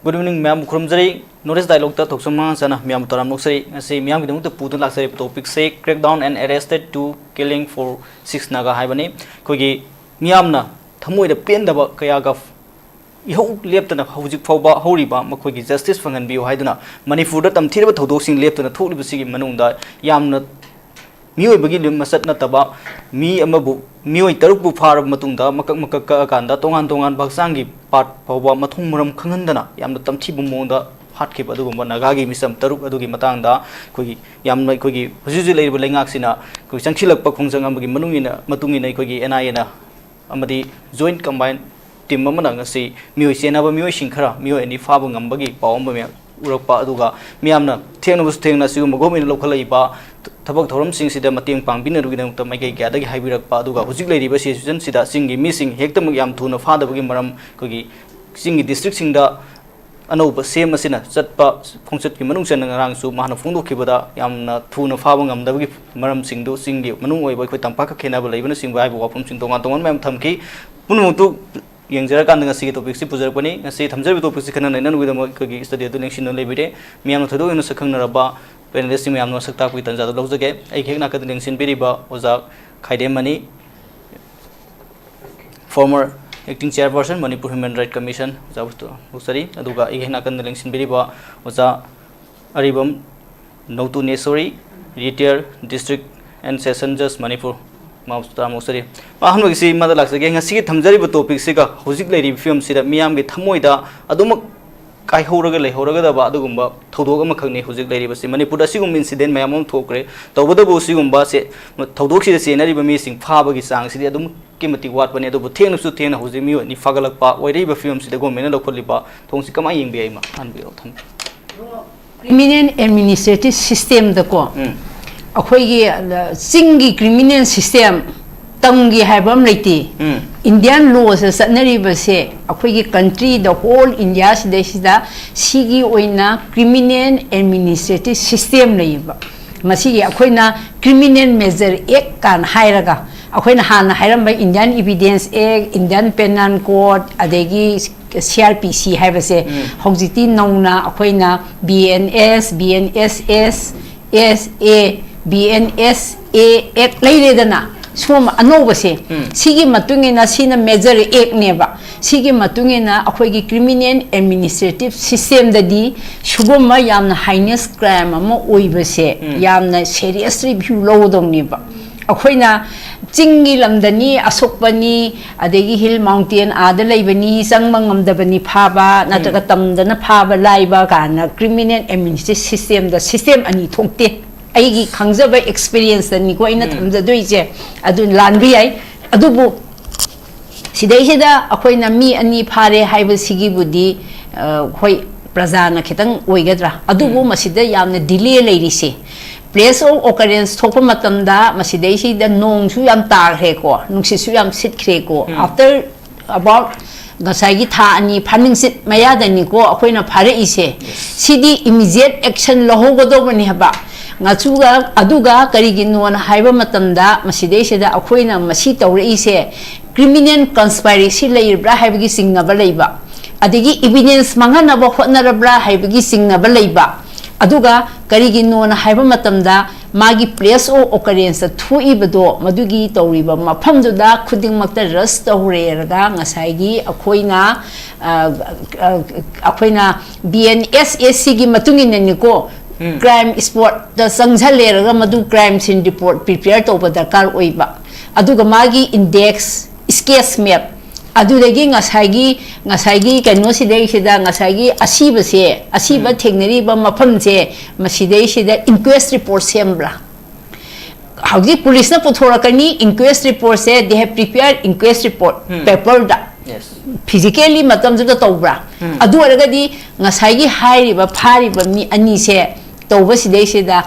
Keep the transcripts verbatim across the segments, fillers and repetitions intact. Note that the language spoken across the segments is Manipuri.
Good evening, ꯃꯌꯥꯝꯕꯨ ꯈꯨꯔꯨꯝꯖꯔꯤ꯫ North East Dialogueꯇ ꯊꯣꯛꯆꯣꯝ ꯃꯉꯥꯡ ꯆꯅ ꯃꯌꯥꯝꯕꯨ ꯇꯔꯥꯝꯅ ꯑꯣꯛꯆꯔꯤ꯫ ꯉꯁꯤ ꯃꯤꯌꯥꯝꯒꯤꯗꯃꯛꯇ ꯄꯨꯗꯨꯅ ꯂꯥꯛꯆꯔꯤꯕ topicꯁꯦ Crackdown and Arrested to Killing for Six Naga ꯍꯥꯏꯕꯅꯤ꯫ ꯑꯩꯈꯣꯏꯒꯤ ꯃꯤꯌꯥꯝꯅ ꯊꯃꯣꯏꯗ ꯄꯦꯟꯗꯕ ꯀꯌꯥꯒ ꯏꯍꯧ ꯂꯦꯞꯇꯅ ꯍꯧꯖꯤꯛ ꯐꯥꯎꯕ ꯍꯧꯔꯤꯕ ꯃꯈꯣꯏꯒꯤ justice ꯐꯪꯍꯟꯕꯤꯌꯨ ꯍꯥꯏꯗꯨꯅ ꯃꯅꯤꯄꯨꯔꯗ ꯇꯝꯊꯤꯔꯕ ꯊꯧꯗꯣꯛꯁꯤꯡ ꯂꯦꯞꯇꯅ ꯊꯣꯛꯂꯤꯕꯁꯤꯒꯤ ꯃꯅꯨꯡꯗ ꯌꯥꯝꯅ ꯃꯤꯑꯣꯏꯕꯒꯤ ꯂꯤꯝ ꯃꯁꯠ ꯅꯠꯇꯕ ꯃꯤ ꯑꯃꯕꯨ, ꯃꯤꯑꯣꯏ ꯇꯔꯨꯛꯄꯨ ꯐꯥꯔꯕ ꯃꯇꯨꯡꯗ ꯃꯀꯛ ꯃꯀꯛ ꯀꯛꯑꯀꯥꯟꯗ ꯇꯣꯉꯥꯟ ꯇꯣꯉꯥꯟꯕ ꯍꯛꯆꯥꯡꯒꯤ part ꯐꯥꯎꯕ ꯃꯊꯣꯡ ꯃꯔꯝ ꯈꯪꯍꯟꯗꯅ ꯌꯥꯝꯅ ꯇꯝꯊꯤꯕ ꯃꯑꯣꯡꯗ ꯍꯥꯠꯈꯤꯕ ꯑꯗꯨꯒꯨꯝꯕ ꯅꯥꯒꯥꯒꯤ ꯃꯤꯆꯝ ꯇꯔꯨꯛ ꯑꯗꯨꯒꯤ ꯃꯇꯥꯡꯗ ꯑꯩꯈꯣꯏꯒꯤ ꯌꯥꯝꯅ, ꯑꯩꯈꯣꯏꯒꯤ ꯍꯧꯖꯤꯛ ꯍꯧꯖꯤꯛ ꯂꯩꯔꯤꯕ ꯂꯩꯉꯥꯛꯁꯤꯅ ꯑꯩꯈꯣꯏ ꯆꯪꯁꯤꯜꯂꯛꯄ ꯈꯣꯡꯖꯪ ꯑꯃꯒꯤ ꯃꯅꯨꯡ ꯏꯟꯅ, ꯃꯇꯨꯡ ꯏꯟꯅ ꯑꯩꯈꯣꯏꯒꯤ N I Aꯅ ꯑꯃꯗꯤ Joint Combined Team ꯑꯃꯅ ꯉꯁꯤ ꯃꯤꯑꯣꯏ ꯆꯦꯟꯅꯕ ꯃꯤꯑꯣꯏꯁꯤꯡ ꯈꯔ, ꯃꯤꯑꯣꯏ ꯑꯅꯤ ꯐꯥꯕ ꯉꯝꯕꯒꯤ ꯄꯥꯎ ꯑꯃ ꯃꯌꯥꯝ ꯎꯔꯛꯄ, ꯑꯗꯨꯒ ꯃꯤꯌꯥꯝꯅ ꯊꯦꯡꯅꯕꯁꯨ ꯊꯦꯡꯅ ꯑꯁꯤꯒꯨꯝꯕ governmentꯅ ꯂꯧꯈꯠꯂꯛꯏꯕ ꯊꯕꯛ ꯊꯧꯔꯝꯁꯤꯡꯁꯤꯗ ꯃꯇꯦꯡ ꯄꯥꯡꯕꯤꯅꯕꯒꯤꯗꯃꯛꯇ ꯃꯥꯏꯀꯩ ꯀꯌꯥꯗꯒꯤ ꯍꯥꯏꯕꯤꯔꯛꯄ, ꯑꯗꯨꯒ ꯍꯧꯖꯤꯛ ꯂꯩꯔꯤꯕ situationꯁꯤꯗ ꯆꯤꯡꯒꯤ ꯃꯤꯁꯤꯡ ꯍꯦꯛꯇꯃꯛ ꯌꯥꯝ ꯊꯨꯅ ꯐꯥꯗꯕꯒꯤ ꯃꯔꯝ, ꯑꯩꯈꯣꯏꯒꯤ ꯆꯤꯡꯒꯤ districtꯁꯤꯡꯗ ꯑꯅꯧꯕ ꯁꯦꯝ ꯑꯁꯤꯅ ꯆꯠꯄ ꯈꯣꯡꯆꯠꯀꯤ ꯃꯅꯨꯡ ꯆꯟꯅ ꯉꯔꯥꯡꯁꯨ ꯃꯥꯅ ꯐꯣꯡꯗꯣꯛꯈꯤꯕꯗ ꯌꯥꯝꯅ ꯊꯨꯅ ꯐꯥꯕ ꯉꯝꯗꯕꯒꯤ ꯃꯔꯝꯁꯤꯡꯗꯨ ꯆꯤꯡꯒꯤ ꯃꯅꯨꯡ ꯑꯣꯏꯕ ꯑꯩꯈꯣꯏ ꯇꯝꯄꯥꯛꯀ ꯈꯦꯠꯅꯕ ꯂꯩꯕꯅꯆꯤꯡꯕ ꯍꯥꯏꯕ ꯋꯥꯐꯝꯁꯤꯡ ꯇꯣꯉꯥꯟ ꯇꯣꯉꯥꯟꯕ ꯃꯌꯥꯝ ꯊꯝꯈꯤ꯫ ꯄꯨꯝꯅꯃꯛꯇꯨ ꯌꯦꯡꯖꯔꯀꯥꯟꯗ ꯉꯁꯤꯒꯤ topicꯁꯤ ꯄꯨꯖꯔꯛꯄꯅꯤ꯫ ꯉꯁꯤ ꯊꯝꯖꯔꯤꯕ topicꯁꯤ ꯈꯟꯅ ꯅꯩꯅꯅꯕꯒꯤꯗꯃꯛ ꯑꯩꯈꯣꯏꯒꯤ studio ꯑꯗꯨ ꯂꯦꯡꯁꯤꯟꯗꯨꯅ ꯂꯩꯕꯤꯔꯦ꯫ ꯃꯤꯌꯥꯝꯅ ꯊꯣꯏꯗꯣꯛ ꯍꯦꯟꯅ ꯁꯛꯈꯪꯅꯔꯕ panelistꯁꯤꯡ ꯃꯌꯥꯝꯅ ꯃꯁꯛ ꯇꯥꯛꯄꯒꯤ ꯇꯥꯟꯖꯥꯗꯨ ꯂꯧꯖꯒꯦ꯫ ꯑꯩꯒꯤ ꯍꯦꯛ ꯅꯥꯀꯟꯗ ꯂꯦꯡꯁꯤꯟꯕꯤꯔꯤꯕ ꯑꯣꯖꯥ ꯈꯥꯏꯗꯦꯝ ꯃꯅꯤ, former acting chairperson Manipur Human Rights Commission, ꯑꯣꯖꯥꯕꯨ ꯂꯧꯖꯔꯤ꯫ ꯑꯗꯨꯒ ꯑꯩꯒꯤ ꯍꯦꯛ ꯅꯥꯀꯟꯗ ꯂꯦꯡꯁꯤꯟꯕꯤꯔꯤꯕ ꯑꯣꯖꯥ ꯑꯔꯤꯕꯝ ꯅꯧꯇꯨꯅꯦꯁꯣꯔꯤ, retired District and Session Judge Manipur, ꯃꯥꯕꯨꯁꯨ ꯇꯔꯥꯝꯅ ꯑꯣꯛꯆꯔꯤ꯫ ꯑꯍꯥꯟꯕꯒꯤꯁꯤ ꯃꯥꯗ ꯂꯥꯛꯆꯒꯦ꯫ ꯉꯁꯤꯒꯤ ꯊꯝꯖꯔꯤꯕ topicꯁꯤꯒ ꯍꯧꯖꯤꯛ ꯂꯩꯔꯤꯕ ꯐꯤꯕꯝꯁꯤꯗ ꯃꯤꯌꯥꯝꯒꯤ ꯊꯃꯣꯏꯗ ꯑꯗꯨꯃꯛ ꯀꯥꯏꯍꯧꯔꯒ ꯂꯩꯍꯧꯔꯒꯗꯕ ꯑꯗꯨꯒꯨꯝꯕ ꯊꯧꯗꯣꯛ ꯑꯃꯈꯛꯅꯤ ꯍꯧꯖꯤꯛ ꯂꯩꯔꯤꯕꯁꯤ꯫ ꯃꯅꯤꯄꯨꯔꯗ ꯑꯁꯤꯒꯨꯝꯕ incident ꯃꯌꯥꯝ ꯑꯃ ꯊꯣꯛꯈ꯭ꯔꯦ꯫ ꯇꯧꯕꯇꯕꯨ ꯁꯤꯒꯨꯝꯕꯁꯦ, ꯊꯧꯗꯣꯛꯁꯤꯗ ꯆꯦꯟꯅꯔꯤꯕ ꯃꯤꯁꯤꯡ ꯐꯥꯕꯒꯤ ꯆꯥꯡꯁꯤꯗꯤ ꯑꯗꯨꯝ ꯑꯗꯨꯛꯀꯤ ꯃꯇꯤꯛ ꯋꯥꯠꯄꯅꯤ꯫ ꯑꯗꯨꯕꯨ ꯊꯦꯡꯅꯁꯨ ꯊꯦꯡꯅ ꯍꯧꯖꯤꯛ ꯃꯤꯑꯣꯏ ꯑꯅꯤ ꯐꯥꯒꯠꯂꯛꯄ, ꯑꯣꯏꯔꯛꯏꯕ ꯐꯤꯕꯝꯁꯤꯗ governmentꯅ ꯂꯧꯈꯠꯂꯤꯕ ꯊꯧꯑꯣꯡꯁꯤ ꯀꯃꯥꯏꯅ ꯌꯦꯡꯕꯤꯔꯤ? ꯑꯩ ꯃꯥ ꯍꯥꯟꯕꯤꯔꯛꯑꯣ, ꯊꯝꯕꯤꯔꯣ꯫ Criminal Administrative Systemꯗꯀꯣ, ꯎꯝ꯫ ꯑꯩꯈꯣꯏꯒꯤ, ꯑ, ꯆꯤꯡꯒꯤ criminal system ꯇꯝꯒꯦ ꯍꯥꯏꯕ ꯑꯃ ꯂꯩꯇꯦ꯫ ꯎꯝ꯫ Indian lawꯁꯤꯗ ꯆꯠꯅꯔꯤꯕꯁꯦ, ꯑꯩꯈꯣꯏꯒꯤ country, the whole India ꯁꯤꯗꯩꯁꯤꯗ ꯁꯤꯒꯤ ꯑꯣꯏꯅ criminal administrative system ꯂꯩꯌꯦꯕ꯫ ꯃꯁꯤꯒꯤ ꯑꯩꯈꯣꯏꯅ Criminal Major Act ꯀꯥꯏꯅ ꯍꯥꯏꯔꯒ, ꯑꯩꯈꯣꯏꯅ ꯍꯥꯟꯅ ꯍꯥꯏꯔꯝꯕ Indian Evidence Act, Indian Penal Code, ꯑꯗꯒꯤ C R P C ꯍꯥꯏꯕꯁꯦ ꯍꯧꯖꯤꯛꯇꯤ ꯅꯧꯅ ꯑꯩꯈꯣꯏꯅ B N S, B N S S, S A, B N S A Act ꯂꯩꯔꯦꯗꯅ, ꯁꯣꯝ ꯑꯅꯧꯕꯁꯦ, ꯁꯤꯒꯤ ꯃꯇꯨꯡ ꯏꯟꯅ ꯁꯤꯅ major actꯅꯦꯕ꯫ ꯁꯤꯒꯤ ꯃꯇꯨꯡ ꯏꯟꯅ ꯑꯩꯈꯣꯏꯒꯤ criminal administrative systemꯗꯗꯤ ꯁꯤꯒꯨꯝꯕ ꯌꯥꯝꯅ heinous crime ꯑꯃ ꯑꯣꯏꯕꯁꯦ ꯌꯥꯝꯅ serious review ꯂꯧꯒꯗꯧꯅꯦꯕ꯫ ꯑꯩꯈꯣꯏꯅ ꯆꯤꯡꯒꯤ ꯂꯝꯗꯅꯤ, ꯑꯁꯣꯛꯄꯅꯤ, ꯑꯗꯒꯤ hill mountain ꯑꯥꯗ ꯂꯩꯕꯅꯤ, ꯆꯪꯕ ꯉꯝꯗꯕꯅꯤ ꯐꯥꯕ, ꯅꯠꯇ꯭ꯔꯒ ꯇꯝꯗꯅ ꯐꯥꯕ ꯂꯥꯏꯕ ꯀꯥꯏꯅ criminal administrative systemꯗ system ꯑꯅꯤ ꯊꯣꯛꯇꯦ꯫ ꯑꯩꯒꯤ ꯈꯪꯖꯕ experienceꯇꯅꯤꯀꯣ ꯑꯩꯅ ꯊꯝꯖꯗꯣꯏꯁꯦ꯫ ꯑꯗꯨ ꯂꯥꯟꯕ ꯌꯥꯏ꯫ ꯑꯗꯨꯕꯨ ꯁꯤꯗꯩꯁꯤꯗ ꯑꯩꯈꯣꯏꯅ ꯃꯤ ꯑꯅꯤ ꯐꯥꯔꯦ ꯍꯥꯏꯕꯁꯤꯒꯤꯕꯨꯗꯤ, ꯑ, ꯍꯣꯏ, ꯄ꯭ꯔꯖꯥꯅ ꯈꯤꯇꯪ ꯑꯣꯏꯒꯗ꯭ꯔꯥ, ꯑꯗꯨꯕꯨ ꯃꯁꯤꯗ ꯌꯥꯝꯅ delay ꯂꯩꯔꯤꯁꯦ, place of occurrence ꯊꯣꯛꯄ ꯃꯇꯝꯗ ꯃꯁꯤꯗꯩꯁꯤꯗ ꯅꯣꯡꯁꯨ ꯌꯥꯝ ꯇꯥꯈ꯭ꯔꯦꯀꯣ, ꯅꯨꯡꯁꯤꯠꯁꯨ ꯌꯥꯝ ꯁꯤꯠꯈ꯭ꯔꯦꯀꯣ꯫ After about ꯉꯁꯥꯏꯒꯤ ꯊꯥ ꯑꯅꯤ ꯐꯥꯅꯤꯡꯆꯤꯠ ꯃꯌꯥꯗꯅꯤꯀꯣ ꯑꯩꯈꯣꯏꯅ ꯐꯥꯔꯛꯏꯁꯦ꯫ ꯁꯤꯗꯤ immediate action ꯂꯧꯍꯧꯒꯗꯧꯕꯅꯤ ꯍꯥꯏꯕ꯫ ꯉꯥꯆꯨꯒ ꯑꯗꯨꯒ ꯀꯔꯤꯒꯤꯅꯣꯅ ꯍꯥꯏꯕ ꯃꯇꯝꯗ ꯃꯁꯤꯗꯩꯁꯤꯗ ꯑꯩꯈꯣꯏꯅ ꯃꯁꯤ ꯇꯧꯔꯛꯏꯁꯦ criminal conspiracy ꯂꯩꯔꯤꯕ꯭ꯔꯥ ꯍꯥꯏꯕꯒꯤ ꯆꯤꯡꯅꯕ ꯂꯩꯕ, ꯑꯗꯒꯤ evidence ꯃꯥꯡꯍꯟꯅꯕ ꯍꯣꯠꯅꯔꯕ꯭ꯔꯥ ꯍꯥꯏꯕꯒꯤ ꯆꯤꯡꯅꯕ ꯂꯩꯕ, ꯑꯗꯨꯒ ꯀꯔꯤꯒꯤꯅꯣꯅ ꯍꯥꯏꯕ ꯃꯇꯝꯗ ꯃꯥꯒꯤ place of occurrenceꯇ ꯊꯣꯛꯏꯕꯗꯣ ꯃꯗꯨꯒꯤ ꯇꯧꯔꯤꯕ ꯃꯐꯝꯗꯨꯗ ꯈꯨꯗꯤꯡꯃꯛꯇ rush ꯇꯧꯔꯦꯔꯒ ꯉꯁꯥꯏꯒꯤ ꯑꯩꯈꯣꯏꯅ, ꯑ, ꯑ, ꯑꯩꯈꯣꯏꯅ B N S S Cꯒꯤ ꯃꯇꯨꯡ ꯏꯟꯅꯅꯤꯀꯣ, crime spotꯇ ꯆꯪꯁꯜꯂꯦꯔꯒ ꯃꯗꯨ crime scene report prepare ꯇꯧꯕ ꯗꯔꯀꯥꯔ ꯑꯣꯏꯕ, ꯑꯗꯨꯒ ꯃꯥꯒꯤ index, sketch map, ꯑꯗꯨꯗꯒꯤ ꯉꯁꯥꯏꯒꯤ, ꯉꯁꯥꯏꯒꯤ ꯀꯩꯅꯣꯁꯤꯗꯩꯁꯤꯗ ꯉꯁꯥꯏꯒꯤ ꯑꯁꯤꯕꯁꯦ, ꯑꯁꯤꯕ ꯊꯦꯡꯅꯔꯤꯕ ꯃꯐꯝꯁꯦ, ꯃꯁꯤꯗꯩꯁꯤꯗ inquest report ꯁꯦꯝꯕ꯭ꯔꯥ? ꯍꯧꯖꯤꯛ policeꯅ ꯄꯨꯊꯣꯔꯛꯀꯅꯤ inquest reportꯁꯦ, they have prepared inquest report paperꯗ꯫ Physically ꯃꯇꯝꯗꯨꯗ ꯇꯧꯕ꯭ꯔꯥ? ꯑꯗꯨ ꯑꯣꯏꯔꯒꯗꯤ ꯉꯁꯥꯏꯒꯤ ꯍꯥꯏꯔꯤꯕ ꯐꯥꯔꯤꯕ ꯃꯤ ꯑꯅꯤꯁꯦ ꯇꯧꯕꯁꯤꯗꯩꯁꯤꯗ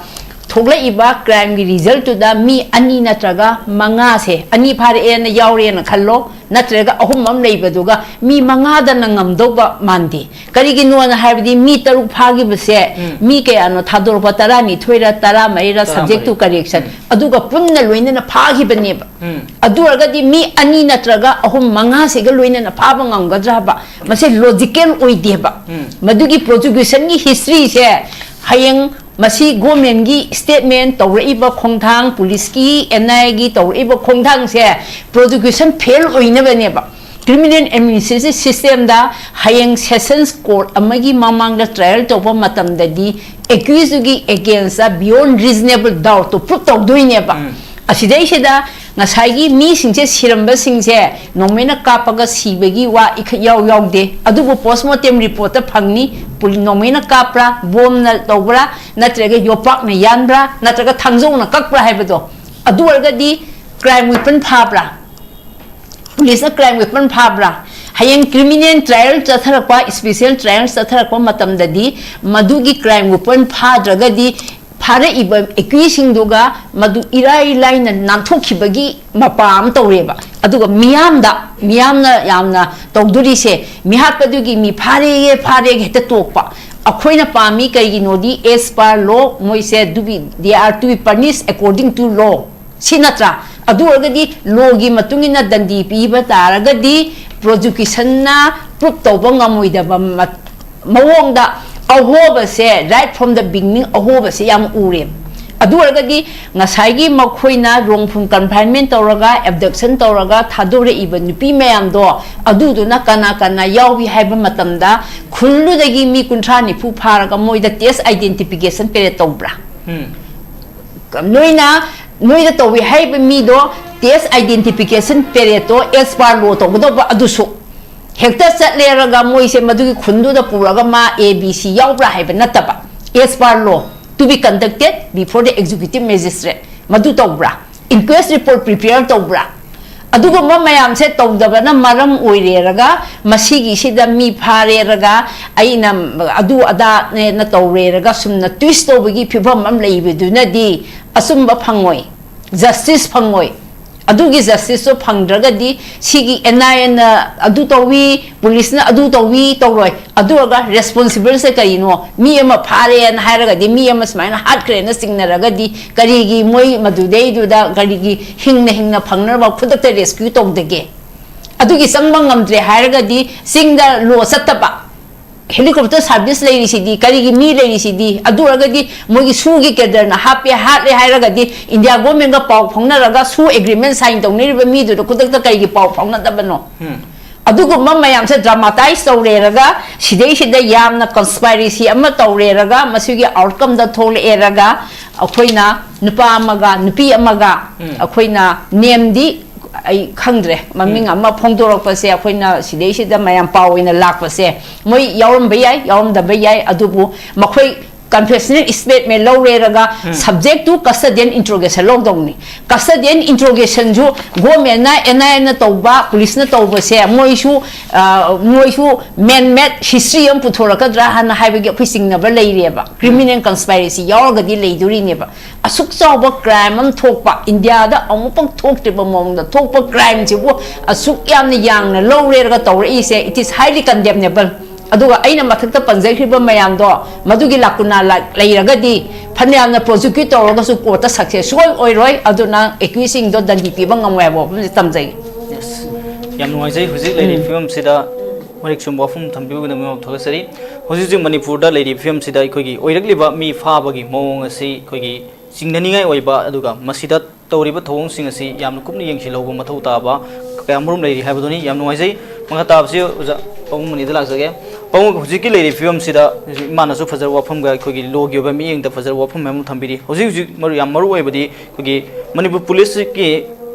ꯊꯣꯛꯂꯛꯏꯕ crimeꯒꯤ resultꯇꯨꯗ ꯃꯤ ꯑꯅꯤ ꯅꯠꯇ꯭ꯔꯒ ꯃꯉꯥꯁꯦ, ꯑꯅꯤ ꯐꯥꯔꯛꯑꯦꯅ ꯌꯥꯎꯔꯦꯅ ꯈꯜꯂꯣ, ꯅꯠꯇ꯭ꯔꯒ ꯑꯍꯨꯝ ꯑꯃ ꯂꯩꯕꯗꯨꯒ ꯃꯤ ꯃꯉꯥꯗꯅ ꯉꯝꯗꯧꯕ ꯃꯥꯟꯗꯦ꯫ ꯀꯔꯤꯒꯤꯅꯣꯅ ꯍꯥꯏꯕꯗꯤ ꯃꯤ ꯇꯔꯨꯛ ꯐꯥꯈꯤꯕꯁꯦ, ꯎꯝ꯫ ꯃꯤ ꯀꯌꯥꯅꯣ ꯊꯥꯗꯣꯔꯛꯄ? ꯇꯔꯥꯅꯤꯊꯣꯏꯔ, ꯇꯔꯥꯃꯔꯤꯔ, ꯇꯔꯥꯃꯔꯤ꯫ Subject to correction꯫ ꯎꯝ꯫ ꯑꯗꯨꯒ ꯄꯨꯟꯅ ꯂꯣꯏꯅꯅ ꯐꯥꯈꯤꯕꯅꯦꯕ꯫ ꯎꯝ꯫ ꯑꯗꯨ ꯑꯣꯏꯔꯒꯗꯤ ꯃꯤ ꯑꯅꯤ ꯅꯠꯇ꯭ꯔꯒ ꯑꯍꯨꯝ, ꯃꯉꯥꯁꯤꯒ ꯂꯣꯏꯅꯅ ꯐꯥꯕ ꯉꯝꯒꯗ꯭ꯔꯥ ꯍꯥꯏꯕ? ꯃꯁꯦ logical ꯑꯣꯏꯗꯦꯕ꯫ ꯎꯝ꯫ ꯃꯗꯨꯒꯤ prosecutionꯒꯤ historyꯁꯦ ꯍꯌꯦꯡ ꯃꯁꯤ governmentꯒꯤ statement ꯇꯧꯔꯛꯏꯕ ꯈꯣꯡꯊꯥꯡ, policeꯀꯤ, NIAꯒꯤ ꯇꯧꯔꯛꯏꯕ ꯈꯣꯡꯊꯥꯡꯁꯦ prosecution fail ꯑꯣꯏꯅꯕꯅꯦꯕ꯫ Criminal administrative systemꯗ ꯍꯌꯦꯡ sessions court ꯑꯃꯒꯤ ꯃꯃꯥꯡꯗ trial ꯇꯧꯕ ꯃꯇꯝꯗꯗꯤ accusedꯗꯨꯒꯤ againstꯇ beyond reasonable doubtꯇꯣ prove ꯇꯧꯗꯣꯏꯅꯦꯕ꯫ ꯎꯝ꯫ ꯑꯁꯤꯗꯩꯁꯤꯗ ꯉꯁꯥꯏꯒꯤ ꯃꯤꯁꯤꯡꯁꯦ, ꯁꯤꯔꯝꯕꯁꯤꯡꯁꯦ ꯅꯣꯡꯃꯩꯅ ꯀꯥꯞꯄꯒ ꯁꯤꯕꯒꯤ ꯋꯥ ꯏꯈꯠ ꯌꯥꯎ ꯌꯥꯎꯗꯦ꯫ ꯑꯗꯨꯕꯨ post mortem reportꯇ ꯐꯪꯅꯤ꯫ ꯄꯨꯂꯤ-, ꯅꯣꯡꯃꯩꯅ ꯀꯥꯞꯄ꯭ꯔꯥ, ꯕꯣꯝꯅ ꯇꯧꯕ꯭ꯔꯥ, ꯅꯠꯇ꯭ꯔꯒ ꯌꯣꯄꯥꯛꯅ ꯌꯥꯟꯕ꯭ꯔꯥ, ꯅꯠꯇ꯭ꯔꯒ ꯊꯥꯡꯖꯧꯅ ꯀꯛꯄ꯭ꯔꯥ ꯍꯥꯏꯕꯗꯣ꯫ ꯑꯗꯨ ꯑꯣꯏꯔꯒꯗꯤ crime weapon ꯐꯥꯕ꯭ꯔꯥ? Policeꯅ crime weapon ꯐꯥꯕ꯭ꯔꯥ? ꯍꯌꯦꯡ criminal trial ꯆꯠꯊꯔꯛꯄ, special trial ꯆꯠꯊꯔꯛꯄ ꯃꯇꯝꯗꯗꯤ ꯃꯗꯨꯒꯤ crime weapon ꯐꯥꯗ꯭ꯔꯒꯗꯤ ꯐꯥꯔꯛꯏꯕ accusedꯁꯤꯡꯗꯨꯒ ꯃꯗꯨ ꯏꯔꯥꯏ ꯂꯥꯏꯅ ꯅꯥꯟꯊꯣꯛꯈꯤꯕꯒꯤ ꯃꯄꯥ ꯑꯃ ꯇꯧꯔꯦꯕ꯫ ꯑꯗꯨꯒ ꯃꯤꯌꯥꯝꯗ, ꯃꯤꯌꯥꯝꯅ ꯌꯥꯝꯅ ꯇꯧꯗꯣꯔꯤꯁꯦ, ꯃꯤꯍꯥꯠꯄꯗꯨꯒꯤ ꯃꯤ ꯐꯥꯔꯦꯌꯦ, ꯐꯥꯔꯦꯒ ꯍꯦꯛꯇ ꯇꯣꯛꯄ꯫ ꯑꯩꯈꯣꯏꯅ ꯄꯥꯝꯃꯤ ꯀꯩꯒꯤꯅꯣꯗꯤ, as per law, ꯃꯣꯏꯁꯦ to be, they are to be punished according to law꯫ ꯁꯤ ꯅꯠꯇ꯭ꯔꯥ? ꯑꯗꯨ ꯑꯣꯏꯔꯒꯗꯤ lawꯒꯤ ꯃꯇꯨꯡ ꯏꯟꯅ ꯗꯟꯗꯤ ꯄꯤꯕ ꯇꯥꯔꯒꯗꯤ prosecutionꯅ prove ꯇꯧꯕ ꯉꯝꯃꯣꯏꯗꯕ ꯃ-, ꯃꯑꯣꯡꯗ ꯑꯍꯣꯕꯁꯦ, right from the beginning ꯑꯍꯣꯕꯁꯦ ꯌꯥꯝ ꯎꯔꯦ꯫ ꯑꯗꯨ ꯑꯣꯏꯔꯒꯗꯤ ꯉꯁꯥꯏꯒꯤ ꯃꯈꯣꯏꯅ wrongful confinement ꯇꯧꯔꯒ, abduction ꯇꯧꯔꯒ ꯊꯥꯗꯣꯔꯛꯏꯕ ꯅꯨꯄꯤ ꯃꯌꯥꯝꯗꯣ, ꯑꯗꯨꯗꯨꯅ ꯀꯅꯥ ꯀꯅꯥ ꯌꯥꯎꯏ ꯍꯥꯏꯕ ꯃꯇꯝꯗ, ꯈꯨꯜꯗꯨꯗꯒꯤ ꯃꯤ ꯀꯨꯟꯊ꯭ꯔꯥ ꯅꯤꯐꯨ ꯐꯥꯔꯒ ꯃꯣꯏꯗ test identification period ꯇꯧꯕ꯭ꯔꯥ? ꯎꯝ꯫ ꯅꯣꯏꯅ, ꯅꯣꯏꯗ ꯇꯧꯏ ꯍꯥꯏꯔꯤꯕ ꯃꯤꯗꯣ test identification periodꯇꯣ as per law ꯇꯧꯒꯗꯧꯕ꯫ ꯑꯗꯨꯁꯨ ꯍꯦꯛꯇ ꯆꯠꯂꯦꯔꯒ ꯃꯣꯏꯁꯦ ꯃꯗꯨꯒꯤ ꯈꯨꯟꯗꯨꯗ ꯄꯨꯔꯒ ꯃꯥ A B C ꯌꯥꯎꯕ꯭ꯔꯥ ꯍꯥꯏꯕ ꯅꯠꯇꯕ, as per law to be conducted before the executive magistrate꯫ ꯃꯗꯨ ꯇꯧꯕ꯭ꯔꯥ? Inquest report prepare ꯇꯧꯕ꯭ꯔꯥ? ꯑꯗꯨꯒꯨꯝꯕ ꯃꯌꯥꯝꯁꯦ ꯇꯧꯗꯕꯅ ꯃꯔꯝ ꯑꯣꯏꯔꯦꯔꯒ, ꯃꯁꯤꯒꯤꯁꯤꯗ ꯃꯤ ꯐꯥꯔꯦꯔꯒ, ꯑꯩꯅ ꯑꯗꯨ ꯑꯗꯥꯅꯦꯅ ꯇꯧꯔꯦꯔꯒ, ꯁꯨꯝꯅ ꯇ꯭ꯋꯤꯁ ꯇꯧꯕꯒꯤ ꯐꯤꯕꯝ ꯑꯃ ꯂꯩꯕꯗꯨꯅꯗꯤ ꯑꯆꯨꯝꯕ ꯐꯪꯉꯣꯏ, ꯖꯁꯇꯤꯁ ꯐꯪꯉꯣꯏ꯫ ꯑꯗꯨꯒꯤ ꯖꯁꯇꯤꯁꯇꯣ ꯐꯪꯗ꯭ꯔꯒꯗꯤ, ꯁꯤꯒꯤ ꯑꯦꯟ ꯑꯥꯏ ꯑꯦꯅ ꯑꯗꯨ ꯇꯧꯏ, ꯄꯨꯂꯤꯁꯅ ꯑꯗꯨ ꯇꯧꯏ ꯇꯧꯔꯣꯏ, ꯑꯗꯨ ꯑꯣꯏꯔꯒ ꯔꯦꯁꯄꯣꯟꯁꯤꯕꯜꯁꯦ ꯀꯔꯤꯅꯣ? ꯃꯤ ꯑꯃ ꯐꯥꯔꯦꯅ ꯍꯥꯏꯔꯒꯗꯤ, ꯃꯤ ꯑꯃ ꯁꯨꯃꯥꯏꯅ ꯍꯥꯠꯈ꯭ꯔꯦꯅ ꯆꯤꯡꯅꯔꯒꯗꯤ, ꯀꯔꯤꯒꯤ ꯃꯣꯏ ꯃꯗꯨꯗꯩꯗꯨꯗ ꯀꯔꯤꯒꯤ ꯍꯤꯡꯅ ꯍꯤꯡꯅ ꯐꯪꯅꯅꯕ ꯈꯨꯗꯛꯇ ꯔꯦꯁꯀ꯭ꯌꯨ ꯇꯧꯗꯒꯦ? ꯑꯗꯨꯒꯤ ꯆꯪꯕ ꯉꯝꯗ꯭ꯔꯦ ꯍꯥꯏꯔꯒꯗꯤ, ꯆꯤꯡꯗ ꯂꯣ ꯆꯠꯇꯕ, ꯍꯦꯂꯤꯀꯣꯞꯇꯔ ꯁꯥꯔꯚꯤꯁ ꯂꯩꯔꯤꯁꯤꯗꯤ, ꯀꯔꯤꯒꯤ ꯃꯤ ꯂꯩꯔꯤꯁꯤꯗꯤ? ꯑꯗꯨ ꯑꯣꯏꯔꯒꯗꯤ ꯃꯣꯏꯒꯤ ꯁꯨꯒꯤ ꯀꯦꯗꯔꯅ ꯍꯥꯞꯄꯦ, ꯍꯥꯠꯂꯦ ꯍꯥꯏꯔꯒꯗꯤ, ꯏꯟꯗꯤꯌꯥ ꯒꯣꯔꯃꯦꯟꯒ ꯄꯥꯎ ꯐꯥꯎꯅꯔꯒ ꯁꯨ ꯑꯦꯒ꯭ꯔꯤꯃꯦꯟ ꯁꯥꯏꯟ ꯇꯧꯅꯔꯤꯕ ꯃꯤꯗꯨꯗ ꯈꯨꯗꯛꯇ ꯀꯔꯤꯒꯤ ꯄꯥꯎ ꯐꯥꯎꯅꯗꯕꯅꯣ? ꯑꯗꯨꯒꯨꯝꯕ ꯃꯌꯥꯝꯁꯦ ꯗ꯭ꯔꯃꯥꯇꯥꯏꯁ ꯇꯧꯔꯦꯔꯒ, ꯁꯤꯗꯩꯁꯤꯗ ꯌꯥꯝꯅ ꯀꯟꯁꯄꯥꯏꯔꯦꯁꯤ ꯑꯃ ꯇꯧꯔꯦꯔꯒ, ꯃꯁꯤꯒꯤ ꯑꯥꯎꯠꯀꯝꯗ ꯊꯣꯛꯂꯛꯑꯦꯔꯒ, ꯑꯩꯈꯣꯏꯅ ꯅꯨꯄꯥ ꯑꯃꯒ ꯅꯨꯄꯤ ꯑꯃꯒ, ꯎꯝ꯫ ꯑꯩꯈꯣꯏꯅ ꯅꯦꯝꯗꯤ ꯑꯩ ꯈꯪꯗ꯭ꯔꯦ, ꯃꯃꯤꯡ ꯎꯝ꯫ ꯑꯃ ꯐꯣꯡꯗꯣꯔꯛꯄꯁꯦ, ꯑꯩꯈꯣꯏꯅ ꯁꯤꯗꯩꯁꯤꯗ ꯃꯌꯥꯝ ꯄꯥꯎ ꯑꯣꯏꯅ ꯂꯥꯛꯄꯁꯦ, ꯃꯣꯏ ꯌꯥꯎꯔꯝꯕ ꯌꯥꯏ, ꯌꯥꯎꯔꯝꯗꯕ ꯌꯥꯏ, ꯑꯗꯨꯕꯨ ꯃꯈꯣꯏ ꯀꯟꯐꯦꯁꯅꯦꯜ ꯁ꯭ꯇꯦꯠꯃꯦꯟ ꯂꯧꯔꯦꯔꯒ, ꯎꯝ꯫ Subject to custodial interrogation ꯂꯧꯗꯧꯅꯤ꯫ ꯀꯁꯇꯗꯤꯌꯦꯜ ꯏꯟꯇ꯭ꯔꯣꯒꯦꯁꯟꯁꯨ ꯒꯣꯔꯃꯦꯟꯅ, ꯑꯦꯟ ꯑꯥꯏ ꯑꯦꯅ ꯇꯧꯕ, ꯄꯨꯂꯤꯁꯅ ꯇꯧꯕꯁꯦ, ꯃꯣꯏꯁꯨ, ꯑ, ꯃꯣꯏꯁꯨ ꯃꯦꯟ ꯃꯦꯗ ꯍꯤꯁꯇ꯭ꯔꯤ ꯑꯃ ꯄꯨꯊꯣꯔꯛꯀꯗ꯭ꯔꯥ ꯍꯥꯏꯅ ꯍꯥꯏꯕꯒꯤ ꯑꯩꯈꯣꯏ ꯆꯤꯡꯅꯕ ꯂꯩꯔꯦꯕ꯫ ꯀ꯭ꯔꯤꯃꯤꯅꯦꯜ ꯀꯟꯁꯄꯥꯏꯔꯦꯁꯤ ꯌꯥꯎꯔꯒꯗꯤ ꯂꯩꯗꯣꯔꯤꯅꯦꯕ꯫ ꯑꯁꯨꯛ ꯆꯥꯎꯕ ꯀ꯭ꯔꯥꯏꯝ ꯑꯃ ꯊꯣꯛꯄ, ꯏꯟꯗꯤꯌꯥꯗ ꯑꯃꯨꯛꯐꯥꯎ ꯊꯣꯛꯇ꯭ꯔꯤꯕ ꯃꯑꯣꯡꯗ ꯊꯣꯛꯄ ꯀ꯭ꯔꯥꯏꯝꯁꯤꯕꯨ ꯑꯁꯨꯛ ꯌꯥꯝꯅ ꯌꯥꯡꯅ ꯂꯧꯔꯦꯔꯒ ꯇꯧꯔꯛꯏꯁꯦ, it is highly condemnable꯫ ꯑꯗꯨꯒ ꯑꯩꯅ ꯃꯊꯛꯇ ꯄꯟꯖꯈ꯭ꯔꯤꯕ ꯃꯌꯥꯝꯗꯣ, ꯃꯗꯨꯒꯤ ꯂꯥꯀꯨꯅꯥ ꯂꯥ-, ꯂꯩꯔꯒꯗꯤ, ꯐꯅꯌꯥꯝꯅ ꯄ꯭ꯔꯣꯁꯤꯀ꯭ꯌꯨꯠ ꯇꯧꯔꯒꯁꯨ ꯀꯣꯔꯠꯇ ꯁꯛꯁꯦꯁ ꯁꯨꯡꯑꯣꯏ ꯑꯣꯏꯔꯣꯏ꯫ ꯑꯗꯨꯅ ꯑꯦꯀ꯭ꯌꯨꯁꯁꯤꯡꯗꯣ ꯗꯟꯗꯤ ꯄꯤꯕ ꯉꯝꯃꯣꯏ ꯍꯥꯏꯕ ꯋꯥꯐꯝꯁꯤ ꯊꯝꯖꯒꯦ꯫ Yes꯫ ꯌꯥꯝ ꯅꯨꯡꯉꯥꯏꯖꯩ꯫ ꯍꯧꯖꯤꯛ ꯂꯩꯔꯤꯕ ꯎꯝ꯫ ꯐꯤꯕꯝꯁꯤꯗ ꯃꯔꯤꯛ ꯆꯨꯝꯕ ꯋꯥꯐꯝ ꯊꯝꯕꯤꯕꯒꯤꯗꯃꯛ ꯊꯥꯒꯠꯆꯔꯤ꯫ ꯍꯧꯖꯤꯛ ꯍꯧꯖꯤꯛ ꯃꯅꯤꯄꯨꯔꯗ ꯂꯩꯔꯤꯕ ꯐꯤꯕꯝꯁꯤꯗ ꯑꯩꯈꯣꯏꯒꯤ ꯑꯣꯏꯔꯛꯂꯤꯕ ꯃꯤ ꯐꯥꯕꯒꯤ ꯃꯑꯣꯡ ꯑꯁꯤ ꯑꯩꯈꯣꯏꯒꯤ ꯆꯤꯡꯅꯅꯤꯡꯉꯥꯏ ꯑꯣꯏꯕ, ꯑꯗꯨꯒ ꯃꯁꯤꯗ ꯇꯧꯔꯤꯕ ꯊꯧꯑꯣꯡꯁꯤꯡ ꯑꯁꯤ ꯌꯥꯝꯅ ꯀꯨꯞꯅ ꯌꯦꯡꯁꯤꯜꯍꯧꯕ ꯃꯊꯧ ꯇꯥꯕ ꯀꯌꯥꯃꯔꯨꯝ ꯂꯩꯔꯤ ꯍꯥꯏꯕꯗꯨꯅꯤ꯫ ꯌꯥꯝ ꯅꯨꯡꯉꯥꯏꯖꯩ꯫ ꯃꯈꯥ ꯇꯥꯕꯁꯤ ꯑꯣꯖꯥ ꯄꯥꯕꯨꯡ ꯃꯅꯤꯗ ꯂꯥꯛꯆꯒꯦ꯫ ꯄꯥꯕꯨꯡ, ꯍꯧꯖꯤꯛꯀꯤ ꯂꯩꯔꯤꯕ ꯐꯤꯕꯝꯁꯤꯗ ꯍꯧꯖꯤꯛ ꯏꯃꯥꯅꯁꯨ ꯐꯖꯕ ꯋꯥꯐꯝꯒ ꯑꯩꯈꯣꯏꯒꯤ ꯂꯣꯒꯤ ꯑꯣꯏꯕ ꯃꯤꯠꯌꯦꯡꯗ ꯐꯖꯕ ꯋꯥꯐꯝ ꯃꯌꯥꯝ ꯑꯃ ꯊꯝꯕꯤꯔꯤ꯫ ꯍꯧꯖꯤꯛ ꯍꯧꯖꯤꯛ ꯃꯔꯨ-, ꯌꯥꯝ ꯃꯔꯨ ꯑꯣꯏꯕꯗꯤ ꯑꯩꯈꯣꯏꯒꯤ ꯃꯅꯤꯄꯨꯔ ꯄꯨꯂꯤꯁꯀꯤ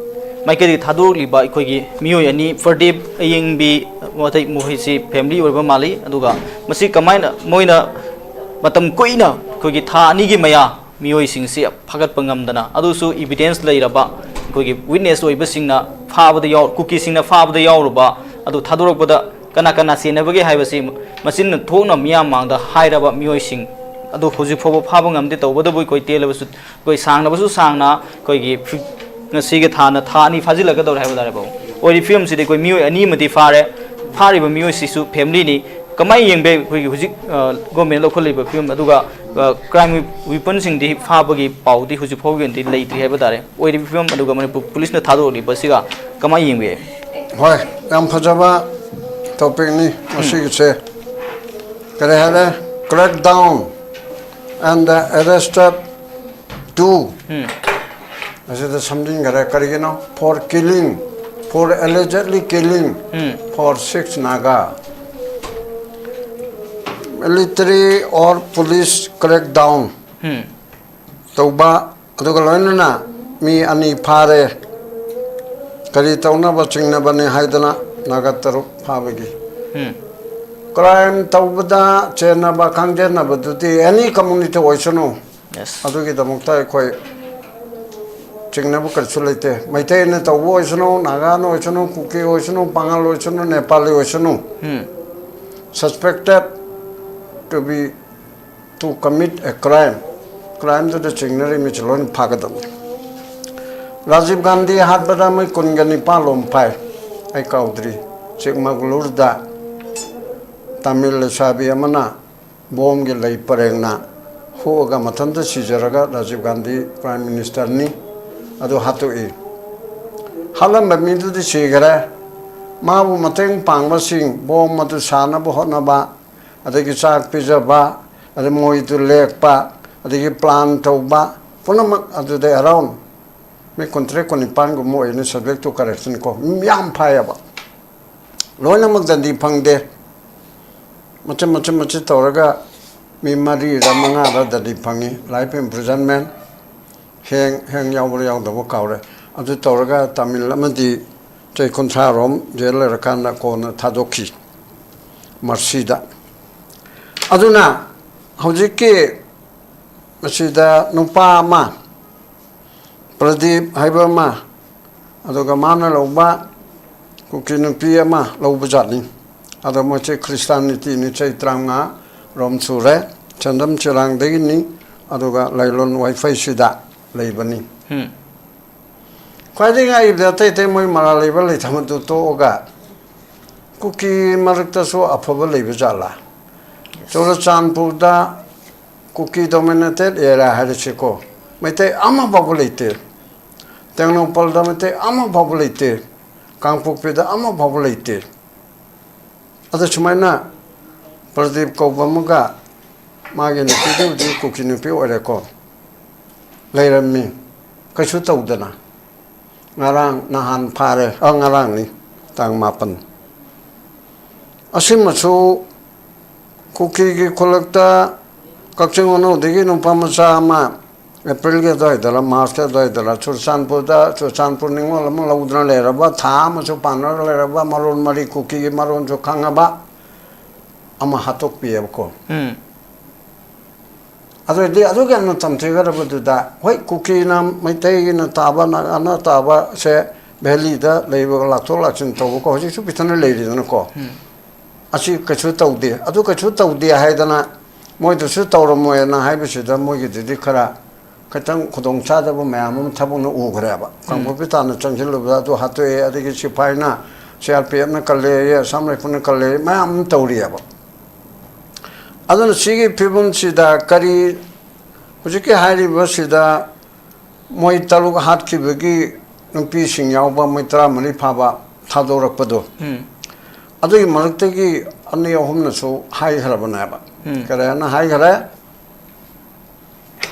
ꯃꯥꯏꯀꯩꯗꯒꯤ ꯊꯥꯗꯣꯔꯛꯂꯤꯕ ꯑꯩꯈꯣꯏꯒꯤ ꯃꯤꯑꯣꯏ ꯑꯅꯤ, ꯄ꯭ꯔꯗꯤꯞ ꯑꯌꯦꯡꯕꯤ, ꯃꯇꯩ ꯃꯈꯣꯏꯁꯤ ꯐꯦꯃꯤꯂꯤ ꯑꯣꯏꯕ ꯃꯥꯜꯂꯤ꯫ ꯑꯗꯨꯒ ꯃꯁꯤ ꯀꯃꯥꯏꯅ ꯃꯣꯏꯅ ꯃꯇꯝ ꯀꯨꯏꯅ, ꯑꯩꯈꯣꯏꯒꯤ ꯊꯥ ꯑꯅꯤꯒꯤ ꯃꯌꯥ ꯃꯤꯑꯣꯏꯁꯤꯡꯁꯤ ꯐꯥꯒꯠꯄ ꯉꯝꯗꯅ, ꯑꯗꯨꯁꯨ ꯏꯕꯤꯗꯦꯟꯁ ꯂꯩꯔꯕ ꯑꯩꯈꯣꯏꯒꯤ ꯋꯤꯠꯅꯦꯁ ꯑꯣꯏꯕꯁꯤꯡꯅ ꯐꯥꯕꯗ ꯌꯥꯎ ꯀꯨꯀꯤꯁꯤꯡꯅ ꯐꯥꯕꯗ ꯌꯥꯎꯔꯨꯕ ꯑꯗꯨ ꯊꯥꯗꯣꯔꯛꯄꯗ ꯀꯅꯥ ꯀꯅꯥ ꯆꯦꯟꯅꯕꯒꯦ ꯍꯥꯏꯕꯁꯤ ꯃꯆꯤꯟ ꯊꯣꯛꯅ ꯃꯤꯌꯥꯝ ꯃꯥꯡꯗ ꯍꯥꯏꯔꯕ ꯃꯤꯑꯣꯏꯁꯤꯡ ꯑꯗꯨ ꯍꯧꯖꯤꯛ ꯐꯥꯎꯕ ꯐꯥꯕ ꯉꯝꯗꯦ꯫ ꯇꯧꯕꯇꯕꯨ ꯑꯩꯈꯣꯏ ꯇꯦꯜꯂꯕꯁꯨ ꯑꯩꯈꯣꯏ ꯁꯥꯡꯅꯕꯁꯨ ꯁꯥꯡꯅ ꯑꯩꯈꯣꯏꯒꯤ ꯐꯤ- ꯉꯁꯤꯒꯤ ꯊꯥꯅ ꯊꯥ ꯑꯅꯤ ꯐꯥꯖꯤꯜꯂꯛꯀꯗꯧꯔꯦ ꯍꯥꯏꯕ ꯇꯥꯔꯦ ꯄꯥꯕꯨꯡ꯫ ꯑꯣꯏꯔꯤꯕ ꯐꯤꯕꯝꯁꯤꯗꯤ ꯑꯩꯈꯣꯏ ꯃꯤꯑꯣꯏ ꯑꯅꯤ ꯑꯃꯗꯤ ꯐꯥꯔꯦ꯫ ꯐꯥꯔꯤꯕ ꯃꯤꯑꯣꯏꯁꯤꯁꯨ ꯐꯦꯃꯤꯂꯤꯅꯤ꯫ ꯀꯃꯥꯏꯅ ꯌꯦꯡꯕ ꯌꯥꯏ ꯑꯩꯈꯣꯏꯒꯤ ꯍꯧꯖꯤꯛ ꯒꯣꯔꯃꯦꯟ ꯂꯧꯈꯠꯂꯤꯕ ꯐꯤꯕꯝ ꯑꯗꯨꯒ ꯀ꯭ꯔꯥꯏꯝ ꯋꯤꯄꯟꯁꯤꯡꯗꯤ ꯐꯥꯕꯒꯤ ꯄꯥꯎꯗꯤ ꯍꯧꯖꯤꯛ ꯐꯥꯎꯒꯤ ꯑꯣꯏꯅꯗꯤ ꯂꯩꯇ꯭ꯔꯤ ꯍꯥꯏꯕ ꯇꯥꯔꯦ꯫ ꯑꯣꯏꯔꯤꯕ ꯐꯤꯕꯝ ꯑꯗꯨꯒ ꯃꯅꯤꯄꯨꯔ ꯄꯨꯂꯤꯁꯅ ꯊꯥꯗꯣꯔꯛꯂꯤꯕꯁꯤꯒ ꯀꯃꯥꯏꯅ ꯌꯦꯡꯕ ꯌꯥꯏ? ꯍꯣꯏ, ꯌꯥꯝ ꯐꯖꯕ ꯇꯣꯄꯤꯛꯅꯤ ꯃꯁꯤꯒꯤꯁꯦ꯫ ꯀꯔꯤ ꯍꯥꯏꯔꯦ? Crackdown and the arrested two꯫ ꯑꯁꯤꯗ ꯁꯝꯖꯤꯟꯈꯔꯦ꯫ ꯀꯔꯤꯒꯤꯅꯣ? For killing, for allegedly killing, for six Naga, military or police crackdown ꯇꯧꯕ, ꯑꯗꯨꯒ ꯂꯣꯏꯅꯅ ꯃꯤ ꯑꯅꯤ ꯐꯥꯔꯦ꯫ ꯀꯔꯤ ꯇꯧꯅꯕ ꯆꯤꯡꯅꯕꯅꯤ ꯍꯥꯏꯗꯅ ꯅꯥꯒꯥ ꯇꯔꯨꯛ ꯐꯥꯕꯒꯤ꯫ ꯀ꯭ꯔꯥꯏꯝ ꯇꯧꯕꯗ ꯆꯦꯟꯅꯕ ꯈꯪꯖꯟꯅꯕꯗꯨꯗꯤ ꯑꯦꯅꯤ ꯀꯝꯃꯨꯅꯤꯇꯤ ꯑꯣꯏꯁꯅꯨ, ꯑꯗꯨꯒꯤꯗꯃꯛꯇ ꯑꯩꯈꯣꯏ ꯆꯤꯡꯅꯕ ꯀꯔꯤꯁꯨ ꯂꯩꯇꯦ꯫ ꯃꯩꯇꯩꯅ ꯇꯧꯕ ꯑꯣꯏꯁꯅꯨ, ꯅꯥꯒꯥꯅ ꯑꯣꯏꯁꯅꯨ, ꯀꯨꯀꯤ ꯑꯣꯏꯁꯅꯨ, ꯄꯥꯉꯜ ꯑꯣꯏꯁꯅꯨ, ꯅꯦꯄꯥꯂꯤ ꯑꯣꯏꯁꯅꯨ, suspected to be to commit a crime, ꯀ꯭ꯔꯥꯏꯝꯗꯨꯗ ꯆꯤꯡꯅꯔꯤꯕ ꯃꯤꯁꯦ ꯂꯣꯏꯅ ꯐꯥꯒꯗꯕꯅꯤ꯫ ꯔꯥꯖꯤꯕ ꯒꯥꯟꯙꯤ ꯍꯥꯠꯄꯗ ꯃꯣꯏ ꯀꯨꯟꯒ ꯅꯤꯄꯥꯜ ꯂꯣꯝ ꯐꯥꯏ꯫ ꯑꯩ ꯀꯥꯎꯗ꯭ꯔꯤ꯫ ꯆꯤꯛꯃꯒꯂꯨꯔꯗ ꯇꯥꯃꯤꯜ ꯂꯩꯁꯥꯕꯤ ꯑꯃꯅ ꯕꯣꯝꯒꯤ ꯂꯩ ꯄꯔꯦꯡꯅ ꯍꯨꯛꯑꯒ ꯃꯊꯟꯇ ꯁꯤꯖꯔꯒ ꯔꯥꯖꯤꯕ ꯒꯥꯟꯙꯤ ꯄ꯭ꯔꯥꯏꯝ ꯃꯤꯅꯤꯁꯇꯔꯅꯤ꯫ ꯑꯗꯨ ꯍꯥꯠꯇꯣꯛꯏ꯫ ꯍꯥꯠꯂꯝꯕ ꯃꯤꯗꯨꯗꯤ ꯁꯤꯈꯔꯦ꯫ ꯃꯥꯕꯨ ꯃꯇꯦꯡ ꯄꯥꯡꯕꯁꯤꯡ, ꯕꯣꯝ ꯑꯗꯨ ꯁꯥꯅꯕ ꯍꯣꯠꯅꯕ, ꯑꯗꯒꯤ ꯆꯥꯛ ꯄꯤꯖꯕ, ꯑꯗꯩ ꯃꯣꯏꯗꯨ ꯂꯦꯛꯄ, ꯑꯗꯒꯤ ꯄ꯭ꯂꯥꯟ ꯇꯧꯕ, ꯄꯨꯝꯅꯃꯛ ꯑꯗꯨꯗ ꯑꯦꯔꯥꯎꯟ ꯃꯤ ꯀꯨꯟꯇꯔꯦꯠ ꯀꯨꯟꯅꯤꯄꯥꯟꯒꯨꯝꯕ ꯑꯣꯏꯅ subject to correction ꯀꯣ꯫ ꯃꯤ ꯌꯥꯝ ꯐꯥꯏꯌꯦꯕ꯫ ꯂꯣꯏꯅꯃꯛ ꯗꯟꯗꯤ ꯐꯪꯗꯦ꯫ ꯃꯆꯤꯠ ꯃꯆꯤꯠ ꯃꯆꯤꯠ ꯇꯧꯔꯒ ꯃꯤ ꯃꯔꯤꯔ ꯃꯉꯥꯔ ꯗꯟꯗꯤ ꯐꯪꯉꯤ, life imprisonment꯫ ꯍꯦꯡ ꯍꯦꯡ ꯌꯥꯎꯕ꯭ꯔꯥ ꯌꯥꯎꯗꯕ꯭ꯔꯥ ꯀꯥꯎꯔꯦ꯫ ꯑꯗꯨ ꯇꯧꯔꯒ ꯇꯥꯃꯤꯜ ꯑꯃꯗꯤ ꯆꯍꯤ ꯀꯨꯟꯊ꯭ꯔꯥ ꯔꯣꯝ ꯖꯦꯜ ꯂꯩꯔꯀꯥꯟꯗ ꯀꯣꯟꯅ ꯊꯥꯗꯣꯛꯈꯤ ꯃꯔꯁꯤꯗ꯫ ꯑꯗꯨꯅ ꯍꯧꯖꯤꯛꯀꯤ ꯃꯁꯤꯗ ꯅꯨꯄꯥ ꯑꯃ, ꯄ꯭ꯔꯗꯤꯞ ꯍꯥꯏꯕ ꯑꯃ, ꯑꯗꯨꯒ ꯃꯥꯅ ꯂꯧꯕ ꯀꯨꯀꯤ ꯅꯨꯄꯤ ꯑꯃ ꯂꯧꯕꯖꯥꯠꯅꯤ꯫ ꯑꯗꯣ ꯃꯣꯏꯁꯦ ꯈ꯭ꯔꯤꯁꯇꯥꯟ ꯅꯤꯇꯤꯅꯤ, ꯆꯍꯤ ꯇꯔꯥꯃꯉꯥ ꯔꯣꯝ ꯁꯨꯔꯦ, ꯆꯦꯟꯗꯝ ꯆꯦꯔꯥꯡꯗꯒꯤꯅꯤ꯫ ꯑꯗꯨꯒ ꯂꯥꯏꯂꯣꯟ ꯋꯥꯏꯐꯩꯁꯤꯗ ꯂꯩꯕꯅꯤ꯫ ꯈ꯭ꯋꯥꯏꯗꯒꯤ ꯉꯛꯏꯕꯗꯤ ꯑꯇꯩ ꯑꯇꯩ ꯃꯣꯏ ꯃꯔꯥꯜ ꯂꯩꯕ ꯂꯩꯇꯕꯗꯨ ꯇꯣꯛꯑꯒ ꯀꯨꯀꯤ ꯃꯔꯛꯇꯁꯨ ꯑꯐꯕ ꯂꯩꯕ ꯖꯥꯠꯂꯥ? ꯆꯨꯔꯆꯥꯟꯄꯨꯔꯗ ꯀꯨꯀꯤ ꯗꯣꯃꯤꯅꯦꯇꯦꯠ ꯑꯦꯔꯤꯌꯥ ꯍꯥꯏꯔꯁꯤꯀꯣ, ꯃꯩꯇꯩ ꯑꯃ ꯐꯥꯎꯕ ꯂꯩꯇꯦ꯫ ꯇꯦꯡꯅꯧꯄꯜꯗ ꯃꯩꯇꯩ ꯑꯃ ꯐꯥꯎꯕ ꯂꯩꯇꯦ꯫ ꯀꯥꯡꯄꯣꯛꯄꯤꯗ ꯑꯃ ꯐꯥꯎꯕ ꯂꯩꯇꯦ꯫ ꯑꯗ ꯁꯨꯃꯥꯏꯅ ꯄ꯭ꯔꯗꯤꯞ ꯀꯧꯕ ꯑꯃꯒ ꯃꯥꯒꯤ ꯅꯨꯄꯤꯗꯨꯕꯨꯗꯤ ꯀꯨꯀꯤ ꯅꯨꯄꯤ ꯑꯣꯏꯔꯦꯀꯣ, ꯂꯩꯔꯝꯃꯤ꯫ ꯀꯩꯁꯨ ꯇꯧꯗꯅ ꯉꯔꯥꯡ ꯅꯍꯥꯟ ꯐꯥꯔꯦ꯫ ꯑ, ꯉꯔꯥꯡꯅꯤ, ꯇꯥꯡ ꯃꯥꯄꯟ꯫ ꯑꯁꯤꯃꯁꯨ ꯀꯨꯀꯤꯒꯤ ꯈꯨꯜꯂꯛꯇ ꯀꯛꯆꯤꯡ ꯈꯨꯅꯧꯗꯒꯤ ꯅꯨꯄꯥ ꯃꯆꯥ ꯑꯃ ꯑꯦꯄ꯭ꯔꯤꯜꯒꯤ ꯑꯗꯨꯋꯥꯏꯗꯔ ꯃꯥꯔꯆꯀꯤ ꯑꯗꯨꯋꯥꯏꯗꯔ ꯆꯨꯔꯆꯥꯟꯄꯨꯔꯗ, ꯆꯨꯔꯆꯥꯟꯄꯨꯔ ꯅꯤꯉꯣꯜ ꯑꯃ ꯂꯧꯗꯨꯅ ꯂꯩꯔꯕ, ꯊꯥ ꯑꯃꯁꯨ ꯄꯥꯟꯅꯔꯒ ꯂꯩꯔꯕ, ꯃꯔꯣꯟ ꯃꯔꯤ ꯀꯨꯀꯤꯒꯤ ꯃꯔꯣꯟꯁꯨ ꯈꯪꯉꯕ ꯑꯃ ꯍꯥꯠꯇꯣꯛꯄꯤꯑꯕꯀꯣ꯫ ꯎꯝ꯫ ꯑꯗꯨꯑꯣꯏꯗꯤ ꯑꯗꯨꯒꯤ ꯌꯥꯝꯅ ꯇꯝꯊꯤꯒꯗꯕꯗꯨꯗ, ꯍꯣꯏ, ꯀꯨꯀꯤꯅ ꯃꯩꯇꯩꯒꯤꯅ ꯇꯥꯕ, ꯅꯥꯒꯥꯅ ꯇꯥꯕꯁꯦ ꯚꯦꯂꯤꯗ ꯂꯩꯕ ꯂꯥꯛꯊꯣꯛ ꯂꯥꯛꯁꯤꯟ ꯇꯧꯕꯀꯣ, ꯍꯧꯖꯤꯛꯁꯨ ꯄꯤꯊꯅ ꯂꯩꯔꯤꯗꯅꯀꯣ꯫ ꯎꯝ꯫ ꯑꯁꯤ ꯀꯩꯁꯨ ꯇꯧꯗꯦ, ꯑꯗꯨ ꯀꯩꯁꯨ ꯇꯧꯗꯦ ꯍꯥꯏꯗꯅ ꯃꯣꯏꯗꯁꯨ ꯇꯧꯔꯝꯃꯣꯏꯅ ꯍꯥꯏꯕꯁꯤꯗ ꯃꯣꯏꯒꯤꯗꯨꯗꯤ ꯈꯔ ꯈꯤꯇꯪ ꯈꯨꯗꯣꯡꯆꯥꯗꯕ ꯃꯌꯥꯝ ꯑꯃ ꯊꯕꯛꯅ ꯎꯈ꯭ꯔꯦꯕ꯫ ꯎꯝ꯫ ꯀꯥꯡꯄꯣꯛꯄꯤ ꯇꯥꯟꯅ ꯆꯪꯁꯤꯜꯂꯨꯕꯗ ꯑꯗꯨ ꯍꯥꯠꯇꯣꯛꯑꯦ, ꯑꯗꯒꯤ ꯁꯤꯐꯥꯏꯅ, ꯁꯤ ꯑꯥꯔ ꯄꯤ ꯑꯦꯐꯅ ꯀꯜꯂꯦ, ꯑꯁꯥꯝ ꯔꯥꯏꯐꯜꯅ ꯀꯜꯂꯦ, ꯃꯌꯥꯝ ꯑꯃ ꯇꯧꯔꯤꯑꯕ꯫ ꯑꯗꯨꯅ ꯁꯤꯒꯤ ꯐꯤꯕꯝꯁꯤꯗ ꯀꯔꯤ, ꯍꯧꯖꯤꯛꯀꯤ ꯍꯥꯏꯔꯤꯕꯁꯤꯗ ꯃꯣꯏ ꯇꯔꯨꯛ ꯍꯥꯠꯈꯤꯕꯒꯤ ꯅꯨꯄꯤꯁꯤꯡ ꯌꯥꯎꯕ ꯃꯣꯏ ꯇꯔꯥꯃꯔꯤ ꯐꯥꯕ ꯊꯥꯗꯣꯔꯛꯄꯗꯣ, ꯎꯝ꯫ ꯑꯗꯨꯒꯤ ꯃꯔꯛꯇꯒꯤ ꯑꯅꯤ ꯑꯍꯨꯝꯅꯁꯨ ꯍꯥꯏꯈ꯭ꯔꯕꯅꯦꯕ꯫ ꯎꯝ꯫ ꯀꯔꯤ ꯍꯥꯏꯅ ꯍꯥꯏꯈ꯭ꯔꯦ?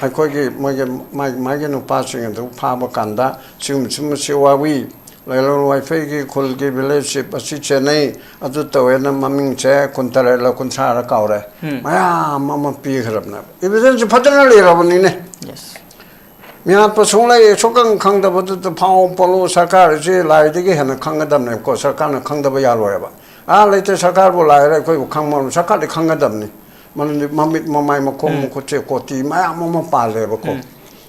ꯑꯩꯈꯣꯏꯒꯤ ꯃꯣꯏꯒꯤ ꯃꯥꯒꯤ, ꯃꯥꯒꯤ ꯅꯨꯄꯥꯁꯤꯡ ꯑꯗꯨ ꯐꯥꯕ ꯀꯥꯟꯗ ꯁꯤꯒꯨꯝꯕ ꯁꯤꯒꯨꯝꯕꯁꯤ ꯋꯥꯋꯤ, ꯂꯥꯏꯂꯣꯟ ꯋꯥꯏꯐꯩꯒꯤ ꯈꯨꯜꯒꯤ ꯚꯤꯂꯦꯖ ꯆꯤꯞ ꯑꯁꯤ ꯆꯦꯟꯅꯩ, ꯑꯗꯨ ꯇꯧꯋꯦꯅ ꯃꯃꯤꯡꯁꯦ ꯀꯨꯟꯇꯔꯦꯠꯂ ꯀꯨꯟꯊ꯭ꯔꯥꯔ ꯀꯥꯎꯔꯦ, ꯎꯝ꯫ ꯃꯌꯥꯝ ꯑꯃ ꯄꯤꯈ꯭ꯔꯕꯅꯦꯕ꯫ ꯏꯚꯤꯗꯦꯟꯁ ꯐꯖꯅ ꯂꯩꯔꯕꯅꯤꯅꯦ꯫ Yes꯫ ꯃꯤꯍꯥꯠꯄ ꯁꯨꯡꯂꯩ ꯁꯨꯡꯈꯪ ꯈꯪꯗꯕꯗꯨꯗ ꯐꯥꯎ ꯄꯣꯠꯂꯣ, ꯁꯔꯀꯥꯔꯁꯤ ꯂꯥꯏꯗꯒꯤ ꯍꯦꯟꯅ ꯈꯪꯒꯗꯕꯅꯦꯕꯀꯣ, ꯁꯔꯀꯥꯔꯅ ꯈꯪꯗꯕ ꯌꯥꯔꯣꯏꯕ꯫ ꯑꯥ, ꯂꯩꯇꯦ, ꯁꯔꯀꯥꯔꯕꯨ ꯂꯥꯏꯔ ꯑꯩꯈꯣꯏꯕꯨ ꯈꯪꯕ, ꯁꯔꯀꯥꯔꯗꯤ ꯈꯪꯒꯗꯕꯅꯤ꯫ ꯃꯔꯝꯗꯤ ꯃꯃꯤꯠ ꯃꯃꯥꯏ ꯃꯈꯣꯡ ꯎꯝ꯫ ꯃꯈꯨꯠꯁꯦ ꯀꯣꯇꯤ ꯃꯌꯥꯝ ꯑꯃ ꯄꯥꯜꯂꯦꯕꯀꯣ꯫ ꯎꯝ꯫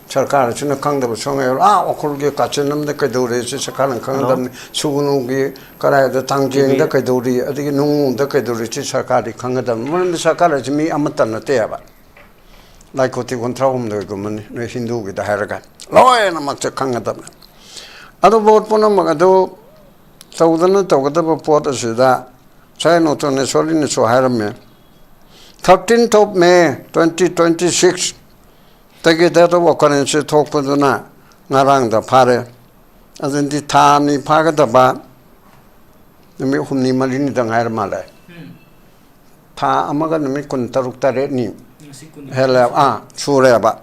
ꯁꯔꯀꯥꯔ ꯑꯁꯤꯅ ꯈꯪꯗꯕ ꯁꯨꯡꯌꯥꯎ ꯌꯥꯎꯔꯣꯏ꯫ ꯑꯥ ꯎꯈ꯭ꯔꯨꯜꯒꯤ ꯀꯥꯆꯤꯟ ꯑꯃꯗ ꯀꯩꯗꯧꯔꯤ ꯁꯤ ꯁꯔꯀꯥꯔꯅ ꯈꯪꯒꯗꯕꯅꯤ꯫ ꯁꯨꯒꯅꯨꯒꯤ ꯀꯗꯥꯏꯗ, ꯇꯥꯡꯖꯦꯡꯗ ꯀꯩꯗꯧꯔꯤ, ꯑꯗꯒꯤ ꯅꯨꯡꯉꯨꯗ ꯀꯩꯗꯧꯔꯤ ꯁꯤ ꯁꯔꯀꯥꯔꯗꯤ ꯈꯪꯒꯗꯕꯅꯤ꯫ ꯃꯔꯝꯗꯤ ꯁꯔꯀꯥꯔ ꯑꯁꯤ ꯃꯤ ꯑꯃꯠꯇ ꯅꯠꯇꯦ ꯍꯥꯏꯕ꯫ ꯂꯥꯏ ꯀꯣꯇꯤ ꯀꯨꯟꯊ꯭ꯔꯥ ꯍꯨꯝꯗꯣꯏꯒꯨꯝꯕꯅꯤ ꯅꯣꯏ ꯍꯤꯟꯗꯨꯒꯤꯗ ꯍꯥꯏꯔꯒ꯫ ꯂꯣꯏꯅꯃꯛꯁꯦ ꯈꯪꯒꯗꯕꯅꯤ꯫ ꯑꯗꯨ ꯚꯣꯠ ꯄꯨꯝꯅꯃꯛ ꯑꯗꯨ ꯇꯧꯗꯅ ꯇꯧꯒꯗꯕ ꯄꯣꯠ ꯑꯁꯤꯗ ꯉꯁꯥꯏ ꯅꯣꯡꯊꯣꯟ ꯏꯁꯣꯔꯤꯅꯁꯨ ꯍꯥꯏꯔꯝꯃꯦ, thirteenth of May twenty twenty six ꯇꯒꯤ date of occurrence ꯊꯣꯛꯄꯗꯨꯅ ꯉꯔꯥꯡꯗ ꯐꯥꯔꯦ꯫ ꯑꯗꯨꯗꯤ ꯊꯥ ꯑꯅꯤ ꯐꯥꯒꯗꯕ ꯅꯨꯃꯤꯠ ꯍꯨꯝꯅꯤ ꯃꯔꯤꯅꯤꯗ ꯉꯥꯏꯔ ꯃꯥꯜꯂꯦ꯫ ꯊꯥ ꯑꯃꯒ ꯅꯨꯃꯤꯠ ꯀꯨꯟꯇꯔꯨꯛ ꯇꯔꯦꯠꯅꯤ ꯍꯦꯜꯂꯦ꯫ ꯑꯥ, ꯁꯨꯔꯦꯕ꯫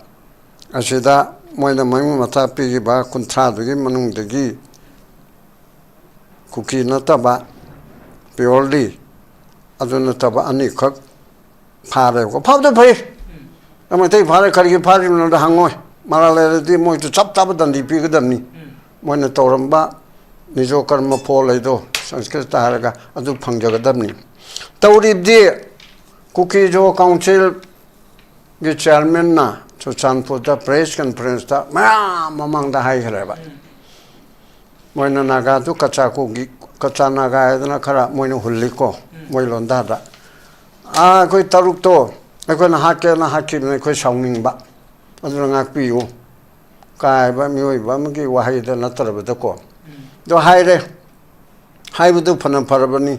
ꯑꯁꯤꯗ ꯃꯣꯏꯅ ꯃꯃꯤꯡ ꯃꯊꯥ ꯄꯤꯈꯤꯕ ꯀꯨꯟꯊ꯭ꯔꯥꯗꯨꯒꯤ ꯃꯅꯨꯡꯗꯒꯤ ꯀꯨꯀꯤ ꯅꯠꯇꯕ, purely ꯑꯗꯨ ꯅꯠꯇꯕ ꯑꯅꯤꯈꯛ ꯐꯥꯔꯦꯕꯀꯣ꯫ ꯐꯕꯗ ꯐꯩ꯫ ꯃꯩꯇꯩ ꯐꯥꯔꯦ, ꯀꯔꯤꯒꯤ ꯐꯥꯔꯤꯕꯅꯣꯗ ꯍꯪꯉꯣꯏ꯫ ꯃꯔꯥꯜ ꯂꯩꯔꯗꯤ ꯃꯣꯏꯁꯨ ꯆꯞ ꯆꯥꯕ ꯗꯟꯗꯤ ꯄꯤꯒꯗꯕꯅꯤ꯫ ꯃꯣꯏꯅ ꯇꯧꯔꯝꯕ ꯅꯤꯖꯣ ꯀꯔꯃ ꯐꯣꯜ ꯍꯥꯏꯗꯣ ꯁꯪꯁꯀ꯭ꯔꯤꯠꯇ ꯍꯥꯏꯔꯒ ꯑꯗꯨ ꯐꯪꯖꯒꯗꯕꯅꯤ꯫ ꯇꯧꯔꯤꯕꯗꯤ ꯀꯨꯀꯤꯖꯣ ꯀꯥꯎꯟꯁꯤꯜꯒꯤ ꯆꯤꯌꯥꯔꯃꯦꯟꯅ ꯆꯨꯔꯆꯥꯟꯄꯨꯔꯗ ꯄ꯭ꯔꯦꯁ ꯀꯟꯐꯔꯦꯟꯁꯇ ꯃꯌꯥꯝ ꯃꯃꯥꯡꯗ ꯍꯥꯏꯈ꯭ꯔꯦꯕ꯫ ꯃꯣꯏꯅ ꯅꯥꯒꯥꯗꯨ ꯀꯆꯥ ꯀꯨꯀꯤ, ꯀꯆꯥ ꯅꯥꯒꯥ ꯍꯥꯏꯗꯅ ꯈꯔ ꯃꯣꯏꯅ ꯍꯨꯜꯂꯤꯀꯣ, ꯃꯣꯏ ꯂꯣꯟꯗꯥꯗ꯫ ꯑꯥ, ꯑꯩꯈꯣꯏ ꯇꯔꯨꯛꯇꯣ ꯑꯩꯈꯣꯏꯅ ꯍꯥꯠꯀꯦꯅ ꯍꯥꯠꯈꯤꯕꯅꯤ, ꯑꯩꯈꯣꯏ ꯁꯥꯎꯅꯤꯡꯕ, ꯑꯗꯨꯅ ꯉꯥꯛꯄꯤꯌꯨ꯫ ꯀꯥꯏꯕ ꯃꯤꯑꯣꯏꯕ ꯑꯃꯒꯤ ꯋꯥꯍꯩꯗ ꯅꯠꯇ꯭ꯔꯕꯗꯀꯣ꯫ ꯑꯗꯣ ꯍꯥꯏꯔꯦ, ꯍꯥꯏꯕꯗꯨ ꯐꯅ ꯐꯔꯕꯅꯤ꯫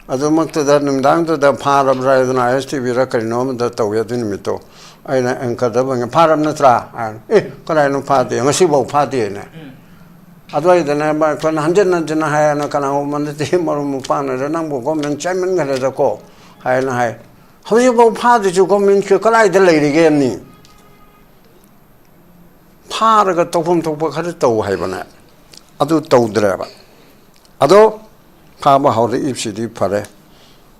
ꯑꯗꯨꯃꯛꯇꯗ ꯅꯨꯃꯤꯗꯥꯡꯗꯨꯗ ꯐꯥꯔꯕ꯭ꯔꯥ ꯍꯥꯏꯗꯅ ꯑꯥꯏ ꯑꯦꯁ ꯇꯤ ꯚꯤꯔ ꯀꯔꯤꯅꯣ ꯑꯃꯗ ꯇꯧꯋꯤ ꯑꯗꯨ ꯅꯨꯃꯤꯠꯇꯣ꯫ ꯑꯩꯅ ꯑꯦꯡꯀꯔꯗ ꯍꯪꯉꯦ, "ꯐꯥꯔꯕ ꯅꯠꯇ꯭ꯔꯥ?" ꯍꯥꯏꯅ, "ꯑꯦ, ꯀꯗꯥꯏꯅꯣ ꯐꯥꯗꯦ, ꯉꯁꯤꯐꯥꯎ ꯐꯥꯗꯦꯅ"꯫ ꯑꯗꯨꯋꯥꯏꯗꯅꯦ ꯑꯩꯈꯣꯏꯅ ꯍꯟꯖꯤꯟ ꯍꯟꯖꯤꯟꯅ ꯍꯥꯏꯌꯦꯅ, "ꯀꯅꯥꯒꯨꯝꯕ ꯅꯠꯇꯦ, ꯃꯔꯨꯞ ꯃꯄꯥꯡꯅꯗ ꯅꯪꯕꯨ ꯒꯣꯔꯃꯦꯟ ꯆꯦꯟꯃꯟꯈ꯭ꯔꯦꯗꯀꯣ" ꯍꯥꯏꯅ ꯍꯥꯏ꯫ ꯍꯧꯖꯤꯛꯐꯥꯎ ꯐꯥꯗ꯭ꯔꯤꯁꯤ ꯒꯣꯔꯃꯦꯟꯁꯦ ꯀꯗꯥꯏꯗ ꯂꯩꯔꯤꯒꯦ ꯑꯅꯤ? ꯐꯥꯔꯒ ꯇꯧꯐꯝ ꯊꯣꯛꯄ ꯈꯔ ꯇꯧ ꯍꯥꯏꯕꯅꯦ꯫ ꯑꯗꯨ ꯇꯧꯗ꯭ꯔꯦꯕ꯫ ꯑꯗꯣ ꯐꯥꯕ ꯍꯧꯔꯛꯏꯕꯁꯤꯗꯤ ꯐꯔꯦ꯫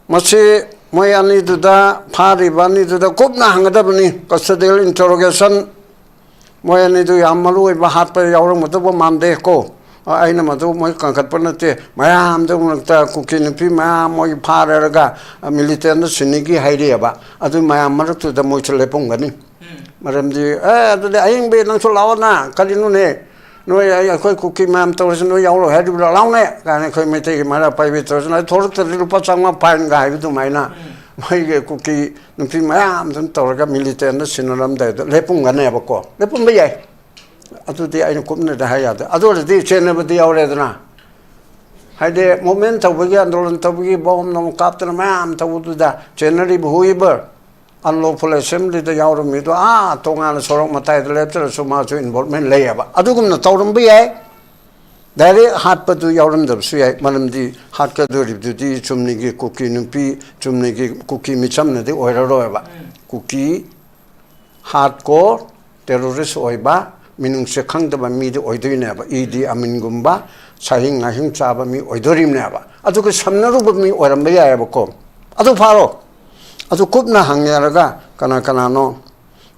ꯃꯁꯤ ꯃꯣꯏ ꯑꯅꯤꯗꯨꯗ, ꯐꯥꯔꯤꯕ ꯑꯅꯤꯗꯨꯗ ꯀꯨꯞꯅ ꯍꯪꯒꯗꯕꯅꯤ꯫ Custodial interrogation, ꯃꯣꯏ ꯑꯅꯤꯗꯨ ꯌꯥꯝ ꯃꯔꯨ ꯑꯣꯏꯕ ꯍꯥꯠꯄ ꯌꯥꯎꯔꯝꯒꯗꯧꯕ ꯃꯥꯟꯗꯦ ꯀꯣ꯫ ꯑꯩꯅ ꯃꯗꯨ ꯃꯣꯏ ꯀꯟꯈꯠꯄ ꯅꯠꯇꯦ꯫ ꯃꯌꯥꯝꯗꯨ ꯃꯔꯛꯇ ꯀꯨꯀꯤ ꯅꯨꯄꯤ ꯃꯌꯥꯝ ꯃꯣꯏ ꯐꯥꯔꯒ ꯃꯤꯂꯤꯇꯦꯟꯗ ꯁꯤꯟꯅꯤꯒꯤ ꯍꯥꯏꯔꯤꯑꯕ꯫ ꯑꯗꯨ ꯃꯌꯥꯝ ꯃꯔꯛꯇꯨꯗ ꯃꯣꯏꯁꯨ ꯂꯦꯞꯄꯝꯒꯅꯤ꯫ ꯃꯔꯝꯗꯤ, "ꯑꯦ, ꯑꯗꯨꯗꯤ ꯑꯍꯤꯡꯕꯤ, ꯅꯪꯁꯨ ꯂꯥꯛꯑꯣꯅ, ꯀꯔꯤꯅꯣꯅꯦ, ꯅꯣꯏ, ꯑꯩ, ꯑꯩꯈꯣꯏ ꯀꯨꯀꯤ ꯃꯌꯥꯝ ꯇꯧꯔꯁꯤ, ꯅꯣꯏ ꯌꯥꯎꯔꯣꯏ ꯍꯥꯏꯔꯤꯕ꯭ꯔꯥ? ꯂꯥꯎꯅꯦ" ꯀꯥꯏꯅ ꯑꯩꯈꯣꯏ ꯃꯩꯇꯩꯒꯤ ꯃꯩꯔꯥ ꯄꯥꯏꯕꯤ ꯇꯧꯔꯁꯤ, ꯅꯣꯏ ꯊꯣꯛꯂꯛꯇ꯭ꯔꯗꯤ ꯂꯨꯄꯥ ꯆꯥꯝꯃꯉꯥ ꯐꯥꯏꯟꯒ ꯍꯥꯏꯕ ꯑꯗꯨꯃꯥꯏꯅ, ꯃꯣꯏꯒꯤ ꯀꯨꯀꯤ ꯅꯨꯄꯤ ꯃꯌꯥꯝꯗꯨꯅ ꯇꯧꯔꯒ ꯃꯤꯂꯤꯇꯦꯟꯗ ꯁꯤꯟꯅꯔꯝꯗꯥꯏꯗ ꯂꯦꯞꯄꯝꯒꯅꯦꯕꯀꯣ, ꯂꯦꯞꯄꯝꯕ ꯌꯥꯏ꯫ ꯑꯗꯨꯗꯤ ꯑꯩꯅ ꯀꯨꯞꯅꯗꯤ ꯍꯥꯏ ꯌꯥꯗꯦ꯫ ꯑꯗꯨ ꯑꯣꯏꯔꯗꯤ ꯆꯦꯟꯅꯕꯗꯤ ꯌꯥꯎꯔꯦꯗꯅ꯫ ꯍꯥꯏꯗꯤ, ꯃꯨꯞꯃꯦꯟ ꯇꯧꯕꯒꯤ, ꯑꯟꯗꯣꯂꯟ ꯇꯧꯕꯒꯤ, ꯕꯣꯝ ꯅꯣꯡ ꯀꯥꯞꯇꯅ ꯃꯌꯥꯝ ꯇꯧꯕꯗꯨꯗ ꯆꯦꯟꯅꯔꯤꯕ whoever unlawful assemblyꯗ ꯌꯥꯎꯔꯝꯃꯤꯗꯣ, ꯑꯥ, ꯇꯣꯉꯥꯟꯅ ꯁꯣꯔꯣꯛ ꯃꯇꯥꯏꯗ ꯂꯦꯞꯆꯔꯁꯨ ꯃꯥꯁꯨ involvement ꯂꯩꯌꯦꯕ꯫ ꯑꯗꯨꯒꯨꯝꯅ ꯇꯧꯔꯝꯕ ꯌꯥꯏ꯫ Direct ꯍꯥꯠꯄꯗꯨ ꯌꯥꯎꯔꯝꯗꯕꯁꯨ ꯌꯥꯏ, ꯃꯔꯝꯗꯤ ꯍꯥꯠꯀꯗꯣꯔꯤꯕꯗꯨꯗꯤ ꯆꯨꯝꯅꯒꯤ ꯀꯨꯀꯤ ꯅꯨꯄꯤ, ꯆꯨꯝꯅꯒꯤ ꯀꯨꯀꯤ ꯃꯤꯆꯝꯅꯗꯤ ꯑꯣꯏꯔꯔꯣꯏꯕ꯫ ꯀꯨꯀꯤ hardcore terrorist ꯑꯣꯏꯕ, ꯃꯤꯅꯨꯡꯁꯤ ꯈꯪꯗꯕ ꯃꯤꯗꯤ ꯑꯣꯏꯗꯣꯏꯅꯦꯕ꯫ ꯏꯗꯤ ꯑꯃꯤꯟꯒꯨꯝꯕ ꯁꯥꯍꯤꯡ ꯉꯥꯍꯤꯡ ꯆꯥꯕ ꯃꯤ ꯑꯣꯏꯗꯣꯔꯤꯕꯅꯦꯕ꯫ ꯑꯗꯨꯒ ꯁꯝꯅꯔꯨꯕ ꯃꯤ ꯑꯣꯏꯔꯝꯕ ꯌꯥꯏꯑꯕꯀꯣ꯫ ꯑꯗꯨ ꯐꯥꯔꯣ꯫ ꯑꯗꯨ ꯀꯨꯞꯅ ꯍꯪꯉꯦꯔꯒ, ꯀꯅꯥ ꯀꯅꯥꯅꯣ,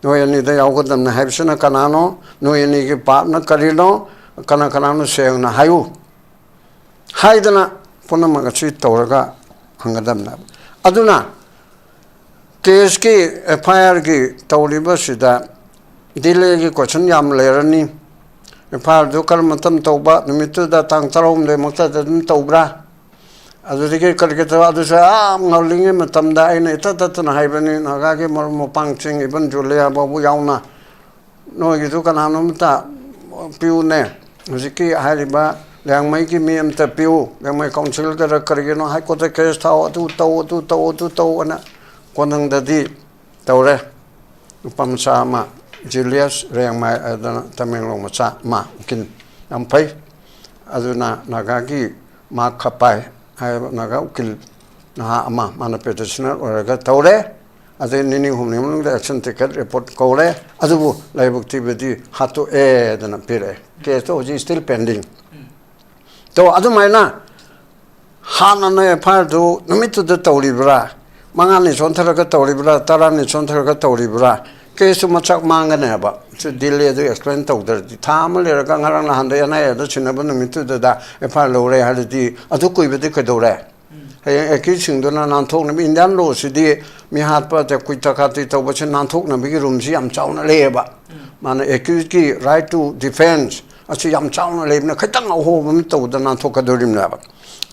ꯅꯣꯏ ꯑꯅꯤꯗ ꯌꯥꯎꯒꯗꯕꯅꯤ ꯍꯥꯏꯕꯁꯤꯅ ꯀꯅꯥꯅꯣ, ꯅꯣꯏ ꯑꯅꯤꯒꯤ ꯄꯥꯞꯅ ꯀꯔꯤꯅꯣ, ꯀꯅꯥ ꯀꯅꯥꯅꯣ ꯁꯦꯡꯅ ꯍꯥꯏꯌꯨ ꯍꯥꯏꯗꯅ ꯄꯨꯝꯅꯃꯛ ꯑꯁꯤ ꯇꯧꯔꯒ ꯍꯪꯒꯗꯕꯅꯦꯕ꯫ ꯑꯗꯨꯅ ꯀꯦꯁꯀꯤ, ꯑꯦꯐ ꯑꯥꯏ ꯑꯥꯔꯒꯤ ꯇꯧꯔꯤꯕꯁꯤꯗ ꯗꯤꯂꯦꯒꯤ ꯀꯣꯏꯁꯟ ꯌꯥꯝ ꯂꯩꯔꯅꯤ꯫ ꯑꯦꯐ ꯑꯥꯏ ꯑꯥꯔꯗꯨ ꯀꯔꯝꯕ ꯃꯇꯝ ꯇꯧꯕ, ꯅꯨꯃꯤꯠꯇꯨꯗ ꯇꯥꯡ ꯇꯔꯥꯍꯨꯝꯗꯣꯏꯃꯛꯇꯗ ꯑꯗꯨꯝ ꯇꯧꯕ꯭ꯔꯥ? ꯑꯗꯨꯗꯒꯤ ꯀꯔꯤ ꯀꯔꯤ ꯇꯧ-, ꯑꯗꯨꯁꯨ ꯌꯥꯝ ꯉꯜꯂꯤꯉꯩ ꯃꯇꯝꯗ ꯑꯩꯅ ꯏꯇꯠ ꯇꯠꯇꯅ ꯍꯥꯏꯕꯅꯤ, ꯅꯥꯒꯥꯒꯤ ꯃꯔꯨꯞ ꯃꯄꯥꯡꯁꯤꯡ, ꯏꯕꯟ ꯖꯨꯂꯤꯌꯥ ꯐꯥꯎꯕ ꯌꯥꯎꯅ, "ꯅꯣꯏꯒꯤꯗꯨ ꯀꯅꯥꯅꯣꯝꯇ ꯄꯤꯌꯨꯅꯦ, ꯍꯧꯖꯤꯛꯀꯤ ꯍꯥꯏꯔꯤꯕ ꯂꯤꯌꯥꯡꯃꯩꯒꯤ ꯃꯤ ꯑꯝꯇ ꯄꯤꯌꯨ, ꯂꯤꯌꯥꯡꯃꯩ ꯀꯥꯎꯟꯁꯤꯜꯗꯔ ꯀꯔꯤꯒꯤꯅꯣ ꯍꯥꯏ ꯀꯣꯔꯠꯇ ꯀꯦꯁ ꯊꯥꯎ, ꯑꯗꯨ ꯇꯧ, ꯑꯗꯨ ꯇꯧ, ꯑꯗꯨ ꯇꯧ" ꯑꯅ ꯀꯣꯟꯊꯪꯗꯗꯤ ꯇꯧꯔꯦ꯫ ꯅꯨꯄꯥ ꯃꯆꯥ ꯑꯃ, ꯖꯨꯂꯤꯌꯁ ꯔꯦꯡꯃꯥꯏ ꯍꯥꯏꯗꯅ ꯇꯃꯦꯡꯂꯣꯡ ꯃꯆꯥ ꯑꯃ, ꯎꯀꯤꯜ ꯌꯥꯝ ꯐꯩ꯫ ꯑꯗꯨꯅ ꯅꯥꯒꯥꯒꯤ ꯃꯥ ꯈꯄꯥꯏ ꯍꯥꯏꯕ ꯅꯥꯒꯥ ꯎꯀꯤꯜ ꯅꯍꯥ ꯑꯃ, ꯃꯥꯅ ꯄꯦꯇꯤꯁꯅꯔ ꯑꯣꯏꯔꯒ ꯇꯧꯔꯦ꯫ ꯑꯗꯩ ꯅꯤꯅꯤ ꯍꯨꯝꯅꯤ ꯃꯅꯨꯡꯗ ꯑꯦꯛꯁꯟ ꯇꯤꯀꯦꯠ ꯔꯤꯄꯣꯔꯠ ꯀꯧꯔꯦ꯫ ꯑꯗꯨꯕꯨ ꯂꯥꯏꯕꯛ ꯊꯤꯕꯗꯤ ꯍꯥꯠꯇꯣꯛꯑꯦꯗꯅ ꯄꯤꯔꯛꯑꯦ꯫ ꯀꯦꯁꯇꯣ ꯍꯧꯖꯤꯛ still pending꯫ ꯇꯣ ꯑꯗꯨꯃꯥꯏꯅ ꯍꯥꯟꯅꯅ ꯑꯦꯐ ꯑꯥꯏ ꯑꯥꯔꯗꯨ ꯅꯨꯃꯤꯠꯇꯨꯗ ꯇꯧꯔꯤꯕ꯭ꯔꯥ, ꯃꯉꯥꯅꯤ ꯆꯣꯟꯊꯔꯒ ꯇꯧꯔꯤꯕ꯭ꯔꯥ, ꯇꯔꯥꯅꯤ ꯆꯣꯟꯊꯔꯒ ꯇꯧꯔꯤꯕ꯭ꯔꯥ, ꯀꯦꯁꯇꯨ ꯃꯆꯥꯛ ꯃꯥꯡꯒꯅꯦꯕ꯫ ꯁꯤ ꯗꯤꯂꯦꯗꯨ ꯑꯦꯛꯁꯄ꯭ꯂꯦꯟ ꯇꯧꯗ꯭ꯔꯗꯤ, ꯊꯥ ꯑꯃ ꯂꯩꯔꯒ ꯉꯔꯥꯡ ꯅꯍꯥꯟꯗ ꯑꯦꯟ ꯑꯥꯏ ꯑꯦꯗ ꯁꯤꯟꯅꯕ ꯅꯨꯃꯤꯠꯇꯨꯗ ꯑꯦꯐ ꯑꯥꯏ ꯑꯥꯔ ꯂꯧꯔꯦ ꯍꯥꯏꯔꯗꯤ, ꯑꯗꯨ ꯀꯨꯏꯕꯗꯤ ꯀꯩꯗꯧꯔꯦ? ꯍꯌꯦꯡ ꯑꯦꯀ꯭ꯌꯨꯁꯁꯤꯡꯗꯨꯅ ꯅꯥꯟꯊꯣꯛꯅꯕ, ꯏꯟꯗꯤꯌꯥꯟ ꯂꯣꯁꯤꯗꯤ ꯃꯤꯍꯥꯠꯄ, ꯇꯦꯛꯀꯨꯏ ꯇꯀꯥꯇꯤ ꯇꯧꯕꯁꯦ ꯅꯥꯟꯊꯣꯛꯅꯕꯒꯤ ꯔꯨꯝꯁꯤ ꯌꯥꯝ ꯆꯥꯎꯅ ꯂꯩꯌꯦꯕ꯫ ꯃꯥꯅ ꯑꯦꯀ꯭ꯌꯨꯁꯀꯤ ꯔꯥꯏꯠ ꯇꯨ ꯗꯤꯐꯦꯟꯁ ꯑꯁꯤ ꯌꯥꯝ ꯆꯥꯎꯅ ꯂꯩꯕꯅ, ꯈꯤꯇꯪ ꯑꯍꯣꯕ ꯑꯃ ꯇꯧꯕꯗ ꯅꯥꯟꯊꯣꯛꯀꯗꯣꯔꯤꯕꯅꯦꯕ꯫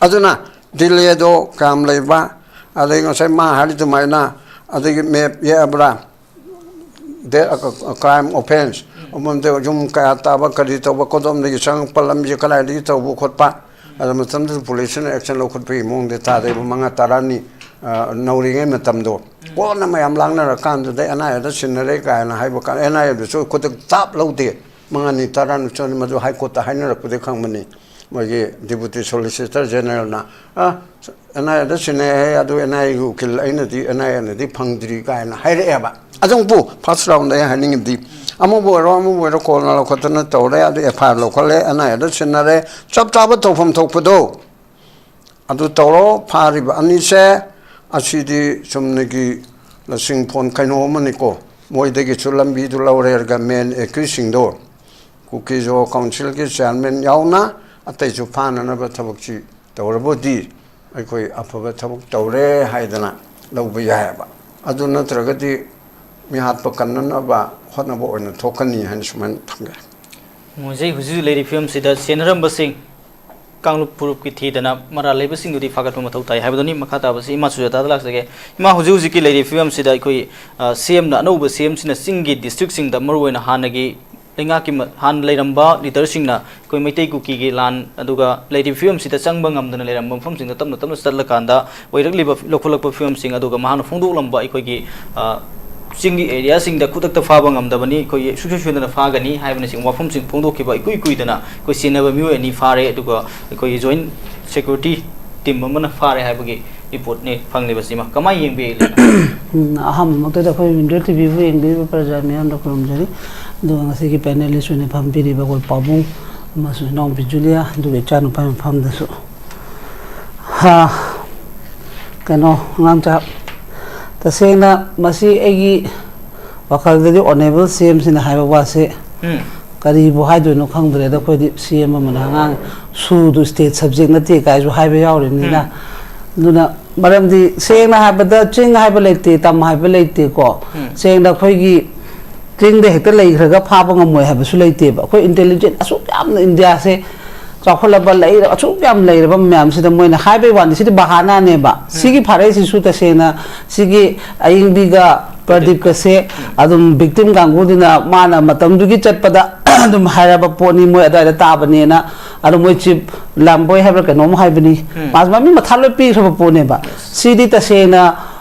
ꯑꯗꯨꯅ ꯗꯤꯂꯦꯗꯣ ꯀꯌꯥꯝ ꯂꯩꯕ, ꯑꯗꯩ ꯉꯁꯥꯏ ꯃꯥ ꯍꯥꯏꯔꯤ ꯑꯗꯨꯃꯥꯏꯅ, ꯑꯗꯒꯤ ꯃꯦꯞ ꯌꯦꯛꯑꯕ꯭ꯔꯥ, ꯗꯦꯠ ꯀ꯭ꯔꯥꯏꯝ ꯑꯣꯐꯦꯟꯁ ꯑꯃꯃꯝꯗ ꯌꯨꯝ ꯀꯌꯥ ꯇꯥꯕ, ꯀꯔꯤ ꯇꯧꯕ, ꯀꯗꯣꯝꯗꯒꯤ ꯆꯪꯉꯛꯄ, ꯂꯝꯕꯤꯁꯦ ꯀꯗꯥꯏꯗꯒꯤ ꯇꯧꯕ ꯈꯣꯠꯄ, ꯑꯗꯨ ꯃꯇꯝꯗꯨꯗ ꯄꯨꯂꯤꯁꯅ ꯑꯦꯛꯁꯟ ꯂꯧꯈꯠꯄꯒꯤ ꯃꯑꯣꯡꯗ ꯊꯥꯗꯩꯕ ꯃꯉꯥ ꯇꯔꯥꯅꯤ, ꯑ, ꯅꯧꯔꯤꯉꯩ ꯃꯇꯝꯗꯣ꯫ ꯀꯣꯟꯅ ꯃꯌꯥꯝ ꯂꯥꯡꯅꯔꯀꯥꯟꯗꯨꯗ ꯑꯦꯟ ꯑꯥꯏ ꯑꯦꯗ ꯁꯤꯟꯅꯔꯦ ꯀꯥꯏꯅ ꯍꯥꯏꯕ ꯀꯥꯟꯗ, ꯑꯦꯟ ꯑꯥꯏ ꯑꯦꯗꯁꯨ ꯈꯨꯗꯛ ꯆꯞ ꯂꯧꯗꯦ꯫ ꯃꯉꯥꯅꯤ ꯇꯔꯥꯅꯤ ꯆꯪꯉꯤ, ꯃꯗꯨ ꯍꯥꯏ ꯀꯣꯔꯠꯇ ꯍꯥꯏꯅꯔꯛꯄꯗꯒꯤ ꯈꯪꯕꯅꯤ꯫ ꯃꯣꯏꯒꯤ ꯗꯤꯄꯨꯇꯤ ꯁꯣꯂꯤꯁꯤꯇꯔ ꯖꯦꯅꯔꯦꯜꯅ, "ꯑ, ꯑꯦꯟ ꯑꯥꯏ ꯑꯦꯗ ꯁꯤꯟꯅꯩ ꯍꯥꯏ, ꯑꯗꯨ ꯑꯦꯟ ꯑꯥꯏ ꯑꯦꯒꯤ ꯎꯀꯤꯜ ꯑꯩꯅꯗꯤ, ꯑꯦꯟ ꯑꯥꯏ ꯑꯦꯅꯗꯤ ꯐꯪꯗ꯭ꯔꯤ" ꯀꯥꯏꯅ ꯍꯥꯏꯔꯛꯑꯦꯕ꯫ ꯑꯗꯨꯕꯨ ꯐꯥꯔꯁ ꯔꯥꯎꯟꯗ ꯑꯩ ꯍꯥꯏꯅꯤꯡꯉꯤꯕꯗꯤ, ꯑꯃꯕꯨ ꯑꯣꯏꯔꯣ, ꯑꯃꯕꯨ ꯑꯣꯏꯔꯣ, ꯀꯣꯜꯅ ꯂꯧꯈꯠꯇꯅ ꯇꯧꯔꯦ, ꯑꯗꯨ ꯑꯦꯐ ꯑꯥꯏ ꯑꯥꯔ ꯂꯧꯈꯠꯂꯦ, ꯑꯦꯟ ꯑꯥꯏ ꯑꯦꯗ ꯁꯤꯟꯅꯔꯦ, ꯆꯞ ꯆꯥꯕ ꯇꯧꯐꯝ ꯊꯣꯛꯄꯗꯣ ꯑꯗꯨ ꯇꯧꯔꯣ꯫ ꯐꯥꯔꯤꯕ ꯑꯅꯤꯁꯦ ꯑꯁꯤꯗꯤ ꯆꯨꯝꯅꯒꯤ ꯂꯁꯤꯡ ꯐꯣꯟ ꯀꯩꯅꯣ ꯑꯃꯅꯤꯀꯣ, ꯃꯣꯏꯗꯒꯤꯁꯨ ꯂꯝꯕꯤꯗꯨ ꯂꯧꯔꯦꯔꯒ ꯃꯦꯟ ꯑꯦꯀ꯭ꯌꯨꯁꯁꯤꯡꯗꯣ ꯀꯨꯀꯤꯖꯣ ꯀꯥꯎꯟꯁꯤꯜꯒꯤ ꯆꯤꯌꯥꯔꯃꯦꯟ ꯌꯥꯎꯅ ꯑꯇꯩꯁꯨ ꯐꯥꯅꯅꯕ ꯊꯕꯛꯁꯤ ꯇꯧꯔꯕꯗꯤ ꯑꯩꯈꯣꯏ ꯑꯐꯕ ꯊꯕꯛ ꯇꯧꯔꯦ ꯍꯥꯏꯗꯅ ꯂꯧꯕ ꯌꯥꯏꯑꯕ꯫ ꯑꯗꯨ ꯅꯠꯇ꯭ꯔꯒꯗꯤ ꯃꯤꯍꯥꯠꯄ ꯀꯟꯅꯅꯕ ꯍꯣꯠꯅꯕ ꯑꯣꯏꯅ ꯊꯣꯛꯀꯅꯤ ꯍꯥꯏꯅ ꯁꯨꯃꯥꯏꯅ ꯊꯝꯒꯦ꯫ ꯃꯣꯏꯁꯦ ꯍꯧꯖꯤꯛ ꯍꯧꯖꯤꯛ ꯂꯩꯔꯤꯕ ꯐꯤꯕꯝꯁꯤꯗ ꯆꯦꯟꯅꯔꯝꯕꯁꯤꯡ ꯀꯥꯡꯂꯨꯞ ꯐꯨꯔꯨꯞꯀꯤ ꯊꯤꯗꯅ ꯃꯔꯥꯜ ꯂꯩꯕꯁꯤꯡꯗꯨꯗꯤ ꯐꯥꯒꯠꯄ ꯃꯊꯧ ꯇꯥꯏ ꯍꯥꯏꯕꯗꯨꯅꯤ꯫ ꯃꯈꯥ ꯇꯥꯕꯁꯤ ꯏꯃꯥ ꯁꯨꯖꯥꯇꯥꯗ ꯂꯥꯛꯆꯒꯦ꯫ ꯏꯃꯥ, ꯍꯧꯖꯤꯛ ꯍꯧꯖꯤꯛꯀꯤ ꯂꯩꯔꯤꯕ ꯐꯤꯕꯝꯁꯤꯗ ꯑꯩꯈꯣꯏ, ꯑ, ꯁꯤ ꯑꯦꯝꯅ ꯑꯅꯧꯕ ꯁꯤ ꯑꯦꯝꯁꯤꯅ ꯆꯤꯡꯒꯤ ꯗꯤꯁꯇ꯭ꯔꯤꯛꯁꯤꯡꯗ ꯃꯔꯨꯑꯣꯏꯅ ꯍꯥꯟꯅꯒꯤ ꯂꯩꯉꯥꯛꯀꯤ ꯃ-, ꯍꯥꯟꯅ ꯂꯩꯔꯝꯕ ꯂꯤꯗꯔꯁꯤꯡꯅ ꯑꯩꯈꯣꯏ ꯃꯩꯇꯩ ꯀꯨꯀꯤꯒꯤ ꯂꯥꯟ ꯑꯗꯨꯒ ꯂꯩꯔꯤꯕ ꯐꯤꯕꯝꯁꯤꯗ ꯆꯪꯕ ꯉꯝꯗꯅ ꯂꯩꯔꯝꯕ ꯃꯐꯝꯁꯤꯡꯗ ꯇꯞꯅ ꯇꯞꯅ ꯆꯠꯂꯀꯥꯟꯗ ꯑꯣꯏꯔꯛꯂꯤꯕ ꯂꯧꯈꯠꯂꯛꯄ ꯐꯤꯕꯝꯁꯤꯡ ꯑꯗꯨꯒ ꯃꯍꯥꯛꯅ ꯐꯣꯡꯗꯣꯛꯂꯝꯕ ꯑꯩꯈꯣꯏꯒꯤ, ꯑ, ꯆꯤꯡꯒꯤ ꯑꯦꯔꯤꯌꯥꯁꯤꯡꯗ ꯈꯨꯗꯛꯇ ꯐꯥꯕ ꯉꯝꯗꯕꯅꯤ, ꯑꯩꯈꯣꯏꯒꯤ ꯁꯨꯡꯁꯣꯏ ꯁꯣꯏꯗꯅ ꯐꯥꯒꯅꯤ ꯍꯥꯏꯕꯅꯆꯤꯡꯕ ꯋꯥꯐꯝꯁꯤꯡ ꯐꯣꯡꯗꯣꯛꯈꯤꯕ ꯏꯀꯨꯏ ꯀꯨꯏꯗꯅ ꯑꯩꯈꯣꯏ ꯆꯦꯟꯅꯕ ꯃꯤꯑꯣꯏ ꯑꯅꯤ ꯐꯥꯔꯦ, ꯑꯗꯨꯒ ꯑꯩꯈꯣꯏꯒꯤ ꯖꯣꯏꯟ ꯁꯦꯀ꯭ꯌꯨꯔꯤꯇꯤ ꯇꯤꯝ ꯑꯃꯅ ꯐꯥꯔꯦ ꯍꯥꯏꯕꯒꯤ ꯔꯤꯄꯣꯔꯠꯅꯤ ꯐꯪꯂꯤꯕꯁꯤꯃ꯫ ꯀꯃꯥꯏꯅ ꯌꯦꯡꯕꯤꯔꯤ? ꯎꯝ, ꯑꯍꯥꯟꯕꯃꯛꯇꯗ ꯑꯩꯈꯣꯏ ꯏꯟꯗꯤꯌꯥ ꯇꯤꯚꯤꯕꯨ ꯌꯦꯡꯕꯤꯔꯤꯕ ꯄ꯭ꯔꯖꯥ ꯃꯤꯌꯥꯝꯗ ꯈꯨꯔꯨꯝꯖꯔꯤ꯫ ꯑꯗꯨꯒ ꯉꯁꯤꯒꯤ ꯄꯦꯅꯦꯂꯤꯁ ꯑꯣꯏꯅ ꯐꯝꯕꯤꯔꯤꯕ ꯑꯩꯈꯣꯏ ꯄꯥꯕꯨꯡ ꯑꯃꯁꯨꯡ ꯏꯅꯥꯎꯄꯤ ꯖꯨꯂꯤꯌꯥ, ꯑꯗꯨꯒ ꯏꯆꯥꯅꯨꯄꯥ ꯃꯐꯝꯗꯁꯨ꯫ ꯍꯥ, ꯀꯩꯅꯣ, ꯑꯉꯥꯡꯆꯥ, ꯇꯁꯦꯡꯅ ꯃꯁꯤ ꯑꯩꯒꯤ ꯋꯥꯈꯜꯗꯗꯤ ꯑꯣꯅꯦꯕꯜ ꯁꯤ ꯑꯦꯝꯁꯤꯅ ꯍꯥꯏꯕ ꯋꯥꯁꯦ ꯎꯝ꯫ ꯀꯔꯤꯕꯨ ꯍꯥꯏꯗꯣꯏꯅꯣ ꯈꯪꯗ꯭ꯔꯦꯗ꯫ ꯑꯩꯈꯣꯏꯗꯤ ꯁꯤ ꯑꯦꯝ ꯑꯃꯅ ꯑꯉꯥꯡ ꯁꯨꯗꯨ ꯁ꯭ꯇꯦꯠ ꯁꯕꯖꯦꯛ ꯅꯠꯇꯦ ꯀꯥꯏꯁꯨ ꯍꯥꯏꯕ ꯌꯥꯎꯔꯤꯕꯅꯤꯅ, ꯎꯝ꯫ ꯑꯗꯨꯅ ꯃꯔꯝꯗꯤ ꯁꯦꯡꯅ ꯍꯥꯏꯕꯗ ꯆꯤꯡ ꯍꯥꯏꯕ ꯂꯩꯇꯦ, ꯇꯝ ꯍꯥꯏꯕ ꯂꯩꯇꯦꯀꯣ꯫ ꯁꯦꯡꯅ ꯑꯩꯈꯣꯏꯒꯤ ꯆꯤꯡꯗ ꯍꯦꯛꯇ ꯂꯩꯈ꯭ꯔꯒ ꯐꯥꯕ ꯉꯝꯃꯣꯏ ꯍꯥꯏꯕꯁꯨ ꯂꯩꯇꯦꯕ꯫ ꯑꯩꯈꯣꯏ ꯏꯟꯇꯦꯂꯤꯖꯦꯟ ꯑꯁꯨꯛ ꯌꯥꯝꯅ ꯏꯟꯗꯤꯌꯥꯁꯦ ꯆꯥꯎꯈꯠꯂꯕ, ꯂꯩꯔ ꯑꯁꯨꯛ ꯌꯥꯝ ꯂꯩꯔꯕ ꯃꯌꯥꯝꯁꯤꯗ ꯃꯣꯏꯅ ꯍꯥꯏꯕꯩ ꯋꯥꯅꯤ, ꯁꯤꯗꯤ ꯕꯍꯥꯅꯥꯅꯦꯕ꯫ ꯁꯤꯒꯤ ꯐꯥꯔꯛꯏꯁꯤꯁꯨ ꯇꯁꯦꯡꯅ ꯁꯤꯒꯤ ꯑꯌꯤꯡꯕꯤꯒ ꯄ꯭ꯔꯗꯤꯞꯀꯁꯦ ꯑꯗꯨꯝ ꯕꯤꯛꯇꯤꯝ ꯀꯥꯡꯕꯨꯗꯨꯅ ꯃꯥꯅ ꯃꯇꯝꯗꯨꯒꯤ ꯆꯠꯄꯗ ꯑꯗꯨꯝ ꯍꯥꯏꯔꯕ ꯄꯣꯠꯅꯤ, ꯃꯣꯏ ꯑꯗꯨꯋꯥꯏꯗ ꯇꯥꯕꯅꯦꯅ꯫ ꯑꯗꯣ ꯃꯣꯏ ꯆꯤꯞ ꯂꯥꯝꯕꯣꯏ ꯍꯥꯏꯕ꯭ꯔꯥ ꯀꯩꯅꯣꯝ ꯍꯥꯏꯕꯅꯤ, ꯃꯥꯁ ꯃꯃꯤꯡ ꯃꯊꯥ ꯂꯣꯏ ꯄꯤꯈ꯭ꯔꯕ ꯄꯣꯠꯅꯦꯕ꯫ ꯁꯤꯗꯤ ꯇꯁꯦꯡꯅ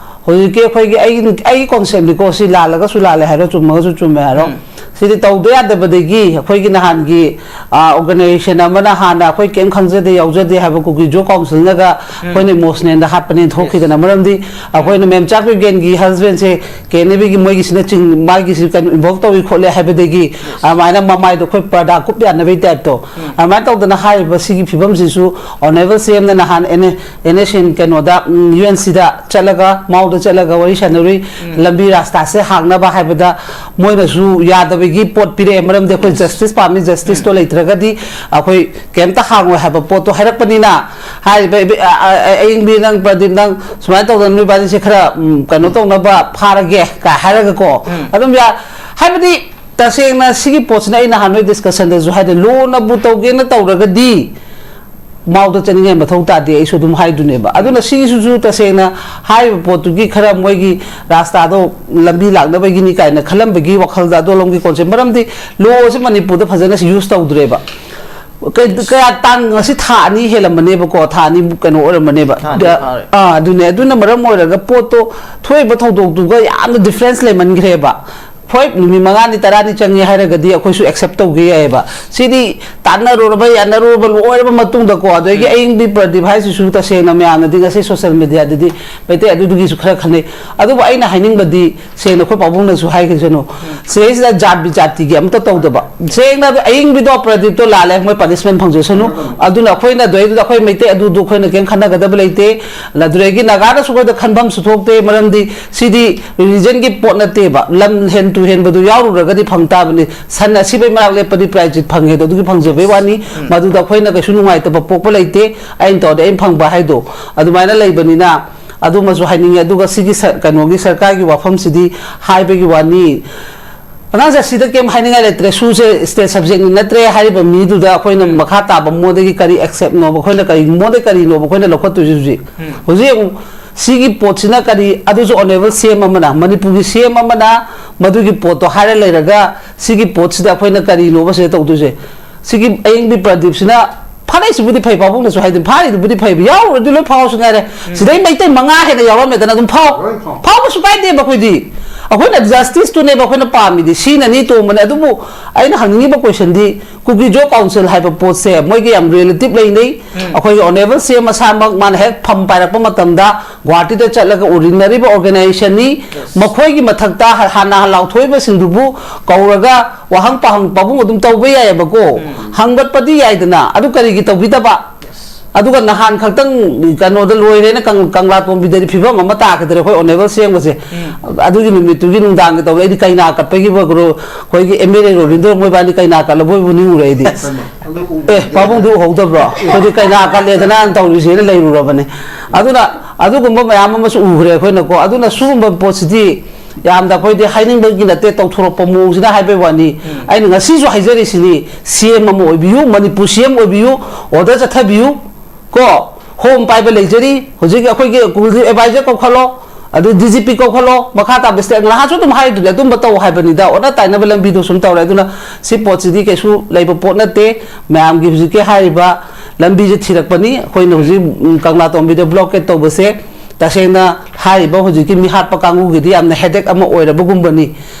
ꯍꯧꯖꯤꯛꯀꯤ ꯑꯩꯈꯣꯏꯒꯤ, ꯑꯩꯒꯤ ꯑꯩꯒꯤ ꯀꯣꯟꯁꯦꯞꯅꯤꯀꯣ, ꯁꯤ ꯂꯥꯜꯂꯒꯁꯨ ꯂꯥꯜꯂꯦ ꯍꯥꯏꯔꯣ, ꯆꯨꯝꯃꯒꯁꯨ ꯆꯨꯝꯃꯦ ꯍꯥꯏꯔꯣ, ꯁꯤꯗꯤ ꯇꯧꯗ ꯌꯥꯗꯕꯗꯒꯤ ꯑꯩꯈꯣꯏꯒꯤ ꯅꯍꯥꯟꯒꯤ ꯑꯣꯔꯒꯅꯥꯏꯖꯦꯁꯟ ꯑꯃꯅ ꯍꯥꯟꯅ ꯑꯩꯈꯣꯏ ꯀꯩꯝ ꯈꯪꯖꯗꯦ ꯌꯥꯎꯖꯗꯦ ꯍꯥꯏꯕ ꯀꯨꯀꯤ ꯖꯣ ꯀꯥꯎꯟꯁꯤꯜꯅꯒ ꯑꯩꯈꯣꯏꯅ ꯏꯃꯣꯁꯅꯦꯜꯗ ꯍꯥꯠꯄꯅꯦꯅ ꯊꯣꯛꯈꯤꯗꯅ꯫ ꯃꯔꯝꯗꯤ ꯑꯩꯈꯣꯏꯅ ꯃꯦꯝ ꯆꯥꯛꯄꯤꯕꯒꯦꯟꯒꯤ ꯍꯁꯕꯦꯟꯁꯦ ꯀꯦꯅꯦꯕꯤꯒꯤ ꯃꯣꯏꯒꯤꯁꯤꯅ ꯆꯤꯡ ꯃꯥꯒꯤꯁꯤ ꯀꯩꯅꯣ ꯏꯟꯚꯣꯜꯕ ꯇꯧꯏ ꯈꯣꯠꯂꯦ ꯍꯥꯏꯕꯗꯒꯤ ꯑꯗꯨꯃꯥꯏꯅ ꯃꯃꯥꯏꯗꯣ ꯑꯩꯈꯣꯏ ꯄꯔꯗꯥ ꯀꯨꯞ ꯌꯥꯅꯕꯒꯤ ꯇꯥꯏꯞꯇꯣ ꯑꯗꯨꯃꯥꯏꯅ ꯇꯧꯗꯅ ꯍꯥꯏꯔꯤꯕ ꯁꯤꯒꯤ ꯐꯤꯕꯝꯁꯤꯁꯨ ꯑꯣꯅꯦꯕꯜ ꯁꯤ ꯑꯦꯝꯅ ꯅꯍꯥꯟ ꯑꯦꯟ ꯑꯦꯟ ꯑꯦꯁ ꯑꯦꯟ ꯀꯩꯅꯣꯗ ꯌꯨ ꯑꯦꯟ ꯁꯤꯗ ꯆꯠꯂꯒ ꯃꯥꯎꯗ ꯆꯠꯂꯒ ꯋꯥꯔꯤ ꯁꯥꯟꯅꯔꯨꯏ꯫ ꯂꯝꯕꯤ ꯔꯥꯁꯇꯥꯁꯦ ꯍꯥꯡꯅꯕ ꯍꯥꯏꯕꯗ ꯃꯣꯏꯅꯁꯨ ꯌꯥꯗꯕꯒꯤ ꯄꯣꯠ ꯄꯤꯔꯛꯑꯦ꯫ ꯃꯔꯝꯗꯤ ꯑꯩꯈꯣꯏ ꯖꯁꯇꯤꯁ ꯄꯥꯝꯃꯤ, ꯖꯁꯇꯤꯁꯇꯣ ꯂꯩꯇ꯭ꯔꯒꯗꯤ ꯑꯩꯈꯣꯏ ꯀꯩꯝꯇ ꯍꯥꯡꯉꯣꯏ ꯍꯥꯏꯕ ꯄꯣꯠꯇꯣ ꯍꯥꯏꯔꯛꯄꯅꯤꯅ ꯍꯥꯏꯔꯤꯕ ꯏꯕꯤ-, ꯑ-, ꯑ-, ꯑ-, ꯑꯌꯤꯡꯕꯤ ꯅꯪ ꯄ꯭ꯔꯗꯤꯞ ꯅꯪ ꯁꯨꯃꯥꯏꯅ ꯇꯧꯗꯅ ꯅꯣꯏꯕꯥꯅꯤꯁꯦ ꯈꯔ, ꯎꯝ, ꯀꯩꯅꯣ ꯇꯧꯅꯕ ꯐꯥꯔꯒꯦ ꯀꯥꯏ ꯍꯥꯏꯔꯒꯀꯣ꯫ ꯑꯗꯨꯝ ꯌꯥ-, ꯍꯥꯏꯕꯗꯤ ꯇꯁꯦꯡꯅ ꯁꯤꯒꯤ ꯄꯣꯠꯁꯤꯅ ꯑꯩ ꯅꯍꯥꯟ ꯅꯣꯏ ꯗꯤꯁꯀꯁꯟꯗꯁꯨ ꯍꯥꯏꯗꯤ ꯂꯣꯅꯕꯨ ꯇꯧꯒꯦꯅ ꯇꯧꯔꯒꯗꯤ ꯃꯥꯎꯗ ꯆꯠꯅꯤꯡꯉꯥꯏ ꯃꯊꯧ ꯇꯥꯗꯦ, ꯑꯩꯁꯨ ꯑꯗꯨꯝ ꯍꯥꯏꯗꯨꯅꯦꯕ꯫ ꯑꯗꯨꯅ ꯁꯤꯒꯤꯁꯤꯁꯨ ꯇꯁꯦꯡꯅ ꯍꯥꯏꯔꯤꯕ ꯄꯣꯠꯇꯨꯒꯤ ꯈꯔ ꯃꯣꯏꯒꯤ ꯔꯥꯁꯇꯥꯗꯣ ꯂꯝꯕꯤ ꯂꯥꯛꯅꯕꯒꯤꯅꯤ ꯀꯥꯏꯅ ꯈꯜꯂꯝꯕꯒꯤ ꯋꯥꯈꯜꯗ ꯑꯗꯣꯂꯣꯝꯒꯤ ꯀꯣꯟꯁꯦ, ꯃꯔꯝꯗꯤ ꯂꯣꯁꯦ ꯃꯅꯤꯄꯨꯔꯗ ꯐꯖꯅ ꯌꯨꯁ ꯇꯧꯗ꯭ꯔꯦꯕ꯫ ꯀꯩ-, ꯀꯌꯥ ꯇꯥꯡ ꯉꯁꯤ ꯊꯥ ꯑꯅꯤ ꯍꯦꯜꯂꯝꯃꯅꯦꯕꯀꯣ, ꯊꯥ ꯑꯅꯤ ꯀꯩꯅꯣ ꯑꯣꯏꯔꯝꯃꯅꯦꯕ꯫ ꯊꯥ ꯑꯅꯤ ꯗ-, ꯐꯥꯔꯦ꯫ ꯑꯥ, ꯑꯗꯨꯅꯦ꯫ ꯑꯗꯨꯅ ꯃꯔꯝ ꯑꯣꯏꯔꯒ ꯄꯣꯠꯇꯣ ꯊꯣꯛꯏꯕ ꯊꯧꯗꯣꯛꯇꯨꯒ ꯌꯥꯝꯅ ꯗꯤꯐ꯭ꯔꯦꯟꯁ ꯂꯩꯃꯟꯈ꯭ꯔꯦꯕ꯫ ꯍꯣꯏ, ꯅꯨꯃꯤꯠ ꯃꯉꯥꯅꯤ ꯇꯔꯥꯅꯤ ꯆꯪꯉꯦ ꯍꯥꯏꯔꯒꯗꯤ ꯑꯩꯈꯣꯏꯁꯨ ꯑꯦꯛꯁꯦꯞ ꯇꯧꯒꯦ ꯌꯥꯏꯑꯕ꯫ ꯁꯤꯗꯤ ꯇꯥꯟꯅꯔꯨꯔꯕ ꯌꯥꯅꯔꯨꯔꯕ ꯂꯣꯏꯔꯕ ꯃꯇꯨꯡꯗꯀꯣ, ꯑꯗꯒꯤ ꯎꯝ꯫ ꯑꯌꯤꯡꯕꯤ ꯄ꯭ꯔꯗꯤꯞ ꯍꯥꯏꯁꯤꯁꯨ ꯇꯁꯦꯡꯅ ꯃꯌꯥꯝꯅꯗꯤ ꯉꯁꯤ ꯁꯣꯁꯦꯜ ꯃꯦꯗꯤꯌꯥꯗꯗꯤ ꯃꯩꯇꯩ ꯑꯗꯨꯗꯨꯒꯤꯁꯨ ꯈꯔ ꯈꯟꯅꯩ꯫ ꯑꯗꯨꯕꯨ ꯑꯩꯅ ꯍꯥꯏꯅꯤꯡꯕꯗꯤ ꯁꯦꯡꯅ ꯑꯩꯈꯣꯏ ꯄꯥꯕꯨꯡꯅꯁꯨ ꯍꯥꯏꯈꯤꯁꯅꯨ, ꯁꯤꯗꯩꯁꯤꯗ ꯖꯥꯠ ꯕꯤꯖꯥꯇꯤꯒꯤ ꯑꯝꯇ ꯇꯧꯗꯕ꯫ ꯁꯦꯡꯅ ꯑꯗꯨ ꯑꯌꯤꯡꯕꯤꯗꯣ ꯄ꯭ꯔꯗꯤꯞꯇꯣ ꯂꯥꯜꯂꯦ, ꯃꯣꯏ ꯄꯅꯤꯁꯃꯦꯟ ꯐꯪꯖꯁꯅꯨ꯫ ꯑꯗꯨꯅ ꯑꯩꯈꯣꯏꯅ ꯑꯗꯨꯗꯩꯗꯨꯗ ꯑꯩꯈꯣꯏ ꯃꯩꯇꯩ ꯑꯗꯨꯗꯨ ꯑꯩꯈꯣꯏꯅ ꯀꯩꯝ ꯈꯟꯅꯒꯗꯕ ꯂꯩꯇꯦ꯫ ꯑꯗꯨꯗꯒꯤ ꯅꯥꯒꯥꯗꯁꯨ ꯑꯩꯈꯣꯏꯗ ꯈꯟꯐꯝꯁꯨ ꯊꯣꯛꯇꯦ, ꯃꯔꯝꯗꯤ ꯁꯤꯗꯤ ꯔꯤꯂꯤꯖꯟꯒꯤ ꯄꯣꯠ ꯅꯠꯇꯦꯕ, ꯂꯝ ꯍꯦꯟ ꯍꯦꯟꯕꯗꯨ ꯌꯥꯎꯔꯨꯔꯒꯗꯤ ꯐꯪ ꯇꯥꯕꯅꯤ꯫ ꯁꯟ ꯑꯁꯤꯕꯩ ꯃꯔꯥꯛ ꯂꯦꯞꯄꯗꯤ ꯄ꯭ꯔꯥꯏꯖ ꯐꯪꯉꯦ ꯑꯗꯣ, ꯑꯗꯨꯒꯤ ꯐꯪꯖꯕꯩ ꯋꯥꯅꯤ꯫ ꯃꯗꯨꯗ ꯑꯩꯈꯣꯏꯅ ꯀꯩꯁꯨ ꯅꯨꯡꯉꯥꯏꯇꯕ ꯄꯣꯛꯄ ꯂꯩꯇꯦ꯫ ꯑꯩꯅ ꯇꯧꯔꯗꯤ ꯑꯩꯅ ꯐꯪꯕ ꯍꯥꯏꯗꯣ ꯑꯗꯨꯃꯥꯏꯅ ꯂꯩꯕꯅꯤꯅ ꯑꯗꯨꯃꯁꯨ ꯍꯥꯏꯅꯤꯡꯉꯤ꯫ ꯑꯗꯨꯒ ꯁꯤꯒꯤ ꯁ-, ꯀꯩꯅꯣꯒꯤ ꯁꯔꯀꯥꯔꯒꯤ ꯋꯥꯐꯝꯁꯤꯗꯤ ꯍꯥꯏꯕꯒꯤ ꯋꯥꯅꯤ꯫ ꯑꯉꯥꯡꯁꯦ ꯑꯁꯤꯗ ꯀꯩꯝ ꯍꯥꯏꯅꯤꯡꯉꯥꯏ ꯂꯩꯇ꯭ꯔꯦ, ꯁꯨꯁꯦ ꯁ꯭ꯇꯦꯠ ꯁꯕꯖꯦꯛꯅꯤ ꯅꯠꯇ꯭ꯔꯦ ꯍꯥꯏꯔꯤꯕ ꯃꯤꯗꯨꯗ ꯑꯩꯈꯣꯏꯅ ꯃꯈꯥ ꯇꯥꯕ ꯃꯉꯣꯟꯗꯒꯤ ꯀꯔꯤ ꯑꯦꯛꯁꯦꯞꯅꯣꯕ, ꯑꯩꯈꯣꯏꯅ ꯀꯔꯤ, ꯃꯉꯣꯟꯗꯒꯤ ꯀꯔꯤꯅꯣꯕ ꯑꯩꯈꯣꯏꯅ ꯂꯧꯈꯠꯇꯣꯏꯁꯦ ꯍꯧꯖꯤꯛ? ꯍꯧꯖꯤꯛ ꯑꯃꯨꯛ ꯁꯤꯒꯤ ꯄꯣꯠꯁꯤꯅ ꯀꯔꯤ, ꯑꯗꯨꯁꯨ ꯑꯣꯅꯦꯕꯜ ꯁꯤ ꯑꯦꯝ ꯑꯃꯅ, ꯃꯅꯤꯄꯨꯔꯒꯤ ꯁꯤ ꯑꯦꯝ ꯑꯃꯅ ꯃꯗꯨꯒꯤ ꯄꯣꯠꯇꯣ ꯍꯥꯏꯔ ꯂꯩꯔꯒ ꯁꯤꯒꯤ ꯄꯣꯠꯁꯤꯗ ꯑꯩꯈꯣꯏꯅ ꯀꯔꯤꯅꯣꯕ ꯁꯤꯗ ꯇꯧꯗꯣꯏꯁꯦ? ꯁꯤꯒꯤ ꯑꯌꯤꯡꯕꯤ ꯄ꯭ꯔꯗꯤꯞꯁꯤꯅ ꯐꯥꯔꯛꯏꯁꯤꯕꯨꯗꯤ ꯐꯩ, ꯄꯥꯕꯨꯡꯅꯁꯨ ꯍꯥꯏꯗꯤ ꯐꯥꯔꯤꯗꯨꯕꯨꯗꯤ ꯐꯩꯕ, ꯌꯥꯎꯔꯨꯔꯗꯤ ꯂꯣꯏ ꯐꯥꯎꯔꯁꯨ ꯉꯥꯏꯔꯦ꯫ ꯁꯤꯗꯩ ꯃꯩꯇꯩ ꯃꯉꯥ ꯍꯦꯟꯅ ꯌꯥꯎꯔꯝꯃꯦꯗꯅ ꯑꯗꯨꯝ ꯐꯥꯎ, ꯂꯣꯏ ꯐꯥꯎ꯫ ꯐꯥꯎꯕꯁꯨ ꯀꯥꯏꯗꯦꯕ ꯑꯩꯈꯣꯏꯗꯤ꯫ ꯑꯩꯈꯣꯏꯅ ꯖꯁꯇꯤꯁꯇꯨꯅꯦꯕ ꯑꯩꯈꯣꯏꯅ ꯄꯥꯝꯃꯤꯗꯤ, ꯁꯤꯅꯅꯤ ꯇꯣꯡꯕꯅꯦ꯫ ꯑꯗꯨꯕꯨ ꯑꯩꯅ ꯍꯪꯅꯤꯡꯉꯤꯕ ꯀꯣꯏꯁꯟꯗꯤ, ꯀꯨꯀꯤ ꯖꯣ ꯀꯥꯎꯟꯁꯤꯜ ꯍꯥꯏꯕ ꯄꯣꯠꯁꯦ ꯃꯣꯏꯒꯤ ꯌꯥꯝ ꯔꯤꯂꯦꯇꯤꯞ ꯂꯩꯅꯩ꯫ ꯑꯩꯈꯣꯏꯒꯤ ꯑꯣꯅꯦꯕꯜ ꯁꯤ ꯑꯦꯝ ꯃꯁꯥꯃꯛ ꯃꯥꯅ ꯍꯦꯛ ꯐꯝ ꯄꯥꯏꯔꯛꯄ ꯃꯇꯝꯗ ꯒꯨꯍꯥꯇꯤꯗ ꯆꯠꯂꯒ ꯎꯔꯤꯟꯅꯔꯤꯕ ꯑꯣꯔꯒꯅꯥꯏꯖꯦꯁꯟꯅꯤ꯫ ꯃꯈꯣꯏꯒꯤ ꯃꯊꯛꯇ ꯍ-, ꯍꯥꯟꯅ ꯂꯥꯎꯊꯣꯛꯏꯕꯁꯤꯡꯗꯨꯕꯨ ꯀꯧꯔꯒ ꯋꯥꯍꯪ ꯄꯥꯍꯪ ꯄꯥꯕꯨꯡ ꯑꯗꯨꯝ ꯇꯧꯕ ꯌꯥꯏꯑꯕꯀꯣ꯫ ꯍꯪꯒꯠꯄꯗꯤ ꯌꯥꯏꯗꯅ, ꯑꯗꯨ ꯀꯔꯤꯒꯤ ꯇꯧꯕꯤꯗꯕ? ꯑꯗꯨꯒ ꯅꯍꯥꯟ ꯈꯛꯇꯪ ꯀꯩꯅꯣꯗ ꯂꯣꯏꯔꯦꯅ ꯀꯪ-, ꯀꯪꯂꯥ ꯇꯣꯝꯕꯤꯗꯗꯤ ꯐꯤꯕꯝ ꯑꯃ ꯇꯥꯈꯤꯗ꯭ꯔꯦ ꯑꯩꯈꯣꯏ ꯑꯣꯅꯦꯕꯜ ꯁꯤ ꯑꯦꯝꯒꯁꯦ꯫ ꯑꯗꯨꯒꯤ ꯅꯨꯃꯤꯠꯇꯨꯒꯤ ꯅꯨꯡꯗꯥꯡꯒꯤ ꯇꯧꯕꯗ ꯑꯩꯗꯤ ꯀꯩꯅꯥ ꯀꯠꯄꯒꯤ ꯕꯒ꯭ꯔꯣ-, ꯑꯩꯈꯣꯏꯒꯤ ꯑꯦꯝ ꯑꯦꯜ ꯑꯦ ꯔꯣꯕꯤꯟꯗ꯭ꯔ ꯃꯣꯏꯕꯥꯅꯤ ꯀꯩꯅꯥ ꯀꯠꯂꯕꯣꯏꯕꯨ ꯅꯤꯡꯉꯨꯔꯦ ꯑꯩꯗꯤ꯫ ꯑꯦ, ꯄꯥꯕꯨꯡꯗꯨ ꯎꯍꯧꯗꯕ꯭ꯔꯣ? ꯑꯩꯈꯣꯏꯗꯤ ꯀꯩꯅꯥ ꯀꯠꯂꯦꯗꯅ ꯇꯧꯔꯤꯁꯦꯅ ꯂꯩꯔꯨꯔꯕꯅꯦ꯫ ꯑꯗꯨꯅ ꯑꯗꯨꯒꯨꯝꯕ ꯃꯌꯥꯝ ꯑꯃꯁꯨ ꯎꯈ꯭ꯔꯦ ꯑꯩꯈꯣꯏꯅꯀꯣ꯫ ꯑꯗꯨꯅ ꯁꯤꯒꯨꯝꯕ ꯄꯣꯠꯁꯤꯗꯤ ꯌꯥꯝꯅ ꯑꯩꯈꯣꯏꯗꯤ ꯍꯥꯏꯅꯤꯡꯕꯒꯤ ꯅꯠꯇꯦ, ꯇꯧꯊꯣꯔꯛꯄ ꯃꯑꯣꯡꯁꯤꯅ ꯍꯥꯏꯕꯩ ꯋꯥꯅꯤ꯫ ꯑꯩꯅ ꯉꯁꯤꯁꯨ ꯍꯥꯏꯖꯔꯤꯁꯤꯅꯤ, ꯁꯤ ꯑꯦꯝ ꯑꯃ ꯑꯣꯏꯕꯤꯌꯨ, ꯃꯅꯤꯄꯨꯔ ꯁꯤ ꯑꯦꯝ ꯑꯣꯏꯕꯤꯌꯨ, ꯑꯣꯔꯗꯔ ꯆꯠꯊꯕꯤꯌꯨ꯫ ꯀꯣ, ꯍꯣꯝ ꯄꯥꯏꯕ ꯂꯩꯖꯔꯤ, ꯍꯧꯖꯤꯛ ꯑꯩꯈꯣꯏꯒꯤ ꯀꯨꯜꯗꯤꯞ ꯑꯦꯗꯚꯥꯏꯖꯔ ꯀꯧꯈꯠꯂꯣ, ꯑꯗꯨ ꯗꯤ ꯖꯤ ꯄꯤ ꯀꯧꯈꯠꯂꯣ, ꯃꯈꯥ ꯇꯥꯕ ꯁ꯭ꯇꯦꯠ ꯅꯍꯥꯟꯁꯨ ꯑꯗꯨꯝ ꯍꯥꯏꯗꯨꯅꯦ, ꯑꯗꯨꯝꯕ ꯇꯧ ꯍꯥꯏꯕꯅꯤꯗ, ꯑꯣꯟꯅ ꯇꯥꯏꯅꯕ ꯂꯝꯕꯤꯗꯣ ꯁꯨꯝ ꯇꯧꯔꯦ꯫ ꯑꯗꯨꯅ ꯁꯤ ꯄꯣꯠꯁꯤꯗꯤ ꯀꯩꯁꯨ ꯂꯩꯕ ꯄꯣꯠ ꯅꯠꯇꯦ꯫ ꯃꯌꯥꯝꯒꯤ ꯍꯧꯖꯤꯛꯀꯤ ꯍꯥꯏꯔꯤꯕ ꯂꯝꯕꯤꯁꯦ ꯊꯤꯔꯛꯄꯅꯤ꯫ ꯑꯩꯈꯣꯏꯅ ꯍꯧꯖꯤꯛ, ꯎꯝ, ꯀꯪꯂꯥ ꯇꯣꯝꯕꯤꯗ ꯕ꯭ꯂꯣꯀꯦꯠ ꯇꯧꯕꯁꯦ ꯇꯁꯦꯡꯅ ꯍꯥꯏꯔꯤꯕ ꯍꯧꯖꯤꯛꯀꯤ ꯃꯤꯍꯥꯠꯄ ꯀꯥꯡꯕꯨꯒꯤꯗꯤ ꯌꯥꯝꯅ ꯍꯦꯗꯦꯛ ꯑꯃ ꯑꯣꯏꯔꯕꯒꯨꯝꯕꯅꯤ꯫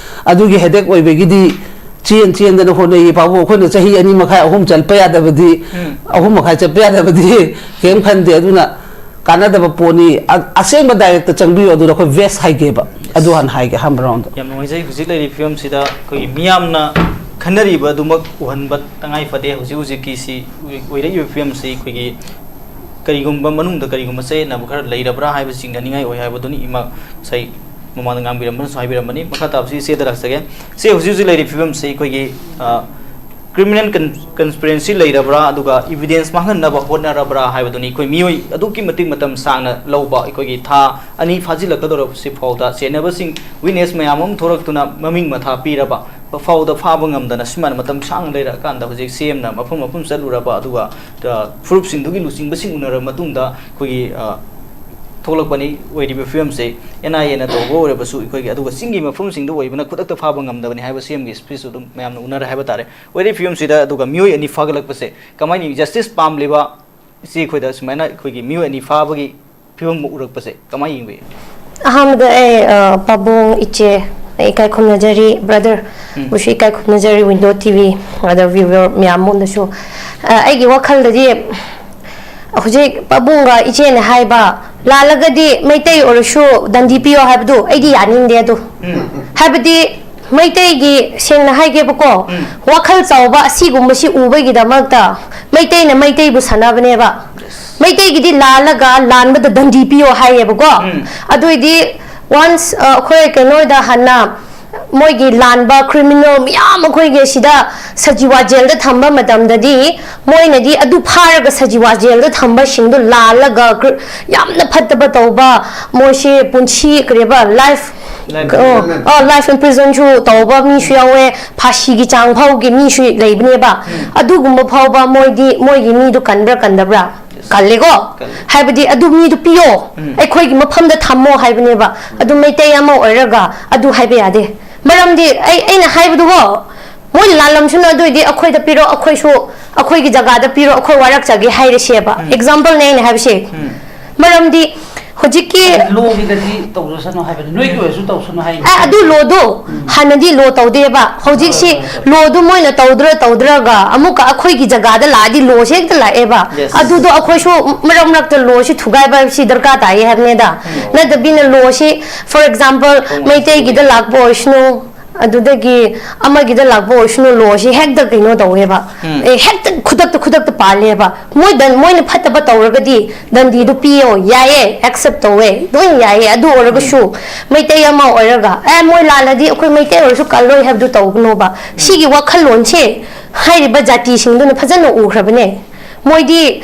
ꯑꯗꯨꯒꯤ ꯍꯦꯗꯦꯛ ꯑꯣꯏꯕꯒꯤꯗꯤ ꯆꯦꯟ ꯆꯦꯟꯗꯅ ꯍꯣꯠꯅꯩꯌꯦ ꯄꯥꯕꯨꯡ꯫ ꯑꯩꯈꯣꯏꯅ ꯆꯍꯤ ꯑꯅꯤ ꯃꯈꯥꯏ, ꯑꯍꯨꯝ ꯆꯠꯄ ꯌꯥꯗꯕꯗꯤ, ꯎꯝ꯫ ꯑꯍꯨꯝ ꯃꯈꯥꯏ ꯆꯠꯄ ꯌꯥꯗꯕꯗꯤ ꯀꯩꯝ ꯈꯟꯗꯦ꯫ ꯑꯗꯨꯅ ꯀꯥꯟꯅꯗꯕ ꯄꯣꯠꯅꯤ꯫ ꯑ-, ꯑꯁꯦꯡꯕ ꯗꯥꯏꯔꯦꯛꯇ ꯆꯪꯕꯤꯌꯨ, ꯑꯗꯨꯗ ꯑꯩꯈꯣꯏ ꯚꯦꯁ ꯍꯥꯏꯒꯦꯕ꯫ ꯑꯗꯨ ꯍꯥꯟꯅ ꯍꯥꯏꯒꯦ, ꯑꯍꯥꯟꯕ ꯔꯥꯎꯟꯗ꯫ ꯌꯥꯝ ꯅꯨꯡꯉꯥꯏꯖꯩ꯫ ꯍꯧꯖꯤꯛ ꯂꯩꯔꯤꯕ ꯐꯤꯕꯝꯁꯤꯗ ꯑꯩꯈꯣꯏꯒꯤ ꯃꯤꯌꯥꯝꯅ ꯈꯟꯅꯔꯤꯕ ꯑꯗꯨꯃꯛ ꯎꯍꯟꯕ ꯇꯉꯥꯏ ꯐꯗꯦ꯫ ꯍꯧꯖꯤꯛ ꯍꯧꯖꯤꯛꯀꯤꯁꯤ ꯑꯣꯏꯔꯛꯏꯕ ꯐꯤꯕꯝꯁꯤ ꯑꯩꯈꯣꯏꯒꯤ ꯀꯔꯤꯒꯨꯝꯕ ꯃꯅꯨꯡꯗ ꯀꯔꯤꯒꯨꯝꯕ ꯆꯌꯦꯠꯅꯕ ꯈꯔ ꯂꯩꯔꯕ꯭ꯔꯥ ꯍꯥꯏꯕ ꯆꯤꯡꯅꯅꯤꯡꯉꯥꯏ ꯑꯣꯏ ꯍꯥꯏꯕꯗꯨꯅꯤ꯫ ꯏꯃꯥ ꯉꯁꯥꯏ ꯃꯃꯥꯡꯗ ꯉꯥꯡꯕꯤꯔꯝꯕꯅꯁꯨ ꯍꯥꯏꯕꯤꯔꯝꯕꯅꯤ꯫ ꯃꯈꯥ ꯇꯥꯕꯁꯤ ꯏꯆꯦꯗ ꯂꯥꯛꯆꯒꯦ꯫ ꯏꯆꯦ, ꯍꯧꯖꯤꯛ ꯍꯧꯖꯤꯛ ꯂꯩꯔꯤꯕ ꯐꯤꯕꯝꯁꯤ ꯑꯩꯈꯣꯏꯒꯤ, ꯑ, criminal con-, conspiracy ꯂꯩꯔꯕ꯭ꯔꯥ, ꯑꯗꯨꯒ evidence ꯃꯥꯡꯍꯟꯅꯕ ꯍꯣꯠꯅꯔꯕ꯭ꯔꯥ ꯍꯥꯏꯕꯗꯨꯅꯤ꯫ ꯑꯩꯈꯣꯏ ꯃꯤꯑꯣꯏ ꯑꯗꯨꯛꯀꯤ ꯃꯇꯤꯛ ꯃꯇꯝ ꯁꯥꯡꯅ ꯂꯧꯕ, ꯑꯩꯈꯣꯏꯒꯤ ꯊꯥ ꯑꯅꯤ ꯐꯥꯖꯤꯜꯂꯛꯀꯗꯧꯔꯕꯁꯤ ꯐꯥꯎꯗ ꯆꯦꯟꯅꯕꯁꯤꯡ, witness ꯃꯌꯥꯝ ꯑꯃ ꯊꯣꯔꯛꯇꯨꯅ ꯃꯃꯤꯡ ꯃꯊꯥ ꯄꯤꯔꯕ ꯐꯥꯎꯗ ꯐꯥꯕ ꯉꯝꯗꯅ ꯁꯨꯃꯥꯏꯅ ꯃꯇꯝ ꯁꯥꯡꯅ ꯂꯩꯔꯛꯑꯀꯥꯟꯗ ꯍꯧꯖꯤꯛ ꯁꯤ ꯑꯦꯝꯅ ꯃꯐꯝ ꯃꯐꯝ ꯆꯠꯂꯨꯔꯕ, ꯑꯗꯨꯒ, ꯑ, ꯄ꯭ꯔꯨꯐꯁꯤꯡꯗꯨꯒꯤ ꯂꯨꯆꯤꯡꯕꯁꯤꯡ ꯎꯅꯔꯕ ꯃꯇꯨꯡꯗ ꯑꯩꯈꯣꯏꯒꯤ, ꯑ, ꯊꯣꯛꯂꯛꯄꯅꯤ꯫ ꯑꯣꯏꯔꯤꯕ ꯐꯤꯕꯝꯁꯦ ꯑꯦꯟ ꯑꯥꯏ ꯑꯦꯅ ꯇꯧꯕ ꯑꯣꯏꯔꯕꯁꯨ ꯑꯩꯈꯣꯏꯒꯤ, ꯑꯗꯨꯒ ꯆꯤꯡꯒꯤ ꯃꯐꯝꯁꯤꯡꯗ ꯑꯣꯏꯕꯅ ꯈꯨꯗꯛꯇ ꯐꯥꯕ ꯉꯝꯗꯕꯅꯤ ꯍꯥꯏꯕ ꯁꯤ ꯑꯦꯝꯒꯤ ꯁ꯭ꯄꯤꯆꯁꯨ ꯑꯗꯨꯝ ꯃꯌꯥꯝꯅ ꯎꯅꯔꯦ ꯍꯥꯏꯕ ꯇꯥꯔꯦ꯫ ꯑꯣꯏꯔꯤꯕ ꯐꯤꯕꯝꯁꯤꯗ ꯑꯗꯨꯒ ꯃꯤꯑꯣꯏ ꯑꯅꯤ ꯐꯥꯒꯠꯂꯛꯄꯁꯦ ꯀꯃꯥꯏꯅ ꯌꯦꯡꯉꯤ? ꯖꯁꯇꯤꯁ ꯄꯥꯝꯂꯤꯕ ꯏꯆꯦ ꯑꯩꯈꯣꯏꯗ ꯁꯨꯃꯥꯏꯅ ꯑꯩꯈꯣꯏꯒꯤ ꯃꯤꯑꯣꯏ ꯑꯅꯤ ꯐꯥꯕꯒꯤ ꯐꯤꯕꯝ ꯑꯃ ꯎꯔꯛꯄꯁꯦ ꯀꯃꯥꯏꯅ ꯌꯦꯡꯕꯤ? ꯑꯍꯥꯟꯕꯗ ꯑꯩ, ꯑ, ꯄꯥꯕꯨꯡ ꯏꯆꯦ, ꯑꯩ ꯏꯀꯥꯏ ꯈꯨꯝꯅꯖꯔꯤ, ꯕ꯭ꯔꯗꯔ꯫ ꯎꯝ꯫ ꯕꯨꯁꯨ ꯏꯀꯥꯏ ꯈꯨꯝꯅꯖꯔꯤ, ꯋꯤꯟꯗꯣ ꯇꯤ ꯚꯤ, ꯑꯗ ꯚ꯭ꯌꯨꯋꯔ ꯃꯌꯥꯝ ꯑꯃꯗꯁꯨ꯫ ꯑ, ꯑꯩꯒꯤ ꯋꯥꯈꯜꯗꯗꯤ ꯍꯧꯖꯤꯛ ꯄꯥꯕꯨꯡꯒ ꯏꯆꯦꯅ ꯍꯥꯏꯕ, "ꯂꯥꯜꯂꯒꯗꯤ ꯃꯩꯇꯩ ꯑꯣꯏꯔꯁꯨ ꯗꯟꯗꯤ ꯄꯤꯌꯣ" ꯍꯥꯏꯕꯗꯨ ꯑꯩꯗꯤ ꯌꯥꯅꯤꯡꯗꯦ꯫ ꯑꯗꯨ ꯎꯝ꯫ ꯍꯥꯏꯕꯗꯤ ꯃꯩꯇꯩꯒꯤ, ꯁꯦꯡꯅ ꯍꯥꯏꯒꯦꯕꯀꯣ, ꯎꯝ꯫ ꯋꯥꯈꯜ ꯆꯥꯎꯕ ꯑꯁꯤꯒꯨꯝꯕꯁꯤ ꯎꯕꯒꯤꯗꯃꯛꯇ ꯃꯩꯇꯩꯅ ꯃꯩꯇꯩꯕꯨ ꯁꯥꯟꯅꯕꯅꯦꯕ꯫ ꯃꯩꯇꯩꯒꯤꯗꯤ ꯂꯥꯜꯂꯒ ꯂꯥꯟꯕꯗ ꯗꯟꯗꯤ ꯄꯤꯌꯣ ꯍꯥꯏꯌꯦꯕꯀꯣ꯫ ꯎꯝ꯫ ꯑꯗꯨꯏꯗꯤ once, ꯑ, ꯑꯩꯈꯣꯏ ꯀꯩꯅꯣꯗ ꯍꯥꯟꯅ ꯃꯣꯏꯒꯤ ꯂꯥꯟꯕ criminal ꯃꯌꯥꯝ ꯑꯩꯈꯣꯏꯒꯤ ꯁꯤꯗ ꯁꯖꯤꯋꯥ ꯖꯦꯜꯗ ꯊꯝꯕ ꯃꯇꯝꯗꯗꯤ ꯃꯣꯏꯅꯗꯤ ꯑꯗꯨ ꯐꯥꯔꯒ ꯁꯖꯤꯋꯥ ꯖꯦꯜꯗ ꯊꯝꯕꯁꯤꯡꯗꯣ ꯂꯥꯜꯂꯒ ꯀ꯭ꯔ-, ꯌꯥꯝꯅ ꯐꯠꯇꯕ ꯇꯧꯕ, ꯃꯣꯏꯁꯦ ꯄꯨꯟꯁꯤ ꯀꯔꯤꯕ life, life ꯑꯣ, imprisonment꯫ ꯑꯣ, life imprisonꯁꯨ ꯇꯧꯕ ꯃꯤꯁꯨ ꯌꯥꯎꯋꯦ, ꯐꯥꯁꯤꯒꯤ ꯆꯥꯡ ꯐꯥꯎꯒꯤ ꯃꯤꯁꯨ ꯂꯩꯕꯅꯦꯕ꯫ ꯎꯝ꯫ ꯑꯗꯨꯒꯨꯝꯕ ꯐꯥꯎꯕ ꯃꯣꯏꯗꯤ, ꯃꯣꯏꯒꯤ ꯃꯤꯗꯣ ꯀꯟꯕ꯭ꯔꯥ ꯀꯟꯗꯕ꯭ꯔꯥ? ꯀꯜꯂꯦꯀꯣ? ꯀꯜꯂꯦ꯫ ꯍꯥꯏꯕꯗꯤ ꯑꯗꯨ ꯃꯤꯗꯨ ꯄꯤꯌꯣ, ꯎꯝ꯫ ꯑꯩꯈꯣꯏꯒꯤ ꯃꯐꯝꯗ ꯊꯝꯃꯣ ꯍꯥꯏꯕꯅꯦꯕ꯫ ꯎꯝ꯫ ꯑꯗꯨ ꯃꯩꯇꯩ ꯑꯃ ꯑꯣꯏꯔꯒ ꯑꯗꯨ ꯍꯥꯏꯕ ꯌꯥꯗꯦ꯫ ꯃꯔꯝꯗꯤ ꯑꯩ, ꯑꯩꯅ ꯍꯥꯏꯕꯗꯨꯀꯣ, ꯃꯣꯏꯅ ꯂꯥꯜꯂꯝꯁꯅꯨ, ꯑꯗꯨ ꯑꯣꯏꯗꯤ ꯑꯩꯈꯣꯏꯗ ꯄꯤꯔꯣ, ꯑꯩꯈꯣꯏꯁꯨ ꯑꯩꯈꯣꯏꯒꯤ ꯖꯒꯥꯗ ꯄꯤꯔꯣ, ꯑꯩꯈꯣꯏ ꯋꯥꯔꯛꯆꯒꯦ ꯍꯥꯏꯔꯁꯦꯕ꯫ ꯎꯝ꯫ Exampleꯅꯦ ꯑꯩꯅ ꯍꯥꯏꯕꯁꯦ꯫ ꯎꯝ꯫ ꯃꯔꯝꯗꯤ ꯍꯧꯖꯤꯛꯀꯤ ꯂꯣꯒꯤꯗꯗꯤ ꯇꯧꯖꯁꯅꯨ ꯍꯥꯏꯕꯅꯤ, ꯅꯣꯏꯒꯤ ꯑꯣꯏꯔꯁꯨ ꯇꯧꯁꯅꯨ ꯍꯥꯏꯅꯤ꯫ ꯑ, ꯑꯗꯨ ꯂꯣꯗꯣ ꯎꯝ꯫ ꯍꯥꯟꯅꯗꯤ ꯂꯣ ꯇꯧꯗꯦꯕ, ꯍꯧꯖꯤꯛꯁꯤ ꯍꯣꯏ, ꯍꯣꯏ, ꯍꯣꯏ꯫ ꯂꯣꯗꯨ ꯃꯣꯏꯅ ꯇꯧꯗ꯭ꯔ ꯇꯧꯗ꯭ꯔꯒ ꯑꯃꯨꯛꯀ ꯑꯩꯈꯣꯏꯒꯤ ꯖꯒꯥꯗ ꯂꯥꯛꯑꯗꯤ ꯂꯣꯁꯦ ꯍꯦꯛꯇ ꯂꯥꯛꯑꯦꯕ꯫ Yes꯫ ꯑꯗꯨꯗꯣ ꯑꯩꯈꯣꯏꯁꯨ ꯃꯔꯛ ꯃꯔꯛꯇ ꯂꯣꯁꯤ ꯊꯨꯒꯥꯏꯕ ꯍꯥꯏꯕꯁꯤ ꯗꯔꯀꯥꯔ ꯇꯥꯏꯌꯦ ꯍꯥꯏꯕꯅꯤꯗ꯫ ꯎꯝ꯫ ꯅꯠꯇꯕꯤꯅ ꯂꯣꯁꯤ, for example, ꯍꯣꯏ, ꯃꯩꯇꯩꯒꯤꯗ ꯍꯣꯏ꯫ ꯂꯥꯛꯄ ꯑꯣꯏꯁꯅꯨ, ꯑꯗꯨꯗꯒꯤ ꯑꯃꯒꯤꯗ ꯂꯥꯛꯄ ꯑꯣꯏꯁꯅꯨ, ꯂꯣꯁꯤ ꯍꯦꯛꯇ ꯀꯩꯅꯣ ꯇꯧꯋꯦꯕ꯫ ꯎꯝ꯫ ꯑꯦ, ꯍꯦꯛꯇ ꯈꯨꯗꯛꯇ ꯈꯨꯗꯛꯇ ꯄꯥꯜꯂꯦꯕ꯫ ꯃꯣꯏ ꯗꯟ-, ꯃꯣꯏꯅ ꯐꯠꯇꯕ ꯇꯧꯔꯒꯗꯤ ꯗꯟꯗꯤꯗꯨ ꯄꯤꯌꯣ, ꯌꯥꯏꯌꯦ, ꯑꯦꯛꯁꯦꯞ ꯇꯧꯋꯦ, ꯂꯣꯏ ꯌꯥꯏꯌꯦ꯫ ꯑꯗꯨ ꯑꯣꯏꯔꯒꯁꯨ ꯎꯝ꯫ ꯃꯩꯇꯩ ꯑꯃ ꯑꯣꯏꯔꯒ, "ꯑꯦ, ꯃꯣꯏ ꯂꯥꯜꯂꯗꯤ ꯑꯩꯈꯣꯏ ꯃꯩꯇꯩ ꯑꯣꯏꯔꯁꯨ ꯀꯜꯂꯣꯏ" ꯍꯥꯏꯕꯗꯨ ꯇꯧꯒꯅꯣꯕ꯫ ꯎꯝ꯫ ꯁꯤꯒꯤ ꯋꯥꯈꯜꯂꯣꯟꯁꯦ ꯍꯥꯏꯔꯤꯕ ꯖꯥꯇꯤꯁꯤꯡꯗꯨꯅ ꯐꯖꯅ ꯎꯈ꯭ꯔꯕꯅꯦ꯫ ꯃꯣꯏꯗꯤ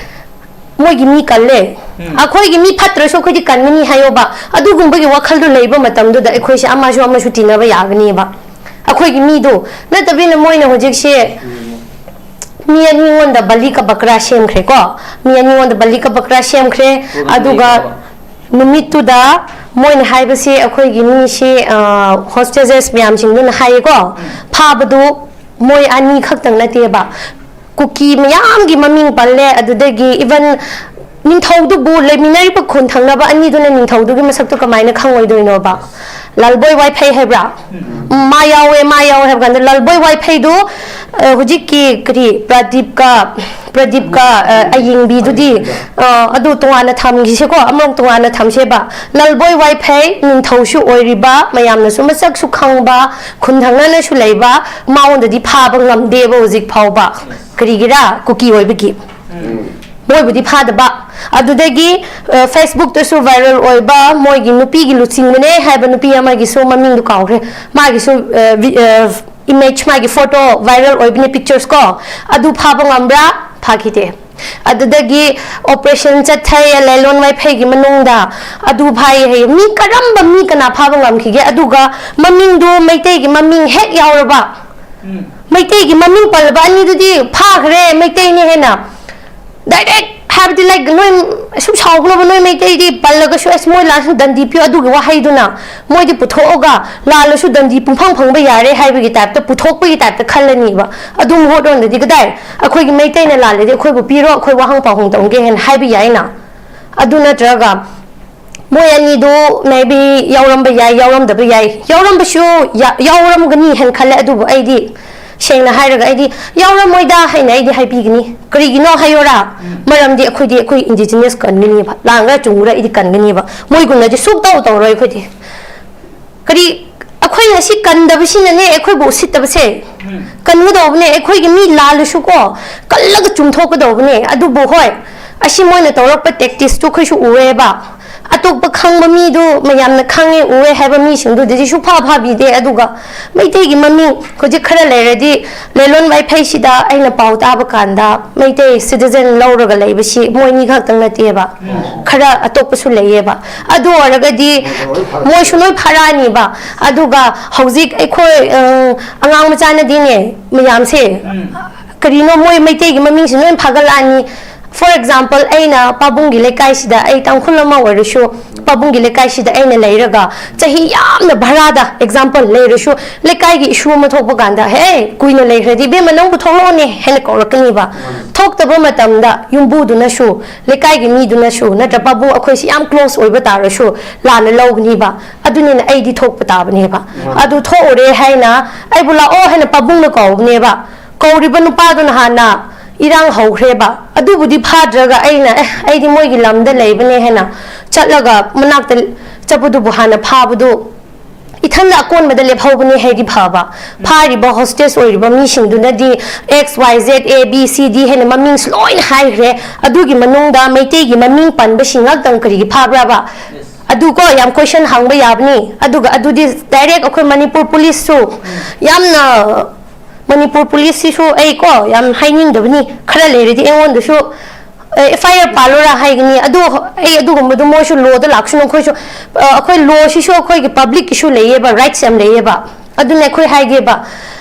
ꯃꯣꯏꯒꯤ ꯃꯤ ꯀꯜꯂꯦ꯫ ꯎꯝ꯫ ꯑꯩꯈꯣꯏꯒꯤ ꯃꯤ ꯐꯠꯇ꯭ꯔꯁꯨ ꯑꯩꯈꯣꯏꯗꯤ ꯀꯟꯒꯅꯤ ꯍꯥꯏꯌꯣꯕ꯫ ꯑꯗꯨꯒꯨꯝꯕꯒꯤ ꯋꯥꯈꯜꯗꯣ ꯂꯩꯕ ꯃꯇꯝꯗꯨꯗ ꯑꯩꯈꯣꯏꯁꯦ ꯑꯃꯁꯨ ꯑꯃꯁꯨ ꯇꯤꯟꯅꯕ ꯌꯥꯒꯅꯤꯕ꯫ ꯑꯩꯈꯣꯏꯒꯤ ꯃꯤꯗꯣ ꯅꯠꯇꯕꯤꯅ ꯃꯣꯏꯅ ꯍꯧꯖꯤꯛꯁꯦ ꯃꯤ ꯑꯅꯤꯉꯣꯟꯗ ꯕꯂꯤ ꯀ ꯕꯀ꯭ꯔꯥ ꯁꯦꯝꯈ꯭ꯔꯦꯀꯣ꯫ ꯃꯤ ꯑꯅꯤꯉꯣꯟꯗ ꯕꯂꯤ ꯀ ꯕꯀ꯭ꯔꯥ ꯁꯦꯝꯈ꯭ꯔꯦ꯫ ꯑꯗꯨꯒ ꯅꯨꯃꯤꯠꯇꯨꯗ ꯃꯣꯏꯅ ꯍꯥꯏꯕꯁꯤ ꯑꯩꯈꯣꯏꯒꯤ ꯃꯤꯁꯤ, ꯑ, ꯍꯣꯁꯇꯦꯖꯦꯁ ꯃꯌꯥꯝꯁꯤꯡꯗꯨꯅ ꯍꯥꯏꯌꯦꯀꯣ꯫ ꯎꯝ꯫ ꯐꯥꯕꯗꯨ ꯃꯣꯏ ꯑꯅꯤ ꯈꯛꯇꯪ ꯅꯠꯇꯦꯕ꯫ ꯀꯨꯀꯤ ꯃꯌꯥꯝꯒꯤ ꯃꯃꯤꯡ ꯄꯜꯂꯦ, ꯑꯗꯨꯗꯒꯤ even ꯅꯤꯡꯊꯧꯗꯨꯕꯨ ꯂꯩꯃꯤꯟꯅꯔꯤꯕ ꯈꯨꯟ ꯊꯪꯅꯕ ꯑꯅꯤꯗꯨꯅ ꯅꯤꯡꯊꯧꯗꯨꯒꯤ ꯃꯁꯛꯇꯨ ꯀꯃꯥꯏꯅ ꯈꯪꯉꯣꯏꯗꯣꯏꯅꯣꯕ? ꯂꯥꯜꯕꯣꯏ ꯋꯥꯏꯐꯩ ꯍꯥꯏꯕ꯭ꯔꯥ? ꯎꯝ꯫ ꯎꯝ, ꯃꯥ ꯌꯥꯎꯋꯦ, ꯃꯥ ꯌꯥꯎꯋꯦ ꯍꯥꯏꯕ ꯀꯥꯟꯗ ꯂꯥꯜꯕꯣꯏ ꯋꯥꯏꯐꯩꯗꯨ, ꯑ, ꯍꯧꯖꯤꯛꯀꯤ ꯀꯔꯤ ꯄ꯭ꯔꯗꯤꯞꯀ, ꯄ꯭ꯔꯗꯤꯞꯀ, ꯑ, ꯑꯌꯤꯡꯕꯤꯗꯨꯗꯤ, ꯑ, ꯑꯗꯨ ꯇꯣꯉꯥꯟꯅ ꯊꯝꯈꯤꯁꯦꯀꯣ, ꯑꯃꯨꯛ ꯇꯣꯉꯥꯟꯅ ꯊꯝꯁꯦꯕ꯫ ꯂꯥꯜꯕꯣꯏ ꯋꯥꯏꯐꯩ ꯅꯤꯡꯊꯧꯁꯨ ꯑꯣꯏꯔꯤꯕ, ꯃꯌꯥꯝꯅꯁꯨ ꯃꯁꯛꯁꯨ ꯈꯪꯕ, ꯈꯨꯟ ꯊꯪꯅꯅꯁꯨ ꯂꯩꯕ, ꯃꯉꯣꯟꯗꯗꯤ ꯐꯥꯕ ꯉꯝꯗꯦꯕ ꯍꯧꯖꯤꯛ ꯐꯥꯎꯕ꯫ ꯀꯔꯤꯒꯤꯔꯥ? ꯀꯨꯀꯤ ꯑꯣꯏꯕꯒꯤ꯫ ꯎꯝ꯫ ꯃꯣꯏꯕꯨꯗꯤ ꯐꯥꯗꯕ꯫ ꯑꯗꯨꯗꯒꯤ, ꯑ, Facebook-ꯇꯁꯨ viral ꯑꯣꯏꯕ ꯃꯣꯏꯒꯤ ꯅꯨꯄꯤꯒꯤ ꯂꯨꯆꯤꯡꯕꯅꯦ ꯍꯥꯏꯕ ꯅꯨꯄꯤ ꯑꯃꯒꯤꯁꯨ ꯃꯃꯤꯡꯗꯨ ꯀꯥꯎꯈ꯭ꯔꯦ꯫ ꯃꯥꯒꯤꯁꯨ, ꯑ, vi-, ꯑ, image, ꯃꯥꯒꯤ photo viral ꯑꯣꯏꯕꯅꯦ, pictures ꯀꯣ꯫ ꯑꯗꯨ ꯐꯥꯕ ꯉꯝꯕ꯭ꯔꯥ? ꯐꯥꯈꯤꯗꯦ꯫ ꯑꯗꯨꯗꯒꯤ operation ꯆꯠꯊꯩ ꯂꯦꯂꯣꯟ ꯋꯥꯏꯐꯩꯒꯤ ꯃꯅꯨꯡꯗ꯫ ꯑꯗꯨ ꯐꯥꯏ ꯍꯥꯏꯌꯦ꯫ ꯃꯤ ꯀꯔꯝꯕ ꯃꯤ ꯀꯅꯥ ꯐꯥꯕ ꯉꯝꯈꯤꯒꯦ? ꯑꯗꯨꯒ ꯃꯃꯤꯡꯗꯨ ꯃꯩꯇꯩꯒꯤ ꯃꯃꯤꯡ ꯍꯦꯛ ꯌꯥꯎꯔꯕ, ꯎꯝ꯫ ꯃꯩꯇꯩꯒꯤ ꯃꯃꯤꯡ ꯄꯜꯂꯕ ꯑꯅꯤꯗꯨꯗꯤ ꯐꯥꯈ꯭ꯔꯦ, ꯃꯩꯇꯩꯅꯤ ꯍꯥꯏꯅ꯫ Direct ꯍꯥꯏꯕꯗꯤ, like, ꯅꯣꯏ ꯁꯨꯝ ꯁꯥꯎꯈ꯭ꯔꯕ ꯅꯣꯏ ꯃꯩꯇꯩꯗꯤ ꯄꯜꯂꯒꯁꯨ, "ꯑꯁ, ꯃꯣꯏ ꯂꯥꯟꯁꯤꯅ ꯗꯟꯗꯤ ꯄꯤꯌꯨ", ꯑꯗꯨꯒꯤ ꯋꯥꯍꯩꯗꯨꯅ ꯃꯣꯏꯗꯤ ꯄꯨꯊꯣꯛꯑꯒ, "ꯂꯥꯜꯂꯁꯨ ꯗꯟꯗꯤ ꯄꯨꯡꯐꯪ ꯐꯪꯕ ꯌꯥꯔꯦ" ꯍꯥꯏꯕꯒꯤ type-ꯇ, ꯄꯨꯊꯣꯛꯄꯒꯤ type-ꯇ ꯈꯜꯂꯅꯤꯕ꯫ ꯑꯗꯨ ꯃꯍꯨꯠꯂꯣꯝꯗꯗꯤ ꯀꯗꯥꯏ, "ꯑꯩꯈꯣꯏꯒꯤ ꯃꯩꯇꯩꯅ ꯂꯥꯜꯂꯗꯤ ꯑꯩꯈꯣꯏꯕꯨ ꯄꯤꯔꯣ, ꯑꯩꯈꯣꯏ ꯋꯥꯍꯪ ꯄꯥꯎꯍꯪ ꯇꯧꯒꯦ" ꯍꯥꯏꯅ ꯍꯥꯏꯕ ꯌꯥꯏꯅ꯫ ꯑꯗꯨ ꯅꯠꯇ꯭ꯔꯒ ꯃꯣꯏ ꯑꯅꯤꯗꯨ maybe ꯌꯥꯎꯔꯝꯕ ꯌꯥꯏ, ꯌꯥꯎꯔꯝꯗꯕ ꯌꯥꯏ꯫ ꯌꯥꯎꯔꯝꯕꯁꯨ ꯌꯥ-, ꯌꯥꯎꯔꯝꯒꯅꯤ ꯍꯥꯏꯅ ꯈꯜꯂꯦ, ꯑꯗꯨꯕꯨ ꯑꯩꯗꯤ ꯁꯦꯡꯅ ꯍꯥꯏꯔꯒ ꯑꯩꯗꯤ ꯌꯥꯎꯔꯝꯃꯣꯏꯗ ꯍꯥꯏꯅ ꯑꯩꯗꯤ ꯍꯥꯏꯕꯤꯒꯅꯤ꯫ ꯀꯔꯤꯒꯤꯅꯣ ꯍꯥꯏꯌꯣꯔꯥ? ꯎꯝ꯫ ꯃꯔꯝꯗꯤ ꯑꯩꯈꯣꯏꯗꯤ ꯑꯩꯈꯣꯏ indigenous ꯀꯟꯒꯅꯤꯕ, ꯂꯥꯟꯒ ꯆꯨꯝꯒ꯭ꯔ ꯑꯩꯗꯤ ꯀꯟꯒꯅꯤꯕ꯫ ꯃꯣꯏꯒꯨꯝꯅꯗꯤ ꯁꯨꯛꯇꯧ ꯇꯧꯔꯣꯏ ꯑꯩꯈꯣꯏꯗꯤ꯫ ꯀꯔꯤ ꯑꯩꯈꯣꯏꯅ ꯑꯁꯤ ꯀꯟꯗꯕꯁꯤꯅꯅꯦ ꯑꯩꯈꯣꯏꯕꯨ ꯎꯁꯤꯠꯇꯕꯁꯦ꯫ ꯀꯟꯒꯗꯧꯕꯅꯦ, ꯑꯩꯈꯣꯏꯒꯤ ꯃꯤ ꯂꯥꯜꯂꯁꯨꯀꯣ, ꯀꯜꯂꯒ ꯆꯨꯝꯊꯣꯛꯀꯗꯧꯕꯅꯦ꯫ ꯑꯗꯨꯕꯨ ꯍꯣꯏ, ꯑꯁꯤ ꯃꯣꯏꯅ ꯇꯧꯔꯛꯄ tactics ꯇꯨ ꯑꯩꯈꯣꯏꯁꯨ ꯎꯑꯦꯕ꯫ ꯑꯇꯣꯞꯄ ꯈꯪꯕ ꯃꯤꯗꯨ ꯃꯌꯥꯝꯅ ꯈꯪꯉꯦ, ꯎꯑꯦ ꯍꯥꯏꯕ ꯃꯤꯁꯤꯡꯗꯨꯗꯗꯤ ꯁꯨꯐꯥ ꯐꯥꯕꯤꯗꯦ꯫ ꯑꯗꯨꯒ ꯃꯩꯇꯩꯒꯤ ꯃꯃꯤꯡ ꯍꯧꯖꯤꯛ ꯈꯔ ꯂꯩꯔꯗꯤ ꯂꯦꯂꯣꯟ ꯋꯥꯏꯐꯩꯁꯤꯗ ꯑꯩꯅ ꯄꯥꯎ ꯇꯥꯕ ꯀꯥꯟꯗ ꯃꯩꯇꯩ citizen ꯂꯧꯔꯒ ꯂꯩꯕꯁꯤ ꯃꯣꯏꯅꯤ ꯈꯛꯇꯪ ꯅꯠꯇꯦꯕ, ꯈꯔ ꯑꯇꯣꯞꯄꯁꯨ ꯂꯩꯌꯦꯕ꯫ ꯑꯗꯨ ꯑꯣꯏꯔꯒꯗꯤ ꯃꯣꯏꯁꯨ ꯂꯣꯏ ꯐꯥꯔꯛꯑꯅꯤꯕ꯫ ꯑꯗꯨꯒ ꯍꯧꯖꯤꯛ ꯑꯩꯈꯣꯏ, ꯑ, ꯑꯉꯥꯡ ꯃꯆꯥꯅꯗꯤꯅꯦ ꯃꯌꯥꯝꯁꯦ, ꯀꯔꯤꯅꯣ ꯃꯣꯏ ꯃꯩꯇꯩꯒꯤ ꯃꯃꯤꯡꯁꯤ ꯂꯣꯏ ꯐꯥꯒꯠꯂꯛꯑꯅꯤ꯫ For example, ꯑꯩꯅ ꯄꯥꯕꯨꯡꯒꯤ ꯂꯩꯀꯥꯏꯁꯤꯗ, ꯑꯩ ꯇꯥꯡꯈꯨꯜ ꯑꯃ ꯑꯣꯏꯔꯁꯨ, ꯄꯥꯕꯨꯡꯒꯤ ꯂꯩꯀꯥꯏꯁꯤꯗ ꯑꯩꯅ ꯂꯩꯔꯒ ꯆꯍꯤ ꯌꯥꯝꯅ ꯚꯔꯥꯗ, example, ꯂꯩꯔꯁꯨ, ꯂꯩꯀꯥꯏꯒꯤ issue ꯑꯃ ꯊꯣꯛꯄ ꯀꯥꯟꯗ, "ꯍꯦ, ꯀꯨꯏꯅ ꯂꯩꯈ꯭ꯔꯗꯤ ꯏꯕꯦꯝꯃ ꯅꯪꯕꯨ ꯊꯣꯛꯂꯛꯑꯣꯅꯦ" ꯍꯥꯏꯅ ꯀꯧꯔꯛꯀꯅꯤꯕ꯫ ꯊꯣꯛꯇꯕ ꯃꯇꯝꯗ ꯌꯨꯝꯕꯨꯗꯨꯅꯁꯨ, ꯂꯩꯀꯥꯏꯒꯤ ꯃꯤꯗꯨꯅꯁꯨ, ꯅꯠꯇ꯭ꯔ ꯄꯥꯕꯨꯡ ꯑꯩꯈꯣꯏꯁꯤ ꯌꯥꯝ close ꯑꯣꯏꯕ ꯇꯥꯔꯁꯨ ꯂꯥꯟꯅ ꯂꯧꯒꯅꯤꯕ꯫ ꯑꯗꯨꯅꯤꯅ ꯑꯩꯗꯤ ꯊꯣꯛꯄ ꯇꯥꯕꯅꯦꯕ꯫ ꯑꯗꯨ ꯊꯣꯛꯎꯔꯦ ꯍꯥꯏꯅ ꯑꯩꯕꯨ ꯂꯥꯛꯑꯣ ꯍꯥꯏꯅ ꯄꯥꯕꯨꯡꯅ ꯀꯧꯕꯅꯦꯕ꯫ ꯀꯧꯔꯤꯕ ꯅꯨꯄꯥꯗꯨꯅ ꯍꯥꯟꯅ ꯏꯔꯥꯡ ꯍꯧꯈ꯭ꯔꯦꯕ꯫ ꯑꯗꯨꯕꯨꯗꯤ ꯐꯥꯗ꯭ꯔꯒ ꯑꯩꯅ, "ꯑꯦ, ꯑꯩꯗꯤ ꯃꯣꯏꯒꯤ ꯂꯝꯗ ꯂꯩꯕꯅꯦ" ꯍꯥꯏꯅ ꯆꯠꯂꯒ ꯃꯅꯥꯛꯇ ꯆꯠꯄꯗꯨꯕꯨ ꯍꯥꯟꯅ ꯐꯥꯕꯗꯨ ꯏꯊꯟꯗ ꯑꯀꯣꯟꯕꯗ ꯂꯦꯞꯍꯧꯕꯅꯦ ꯍꯥꯏꯗꯤ ꯐꯕ꯫ ꯐꯥꯔꯤꯕ hostage ꯑꯣꯏꯔꯤꯕ ꯃꯤꯁꯤꯡꯗꯨꯅꯗꯤ X, Y, Z, A, B, C, D ꯍꯥꯏꯅ ꯃꯃꯤꯡꯁꯨ ꯂꯣꯏꯅ ꯍꯥꯏꯈ꯭ꯔꯦ꯫ ꯑꯗꯨꯒꯤ ꯃꯅꯨꯡꯗ ꯃꯩꯇꯩꯒꯤ ꯃꯃꯤꯡ ꯄꯟꯕꯁꯤꯡ ꯉꯥꯛꯇꯪ ꯀꯔꯤꯒꯤ ꯐꯥꯕ꯭ꯔꯕ? ꯑꯗꯨꯀꯣ ꯌꯥꯝ question ꯍꯪꯕ ꯌꯥꯕꯅꯤ꯫ ꯑꯗꯨꯒ ꯑꯗꯨꯗꯤ direct ꯑꯩꯈꯣꯏ ꯃꯅꯤꯄꯨꯔ ꯄꯨꯂꯤꯁꯁꯨ ꯌꯥꯝꯅ, ꯃꯅꯤꯄꯨꯔ ꯄꯨꯂꯤꯁꯁꯤꯁꯨ ꯑꯩ ꯀꯣ ꯌꯥꯝ ꯍꯥꯏꯅꯤꯡꯗꯕꯅꯤ, ꯈꯔ ꯂꯩꯔꯗꯤ ꯑꯩꯉꯣꯟꯗꯁꯨ, ꯑꯦ, F I R ꯄꯥꯜꯂꯣꯔꯥ ꯍꯥꯏꯒꯅꯤ꯫ ꯑꯗꯨ ꯑꯩ ꯑꯗꯨꯒꯨꯝꯕꯗꯨ ꯃꯣꯏꯁꯨ ꯂꯣꯗ ꯂꯥꯛꯁꯅꯨ, ꯑꯩꯈꯣꯏꯁꯨ, ꯑ, ꯑꯩꯈꯣꯏ ꯂꯣꯁꯤꯁꯨ ꯑꯩꯈꯣꯏꯒꯤ ꯄꯕ꯭ꯂꯤꯛꯀꯤꯁꯨ ꯂꯩꯌꯦꯕ, ꯔꯥꯏꯠꯁ ꯌꯥꯝ ꯂꯩꯌꯦꯕ꯫ ꯑꯗꯨꯅ ꯑꯩꯈꯣꯏ ꯍꯥꯏꯒꯦꯕ,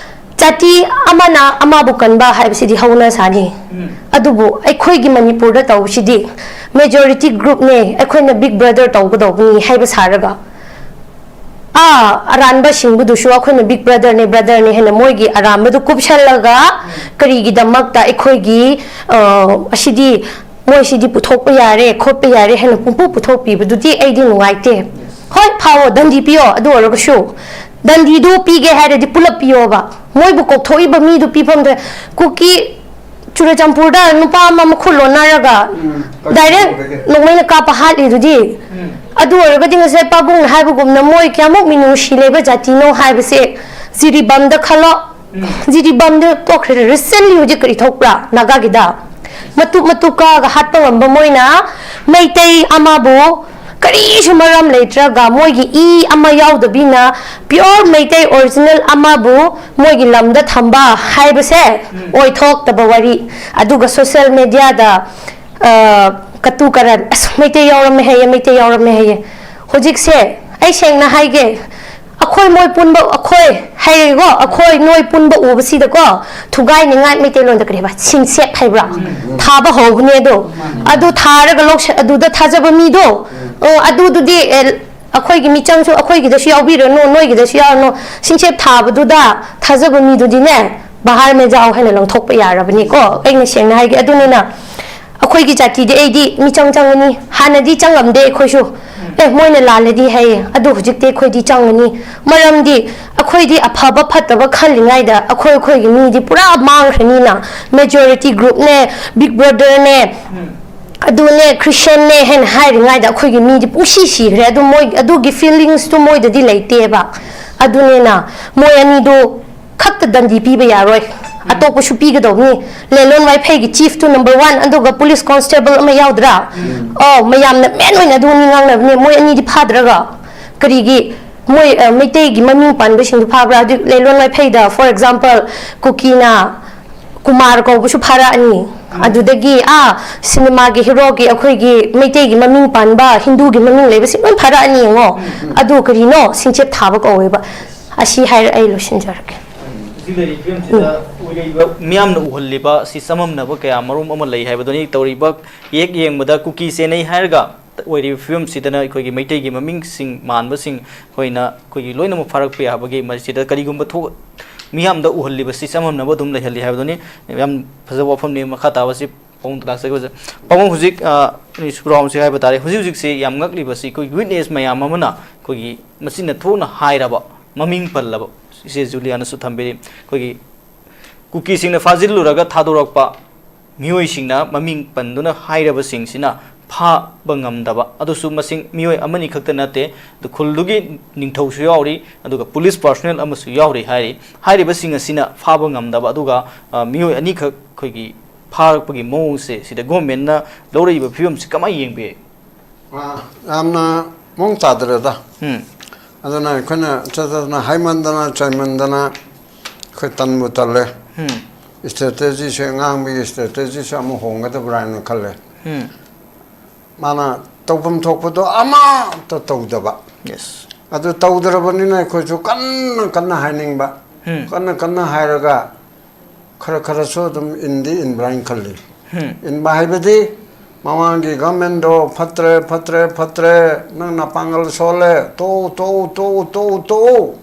ꯖꯥꯇꯤ ꯑꯃꯅ ꯑꯃꯕꯨ ꯀꯟꯕ ꯍꯥꯏꯕꯁꯤꯗꯤ ꯍꯧꯅ ꯁꯥꯅꯤ꯫ ꯑꯗꯨꯕꯨ ꯑꯩꯈꯣꯏꯒꯤ ꯃꯅꯤꯄꯨꯔꯗ ꯇꯧꯕꯁꯤꯗꯤ majority groupꯅꯦ, ꯑꯩꯈꯣꯏꯅ big brother ꯇꯧꯒꯗꯧꯕꯅꯤ ꯍꯥꯏꯕ ꯁꯥꯔꯒ, ꯑꯥ, ꯑꯔꯥꯟꯕꯁꯤꯡꯕꯨꯗꯨꯁꯨ ꯑꯩꯈꯣꯏꯅ big brotherꯅꯦ, brotherꯅꯦ ꯍꯥꯏꯅ ꯃꯣꯏꯒꯤ ꯑꯔꯥꯟꯕꯗꯨ ꯀꯨꯞꯁꯜꯂꯒ ꯀꯔꯤꯒꯤꯗꯃꯛꯇ ꯑꯩꯈꯣꯏꯒꯤ, ꯑ, ꯑꯁꯤꯗꯤ, ꯃꯣꯏꯁꯤꯗꯤ ꯄꯨꯊꯣꯛꯄ ꯌꯥꯔꯦ, ꯈꯣꯠꯄ ꯌꯥꯔꯦ ꯍꯥꯏꯅ ꯄꯨꯡꯄꯨ ꯄꯨꯊꯣꯛꯄꯤꯕꯗꯨꯗꯤ ꯑꯩꯗꯤ ꯅꯨꯡꯉꯥꯏꯇꯦ꯫ ꯍꯣꯏ, ꯐꯥꯎꯑꯣ, ꯗꯟꯗꯤ ꯄꯤꯌꯣ, ꯑꯗꯨ ꯑꯣꯏꯔꯒꯁꯨ ꯗꯟꯗꯤꯗꯨ ꯄꯤꯒꯦ ꯍꯥꯏꯔꯗꯤ ꯄꯨꯂꯞ ꯄꯤꯌꯣꯕ꯫ ꯃꯣꯏꯕꯨ ꯀꯣꯛꯊꯣꯛꯏꯕ ꯃꯤꯗꯨ ꯄꯤꯐꯝꯗ ꯀꯨꯀꯤ ꯆꯨꯔꯆꯥꯟꯄꯨꯔꯗ ꯅꯨꯄꯥ ꯑꯃ ꯃꯈꯨꯠ ꯂꯣꯟꯅꯔꯒ ꯎꯝ, direct ꯅꯣꯡꯃꯩꯅ ꯀꯥꯞꯄ ꯍꯥꯠꯂꯤꯗꯨꯗꯤ꯫ ꯎꯝ꯫ ꯑꯗꯨ ꯑꯣꯏꯔꯒꯗꯤ ꯉꯁꯥꯏ ꯄꯥꯕꯨꯡꯅ ꯍꯥꯏꯕꯒꯨꯝꯅ ꯃꯣꯏ ꯀꯌꯥꯃꯨꯛ ꯃꯤꯅꯨꯡꯁꯤ ꯂꯩꯕ ꯖꯥꯇꯤꯅꯣ ꯍꯥꯏꯕꯁꯦ ꯖꯤꯔꯤꯕꯥꯝꯗ ꯈꯜꯂꯣ꯫ ꯖꯤꯔꯤꯕꯥꯝꯗ ꯇꯣꯛꯈ꯭ꯔꯦ, ꯔꯤꯁꯦꯟꯂꯤ ꯍꯧꯖꯤꯛ ꯀꯔꯤ ꯊꯣꯛꯄ꯭ꯔꯥ ꯅꯥꯒꯥꯒꯤꯗ? ꯃꯇꯨꯞ ꯃꯇꯨꯞ ꯀꯛꯑꯒ ꯍꯥꯠꯄ ꯉꯝꯕ ꯃꯣꯏꯅ ꯃꯩꯇꯩ ꯑꯃꯕꯨ ꯀꯔꯤꯁꯨ ꯃꯔꯝ ꯂꯩꯇ꯭ꯔꯒ ꯃꯣꯏꯒꯤ ꯏ ꯑꯃ ꯌꯥꯎꯗꯕꯤꯅ ꯄꯤꯌꯣꯔ ꯃꯩꯇꯩ ꯑꯣꯔꯤꯖꯤꯅꯦꯜ ꯑꯃꯕꯨ ꯃꯣꯏꯒꯤ ꯂꯝꯗ ꯊꯝꯕ ꯍꯥꯏꯕꯁꯦ ꯑꯣꯏꯊꯣꯛꯇꯕ ꯋꯥꯔꯤ꯫ ꯑꯗꯨꯒ ꯁꯣꯁꯤꯌꯦꯜ ꯃꯦꯗꯤꯌꯥꯗ ꯀꯇꯨ ꯀꯔꯟ, ꯑꯁ, ꯃꯩꯇꯩ ꯌꯥꯎꯔꯝꯃꯦ ꯍꯥꯏꯌꯦ, ꯃꯩꯇꯩ ꯌꯥꯎꯔꯝꯃꯦ ꯍꯥꯏꯌꯦ꯫ ꯍꯧꯖꯤꯛꯁꯦ ꯑꯩ ꯁꯦꯡꯅ ꯍꯥꯏꯒꯦ, ꯑꯩꯈꯣꯏ ꯃꯣꯏ ꯄꯨꯟꯕ, ꯑꯩꯈꯣꯏ ꯍꯥꯏꯔꯒꯦꯀꯣ, ꯑꯩꯈꯣꯏ ꯅꯣꯏ ꯄꯨꯟꯕ ꯎꯕꯁꯤꯗꯀꯣ, ꯊꯨꯒꯥꯏꯅꯤꯡꯉꯥꯏ, ꯃꯩꯇꯩꯂꯣꯟꯗ ꯀꯔꯤ ꯍꯥꯏꯕ, ꯁꯤꯡꯁꯦꯞ ꯍꯥꯏꯕ꯭ꯔꯥ? ꯊꯥꯕ ꯍꯧꯕꯅꯦ ꯑꯗꯣ꯫ ꯑꯗꯨ ꯊꯥꯔꯒ ꯂꯧꯁ-, ꯑꯗꯨꯗ ꯊꯥꯖꯕ ꯃꯤꯗꯣ, ꯑ, ꯑꯗꯨꯗꯨꯗꯤ, ꯑꯦ, ꯑꯩꯈꯣꯏꯒꯤ ꯃꯤꯆꯪꯁꯨ ꯑꯩꯈꯣꯏꯒꯤꯗꯁꯨ ꯌꯥꯎꯕꯤꯔꯅꯨ, ꯅꯣꯏꯒꯤꯗꯁꯨ ꯌꯥꯎꯔꯅꯨ, ꯁꯤꯡꯁꯦꯞ ꯊꯥꯕꯗꯨꯗ ꯊꯥꯖꯕ ꯃꯤꯗꯨꯗꯤꯅꯦ, ꯕꯍꯥꯔ ꯃꯦ ꯖꯥꯎ ꯍꯥꯏꯅ ꯂꯪꯊꯣꯛꯄ ꯌꯥꯔꯕꯅꯤꯀꯣ꯫ ꯑꯩꯅ ꯁꯦꯡꯅ ꯍꯥꯏꯒꯦ꯫ ꯑꯗꯨꯅꯤꯅ ꯑꯩꯈꯣꯏꯒꯤ ꯖꯥꯇꯤꯗꯤ ꯑꯩꯗꯤ ꯃꯤꯆꯪ ꯆꯪꯒꯅꯤ, ꯍꯥꯟꯅꯗꯤ ꯆꯪꯉꯝꯗꯦ ꯑꯩꯈꯣꯏꯁꯨ꯫ ꯑꯦ, ꯃꯣꯏꯅ ꯂꯥꯜꯂꯗꯤ ꯍꯥꯏꯌꯦ, ꯑꯗꯨ ꯍꯧꯖꯤꯛꯇꯤ ꯑꯩꯈꯣꯏꯗꯤ ꯆꯪꯒꯅꯤ꯫ ꯃꯔꯝꯗꯤ ꯑꯩꯈꯣꯏꯗꯤ ꯑꯐꯕ ꯐꯠꯇꯕ ꯈꯜꯂꯤꯉꯩꯗ ꯑꯩꯈꯣꯏ ꯑꯩꯈꯣꯏꯒꯤ ꯃꯤꯗꯤ ꯄꯨꯔꯥ ꯃꯥꯡꯈ꯭ꯔꯅꯤꯅ꯫ ꯃꯦꯖꯣꯔꯤꯇꯤ ꯒ꯭ꯔꯨꯞꯅꯦ, ꯕꯤꯛ ꯕ꯭ꯔꯗꯔꯅꯦ, ꯑꯗꯨꯅꯦ, ꯈ꯭ꯔꯤꯁꯇꯤꯌꯟꯅꯦ ꯍꯥꯏꯅ ꯍꯥꯏꯔꯤꯉꯩꯗ ꯑꯩꯈꯣꯏꯒꯤ ꯃꯤꯗꯤ ꯄꯨꯡꯁꯤ ꯁꯤꯈ꯭ꯔꯦ꯫ ꯑꯗꯨ ꯃꯣꯏ, ꯑꯗꯨꯒꯤ ꯐꯤꯂꯤꯡꯁꯇꯨ ꯃꯣꯏꯗꯗꯤ ꯂꯩꯇꯦꯕ꯫ ꯑꯗꯨꯅꯤꯅ ꯃꯣꯏ ꯑꯅꯤꯗꯨ ꯈꯛꯇ ꯗꯟꯗꯤ ꯄꯤꯕ ꯌꯥꯔꯣꯏ, ꯑꯇꯣꯞꯄꯁꯨ ꯄꯤꯒꯗꯧꯕꯅꯤ꯫ ꯂꯦꯂꯣꯟ ꯋꯥꯏꯐꯩꯒꯤ ꯆꯤꯐꯇꯨ ꯅꯝꯕꯔ ꯋꯥꯟ, ꯑꯗꯨꯒ ꯄꯨꯂꯤꯁ ꯀꯣꯟꯁꯇꯦꯕꯜ ꯑꯃ ꯌꯥꯎꯗ꯭ꯔꯥ? ꯑꯣ, ꯃꯌꯥꯝꯅ ꯃꯦꯟ ꯑꯣꯏꯅ ꯑꯗꯨ ꯑꯅꯤ ꯉꯥꯡꯅꯕꯅꯦ꯫ ꯃꯣꯏ ꯑꯅꯤꯗꯤ ꯐꯥꯗ꯭ꯔꯒ ꯀꯔꯤꯒꯤ ꯃꯣꯏ, ꯑ, ꯃꯩꯇꯩꯒꯤ ꯃꯃꯤꯡ ꯄꯥꯟꯕꯁꯤꯡꯗꯨ ꯐꯥꯕ꯭ꯔꯥ? ꯍꯧꯖꯤꯛ ꯂꯦꯂꯣꯟ ꯋꯥꯏꯐꯩꯗ, for example, ꯀꯨꯀꯤꯅ ꯀꯨꯃꯥꯔ ꯀꯧꯕꯁꯨ ꯐꯥꯔꯛꯑꯅꯤ, ꯑꯗꯨꯗꯒꯤ, ꯑꯥ, ꯁꯤꯅꯦꯃꯥꯒꯤ ꯍꯤꯔꯣꯒꯤ, ꯑꯩꯈꯣꯏꯒꯤ ꯃꯩꯇꯩꯒꯤ ꯃꯃꯤꯡ ꯄꯥꯟꯕ, ꯍꯤꯟꯗꯨꯒꯤ ꯃꯃꯤꯡ ꯂꯩꯕꯁꯤ ꯂꯣꯏ ꯐꯥꯔꯛꯑꯅꯤ ꯌꯦꯡꯉꯣ꯫ ꯑꯗꯨ ꯀꯔꯤꯅꯣ? ꯁꯤꯡꯆꯦꯞ ꯊꯥꯕ ꯀꯧꯋꯦꯕ꯫ ꯑꯁꯤ ꯍꯥꯏꯔ ꯑꯩ ꯂꯣꯏꯁꯤꯟꯖꯔꯒꯦ꯫ ꯍꯧꯖꯤꯛ ꯂꯩꯔꯤꯕ ꯐꯤꯕꯝꯁꯤꯗ ꯑꯣꯏꯔꯤꯕ ꯃꯤꯌꯥꯝꯅ ꯎꯍꯜꯂꯤꯕ ꯑꯁꯤ ꯆꯃꯝꯅꯕ ꯀꯌꯥ ꯃꯔꯨꯝ ꯑꯃ ꯂꯩ ꯍꯥꯏꯕꯗꯨꯅꯤ꯫ ꯇꯧꯔꯤꯕ ꯍꯦꯛ ꯌꯦꯡꯕꯗ ꯀꯨꯀꯤ ꯁꯦꯟꯅꯩ ꯍꯥꯏꯔꯒ ꯑꯣꯏꯔꯤꯕ ꯐꯤꯕꯝꯁꯤꯗꯅ ꯑꯩꯈꯣꯏꯒꯤ ꯃꯩꯇꯩꯒꯤ ꯃꯃꯤꯡꯁꯤꯡ ꯃꯥꯟꯕꯁꯤꯡ ꯑꯩꯈꯣꯏꯅ ꯑꯩꯈꯣꯏꯒꯤ ꯂꯣꯏꯅꯃꯛ ꯐꯥꯔꯛꯄ ꯌꯥꯕꯒꯤ ꯃꯁꯤꯗ ꯀꯔꯤꯒꯨꯝꯕ ꯊꯣꯛ-, ꯃꯤꯌꯥꯝꯗ ꯎꯍꯜꯂꯤꯕꯁꯤ ꯆꯃꯝꯅꯕ ꯑꯗꯨꯝ ꯂꯩꯍꯜꯂꯤ ꯍꯥꯏꯕꯗꯨꯅꯤ꯫ ꯌꯥꯝ ꯐꯖꯕ ꯋꯥꯐꯝꯅꯤ꯫ ꯃꯈꯥ ꯇꯥꯕꯁꯤ ꯄꯥꯕꯨꯡꯗ ꯂꯥꯛꯆꯒꯦ꯫ ꯄꯥꯕꯨꯡ, ꯍꯧꯖꯤꯛ, ꯑ, ꯁꯨꯔꯥꯎꯝꯁꯤ ꯍꯥꯏꯕ ꯇꯥꯔꯦ, ꯍꯧꯖꯤꯛ ꯍꯧꯖꯤꯛꯁꯤ ꯌꯥꯝ ꯉꯛꯂꯤꯕꯁꯤ ꯑꯩꯈꯣꯏꯒꯤ ꯋꯤꯠꯅꯦꯁ ꯃꯌꯥꯝ ꯑꯃꯅ ꯑꯩꯈꯣꯏꯒꯤ ꯃꯆꯤꯟꯅ ꯊꯣꯛꯅ ꯍꯥꯏꯔꯕ, ꯃꯃꯤꯡ ꯄꯜꯂꯕ, ꯏꯆꯦ ꯖꯨꯂꯤꯌꯥꯅꯁꯨ ꯊꯝꯕꯤꯔꯤ, ꯑꯩꯈꯣꯏꯒꯤ ꯀꯨꯀꯤꯁꯤꯡꯅ ꯐꯥꯖꯤꯜꯂꯨꯔꯒ ꯊꯥꯗꯣꯔꯛꯄ ꯃꯤꯑꯣꯏꯁꯤꯡꯅ ꯃꯃꯤꯡ ꯄꯟꯗꯨꯅ ꯍꯥꯏꯔꯕꯁꯤꯡꯁꯤꯅ ꯐꯥꯕ ꯉꯝꯗꯕ, ꯑꯗꯨꯁꯨ ꯃꯁꯤꯡ ꯃꯤꯑꯣꯏ ꯑꯃꯅꯤ ꯈꯛꯇ ꯅꯠꯇꯦ, ꯑꯗꯨ ꯈꯨꯜꯗꯨꯒꯤ ꯅꯤꯡꯊꯧꯁꯨ ꯌꯥꯎꯔꯤ, ꯑꯗꯨꯒ ꯄꯨꯂꯤꯁ ꯄꯥꯔꯁꯣꯅꯦꯜ ꯑꯃꯁꯨ ꯌꯥꯎꯔꯤ ꯍꯥꯏꯔꯤ꯫ ꯍꯥꯏꯔꯤꯕꯁꯤꯡ ꯑꯁꯤꯅ ꯐꯥꯕ ꯉꯝꯗꯕ, ꯑꯗꯨꯒ ꯑ, ꯃꯤꯑꯣꯏ ꯑꯅꯤꯈꯛ ꯑꯩꯈꯣꯏꯒꯤ ꯐꯥꯔꯛꯄꯒꯤ ꯃꯑꯣꯡꯁꯦ, ꯁꯤꯗ ꯒꯣꯔꯃꯦꯟꯅ ꯂꯧꯔꯛꯏꯕ ꯐꯤꯕꯝꯁꯤ ꯀꯃꯥꯏꯅ ꯌꯦꯡꯕꯤ? ꯑ, ꯌꯥꯝꯅ ꯃꯑꯣꯡ ꯇꯥꯗ꯭ꯔꯦꯗ꯫ ꯎꯝ꯫ ꯑꯗꯨꯅ ꯑꯩꯈꯣꯏꯅ ꯆꯠꯇꯅ ꯍꯥꯏꯃꯟꯗꯅ ꯆꯩꯃꯟꯗꯅ ꯑꯩꯈꯣꯏ ꯇꯟꯕꯨ ꯇꯜꯂꯦ꯫ ꯎꯝ꯫ ꯏꯁꯇ꯭ꯔꯦꯇꯦꯖꯤꯁꯦ, ꯉꯥꯡꯕꯒꯤ ꯏꯁꯇ꯭ꯔꯦꯇꯦꯖꯤꯁꯦ ꯑꯃꯨꯛ ꯍꯣꯡꯒꯗꯕ꯭ꯔꯥ ꯍꯥꯏꯅ ꯈꯜꯂꯦ꯫ ꯎꯝ꯫ ꯃꯥꯅ ꯇꯧꯐꯝ ꯊꯣꯛꯄꯗꯣ ꯑꯃꯠꯇ ꯇꯧꯗꯕ꯫ ꯌꯦꯁ꯫ ꯑꯗꯨ ꯇꯧꯗ꯭ꯔꯕꯅꯤꯅ ꯑꯩꯈꯣꯏꯁꯨ ꯀꯟꯅ ꯀꯟꯅ ꯍꯥꯏꯅꯤꯡꯕ꯫ ꯎꯝ꯫ ꯀꯟꯅ ꯀꯟꯅ ꯍꯥꯏꯔꯒ ꯈꯔ ꯈꯔꯁꯨ ꯑꯗꯨꯝ ꯏꯟꯗꯤ ꯏꯟꯕ꯭ꯔꯥ ꯍꯥꯏꯅ ꯈꯜꯂꯤ꯫ ꯎꯝ꯫ ꯏꯟꯕ ꯍꯥꯏꯕꯗꯤ ꯃꯃꯥꯡꯒꯤ ꯒꯚꯔꯟꯃꯦꯟꯗꯣ ꯐꯠꯇ꯭ꯔꯦ, ꯐꯠꯇ꯭ꯔꯦ, ꯐꯠꯇ꯭ꯔꯦ, ꯅꯪ ꯅꯄꯥꯡꯒꯜ ꯁꯣꯜꯂꯦ, ꯇꯣꯛꯎ, ꯇꯣꯛꯎ, ꯇꯣꯛꯎ, ꯇꯣꯛꯎ, ꯇꯣꯛꯎ꯫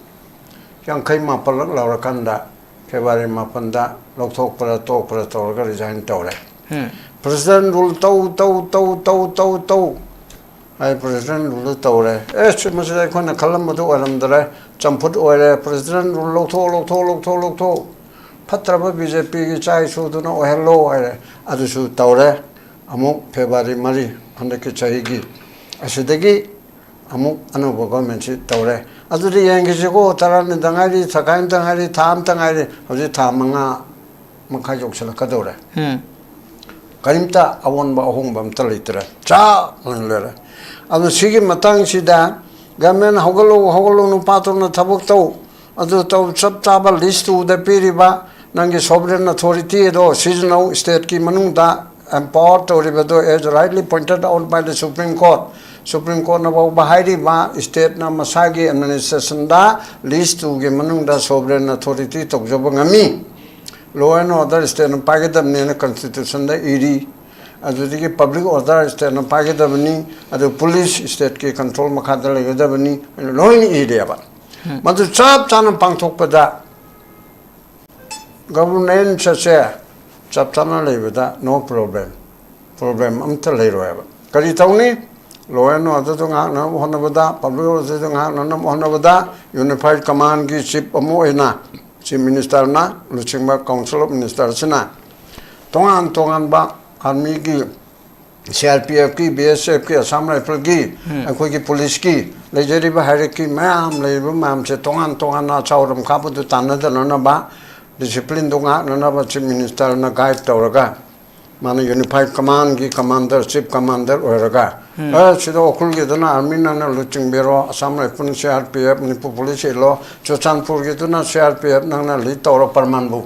ꯌꯥꯡꯈꯩ ꯃꯥꯄꯜꯂꯛ ꯂꯥꯎꯔꯀꯥꯟꯗ ꯐꯦꯕ꯭ꯔꯨꯋꯥꯔꯤ ꯃꯥꯄꯟꯗ ꯂꯧꯊꯣꯛꯄ꯭ꯔꯥ ꯇꯣꯛꯄ꯭ꯔꯥ ꯇꯧꯔꯒ ꯔꯤꯖꯥꯏꯟ ꯇꯧꯔꯦ꯫ ꯎꯝ꯫ ꯄ꯭ꯔꯁꯤꯗꯦꯟ ꯔꯨꯜ ꯇꯧ, ꯇꯧ, ꯇꯧ, ꯇꯧ, ꯇꯧ, ꯇꯧ ꯍꯥꯏ, ꯄ꯭ꯔꯁꯤꯗꯦꯟ ꯔꯨꯜꯗꯨ ꯇꯧꯔꯦ꯫ ꯑꯦ, ꯁꯤ ꯃꯁꯤꯗ ꯑꯩꯈꯣꯏꯅ ꯈꯜꯂꯝꯕꯗꯨ ꯑꯣꯏꯔꯝꯗꯔꯦ, ꯆꯝꯐꯨꯠ ꯑꯣꯏꯔꯦ, ꯄ꯭ꯔꯁꯤꯗꯦꯟ ꯔꯨꯜ ꯂꯧꯊꯣꯛ, ꯂꯧꯊꯣꯛ, ꯂꯧꯊꯣꯛ, ꯂꯧꯊꯣꯛ꯫ ꯐꯠꯇ꯭ꯔꯕ ꯕꯤ ꯖꯦ ꯄꯤꯒꯤ ꯏꯆꯥ ꯏꯁꯨꯗꯨꯅ ꯑꯣꯏꯍꯜꯂꯣ ꯍꯥꯏꯔꯦ, ꯑꯗꯨꯁꯨ ꯇꯧꯔꯦ꯫ ꯑꯃꯨꯛ ꯐꯦꯕ꯭ꯔꯨꯋꯥꯔꯤ ꯃꯔꯤ ꯍꯟꯗꯛꯀꯤ ꯆꯍꯤꯒꯤ, ꯑꯁꯤꯗꯒꯤ ꯑꯃꯨꯛ ꯑꯅꯧꯕ ꯒꯣꯔꯃꯦꯟꯁꯤ ꯇꯧꯔꯦ꯫ ꯑꯗꯨꯗꯤ ꯌꯦꯡꯈꯤꯁꯤꯀꯣ, ꯇꯔꯥꯅꯤꯗ ꯉꯥꯏꯔꯤ, ꯊꯈꯥꯏ ꯑꯃꯇ ꯉꯥꯏꯔꯤ, ꯊꯥ ꯑꯃꯇ ꯉꯥꯏꯔꯤ, ꯍꯧꯖꯤꯛ ꯊꯥ ꯃꯉꯥ ꯃꯈꯥꯏ ꯌꯧꯁꯤꯜꯂꯛꯀꯗꯧꯔꯦ꯫ ꯎꯝ꯫ ꯀꯔꯤꯝꯇ ꯑꯑꯣꯟꯕ ꯑꯍꯣꯡꯕ ꯑꯝꯇ ꯂꯩꯇ꯭ꯔꯦ, ꯆꯞ ꯃꯥꯟꯅ ꯂꯩꯔꯦ꯫ ꯑꯗꯨ ꯁꯤꯒꯤ ꯃꯇꯥꯡꯁꯤꯗ ꯒꯚꯔꯟꯃꯦꯟ ꯍꯧꯒꯠꯂꯨ, ꯍꯧꯒꯠꯂꯨ, ꯅꯨꯄꯥ ꯇꯧꯅ ꯊꯕꯛ ꯇꯧ, ꯑꯗꯨ ꯇꯧ, ꯆꯞ ꯆꯥꯕ ꯂꯤꯁ ꯇꯨꯗ ꯄꯤꯔꯤꯕ ꯅꯪꯒꯤ ꯁꯣꯚꯔꯦꯟ ꯑꯣꯊꯣꯔꯤꯇꯤ ꯑꯗꯣ ꯁꯤꯖꯤꯟꯅꯧ, ꯁ꯭ꯇꯦꯠꯀꯤ ꯃꯅꯨꯡꯗ ꯑꯦꯝꯄꯥꯋꯔ ꯇꯧꯔꯤꯕꯗꯣ, as rightly pointed out by the Supreme Court, supreme ꯀꯣꯔꯠꯅ ꯐꯥꯎꯕ ꯍꯥꯏꯔꯤꯕ, ꯁ꯭ꯇꯦꯠꯅ ꯃꯁꯥꯒꯤ ꯑꯦꯗꯃꯤꯅꯤꯁꯇ꯭ꯔꯦꯁꯟꯗ ꯂꯤꯁ ꯇꯨꯒꯤ ꯃꯅꯨꯡꯗ ꯁꯣꯚꯔꯦꯟ ꯑꯣꯊꯣꯔꯤꯇꯤ ꯇꯧꯖꯕ ꯉꯝꯃꯤ꯫ ꯂꯣ ꯑꯦꯟ ꯑꯣꯔꯗꯔ ꯁ꯭ꯇꯦꯠꯅ ꯄꯥꯏꯒꯗꯕꯅꯦꯅ ꯀꯟꯁꯇꯤꯇ꯭ꯌꯨꯁꯟꯗ ꯏꯔꯤ꯫ ꯑꯗꯨꯗꯒꯤ ꯄꯕ꯭ꯂꯤꯛ ꯑꯣꯔꯗꯔ ꯁ꯭ꯇꯦꯠꯅ ꯄꯥꯏꯒꯗꯕꯅꯤ, ꯑꯗꯨ ꯄꯨꯂꯤꯁ ꯁ꯭ꯇꯦꯠꯀꯤ ꯀꯟꯇ꯭ꯔꯣꯜ ꯃꯈꯥꯗ ꯂꯩꯒꯗꯕꯅꯤ, ꯂꯣꯏꯅ ꯏꯔꯦꯕ꯫ ꯎꯝ꯫ ꯃꯗꯨ ꯆꯞ ꯆꯥꯅ ꯄꯥꯡꯊꯣꯛꯄꯗ ꯒꯚꯔꯅꯦꯟꯁ ꯑꯁꯦ ꯆꯞ ꯆꯥꯅ ꯂꯩꯕꯗ no problem, ꯄ꯭ꯔꯣꯕ꯭ꯂꯦꯝ ꯑꯝꯇ ꯂꯩꯔꯣꯏꯕ꯫ ꯀꯔꯤ ꯇꯧꯅꯤ? ꯂꯣ ꯑꯦꯟ ꯑꯣꯔꯗꯔꯗꯨ ꯉꯥꯛꯅꯅꯕ ꯍꯣꯠꯅꯕꯗ, ꯄꯕ꯭ꯂꯤꯛ ꯑꯣꯔꯗꯔꯗꯨ ꯉꯥꯛꯅꯅꯕ ꯍꯣꯠꯅꯕꯗ ꯌꯨꯅꯤꯐꯥꯏꯠ ꯀꯃꯥꯟꯒꯤ ꯆꯤꯐ ꯑꯃ ꯑꯣꯏꯅ ꯆꯤꯐ ꯃꯤꯅꯤꯁꯇꯔꯅ ꯂꯨꯆꯤꯡꯕ ꯀꯥꯎꯟꯁꯤꯜ ꯑꯣꯐ ꯃꯤꯅꯤꯁꯇꯔꯁꯤꯅ ꯇꯣꯉꯥꯟ ꯇꯣꯉꯥꯟꯕ ꯑꯥꯔꯃꯤꯒꯤ ꯁꯤ ꯑꯥꯔ ꯄꯤ ꯑꯦꯐꯀꯤ, ꯕꯤ ꯑꯦꯁ ꯑꯦꯐꯀꯤ, ꯑꯁꯥꯝ ꯔꯥꯏꯐꯜꯒꯤ, ꯑꯩꯈꯣꯏꯒꯤ ꯄꯨꯂꯤꯁꯀꯤ ꯂꯩꯖꯔꯤꯕ ꯍꯥꯏꯔꯛꯀꯤ ꯃꯌꯥꯝ ꯂꯩꯔꯤꯕ ꯃꯌꯥꯝꯁꯦ ꯇꯣꯉꯥꯟ ꯇꯣꯉꯥꯟꯅ ꯑꯆꯥꯎꯔꯝ ꯈꯥꯕꯗꯨ ꯇꯥꯟꯅꯗꯅꯅꯕ, ꯗꯤꯁꯤꯄ꯭ꯂꯤꯟꯗꯨ ꯉꯥꯛꯅꯅꯕ ꯆꯤꯐ ꯃꯤꯅꯤꯁꯇꯔꯅ ꯒꯥꯏꯗ ꯇꯧꯔꯒ, ꯃꯥꯅ ꯌꯨꯅꯤꯐꯥꯏꯠ ꯀꯃꯥꯟꯒꯤ ꯀꯃꯥꯟꯗꯔ, ꯆꯤꯐ ꯀꯃꯥꯟꯗꯔ ꯑꯣꯏꯔꯒ, "ꯑꯦ, ꯁꯤꯗ ꯎꯈ꯭ꯔꯨꯜꯒꯤꯗꯨꯅ ꯑꯥꯔꯃꯤ ꯅꯪꯅ ꯂꯨꯆꯤꯡꯕꯤꯔꯣ, Assam rifle C R P F, Manipur police ꯏꯜꯂꯣ, ꯆꯨꯔꯆꯥꯟꯄꯨꯔꯒꯤꯗꯨꯅ ꯁꯤ ꯑꯥꯔ ꯄꯤ ꯑꯦꯐ ꯅꯪꯅ ꯂꯤꯗ ꯇꯧꯔꯣ ꯄꯔꯃꯥꯟꯕꯨ"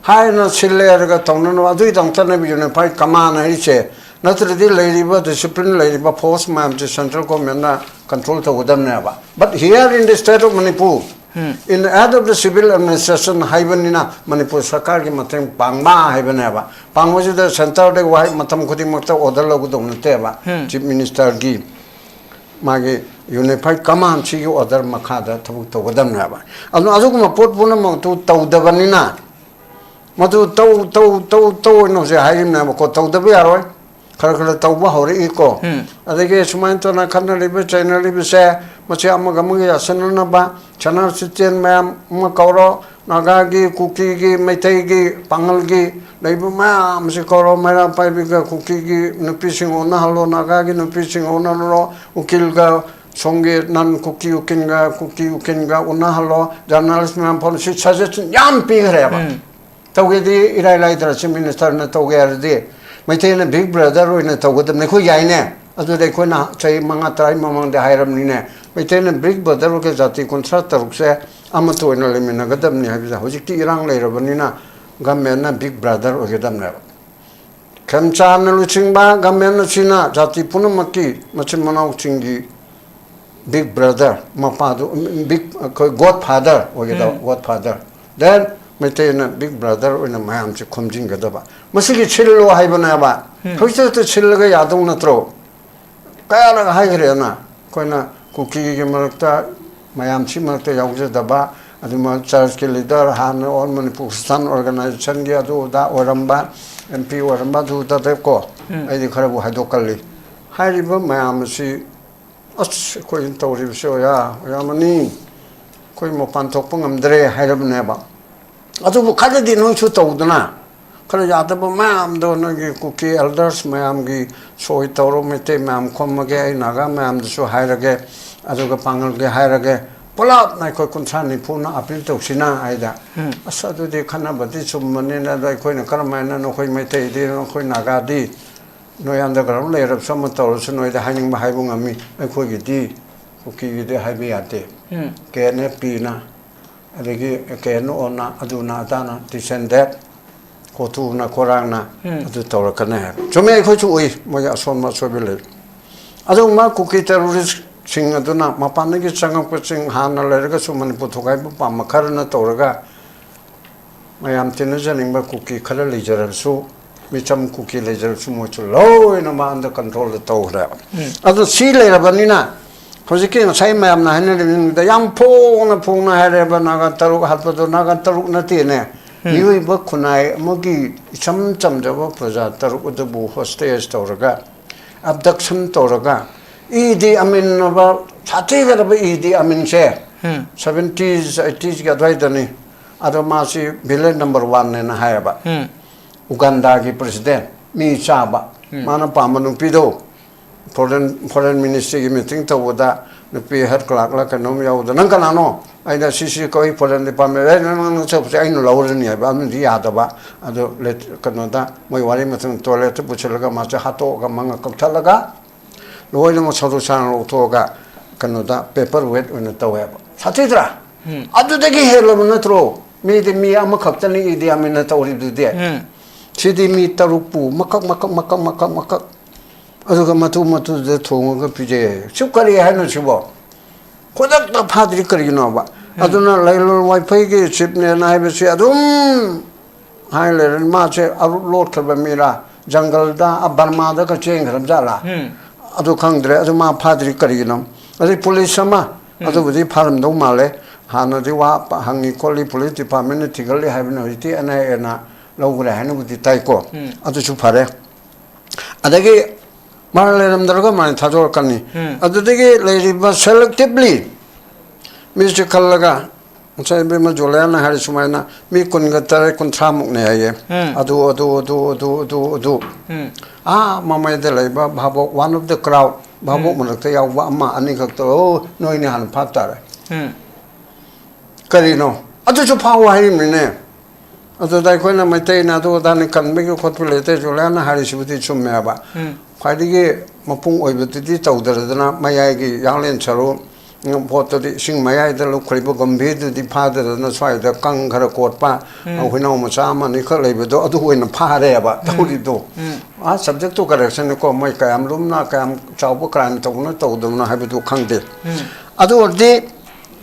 ꯍꯥꯏꯅ ꯁꯤꯜꯂꯦ ꯍꯥꯏꯔꯒ ꯇꯧꯅꯅꯕ꯫ ꯑꯗꯨꯒꯤꯗꯃꯛꯇꯅꯦꯕ ꯌꯨꯅꯤꯐꯥꯏꯠ ꯀꯃꯥꯟ ꯍꯥꯏꯔꯤꯁꯦ꯫ ꯅꯠꯇ꯭ꯔꯗꯤ ꯂꯩꯔꯤꯕ ꯗꯤꯁꯤꯄ꯭ꯂꯤꯟ ꯂꯩꯔꯤꯕ ꯐꯣꯔꯁ ꯃꯌꯥꯝꯁꯦ ꯁꯦꯟꯇ꯭ꯔꯦꯜ ꯒꯣꯔꯃꯦꯟꯅ control ꯇꯧꯒꯗꯕꯅꯦꯕ꯫ But here in the state of Manipur, in the head of the civil administration ꯍꯥꯏꯕꯅꯤꯅ ꯃꯅꯤꯄꯨꯔ ꯁꯔꯀꯥꯔꯒꯤ ꯃꯇꯦꯡ ꯄꯥꯡꯕ ꯍꯥꯏꯕꯅꯦꯕ꯫ ꯄꯥꯡꯕꯁꯤꯗ ꯁꯦꯟꯇꯔꯗꯒꯤ ꯋꯥꯍꯩ ꯃꯇꯝ ꯈꯨꯗꯤꯡꯃꯛꯇ ꯑꯣꯔꯗꯔ ꯂꯧꯒꯗꯧꯕ ꯅꯠꯇꯦꯕ꯫ ꯆꯤꯐ ꯃꯤꯅꯤꯁꯇꯔꯒꯤ ꯃꯥꯒꯤ ꯌꯨꯅꯤꯐꯥꯏꯠ ꯀꯃꯥꯟꯁꯤꯒꯤ ꯑꯣꯔꯗꯔ ꯃꯈꯥꯗ ꯊꯕꯛ ꯇꯧꯒꯗꯕꯅꯦꯕ꯫ ꯑꯗꯨ ꯑꯗꯨꯒꯨꯝꯕ ꯄꯣꯠ ꯄꯨꯝꯅꯃꯛꯇꯨ ꯇꯧꯗꯕꯅꯤꯅ ꯃꯗꯨ ꯇꯧ ꯇꯧ ꯇꯧ ꯇꯧ ꯑꯣꯏꯅ ꯍꯧꯖꯤꯛ ꯍꯥꯏꯔꯤꯕꯅꯦꯕꯀꯣ꯫ ꯇꯧꯗꯕ ꯌꯥꯔꯣꯏ꯫ ꯈꯔ ꯈꯔ ꯇꯧꯕ ꯍꯧꯔꯛꯏꯀꯣ꯫ ꯑꯗꯒꯤ ꯁꯨꯃꯥꯏꯅ ꯇꯧꯅ ꯈꯠꯅꯔꯤꯕ ꯆꯩꯅꯔꯤꯕꯁꯦ ꯃꯁꯤ ꯑꯃꯒ ꯑꯃꯒ ꯌꯥꯁꯟꯅꯅꯕ ꯁꯅꯥ ꯁꯤꯇꯦꯟ ꯃꯌꯥꯝ ꯑꯃ ꯀꯧꯔꯣ, ꯅꯥꯒꯥꯒꯤ, ꯀꯨꯀꯤꯒꯤ, ꯃꯩꯇꯩꯒꯤ, ꯄꯥꯉꯜꯒꯤ ꯂꯩꯕ ꯃꯌꯥꯝꯁꯤ ꯀꯧꯔꯣ, ꯃꯩꯔꯥ ꯄꯥꯏꯕꯤꯒ ꯀꯨꯀꯤꯒꯤ ꯅꯨꯄꯤꯁꯤꯡ ꯎꯅꯍꯜꯂꯣ, ꯅꯥꯒꯥꯒꯤ ꯅꯨꯄꯤꯁꯤꯡ ꯎꯅꯍꯜꯂꯣ, ꯎꯀꯤꯜꯒ ꯁꯣꯝꯒꯤ ꯅꯟ ꯀꯨꯀꯤ ꯎꯀꯤꯜꯒ, ꯀꯨꯀꯤ ꯎꯀꯤꯜꯒ ꯎꯅꯍꯜꯂꯣ, ꯖꯔꯅꯦꯂꯤꯁ ꯃꯌꯥꯝ ꯐꯝ-, ꯁꯤ ꯁꯖꯦꯁꯟ ꯌꯥꯝ ꯄꯤꯈ꯭ꯔꯦꯕ꯫ ꯇꯧꯒꯦꯗꯤ ꯏꯔꯥꯏ ꯂꯥꯏꯗ꯭ꯔꯥ ꯆꯤꯐ ꯃꯤꯅꯤꯁꯇꯔꯅ ꯇꯧꯒꯦ ꯍꯥꯏꯔꯗꯤ ꯃꯩꯇꯩꯅ ꯕꯤꯛ ꯕ꯭ꯔꯗꯔ ꯑꯣꯏꯅ ꯇꯧꯒꯗꯕꯅꯤ꯫ ꯑꯩꯈꯣꯏ ꯌꯥꯏꯅꯦ꯫ ꯑꯗꯨꯗ ꯑꯩꯈꯣꯏꯅ ꯆꯍꯤ ꯃꯉꯥ ꯇꯔꯥꯒꯤ ꯃꯃꯥꯡꯗ ꯍꯥꯏꯔꯕꯅꯤꯅꯦ, ꯃꯩꯇꯩꯅ ꯕꯤꯛ ꯕ꯭ꯔꯗꯔ ꯑꯣꯏꯒ ꯖꯥꯇꯤ ꯀꯨꯟꯊ꯭ꯔꯥ ꯇꯔꯨꯛꯁꯦ ꯑꯃꯠꯇ ꯑꯣꯏꯅ ꯂꯩꯃꯤꯟꯅꯒꯗꯕꯅꯤ ꯍꯥꯏꯕꯁꯦ꯫ ꯍꯧꯖꯤꯛꯇꯤ ꯏꯔꯥꯡ ꯂꯩꯔꯕꯅꯤꯅ ꯒꯃꯦꯟꯅ ꯕꯤꯛ ꯕ꯭ꯔꯗꯔ ꯑꯣꯏꯒꯗꯕꯅꯦꯕ꯫ ꯈꯦꯝꯆꯥꯟꯅ ꯂꯨꯆꯤꯡꯕ ꯒꯃꯦꯟ ꯑꯁꯤꯅ ꯖꯥꯇꯤ ꯄꯨꯝꯅꯃꯛꯀꯤ ꯃꯆꯤꯟ ꯃꯅꯥꯎꯁꯤꯡꯒꯤ ꯕꯤꯛ ꯕ꯭ꯔꯗꯔ, ꯃꯄꯥꯗꯨ, ꯕꯤꯛ, ꯑꯩꯈꯣꯏ ꯒꯣꯗ ꯐꯥꯗꯔ ꯑꯣꯏꯒꯗꯕ, ꯒꯣꯗ ꯐꯥꯗꯔ꯫ ꯗꯦꯟ ꯃꯩꯇꯩꯅ ꯕꯤꯛ ꯕ꯭ꯔꯗꯔ ꯑꯣꯏꯅ ꯃꯌꯥꯝꯁꯦ ꯈꯣꯝꯖꯤꯟꯒꯗꯕ꯫ ꯃꯁꯤꯒꯤ ꯁꯤꯜꯂꯣ ꯍꯥꯏꯕꯅꯦꯕ꯫ ꯍꯧꯖꯤꯛꯇ ꯁꯤꯜꯂꯒ ꯌꯥꯗꯧ ꯅꯠꯇ꯭ꯔꯣ? ꯀꯌꯥꯔꯛ ꯍꯥꯏꯈ꯭ꯔꯦꯅ? ꯑꯩꯈꯣꯏꯅ ꯀꯨꯀꯤꯒꯤ ꯃꯔꯛꯇ, ꯃꯌꯥꯝꯁꯤ ꯃꯔꯛꯇ ꯌꯥꯎꯖꯗꯕ, ꯑꯗꯨꯃꯛ ꯆꯔꯆꯀꯤ ꯂꯤꯗꯔ, ꯍꯥꯟꯅ ꯑꯣꯜ ꯃꯅꯤꯄꯨꯔ ꯈ꯭ꯔꯤꯁꯇꯥꯟ ꯑꯣꯔꯒꯅꯥꯏꯖꯦꯁꯟꯒꯤ ꯑꯗꯨ ꯑꯗꯥ ꯑꯣꯏꯔꯝꯕ, ꯑꯦꯝ ꯄꯤ ꯑꯣꯏꯔꯝꯕ, ꯑꯗꯨ ꯑꯗꯥꯗꯀꯣ, ꯑꯩꯗꯤ ꯈꯔꯕꯨ ꯍꯥꯏꯗꯣꯛꯀꯜꯂꯤ꯫ ꯍꯥꯏꯔꯤꯕ ꯃꯌꯥꯝ ꯑꯁꯤ, ꯑꯁ, ꯑꯩꯈꯣꯏꯅ ꯇꯧꯔꯤꯕꯁꯤ ꯑꯣꯖꯥ, ꯑꯣꯖꯥ ꯃꯅꯤ, ꯑꯩꯈꯣꯏ ꯃꯄꯥꯟ ꯊꯣꯛꯄ ꯉꯝꯗ꯭ꯔꯦ ꯍꯥꯏꯔꯕꯅꯦꯕ꯫ ꯑꯗꯨꯕꯨ ꯈꯔꯗꯤ ꯅꯣꯏꯁꯨ ꯇꯧꯗꯅ, ꯈꯔ ꯌꯥꯗꯕ ꯃꯌꯥꯝꯗꯣ ꯅꯣꯏꯒꯤ ꯀꯨꯀꯤ ꯑꯦꯜꯗꯔꯁ ꯃꯌꯥꯝꯒꯤ ꯁꯣꯏ ꯇꯧꯔꯣ, ꯃꯩꯇꯩ ꯃꯌꯥꯝ ꯈꯣꯝꯃꯒꯦ, ꯑꯩ ꯅꯥꯒꯥ ꯃꯌꯥꯝꯗꯁꯨ ꯍꯥꯏꯔꯒꯦ, ꯑꯗꯨꯒ ꯄꯥꯡꯒꯜꯒꯤ ꯍꯥꯏꯔꯒꯦ, ꯄꯨꯂꯞꯅ ꯑꯩꯈꯣꯏ ꯀꯨꯟꯊ꯭ꯔꯥ ꯅꯤꯐꯨꯅ ꯑꯄꯤꯜ ꯇꯧꯁꯤꯅ ꯍꯥꯏꯗ꯫ ꯑꯁ, ꯑꯗꯨꯗꯤ ꯈꯟꯅꯕꯗꯤ ꯆꯨꯝꯕꯅꯤꯅ, ꯑꯗꯣ ꯑꯩꯈꯣꯏꯅ ꯀꯔꯝꯍꯥꯏꯅ ꯅꯈꯣꯏ ꯃꯩꯇꯩꯗꯤ, ꯅꯈꯣꯏ ꯅꯥꯒꯥꯗꯤ, ꯅꯣꯏ underground ꯂꯩꯔꯕꯁꯨ ꯑꯃ ꯇꯧꯔꯁꯨ ꯅꯣꯏꯗ ꯍꯥꯏꯅꯤꯡꯕ ꯍꯥꯏꯕ ꯉꯝꯃꯤ, ꯑꯩꯈꯣꯏꯒꯤꯗꯤ ꯀꯨꯀꯤꯒꯤꯗꯤ ꯍꯥꯏꯕ ꯌꯥꯗꯦ꯫ ꯎꯝ꯫ ꯀꯦ ꯑꯦꯟ ꯑꯦꯐ ꯄꯤꯅ, ꯑꯗꯒꯤ ꯀꯦ ꯑꯦꯟ ꯑꯣꯅ, ꯑꯗꯨꯅ ꯑꯗꯥꯅ, this and that, ꯀꯣꯊꯨꯅ ꯈꯣꯔꯥꯡꯅ ꯎꯝ꯫ ꯑꯗꯨ ꯇꯧꯔꯛꯀꯅꯤ ꯍꯥꯏꯕ꯫ ꯆꯨꯝꯃꯦ, ꯑꯩꯈꯣꯏꯁꯨ ꯎꯏ ꯃꯣꯏꯒꯤ ꯑꯁꯣꯟꯕ ꯑꯁꯣꯏꯕ ꯂꯩ꯫ ꯑꯗꯨꯒꯨꯝꯕ ꯀꯨꯀꯤ ꯇꯦꯔꯣꯔꯤꯁꯁꯤꯡ ꯑꯗꯨꯅ ꯃꯄꯥꯟꯗꯒꯤ ꯆꯪꯉꯛꯄꯁꯤꯡ ꯍꯥꯟꯅ ꯂꯩꯔꯒꯁꯨ ꯃꯅꯤꯄꯨꯔ ꯊꯨꯒꯥꯏꯕ ꯄꯥꯝꯕ ꯈꯔꯅ ꯇꯧꯔꯒ ꯃꯌꯥꯝ ꯇꯤꯟꯅꯖꯅꯤꯡꯕ ꯀꯨꯀꯤ ꯈꯔ ꯂꯩꯖꯔꯕꯁꯨ, ꯃꯤꯆꯝ ꯀꯨꯀꯤ ꯂꯩꯖꯔꯕꯁꯨ ꯃꯣꯏꯁꯨ ꯂꯣꯏꯅꯃꯛ under controlꯗ ꯇꯧꯈ꯭ꯔꯦꯕ꯫ ꯎꯝ꯫ ꯑꯗꯨ ꯁꯤ ꯂꯩꯔꯕꯅꯤꯅ ꯍꯧꯖꯤꯛꯀꯤ ꯉꯁꯥꯏ ꯃꯌꯥꯝꯅ ꯍꯥꯏꯅꯔꯤꯕꯁꯤꯡꯗ ꯌꯥꯝ ꯐꯣꯡꯅ ꯐꯣꯡꯅ ꯍꯥꯏꯔꯦꯕ, ꯅꯥꯒꯥ ꯇꯔꯨꯛ ꯍꯥꯠꯄꯗꯣ ꯅꯥꯒꯥ ꯇꯔꯨꯛ ꯅꯠꯇꯦꯅꯦ꯫ ꯎꯝ꯫ ꯃꯤꯑꯣꯏꯕ ꯈꯨꯟꯅꯥꯏ ꯑꯃꯒꯤ ꯏꯆꯝ ꯆꯝꯖꯕ ꯄ꯭ꯔꯖꯥ ꯇꯔꯨꯛ ꯑꯗꯨꯕꯨ hostage ꯇꯧꯔꯒ, abduction ꯇꯧꯔꯒ, ꯏꯗꯤ ꯑꯃꯤꯟ ꯑꯕ ꯁꯥꯊꯤꯒꯗꯕ ꯏꯗꯤ ꯑꯃꯤꯟꯁꯦ ꯎꯝ꯫ seventies, eighteesꯀꯤ ꯑꯗꯨꯋꯥꯏꯗꯅꯤ꯫ ꯑꯗꯣ ꯃꯥꯁꯤ villain number oneꯅꯦꯅ ꯍꯥꯏꯌꯦꯕ꯫ ꯎꯝ꯫ ꯎꯒꯥꯟꯗꯥꯒꯤ president, ꯃꯤ ꯆꯥꯕ, ꯎꯝ꯫ ꯃꯥꯅ ꯄꯥꯝꯕ ꯅꯨꯄꯤꯗꯣ foreign, foreign ministryꯒꯤ meeting ꯇꯧꯕꯗ ꯅꯨꯄꯤ head clerkꯂ ꯀꯩꯅꯣꯝ ꯌꯥꯎꯕꯗ, "ꯅꯪ ꯀꯅꯥꯅꯣ?" ꯑꯩꯅ, "ꯁꯤ, ꯁꯤ ꯑꯩꯈꯣꯏ foreign department." "ꯑꯦ, ꯅꯪ, ꯅꯪ, ꯅꯪ ꯆꯠꯄꯁꯦ ꯑꯩꯅ ꯂꯧꯔꯅꯤ" ꯍꯥꯏꯕ, ꯑꯃꯗꯤ ꯌꯥꯗꯕ꯫ ꯑꯗꯣ ꯂꯦꯠ-, ꯀꯩꯅꯣꯗ ꯃꯣꯏ ꯋꯥꯔꯤ ꯃꯇꯨꯡ toiletꯇ ꯄꯨꯁꯤꯜꯂꯒ ꯃꯥꯁꯦ ꯍꯥꯠꯇꯣꯛꯑꯒ ꯃꯉꯛ ꯀꯛꯊꯠꯂꯒ ꯂꯣꯏꯅꯃꯛ ꯁꯔꯨ ꯁꯔꯥꯡ ꯂꯧꯊꯣꯛꯑꯒ ꯀꯩꯅꯣꯗ paper weight ꯑꯣꯏꯅ ꯇꯧꯋꯦꯕ꯫ ꯁꯥꯊꯤꯗ꯭ꯔꯥ? ꯎꯝ꯫ ꯑꯗꯨꯗꯒꯤ ꯍꯦꯜꯂꯕ ꯅꯠꯇ꯭ꯔꯣ? ꯃꯤꯗꯤ ꯃꯤ ꯑꯃꯈꯛꯇꯅꯤ ꯏꯗꯤ ꯑꯃꯤꯟꯅ ꯇꯧꯔꯤꯗꯨꯗꯤ꯫ ꯎꯝ꯫ ꯁꯤꯗꯤ ꯃꯤ ꯇꯔꯨꯛꯄꯨ ꯃꯀꯛ, ꯃꯀꯛ, ꯃꯀꯛ, ꯃꯀꯛ, ꯃꯀꯛ, ꯑꯗꯨꯒ ꯃꯇꯨ ꯃꯇꯨꯗ ꯊꯣꯡꯉꯒ ꯄꯤꯖꯩ ꯍꯥꯏ꯫ ꯁꯤ ꯀꯔꯤ ꯍꯥꯏꯅꯣ ꯁꯤꯕꯣ? ꯈꯨꯗꯛꯇ ꯐꯥꯗ꯭ꯔꯤ ꯀꯔꯤꯒꯤꯅꯣꯕ? ꯎꯝ꯫ ꯑꯗꯨꯅ ꯂꯩꯂꯣꯟ ꯋꯥꯏꯐꯩꯒꯤ chiefꯅꯦꯅ ꯍꯥꯏꯕꯁꯤ ꯑꯗꯨꯝ ꯍꯥꯏ ꯂꯩꯔꯦ꯫ ꯃꯥꯁꯦ ꯑꯔꯨꯞ ꯂꯣꯠꯈ꯭ꯔꯕ ꯃꯤꯔꯥ, ꯖꯪꯒꯜꯗ, ꯑ, ꯕꯔꯃꯥꯗꯒ ꯆꯦꯟꯈ꯭ꯔꯕ ꯖꯥꯠꯂꯥ? ꯎꯝ꯫ ꯑꯗꯨ ꯈꯪꯗ꯭ꯔꯦ꯫ ꯑꯗꯨ ꯃꯥ ꯐꯥꯗ꯭ꯔꯤ ꯀꯔꯤꯒꯤꯅꯣ? ꯑꯗꯩ ꯄꯨꯂꯤꯁ ꯑꯃ, ꯎꯝ꯫ ꯑꯗꯨꯕꯨꯗꯤ ꯐꯥꯔꯝꯗꯧ ꯃꯥꯜꯂꯦ꯫ ꯍꯥꯟꯅꯗꯤ ꯋꯥ ꯄ-, ꯍꯪꯉꯤ ꯈꯣꯠꯂꯤ, police departmentꯅ ꯊꯤꯒꯠꯂꯤ ꯍꯥꯏꯕꯅꯤ, ꯍꯧꯖꯤꯛꯇꯤ ꯑꯦꯟ ꯑꯥꯏ ꯑꯦꯅ ꯂꯧꯈ꯭ꯔꯦ ꯍꯥꯏꯅꯕꯨꯗꯤ ꯇꯥꯏꯀꯣ꯫ ꯎꯝ꯫ ꯑꯗꯨꯁꯨ ꯐꯔꯦ꯫ ꯑꯗꯒꯤ ꯃꯥꯅ ꯂꯩꯔꯝꯗ꯭ꯔꯒ ꯃꯥꯅ ꯊꯥꯗꯣꯔꯛꯀꯅꯤ꯫ ꯎꯝ꯫ ꯑꯗꯨꯗꯒꯤ ꯂꯩꯔꯤꯕ selectively ꯃꯤꯁꯦ ꯈꯜꯂꯒ ꯉꯁꯥꯏ ꯏꯕꯦꯝꯃ ꯖꯨꯂꯤꯌꯥꯅ ꯍꯥꯏꯔꯤ ꯁꯨꯃꯥꯏꯅ, ꯃꯤ ꯀꯨꯟꯒ ꯇꯔꯦꯠ, ꯀꯨꯟꯊ꯭ꯔꯥꯃꯨꯛꯅꯦ ꯍꯥꯏꯌꯦ꯫ ꯎꯝ꯫ ꯑꯗꯨ, ꯑꯗꯨ, ꯑꯗꯨ, ꯑꯗꯨ, ꯑꯗꯨ, ꯑꯗꯨ꯫ ꯎꯝ꯫ ꯑꯥ ꯃꯃꯩꯗ ꯂꯩꯕ ꯚꯥꯕꯣꯛ, one of the crowd, ꯚꯥꯕꯣꯛ ꯎꯝ꯫ ꯃꯔꯛꯇ ꯌꯥꯎꯕ ꯑꯃ ꯑꯅꯤ ꯈꯛꯇ, "ꯑꯣ, ꯅꯣꯏꯅꯤ ꯍꯥꯟꯅ ꯐꯥ ꯇꯥꯔꯦ꯫ ꯎꯝ꯫ ꯀꯔꯤꯅꯣ? ꯑꯗꯨꯁꯨ ꯐꯥꯎ ꯍꯥꯏꯔꯤꯕꯅꯤꯅꯦ"꯫ ꯑꯗꯨꯗ ꯑꯩꯈꯣꯏꯅ ꯃꯩꯇꯩꯅ ꯑꯗꯨ ꯑꯗꯥꯅꯤ ꯀꯟꯕꯒꯤ ꯈꯣꯠꯄ ꯂꯩꯇꯦ, ꯖꯨꯂꯤꯌꯥꯅ ꯍꯥꯏꯔꯤꯁꯤꯕꯨꯗꯤ ꯆꯨꯝꯃꯦꯕ꯫ ꯎꯝ꯫ ꯈ꯭ꯋꯥꯏꯗꯒꯤ ꯃꯄꯨꯡ ꯑꯣꯏꯕꯗꯨꯗꯤ ꯇꯧꯗꯔꯗꯅ ꯃꯌꯥꯏꯒꯤ ꯌꯥꯡꯂꯦꯟ ꯁꯔꯨ ꯄꯣꯠꯇꯨꯗꯤ ꯏꯁꯤꯡ ꯃꯌꯥꯏꯗ ꯂꯨꯞꯈ꯭ꯔꯤꯕ ꯒꯝꯚꯤꯔꯗꯨꯗꯤ ꯐꯥꯗꯗꯅ ꯁ꯭ꯋꯥꯏꯗ ꯀꯪ ꯈꯔ ꯀꯣꯠꯄ, ꯎꯝ꯫ ꯍꯨꯏꯅꯥꯎ ꯃꯆꯥ ꯑꯃ ꯑꯅꯤꯈꯛ ꯂꯩꯕꯗꯣ ꯑꯗꯨ ꯑꯣꯏꯅ ꯐꯥꯔꯦꯕ ꯎꯝ꯫ ꯇꯧꯔꯤꯗꯣ꯫ ꯎꯝ꯫ ꯑ, subject to correction ꯅꯤꯀꯣ, ꯃꯣꯏ ꯀꯌꯥꯝ ꯂꯨꯝꯅ ꯀꯌꯥꯝ ꯆꯥꯎꯕ crime ꯇꯧꯕꯅꯣ ꯇꯧꯗꯕꯅꯣ ꯍꯥꯏꯕꯗꯨ ꯈꯪꯗꯦ꯫ ꯎꯝ꯫ ꯑꯗꯨ ꯑꯣꯏꯔꯗꯤ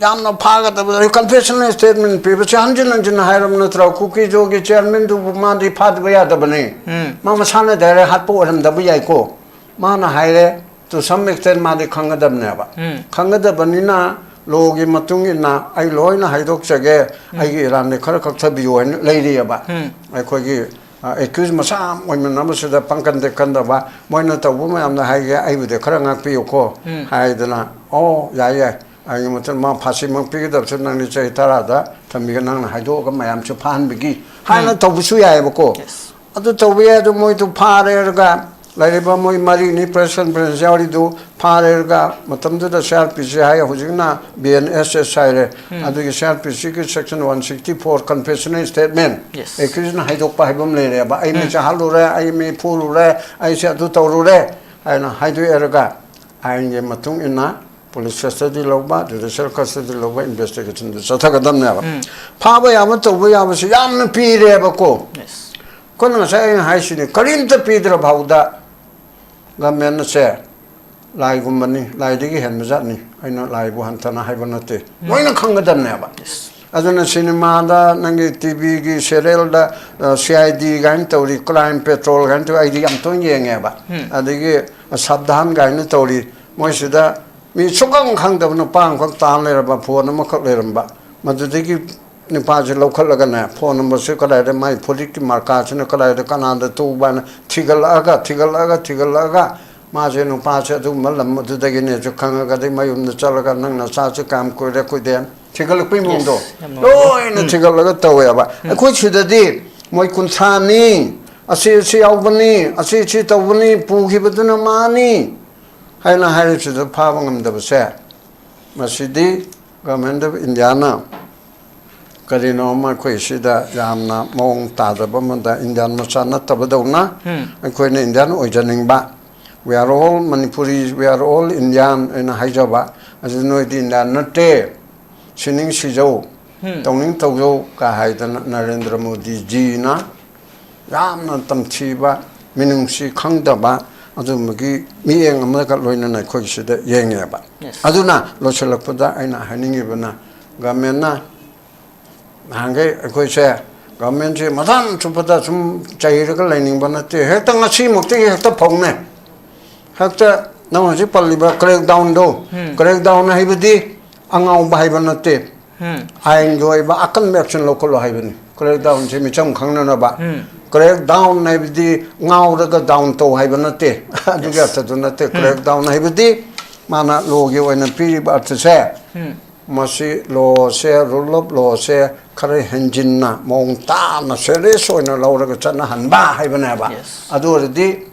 ꯌꯥꯝꯅ ꯐꯥꯒꯗꯕ, confessional statement ꯄꯤꯕꯁꯦ ꯍꯟꯖꯤꯟ ꯍꯟꯖꯤꯟ ꯍꯥꯏꯔꯕ ꯅꯠꯇ꯭ꯔꯣ? ꯀꯨꯀꯤꯖꯣꯒꯤ chairman ꯗꯨꯕꯨ ꯃꯥꯗꯤ ꯐꯥꯗꯕ ꯌꯥꯗꯕꯅꯤ꯫ ꯎꯝ꯫ ꯃꯥ ꯃꯁꯥꯅ direct ꯍꯥꯠꯄ ꯑꯣꯏꯔꯝꯗꯕ ꯌꯥꯏꯀꯣ꯫ ꯃꯥꯅ ꯍꯥꯏꯔꯦ, to some extent ꯃꯥꯗꯤ ꯈꯪꯒꯗꯕꯅꯦꯕ꯫ ꯎꯝ꯫ ꯈꯪꯒꯗꯕꯅꯤꯅ law ꯒꯤ ꯃꯇꯨꯡ ꯏꯟꯅ ꯑꯩ ꯂꯣꯏꯅ ꯍꯥꯏꯗꯣꯛꯆꯒꯦ, ꯎꯝ꯫ ꯑꯩꯒꯤ ꯏꯔꯥꯟꯗꯤ ꯈꯔ ꯀꯛꯊꯕꯤꯌꯨ ꯍꯥꯏꯅ ꯂꯩꯔꯤꯑꯕ꯫ ꯎꯝ꯫ ꯑꯩꯈꯣꯏꯒꯤ, ꯑ, accused ꯃꯁꯥ ꯑꯣꯏꯃꯤꯟꯅꯕꯁꯤꯗ ꯄꯪꯀꯟꯗ ꯀꯟꯗꯕ, ꯃꯣꯏꯅ ꯇꯧꯕ ꯃꯌꯥꯝꯗ ꯍꯥꯏꯒꯦ, ꯑꯩꯕꯨꯗꯤ ꯈꯔ ꯉꯥꯛꯄꯤꯌꯨꯀꯣ ꯎꯝ꯫ ꯍꯥꯏꯗꯅ, "ꯑꯣ, ꯌꯥꯏ, ꯌꯥꯏ, ꯑꯩꯒꯤ ꯃꯇꯨꯡ ꯃꯥ ꯐꯥꯁꯤꯃꯛ ꯄꯤꯒꯗꯕꯁꯨ ꯅꯪꯗꯤ ꯆꯍꯤ ꯇꯔꯥꯗ ꯊꯝꯕꯤꯒ, ꯅꯪꯅ ꯍꯥꯏꯗꯣꯛꯑꯒ ꯃꯌꯥꯝꯁꯨ ꯐꯥꯍꯟꯕꯒꯤ" ꯍꯥꯏꯅ ꯎꯝ꯫ ꯇꯧꯕꯁꯨ ꯌꯥꯏꯑꯕꯀꯣ꯫ Yes꯫ ꯑꯗꯨ ꯇꯧꯕ ꯌꯥꯏ꯫ ꯑꯗꯨ ꯃꯣꯏꯗꯨ ꯐꯥꯔꯦꯔꯒ ꯂꯩꯔꯤꯕ ꯃꯣꯏ ꯃꯔꯤꯅꯤ press conference ꯌꯥꯎꯔꯤꯗꯨ ꯐꯥꯔꯦꯔꯒ ꯃꯇꯝꯗꯨꯗ C R P C ꯍꯥꯏ, ꯍꯧꯖꯤꯛꯅ B N S S ꯍꯥꯏꯔꯦ꯫ ꯎꯝ꯫ ꯑꯗꯨꯒꯤ C R P C ꯒꯤ section one sixty four confessional statement, Yes꯫ accused ꯅ ꯍꯥꯏꯗꯣꯛꯄ ꯍꯥꯏꯕ ꯑꯃ ꯂꯩꯔꯦꯕ꯫ "ꯑꯩ ꯃꯤ ꯎꯝ꯫ ꯆꯥꯍꯜꯂꯨꯔꯦ, ꯑꯩ ꯃꯤ ꯐꯨꯔꯨꯔꯦ, ꯑꯩꯁꯦ ꯑꯗꯨ ꯇꯧꯔꯨꯔꯦ" ꯍꯥꯏꯅ ꯍꯥꯏꯗꯣꯛꯑꯦꯔꯒ ꯑꯥꯏꯟꯒꯤ ꯃꯇꯨꯡ ꯏꯟꯅ police custody ꯂꯧꯕ, judicial custody ꯂꯧꯕ, investigation ꯗꯨ ꯆꯠꯊꯒꯗꯕꯅꯦꯕ꯫ ꯎꯝ꯫ ꯐꯥꯕ ꯌꯥꯕ ꯇꯧꯕ ꯌꯥꯕꯁꯤ ꯌꯥꯝꯅ ꯄꯤꯔꯦꯕꯀꯣ꯫ Yes꯫ ꯑꯩꯈꯣꯏꯅ ꯉꯁꯥꯏ ꯑꯩꯅ ꯍꯥꯏꯁꯤꯅꯤ, ꯀꯔꯤꯝꯇ ꯄꯤꯗ꯭ꯔ ꯐꯥꯎꯗ government ꯁꯦ ꯂꯥꯏꯒꯨꯝꯕꯅꯤ, ꯂꯥꯏꯗꯒꯤ ꯍꯦꯟꯕ ꯖꯥꯠꯅꯤ꯫ ꯑꯩꯅ ꯂꯥꯏꯕꯨ ꯍꯟꯊꯅ ꯍꯥꯏꯕ ꯅꯠꯇꯦ꯫ ꯎꯝ꯫ ꯂꯣꯏꯅ ꯈꯪꯒꯗꯕꯅꯦꯕ꯫ Yes꯫ ꯑꯗꯨꯅ ꯁꯤꯅꯦꯃꯥꯗ, ꯅꯪꯒꯤ T V ꯒꯤ serial ꯗ, ꯑ, C I D ꯀꯥꯏꯅ ꯇꯧꯔꯤ, Crime Patrol ꯀꯥꯏꯅ ꯇꯧꯔꯤ, ꯑꯩꯗꯤ ꯌꯥꯝ ꯇꯣꯏꯅ ꯌꯦꯡꯉꯦꯕ꯫ ꯎꯝ꯫ ꯑꯗꯒꯤ ꯁꯥꯕꯙꯥꯟ ꯀꯥꯏꯅ ꯇꯧꯔꯤ꯫ ꯃꯣꯏꯁꯤꯗ ꯃꯤ ꯁꯨꯛꯈꯪ ꯈꯪꯗꯕ ꯅꯨꯄꯥ ꯑꯃꯈꯛ ꯇꯥ ꯂꯩꯔꯝꯕ, phone ꯑꯃꯈꯛ ꯂꯩꯔꯝꯕ꯫ ꯃꯗꯨꯗꯒꯤ ꯅꯨꯄꯥꯁꯤ ꯂꯧꯈꯠꯂꯒꯅꯦ, phone number ꯁꯤ ꯀꯗꯥꯏꯗ, ꯃꯥꯏ ꯐꯨꯔꯤꯠꯀꯤ ꯃꯔꯀꯥꯁꯤꯅ ꯀꯗꯥꯏꯗ, ꯀꯅꯥꯗ ꯇꯧꯕ ꯍꯥꯏꯅ ꯊꯤꯒꯠꯂꯛꯑꯒ, ꯊꯤꯒꯠꯂꯛꯑꯒ, ꯊꯤꯒꯠꯂꯛꯑꯒ, ꯃꯥꯁꯦ ꯅꯨꯄꯥꯁꯦ ꯑꯗꯨꯒꯨꯝꯕ ꯂꯝ ꯑꯗꯨꯗꯒꯤꯅꯦꯁꯨ ꯈꯪꯉꯒꯗꯤ ꯃꯌꯨꯝꯗ ꯆꯠꯂꯒ ꯅꯪ ꯅꯆꯥꯁꯦ ꯀꯌꯥꯝ ꯀꯨꯏꯔꯦ ꯀꯨꯏꯗꯦ ꯊꯤꯒꯠꯂꯛꯄꯩ ꯃꯑꯣꯡꯗꯣ ꯌꯥꯝ ꯅꯨꯡꯉꯥꯏ꯫ ꯂꯣꯏꯅ ꯎꯝ꯫ ꯊꯤꯒꯠꯂꯒ ꯇꯧꯋꯦꯕ꯫ ꯎꯝ꯫ ꯑꯩꯈꯣꯏ ꯁꯤꯗꯗꯤ ꯃꯣꯏ ꯀꯨꯟꯊ꯭ꯔꯥꯅꯤ, ꯑꯁꯤ ꯑꯁꯤ ꯌꯥꯎꯕꯅꯤ, ꯑꯁꯤ ꯑꯁꯤ ꯇꯧꯕꯅꯤ, ꯄꯨꯈꯤꯕꯗꯨꯅ ꯃꯥꯅꯤ ꯍꯥꯏꯅ ꯍꯥꯏꯔꯤꯁꯤꯗ ꯐꯥꯕ ꯉꯝꯗꯕꯁꯦ, ꯃꯁꯤꯗꯤ Government of Indiaꯅ ꯀꯔꯤꯅꯣ ꯑꯃ ꯑꯩꯈꯣꯏ ꯁꯤꯗ ꯌꯥꯝꯅ ꯃꯑꯣꯡ ꯇꯥꯗꯕ ꯑꯃꯗ, ꯏꯟꯗꯤꯌꯥꯟ ꯃꯆꯥ ꯅꯠꯇꯕꯗꯧꯅ ꯎꯝ꯫ ꯑꯩꯈꯣꯏꯅ Indian ꯑꯣꯏꯖꯅꯤꯡꯕ, "We are all Manipuri, we are all Indian" ꯑꯩꯅ ꯍꯥꯏꯖꯕ ꯑꯁꯤ, "ꯅꯣꯏꯗꯤ ꯏꯟꯗꯤꯌꯥꯟ ꯅꯠꯇꯦ, ꯁꯤꯅꯤꯡ ꯁꯤꯖꯧ, ꯎꯝ꯫ ꯇꯧꯅꯤꯡ ꯇꯧꯖꯧ" ꯀ ꯍꯥꯏꯗꯅ ꯅꯔꯦꯟꯗ꯭ꯔ ꯃꯣꯗꯤꯖꯤꯅ ꯌꯥꯝꯅ ꯇꯝꯊꯤꯕ, ꯃꯤꯅꯨꯡꯁꯤ ꯈꯪꯗꯕ ꯑꯗꯨꯝꯕꯒꯤ ꯃꯤꯠꯌꯦꯡ ꯑꯃꯒ ꯂꯣꯏꯅꯅ ꯑꯩꯈꯣꯏ ꯁꯤꯗ ꯌꯦꯡꯉꯦꯕ꯫ Yes꯫ ꯑꯗꯨꯅ ꯂꯣꯏꯁꯤꯜꯂꯛꯄꯗ ꯑꯩꯅ ꯍꯥꯏꯅꯤꯡꯉꯤꯕꯅ, Governmentꯅ ꯅꯍꯥꯟꯈꯩ ꯑꯩꯈꯣꯏꯁꯦ, Governmentꯁꯦ ꯃꯇꯝ ꯆꯨꯞꯄꯗ ꯁꯨꯝ ꯆꯩꯔꯒ ꯂꯩꯅꯤꯡꯕ ꯅꯠꯇꯦ, ꯍꯦꯛꯇ ꯉꯁꯤꯃꯛꯇꯒꯤ ꯍꯦꯛꯇ ꯐꯧꯅꯦ꯫ ꯍꯦꯛꯇ ꯅꯪ ꯍꯧꯖꯤꯛ ꯄꯜꯂꯤꯕ crackdownꯗꯣ, ꯎꯝ꯫ Crackdown ꯍꯥꯏꯕꯗꯤ ꯑꯉꯥꯎꯕ ꯍꯥꯏꯕ ꯅꯠꯇꯦ꯫ ꯎꯝ꯫ ꯑꯥꯏꯟꯒꯤ ꯑꯣꯏꯕ ꯑꯀꯟꯕ action ꯂꯧꯈꯠꯂꯣ ꯍꯥꯏꯕꯅꯤ꯫ Crackdownꯁꯦ ꯃꯤꯆꯝ ꯈꯪꯅꯅꯕ꯫ ꯎꯝ꯫ Crackdown ꯍꯥꯏꯕꯗꯤ ꯉꯥꯎꯔꯒ down ꯇꯧ ꯍꯥꯏꯕ ꯅꯠꯇꯦ꯫ ꯑꯗꯨꯒꯤ Yes꯫ ꯑꯔꯊꯗꯨ ꯅꯠꯇꯦ꯫ ꯎꯝ꯫ Crackdown ꯍꯥꯏꯕꯗꯤ ꯃꯥꯅ lawꯒꯤ ꯑꯣꯏꯅ ꯄꯤꯔꯤꯕ ꯑꯔꯊꯁꯦ, ꯎꯝ꯫ ꯃꯁꯤ lawꯁꯦ, rule of lawꯁꯦ ꯈꯔ ꯍꯦꯟꯖꯤꯟꯅ ꯃꯑꯣꯡ ꯇꯥꯅ serious ꯑꯣꯏꯅ ꯂꯧꯔꯒ ꯆꯠꯅꯍꯟꯕ ꯍꯥꯏꯕꯅꯦꯕ꯫ Yes꯫ ꯑꯗꯨ ꯑꯣꯏꯔꯗꯤ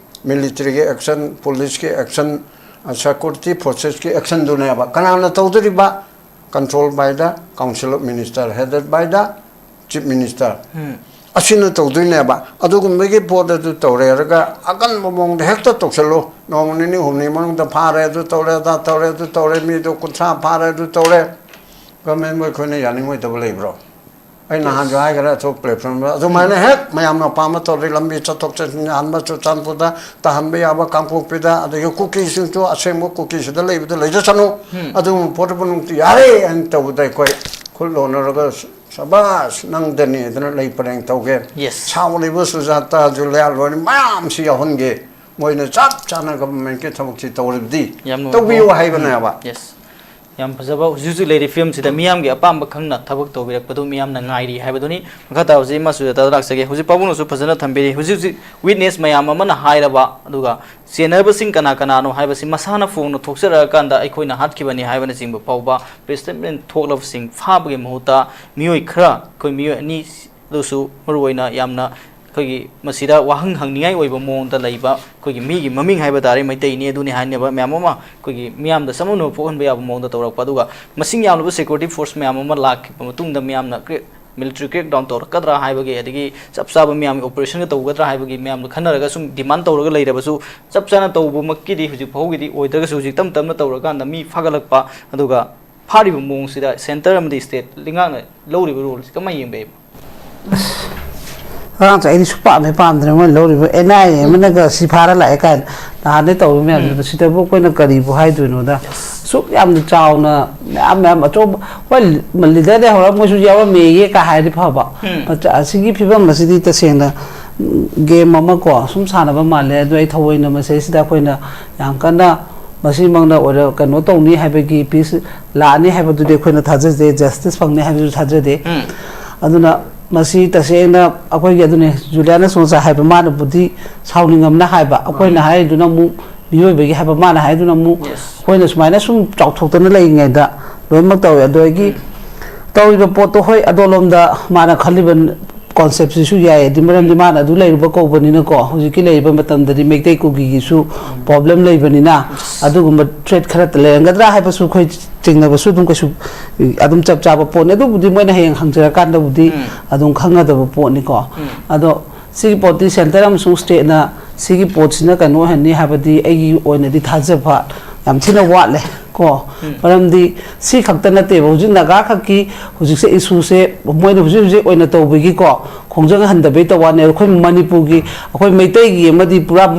militaryꯒꯤ action, policeꯀꯤ action, security forcesꯀꯤ actionꯗꯨꯅꯦꯕ꯫ ꯀꯅꯥꯅ ꯇꯧꯗꯣꯔꯤꯕ? Control by the Council of Minister, headed by the Chief Minister꯫ ꯎꯝ꯫ ꯑꯁꯤꯅ ꯇꯧꯗꯣꯏꯅꯦꯕ꯫ ꯑꯗꯨꯒꯨꯝꯕꯒꯤ ꯄꯣꯠ ꯑꯗꯨ ꯇꯧꯔꯦ ꯍꯥꯏꯔꯒ ꯑꯀꯟꯕ ꯃꯑꯣꯡꯗ ꯍꯦꯛꯇ ꯇꯧꯁꯜꯂꯨ, ꯅꯣꯡ ꯅꯤꯅꯤ ꯍꯨꯝꯅꯤ ꯃꯅꯨꯡꯗ ꯐꯥꯔꯦ, ꯑꯗꯨ ꯇꯧꯔꯦ, ꯑꯗꯥ ꯇꯧꯔꯦ, ꯑꯗꯨ ꯇꯧꯔꯦ, ꯃꯤꯗꯣ ꯀꯨꯟꯊ꯭ꯔꯥ ꯐꯥꯔꯦ, ꯑꯗꯨ ꯇꯧꯔꯦ꯫ Governmentꯕꯨ ꯑꯩꯈꯣꯏꯅ ꯌꯥꯅꯤꯡꯉꯣꯏꯗꯕ ꯂꯩꯕ꯭ꯔꯣ? ꯑꯩ ꯅꯍꯥꯟꯁꯨ ꯍꯥꯏꯈ꯭ꯔꯦ ꯑꯇꯣꯞꯄ platformꯗ, ꯑꯗꯨꯃꯥꯏꯅ ꯍꯦꯛ ꯃꯌꯥꯝꯅ ꯑꯄꯥꯝꯕ ꯇꯧꯔꯗꯤ, ꯂꯝꯕꯤ ꯆꯠꯊꯣꯛ ꯆꯠꯁꯤꯟ ꯌꯥꯍꯟꯕ, ꯆꯨꯔꯆꯥꯟꯄꯨꯔꯗ ꯇꯥꯍꯟꯕ ꯌꯥꯕ, ꯀꯥꯡꯄꯣꯛꯄꯤꯗ, ꯑꯗꯒꯤ ꯀꯨꯀꯤꯁꯤꯡꯁꯨ ꯑꯁꯦꯡꯕ ꯀꯨꯀꯤꯁꯤꯗ ꯂꯩꯕꯗ ꯂꯩꯖꯁꯅꯨ꯫ ꯎꯝ꯫ ꯑꯗꯨꯒꯨꯝꯕ ꯄꯣꯠꯇꯨꯕꯨ ꯅꯨꯡꯇꯤ ꯌꯥꯔꯦ ꯍꯥꯏꯅ ꯇꯧꯕꯗ ꯑꯩꯈꯣꯏ ꯈꯨꯠ ꯂꯣꯟꯅꯔꯒ, "ꯁꯕꯥꯁ, ꯅꯪꯗꯅꯤ" ꯑꯗꯨꯅ ꯂꯩ ꯄꯔꯦꯡ ꯇꯧꯒꯦ꯫ Yes꯫ ꯁꯥꯎꯔꯤꯕ ꯁꯨꯖꯥꯇꯥ, ꯖꯨꯂꯤꯌꯥ, ꯂꯣꯏꯅ ꯃꯌꯥꯝꯁꯤ ꯌꯥꯎꯍꯟꯒꯦ꯫ ꯃꯣꯏꯅ ꯆꯞ ꯆꯥꯅ governmentꯀꯤ ꯊꯕꯛꯁꯤ ꯇꯧꯔꯤꯕꯗꯤ ꯌꯥꯝ ꯅꯨꯡꯉꯥꯏ꯫ ꯇꯧꯕꯤꯌꯨ ꯍꯥꯏꯕꯅꯦꯕ꯫ Yes꯫ ꯌꯥꯝ ꯐꯖꯕ ꯍꯧꯖꯤꯛ ꯍꯧꯖꯤꯛ ꯂꯩꯔꯤꯕ ꯐꯤꯕꯝꯁꯤꯗ ꯃꯤꯌꯥꯝꯒꯤ ꯑꯄꯥꯝꯕ ꯈꯪꯅ ꯊꯕꯛ ꯇꯧꯕꯤꯔꯛꯄꯗꯨ ꯃꯤꯌꯥꯝꯅ ꯉꯥꯏꯔꯤ ꯍꯥꯏꯕꯗꯨꯅꯤ꯫ ꯃꯈꯥ ꯇꯥꯕꯁꯤ ꯏꯃꯥ ꯁꯨꯖꯥꯇꯥꯗ ꯂꯥꯛꯆꯒꯦ꯫ ꯍꯧꯖꯤꯛ ꯄꯥꯕꯨꯡꯅꯁꯨ ꯐꯖꯅ ꯊꯝꯕꯤꯔꯤ꯫ ꯍꯧꯖꯤꯛ ꯍꯧꯖꯤꯛ ꯋꯤꯠꯅꯦꯁ ꯃꯌꯥꯝ ꯑꯃꯅ ꯍꯥꯏꯔꯕ, ꯑꯗꯨꯒ ꯆꯦꯟꯅꯕꯁꯤꯡ ꯀꯅꯥ ꯀꯅꯥꯅꯣ ꯍꯥꯏꯕꯁꯤ ꯃꯁꯥꯅ ꯐꯣꯡꯅ ꯊꯣꯛꯆꯔꯛꯑꯀꯥꯟꯗ ꯑꯩꯈꯣꯏꯅ ꯍꯥꯠꯈꯤꯕꯅꯤ ꯍꯥꯏꯕꯅꯆꯤꯡꯕ ꯐꯥꯎꯕ ꯄ꯭ꯔꯦꯁ ꯁ꯭ꯇꯦꯠꯃꯦꯟ ꯊꯣꯛꯂꯕꯁꯤꯡ ꯐꯥꯕꯒꯤ ꯃꯍꯨꯠꯇ ꯃꯤꯑꯣꯏ ꯈꯔ, ꯑꯩꯈꯣꯏ ꯃꯤꯑꯣꯏ ꯑꯅꯤ, ꯑꯗꯨꯁꯨ ꯃꯔꯨꯑꯣꯏꯅ ꯌꯥꯝꯅ ꯑꯩꯈꯣꯏꯒꯤ ꯃꯁꯤꯗ ꯋꯥꯍꯪ ꯍꯪꯅꯤꯡꯉꯥꯏ ꯑꯣꯏꯕ ꯃꯑꯣꯡꯗ ꯂꯩꯕ ꯑꯩꯈꯣꯏꯒꯤ ꯃꯤꯒꯤ ꯃꯃꯤꯡ ꯍꯥꯏꯕ ꯇꯥꯔꯦ, ꯃꯩꯇꯩꯅꯤ ꯑꯗꯨꯅꯤ ꯍꯥꯏꯅꯕ ꯃꯌꯥꯝ ꯑꯃ ꯑꯩꯈꯣꯏꯒꯤ ꯃꯤꯌꯥꯝꯗ ꯆꯃꯝꯅꯕ ꯄꯣꯛꯍꯟꯕ ꯌꯥꯕ ꯃꯑꯣꯡꯗ ꯇꯧꯔꯛꯄ, ꯑꯗꯨꯒ ꯃꯁꯤꯡ ꯌꯥꯝꯂꯕ ꯁꯦꯀ꯭ꯌꯨꯔꯤꯇꯤ ꯐꯣꯔꯁ ꯃꯌꯥꯝ ꯑꯃ ꯂꯥꯛꯈꯤꯕ ꯃꯇꯨꯡꯗ ꯃꯤꯌꯥꯝꯅ ꯀ꯭ꯔꯦꯛ ꯃꯤꯂꯤꯇꯔꯤ ꯀ꯭ꯔꯦꯛ ꯗꯥꯎꯟ ꯇꯧꯔꯛꯀꯗ꯭ꯔꯥ ꯍꯥꯏꯕꯒꯤ, ꯑꯗꯒꯤ ꯆꯞ ꯆꯥꯕ ꯃꯤꯌꯥꯝꯒꯤ ꯑꯣꯄꯔꯦꯁꯟꯒ ꯇꯧꯒꯗ꯭ꯔꯥ ꯍꯥꯏꯕꯒꯤ ꯃꯌꯥꯝꯗ ꯈꯟꯅꯔꯒ ꯁꯨꯝ ꯗꯤꯃꯥꯟ ꯇꯧꯔꯒ ꯂꯩꯔꯕꯁꯨ, ꯆꯞ ꯆꯥꯅ ꯇꯧꯕꯃꯛꯀꯤꯗꯤ ꯍꯧꯖꯤꯛ ꯐꯥꯎꯒꯤꯗꯤ ꯑꯣꯏꯗ꯭ꯔꯒꯁꯨ, ꯍꯧꯖꯤꯛ ꯇꯞ ꯇꯞꯅ ꯇꯧꯔꯀꯥꯟꯗ ꯃꯤ ꯐꯥꯒꯠꯂꯛꯄ, ꯑꯗꯨꯒ ꯐꯥꯔꯤꯕ ꯃꯑꯣꯡꯁꯤꯗ ꯁꯦꯟꯇꯔ ꯑꯃꯗꯤ ꯁ꯭ꯇꯦꯠ ꯂꯩꯉꯥꯛꯅ ꯂꯧꯔꯤꯕ ꯔꯣꯜꯁꯤ ꯀꯃꯥꯏꯅ ꯌꯦꯡꯕꯤꯕ? ꯑꯉꯥꯡꯁꯦ ꯑꯩꯗꯤ ꯁꯨꯛ ꯄꯥꯝꯃꯦ ꯄꯥꯝꯗ꯭ꯔꯦ ꯃꯣꯏꯅ ꯂꯧꯔꯤꯕ ꯑꯦꯟ ꯑꯥꯏ ꯑꯦ ꯑꯃꯅꯒ ꯁꯤ ꯐꯥꯔ ꯂꯥꯛꯑꯦ ꯀꯥꯏꯅ ꯅꯍꯥꯟꯗꯩ ꯇꯧꯔꯤꯕ ꯃꯌꯥꯝꯁꯤꯗ ꯁꯤꯗꯕꯨ ꯑꯩꯈꯣꯏꯅ ꯀꯔꯤꯕꯨ ꯍꯥꯏꯗꯣꯏꯅꯣꯗ? ꯑꯁꯨꯛ ꯌꯥꯝꯅ ꯆꯥꯎꯅ ꯃꯌꯥꯝ ꯃꯌꯥꯝ ꯑꯆꯧꯕ, ꯍꯣꯏ, ꯂꯤꯗꯔꯗꯩ ꯍꯧꯔꯒ ꯃꯣꯏꯁꯨ ꯌꯥꯎꯔꯝꯃꯦꯌꯦ ꯀꯥ ꯍꯥꯏꯔꯗꯤ ꯐꯕ꯫ ꯃꯆꯥ ꯑꯁꯤꯒꯤ ꯐꯤꯕꯝ ꯑꯁꯤꯗꯤ ꯇꯁꯦꯡꯅ ꯒꯦꯝ ꯑꯃ ꯀꯣ ꯁꯨꯝ ꯁꯥꯟꯅꯕ ꯃꯥꯜꯂꯦ꯫ ꯑꯗꯨ ꯑꯩ ꯊꯑꯣꯏꯅ ꯃꯁꯤꯗꯩꯁꯤꯗ ꯑꯩꯈꯣꯏꯅ ꯌꯥꯝ ꯀꯟꯅ ꯃꯁꯤꯃꯛꯅ ꯑꯣꯏꯔ ꯀꯩꯅꯣ ꯇꯧꯅꯤ ꯍꯥꯏꯕꯒꯤ ꯄꯤꯁ ꯂꯥꯛꯑꯅꯤ ꯍꯥꯏꯕꯗꯨꯗꯤ ꯑꯩꯈꯣꯏꯅ ꯊꯥꯖꯗꯦ, ꯖꯁꯇꯤꯁ ꯐꯪꯅꯤ ꯍꯥꯏꯕꯁꯨ ꯊꯥꯖꯗꯦ꯫ ꯑꯗꯨꯅ ꯃꯁꯤ ꯇꯁꯦꯡꯅ ꯑꯩꯈꯣꯏꯒꯤ ꯑꯗꯨꯅꯦ ꯖꯨꯂꯤꯌꯥꯅꯁꯨ ꯉꯁꯥꯏ ꯍꯥꯏꯕ, ꯃꯥꯅꯕꯨꯗꯤ ꯁꯥꯎꯅꯤꯡꯉꯝꯅ ꯍꯥꯏꯕ, ꯑꯩꯈꯣꯏꯅ ꯍꯥꯏꯔꯤꯗꯨꯅ ꯑꯃꯨꯛ ꯃꯤꯑꯣꯏꯕꯒꯤ ꯍꯥꯏꯕ, ꯃꯥꯅ ꯍꯥꯏꯗꯨꯅ ꯑꯃꯨꯛ ꯑꯩꯈꯣꯏꯅ ꯁꯨꯃꯥꯏꯅ ꯁꯨꯝ ꯆꯥꯎꯊꯣꯛꯇꯅ ꯂꯩꯔꯤꯉꯩꯗ ꯂꯣꯏꯅꯃꯛ ꯇꯧꯋꯦ꯫ ꯑꯗꯒꯤ ꯇꯧꯔꯤꯕ ꯄꯣꯠꯇꯣ ꯍꯣꯏ ꯑꯗꯣꯂꯣꯝꯗ ꯃꯥꯅ ꯈꯜꯂꯤꯕ ꯀꯣꯟꯁꯦꯞꯁꯤꯁꯨ ꯌꯥꯏ, ꯑꯗꯨ ꯃꯔꯝꯗꯤ ꯃꯥꯅ ꯑꯗꯨ ꯂꯩꯔꯨꯕ ꯀꯧꯕꯅꯤꯅꯀꯣ꯫ ꯍꯧꯖꯤꯛꯀꯤ ꯂꯩꯔꯤꯕ ꯃꯇꯝꯗꯗꯤ ꯃꯩꯇꯩ ꯀꯨꯀꯤꯒꯤꯁꯨ ꯄ꯭ꯔꯣꯕ꯭ꯂꯦꯝ ꯂꯩꯕꯅꯤꯅ ꯑꯗꯨꯒꯨꯝꯕ ꯊ꯭ꯔꯦꯠ ꯈꯔ ꯂꯩꯔꯝꯒꯗ꯭ꯔꯥ ꯍꯥꯏꯕꯁꯨ ꯑꯩꯈꯣꯏ ꯆꯤꯡꯅꯕꯁꯨ ꯑꯗꯨꯝ ꯀꯩꯁꯨ ꯑꯗꯨꯝ ꯆꯞ ꯆꯥꯕ ꯄꯣꯠꯅꯤ꯫ ꯑꯗꯨꯕꯨꯗꯤ ꯃꯣꯏꯅ ꯍꯌꯦꯡ ꯍꯪꯖꯔꯀꯥꯟꯗꯕꯨꯗꯤ ꯑꯗꯨꯝ ꯈꯪꯒꯗꯕ ꯄꯣꯠꯅꯤꯀꯣ꯫ ꯑꯗꯣ ꯁꯤꯒꯤ ꯄꯣꯠꯇꯤ ꯁꯦꯟꯇꯔ ꯑꯃꯁꯨꯡ ꯁ꯭ꯇꯦꯠꯅ ꯁꯤꯒꯤ ꯄꯣꯠꯁꯤꯅ ꯀꯩꯅꯣ ꯑꯣꯏꯍꯟꯅꯤ ꯍꯥꯏꯕꯗꯤ ꯑꯩꯒꯤ ꯑꯣꯏꯅꯗꯤ ꯊꯥꯖꯕ ꯌꯥꯝ ꯊꯤꯅ ꯋꯥꯠꯂꯦ ꯀꯣ꯫ ꯃꯔꯝꯗꯤ ꯁꯤ ꯈꯛꯇ ꯅꯠꯇꯦꯕ, ꯍꯧꯖꯤꯛ ꯅꯥꯒꯥ ꯈꯛꯀꯤ ꯍꯧꯖꯤꯛꯁꯦ ꯏꯁꯨꯁꯦ ꯃꯣꯏꯅ ꯍꯧꯖꯤꯛ ꯍꯧꯖꯤꯛ ꯑꯣꯏꯅ ꯇꯧꯕꯒꯤꯀꯣ, ꯈꯣꯡꯖꯪ ꯍꯟꯊꯕꯩ ꯇꯧꯕ ꯋꯥꯅꯤ꯫ ꯑꯩꯈꯣꯏ ꯃꯅꯤꯄꯨꯔꯒꯤ, ꯑꯩꯈꯣꯏ ꯃꯩꯇꯩꯒꯤ ꯑꯃꯗꯤ ꯄꯨꯔꯥ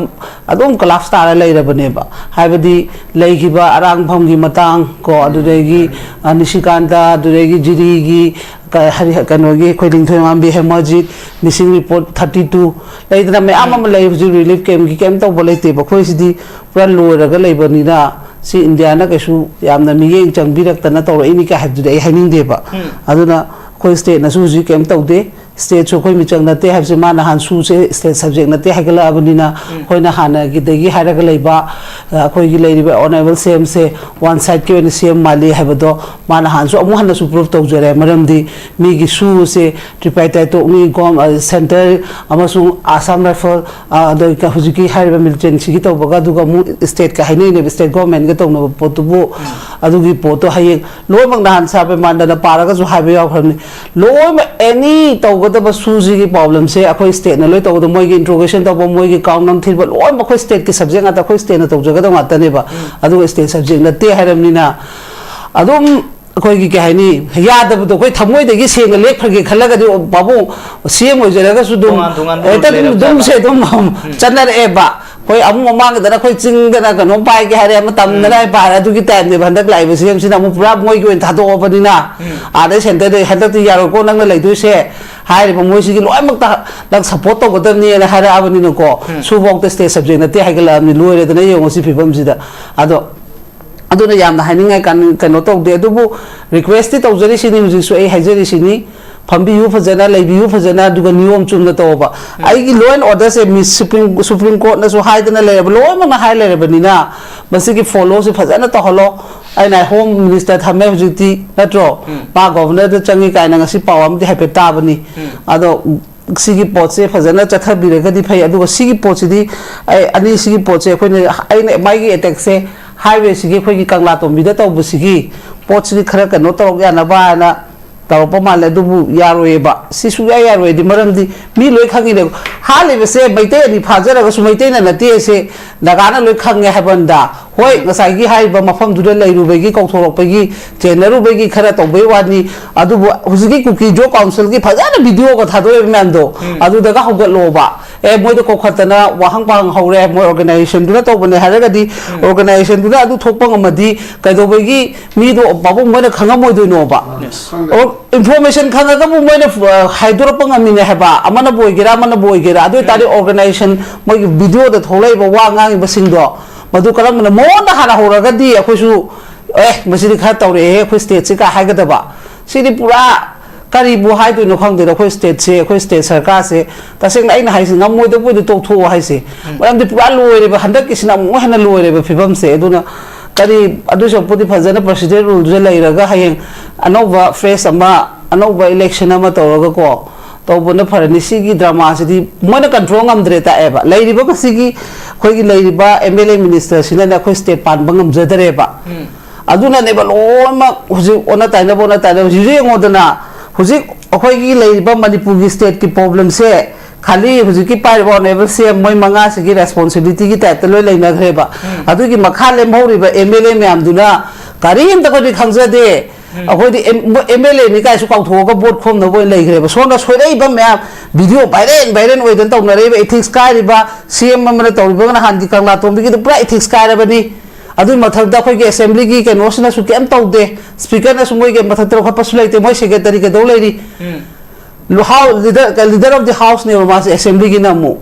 ꯑꯗꯨꯝ ꯀꯣꯂꯥꯞꯁ ꯇꯥꯔ ꯂꯩꯔꯕꯅꯦꯕ꯫ ꯍꯥꯏꯕꯗꯤ ꯂꯩꯈꯤꯕ ꯑꯔꯥꯡꯐꯝꯒꯤ ꯃꯇꯥꯡ ꯀꯣ, ꯑꯗꯨꯗꯒꯤ ꯅꯤꯁꯤꯀꯥꯟꯇ, ꯑꯗꯨꯗꯒꯤ ꯖꯤꯔꯤꯒꯤ ꯀ-, ꯍꯔꯤ-, ꯀꯩꯅꯣꯒꯤ ꯑꯩꯈꯣꯏ ꯂꯤꯡꯊꯣꯏꯉꯥꯝꯕꯤ ꯍꯦꯃꯔꯖꯤꯠ, ꯃꯤꯁꯤꯡ ꯔꯤꯄꯣꯔꯠ ꯊꯥꯔꯇꯤ ꯇꯨ ꯂꯩꯗꯅ ꯃꯌꯥꯝ ꯑꯃ ꯂꯩ꯫ ꯍꯧꯖꯤꯛ ꯔꯤꯂꯤꯐ ꯀꯦꯝꯞꯀꯤ ꯀꯩꯝ ꯇꯧꯕ ꯂꯩꯇꯦꯕ꯫ ꯑꯩꯈꯣꯏ ꯁꯤꯗꯤ ꯄꯨꯔꯥ ꯂꯣꯏꯔꯒ ꯂꯩꯕꯅꯤꯅ ꯁꯤ ꯏꯟꯗꯤꯌꯥꯅ ꯀꯩꯁꯨ ꯌꯥꯝꯅ ꯃꯤꯠꯌꯦꯡ ꯆꯪꯕꯤꯔꯛꯇꯅ ꯇꯧꯔꯛꯏꯅꯤ ꯀꯥꯏ ꯍꯥꯏꯕꯗꯨꯗꯤ ꯑꯩ ꯍꯥꯏꯅꯤꯡꯗꯦꯕ꯫ ꯑꯗꯨꯅ ꯑꯩꯈꯣꯏ ꯁ꯭ꯇꯦꯠꯅꯁꯨ ꯍꯧꯖꯤꯛ ꯀꯩꯝ ꯇꯧꯗꯦ꯫ ꯁ꯭ꯇꯦꯠꯁꯨ ꯑꯩꯈꯣꯏ ꯃꯤꯆꯪ ꯅꯠꯇꯦ ꯍꯥꯏꯕꯁꯦ ꯃꯥꯅ ꯍꯥꯟ ꯁꯨꯁꯦ ꯁ꯭ꯇꯦꯠ ꯁꯕꯖꯦꯛ ꯅꯠꯇꯦ ꯍꯥꯏꯒꯠꯂꯛꯑꯕꯅꯤꯅ, ꯑꯩꯈꯣꯏꯅ ꯍꯥꯟꯅꯒꯤꯗꯒꯤ ꯍꯥꯏꯔꯒ ꯂꯩꯕ, ꯑ, ꯑꯩꯈꯣꯏꯒꯤ ꯂꯩꯔꯤꯕ ꯑꯣꯅꯔꯦꯕꯜ ꯁꯤ ꯑꯦꯝꯁꯦ ꯋꯥꯟ ꯁꯥꯏꯠꯀꯤ ꯑꯣꯏꯅ ꯁꯤ ꯑꯦꯝ ꯃꯥꯜꯂꯤ ꯍꯥꯏꯕꯗꯣ ꯃꯥꯅ ꯍꯥꯟꯁꯨ ꯑꯃꯨꯛ ꯍꯟꯅꯁꯨ ꯄ꯭ꯔꯨꯐ ꯇꯧꯖꯔꯦ꯫ ꯃꯔꯝꯗꯤ ꯃꯤꯒꯤ ꯁꯨꯁꯦ ꯇ꯭ꯔꯤꯄꯥꯏꯇꯥꯏꯇꯣꯛꯅꯤ, ꯒꯣꯝ-, ꯑ, ꯁꯦꯟꯇꯔ ꯑꯃꯁꯨꯡ ꯑꯁꯥꯝ ꯔꯥꯏꯐꯜ, ꯑ, ꯑꯗ ꯍꯧꯖꯤꯛꯀꯤ ꯍꯥꯏꯔꯤꯕ ꯃꯤꯂꯤꯇꯦꯟꯁꯤꯒꯤ ꯇꯧꯕꯒ ꯑꯗꯨꯒ ꯑꯃꯨꯛ ꯁ꯭ꯇꯦꯠꯀ ꯍꯥꯏꯅꯩꯅꯦꯕ, ꯁ꯭ꯇꯦꯠ ꯒꯣꯔꯃꯦꯟꯒ ꯇꯧꯅꯕ ꯄꯣꯠꯇꯨꯕꯨ꯫ ꯑꯗꯨꯒꯤ ꯄꯣꯠꯇꯣ ꯍꯌꯦꯡ ꯂꯣꯏꯅꯃꯛ ꯅꯍꯥꯟ ꯁꯥꯔ ꯄ꯭ꯔꯦꯃꯥꯅꯟꯗꯅ ꯄꯥꯔꯒꯁꯨ ꯍꯥꯏꯕ ꯌꯥꯎꯈ꯭ꯔꯕꯅꯤ꯫ ꯂꯣꯏꯅꯃꯛ ꯑꯦꯅꯤ ꯇꯧꯒꯗꯕ ꯁꯨꯁꯤꯒꯤ ꯄ꯭ꯔꯣꯕ꯭ꯂꯦꯝꯁꯦ ꯑꯩꯈꯣꯏ ꯁ꯭ꯇꯦꯠꯅ ꯂꯣꯏ ꯇꯧꯒꯗꯕ, ꯃꯣꯏꯒꯤ ꯏꯟꯇ꯭ꯔꯣꯒꯦꯁꯟ ꯇꯧꯕ, ꯃꯣꯏꯒꯤ ꯀꯥꯎꯟ ꯅꯝꯊꯤꯕ, ꯂꯣꯏꯅꯃꯛ ꯑꯩꯈꯣꯏ ꯁ꯭ꯇꯦꯠꯀꯤ ꯁꯕꯖꯦꯛ ꯉꯥꯛꯇ, ꯑꯩꯈꯣꯏ ꯁ꯭ꯇꯦꯠꯅ ꯇꯧꯖꯒꯗꯕ ꯉꯥꯛꯇꯅꯦꯕ꯫ ꯑꯗꯨꯒ ꯁ꯭ꯇꯦꯠ ꯁꯕꯖꯦꯛ ꯅꯠꯇꯦ ꯍꯥꯏꯔꯕꯅꯤꯅ ꯑꯗꯨꯝ ꯑꯩꯈꯣꯏꯒꯤ ꯀꯩ ꯍꯥꯏꯅꯤ, ꯌꯥꯗꯕꯗꯣ ꯑꯩꯈꯣꯏ ꯊꯃꯣꯏꯗꯒꯤ ꯁꯦꯡꯅ ꯂꯦꯞꯈ꯭ꯔꯒꯦ ꯈꯜꯂꯒꯗꯤ ꯄꯥꯕꯨꯡ ꯁꯤ ꯑꯦꯝ ꯑꯣꯏꯖꯔꯒꯁꯨ ꯑꯗꯨꯝ ꯇꯣꯉꯥꯟ ꯇꯣꯉꯥꯟꯕ ꯍꯦꯛꯇ ꯑꯗꯨꯝ ꯂꯩꯔꯕ ꯑꯗꯨꯝ ꯖꯥꯠꯂꯥ? ꯁꯦ ꯑꯗꯨꯝ ꯎꯝ꯫ ꯆꯠꯅꯔꯛꯑꯦꯕ꯫ ꯑꯩꯈꯣꯏ ꯑꯃꯨꯛ ꯃꯃꯥꯡꯒꯤꯗꯅ ꯑꯩꯈꯣꯏ ꯆꯤꯡꯗꯅ ꯀꯩꯅꯣꯝ ꯄꯥꯏꯒꯦ ꯍꯥꯏꯔꯦ, ꯑꯃ ꯇꯝꯅꯔꯦ ꯍꯥꯏ ꯄꯥꯔꯦ, ꯑꯗꯨꯒꯤ ꯇꯥꯏꯞꯅꯦꯕ꯫ ꯍꯟꯗꯛ ꯂꯥꯛꯏꯕ ꯁꯤ ꯑꯦꯝꯁꯤꯅ ꯑꯃꯨꯛ ꯄꯨꯔꯥ ꯃꯣꯏꯒꯤ ꯑꯣꯏꯅ ꯊꯥꯗꯣꯛꯑꯕꯅꯤꯅ, ꯑꯥꯗꯩ ꯁꯦꯟꯇꯔꯗꯩ ꯍꯟꯗꯛꯇꯤ ꯌꯥꯔꯣꯏꯀꯣ ꯅꯪꯅ ꯂꯩꯗꯣꯏꯁꯦ ꯍꯥꯏꯔꯤꯕ ꯃꯣꯏꯁꯤꯒꯤ ꯂꯣꯏꯅꯃꯛꯇ ꯅꯪ ꯁꯞꯄꯣꯔꯠ ꯇꯧꯒꯗꯕꯅꯦꯅ ꯍꯥꯏꯔꯛꯑꯕꯅꯤꯅꯀꯣ, ꯁꯨꯐꯥꯎꯇ ꯁ꯭ꯇꯦꯠ ꯁꯕꯖꯦꯛ ꯅꯠꯇꯦ ꯍꯥꯏꯒꯠꯂꯛꯑꯕꯅꯤ꯫ ꯂꯣꯏꯔꯦꯗꯅ ꯌꯦꯡꯉꯣ ꯁꯤ ꯐꯤꯕꯝꯁꯤꯗ꯫ ꯑꯗꯣ ꯑꯗꯨꯅ ꯌꯥꯝꯅ ꯍꯥꯏꯅꯤꯡꯉꯥꯏ ꯀꯥꯟ-, ꯀꯩꯅꯣ ꯇꯧꯗꯦ꯫ ꯑꯗꯨꯕꯨ ꯔꯤꯀ꯭ꯋꯦꯁꯇꯤ ꯇꯧꯖꯔꯤꯁꯤꯅꯤ, ꯍꯧꯖꯤꯛꯁꯨ ꯑꯩ ꯍꯥꯏꯖꯔꯤꯁꯤꯅꯤ, ꯐꯝꯕꯤꯌꯨ ꯐꯖꯅ, ꯂꯩꯕꯤꯌꯨ ꯐꯖꯅ, ꯑꯗꯨꯒ ꯅꯤꯌꯣꯝ ꯆꯨꯝꯅ ꯇꯧꯕ꯫ ꯑꯩꯒꯤ ꯂꯣ ꯑꯦꯟ ꯑꯣꯔꯗꯔꯁꯦ ꯃꯤꯁ ꯁꯨꯄ꯭ꯔꯤꯝ, ꯁꯨꯄ꯭ꯔꯤꯝ ꯀꯣꯔꯠꯅꯁꯨ ꯍꯥꯏꯗꯅ ꯂꯩꯔꯕ, ꯂꯣꯏꯅꯃꯛꯅ ꯍꯥꯏ ꯂꯩꯔꯕꯅꯤꯅ ꯃꯁꯤꯒꯤ ꯐꯣꯂꯣꯁꯤ ꯐꯖꯅ ꯇꯧꯍꯜꯂꯣ꯫ ꯑꯩꯅ ꯍꯣꯝ ꯃꯤꯅꯤꯁꯇꯔ ꯊꯝꯃꯦ ꯍꯧꯖꯤꯛꯇꯤ, ꯅꯠꯇ꯭ꯔꯣ? ꯃꯥ ꯒꯣꯚꯔꯅꯔꯗ ꯆꯪꯉꯤ ꯀꯥꯏꯅ ꯉꯁꯤ ꯄꯥꯎ ꯑꯃꯗꯤ ꯍꯥꯏꯐꯦꯠ ꯇꯥꯕꯅꯤ꯫ ꯑꯗꯣ ꯁꯤꯒꯤ ꯄꯣꯠꯁꯦ ꯐꯖꯅ ꯆꯠꯊꯕꯤꯔꯒꯗꯤ ꯐꯩ꯫ ꯑꯗꯨꯒ ꯁꯤꯒꯤ ꯄꯣꯠꯁꯤꯗꯤ, ꯑꯩ, ꯑꯅꯤ ꯁꯤꯒꯤ ꯄꯣꯠꯁꯦ ꯑꯩꯈꯣꯏꯅ, ꯑꯩꯅ ꯃꯥꯒꯤ ꯑꯦꯇꯦꯛꯁꯦ ꯍꯥꯏꯋꯦꯁꯤꯒꯤ ꯑꯩꯈꯣꯏꯒꯤ ꯀꯪꯂꯥ ꯇꯣꯝꯕꯤꯗ ꯇꯧꯕꯁꯤꯒꯤ ꯄꯣꯠꯁꯤꯗꯤ ꯈꯔ ꯀꯩꯅꯣ ꯇꯧꯔꯛ ꯌꯥꯅꯕ ꯍꯥꯏꯅ ꯇꯧꯔꯛꯄ ꯃꯥꯜꯂꯦ꯫ ꯑꯗꯨꯕꯨ ꯌꯥꯔꯣꯏꯌꯦꯕ, ꯁꯤ ꯁꯨꯡꯌꯥ ꯌꯥꯔꯣꯏꯗꯤ, ꯃꯔꯝꯗꯤ ꯃꯤ ꯂꯣꯏ ꯈꯪꯉꯤꯅꯦꯕ꯫ ꯍꯥꯠꯂꯤꯕꯁꯦ ꯃꯩꯇꯩ ꯑꯅꯤ ꯐꯥꯖꯔꯒꯁꯨ ꯃꯩꯇꯩꯅ ꯅꯠꯇꯦ ꯁꯦ ꯅꯥꯒꯥꯅ ꯂꯣꯏ ꯈꯪꯉꯦ ꯍꯥꯏꯕ ꯑꯝꯗ꯫ ꯍꯣꯏ, ꯉꯁꯥꯏꯒꯤ ꯍꯥꯏꯔꯤꯕ ꯃꯐꯝꯗꯨꯗ ꯂꯩꯔꯨꯕꯒꯤ, ꯀꯧꯊꯣꯔꯛꯄꯒꯤ, ꯆꯦꯟꯅꯔꯨꯕꯒꯤ ꯈꯔ ꯇꯧꯕꯩ ꯋꯥꯅꯤ꯫ ꯑꯗꯨꯕꯨ ꯍꯧꯖꯤꯛꯀꯤ ꯀꯨꯀꯤ ꯖꯣ ꯀꯥꯎꯟꯁꯤꯜꯒꯤ ꯐꯖꯅ ꯚꯤꯗꯤꯑꯣꯒ ꯊꯥꯗꯣꯛꯏꯕ ꯃꯌꯥꯝꯗꯣ, ꯑꯗꯨꯗꯒ ꯍꯧꯒꯠꯂꯣꯕ꯫ ꯑꯦ, ꯃꯣꯏꯗ ꯀꯧꯈꯠꯇꯅ ꯋꯥꯍꯪ ꯄꯥꯍꯪ ꯍꯧꯔꯦ, ꯃꯣꯏ ꯑꯣꯔꯒꯅꯥꯏꯖꯦꯁꯟꯗꯨꯅ ꯇꯧꯕꯅꯦ ꯍꯥꯏꯔꯒꯗꯤ, ꯑꯣꯔꯒꯅꯥꯏꯖꯦꯁꯟꯗꯨꯅ ꯑꯗꯨ ꯊꯣꯛꯄ ꯉꯝꯃꯗꯤ ꯀꯩꯗꯧꯕꯒꯤ ꯃꯤꯗꯣ ꯄꯥꯕꯨꯡ ꯃꯣꯏꯅ ꯈꯪꯉꯝꯃꯣꯏꯗꯣꯏꯅꯣꯕ? ꯑꯣ, ꯏꯟꯐꯣꯔꯃꯦꯁꯟ ꯈꯪꯉꯒꯕꯨ ꯃꯣꯏꯅ, ꯑ, ꯍꯥꯏꯗꯣꯔꯛꯄ ꯉꯝꯃꯤꯅꯦ ꯍꯥꯏꯕ, ꯑꯃꯅꯕꯨ ꯑꯣꯏꯒꯦꯔꯥ, ꯑꯃꯅꯕꯨ ꯑꯣꯏꯒꯦꯔꯥ꯫ ꯑꯗꯨ ꯑꯣꯏꯇꯥꯔꯗꯤ ꯑꯣꯔꯒꯅꯥꯏꯖꯦꯁꯟ, ꯃꯣꯏꯒꯤ ꯚꯤꯗꯤꯑꯣꯗ ꯊꯣꯛꯂꯛꯏꯕ ꯋꯥ ꯉꯥꯡꯉꯤꯕꯁꯤꯡꯗꯣ ꯃꯗꯨ ꯀꯔꯝꯕꯅ ꯃꯉꯣꯟꯗ ꯍꯥꯟꯅ ꯍꯧꯔꯒꯗꯤ ꯑꯩꯈꯣꯏꯁꯨ, ꯑꯦ, ꯃꯁꯤꯗꯤ ꯈꯔ ꯇꯧꯔꯛꯑꯦ ꯑꯩꯈꯣꯏ ꯁ꯭ꯇꯦꯠꯁꯤ ꯀꯥꯏ ꯍꯥꯏꯒꯗꯕ꯫ ꯁꯤꯗꯤ ꯄꯨꯔꯥ ꯀꯔꯤꯕꯨ ꯍꯥꯏꯗꯣꯏꯅꯣ ꯈꯪꯗꯦꯗ꯫ ꯑꯩꯈꯣꯏ ꯁ꯭ꯇꯦꯠꯁꯦ, ꯑꯩꯈꯣꯏ ꯁ꯭ꯇꯦꯠ ꯁꯔꯀꯥꯔꯁꯦ, ꯇꯁꯦꯡꯅ ꯑꯩꯅ ꯍꯥꯏꯁꯦ, ꯉꯝꯃꯣꯏꯗꯕ ꯑꯣꯏꯗꯤ ꯇꯣꯛꯊꯣꯛꯑꯣ ꯍꯥꯏꯁꯦ꯫ ꯃꯔꯝꯗꯤ ꯄꯨꯔꯥ ꯂꯣꯏꯔꯦꯕ, ꯍꯟꯗꯛꯀꯤꯁꯤꯅ ꯑꯃꯨꯛ ꯍꯦꯟꯅ ꯂꯣꯏꯔꯦꯕ ꯐꯤꯕꯝꯁꯦ꯫ ꯑꯗꯨꯅ ꯀꯔꯤ, ꯑꯗꯨꯏ ꯁꯔꯨꯛꯄꯨꯗꯤ ꯐꯖꯅ ꯄ꯭ꯔꯣꯁꯤꯗꯔ ꯔꯨꯜꯗꯨꯗ ꯂꯩꯔꯒ ꯍꯌꯦꯡ ꯑꯅꯧꯕ ꯐ꯭ꯔꯦꯁ ꯑꯃ, ꯑꯅꯧꯕ ꯏꯂꯦꯛꯁꯟ ꯑꯃ ꯇꯧꯔꯒꯀꯣ, ꯇꯧꯕꯅ ꯐꯔꯅꯤ꯫ ꯁꯤꯒꯤ ꯗ꯭ꯔꯃꯥꯁꯤꯗꯤ ꯃꯣꯏꯅ ꯀꯟꯇ꯭ꯔꯣꯜ ꯉꯝꯗ꯭ꯔꯦ ꯇꯥꯛꯑꯦꯕ꯫ ꯂꯩꯔꯤꯕ ꯉꯁꯤꯒꯤ ꯑꯩꯈꯣꯏꯒꯤ ꯂꯩꯔꯤꯕ ꯑꯦꯝ ꯑꯦꯜ ꯑꯦ ꯃꯤꯅꯤꯁꯇꯔꯁꯤꯅꯅꯦ ꯑꯩꯈꯣꯏ ꯁ꯭ꯇꯦꯠ ꯄꯥꯟꯕ ꯉꯝꯖꯗꯔꯦꯕ꯫ ꯑꯗꯨꯅꯅꯦꯕ ꯂꯣꯏꯅꯃꯛ ꯍꯧꯖꯤꯛ ꯑꯣꯟꯅ ꯇꯩꯅꯕ, ꯑꯣꯟꯅ ꯇꯩꯅꯕ꯫ ꯍꯧꯖꯤꯛ ꯌꯦꯡꯉꯣꯗꯅ, ꯍꯧꯖꯤꯛ ꯑꯩꯈꯣꯏꯒꯤ ꯂꯩꯔꯤꯕ ꯃꯅꯤꯄꯨꯔꯒꯤ ꯁ꯭ꯇꯦꯠꯀꯤ ꯄ꯭ꯔꯣꯕ꯭ꯂꯦꯝꯁꯦ ꯈꯥꯂꯤ ꯍꯧꯖꯤꯛꯀꯤ ꯄꯥꯏꯔꯤꯕ ꯑꯣꯅꯔꯦꯕꯜ ꯁꯤ ꯑꯦꯝ ꯃꯣꯏ ꯃꯉꯥꯁꯤꯒꯤ ꯔꯦꯁꯄꯣꯟꯁꯤꯕꯤꯂꯤꯇꯤꯒꯤ ꯇꯥꯏꯞꯇ ꯂꯣꯏ ꯂꯩꯅꯈ꯭ꯔꯦꯕ꯫ ꯑꯗꯨꯒꯤ ꯃꯈꯥ ꯂꯦꯝꯍꯧꯔꯤꯕ ꯑꯦꯝ ꯑꯦꯜ ꯑꯦ ꯃꯌꯥꯝꯗꯨꯅ ꯀꯔꯤꯝꯇ ꯑꯩꯈꯣꯏꯗꯤ ꯈꯪꯖꯗꯦ꯫ ꯑꯩꯈꯣꯏꯗꯤ ꯑꯦꯝ ꯑꯦꯜ ꯑꯦꯅꯤ ꯀꯥꯏꯁꯨ ꯀꯥꯎꯊꯣꯛꯑꯒ ꯚꯣꯠ ꯈꯣꯝꯅꯕ ꯑꯣꯏꯅ ꯂꯩꯈ꯭ꯔꯦꯕ꯫ ꯁꯣꯝꯗ ꯁꯣꯏꯔꯛꯏꯕ ꯃꯌꯥꯝ, ꯚꯤꯗꯤꯑꯣ ꯚꯥꯏꯔꯦꯜ ꯚꯥꯏꯔꯦꯜ ꯑꯣꯏꯗꯅ ꯇꯧꯅꯔꯛꯏꯕ, ꯏꯊꯤꯛꯁ ꯀꯥꯏꯔꯤꯕ ꯁꯤ ꯑꯦꯝ ꯑꯃꯅ ꯇꯧꯔꯤꯕ, ꯅꯍꯥꯟꯒꯤ ꯀꯪꯂꯥ ꯇꯣꯝꯕꯤꯒꯤꯗꯨ ꯄꯨꯔꯥ ꯏꯊꯤꯛꯁ ꯀꯥꯏꯔꯕꯅꯤ꯫ ꯑꯗꯨꯒꯤ ꯃꯊꯛꯇ ꯑꯩꯈꯣꯏꯒꯤ ꯑꯦꯁꯦꯝꯕ꯭ꯂꯤꯒꯤ ꯀꯩꯅꯣꯁꯤꯅꯁꯨ ꯀꯩꯝ ꯇꯧꯗꯦ, ꯁ꯭ꯄꯤꯀꯔꯅꯁꯨ ꯃꯣꯏꯒꯤ ꯃꯊꯛꯇ ꯂꯧꯈꯠꯄꯁꯨ ꯂꯩꯇꯦ, ꯃꯣꯏ ꯁꯦꯀ꯭ꯔꯦꯇꯔꯤ ꯀꯩꯗꯧ ꯂꯩꯔꯤ? ꯂꯤꯗꯔ ꯑꯣꯐ ꯗꯤ ꯍꯥꯎꯁꯅꯦꯕ ꯃꯥꯁꯦ, ꯑꯦꯁꯦꯝꯕ꯭ꯂꯤꯒꯤꯅ ꯑꯃꯨꯛ꯫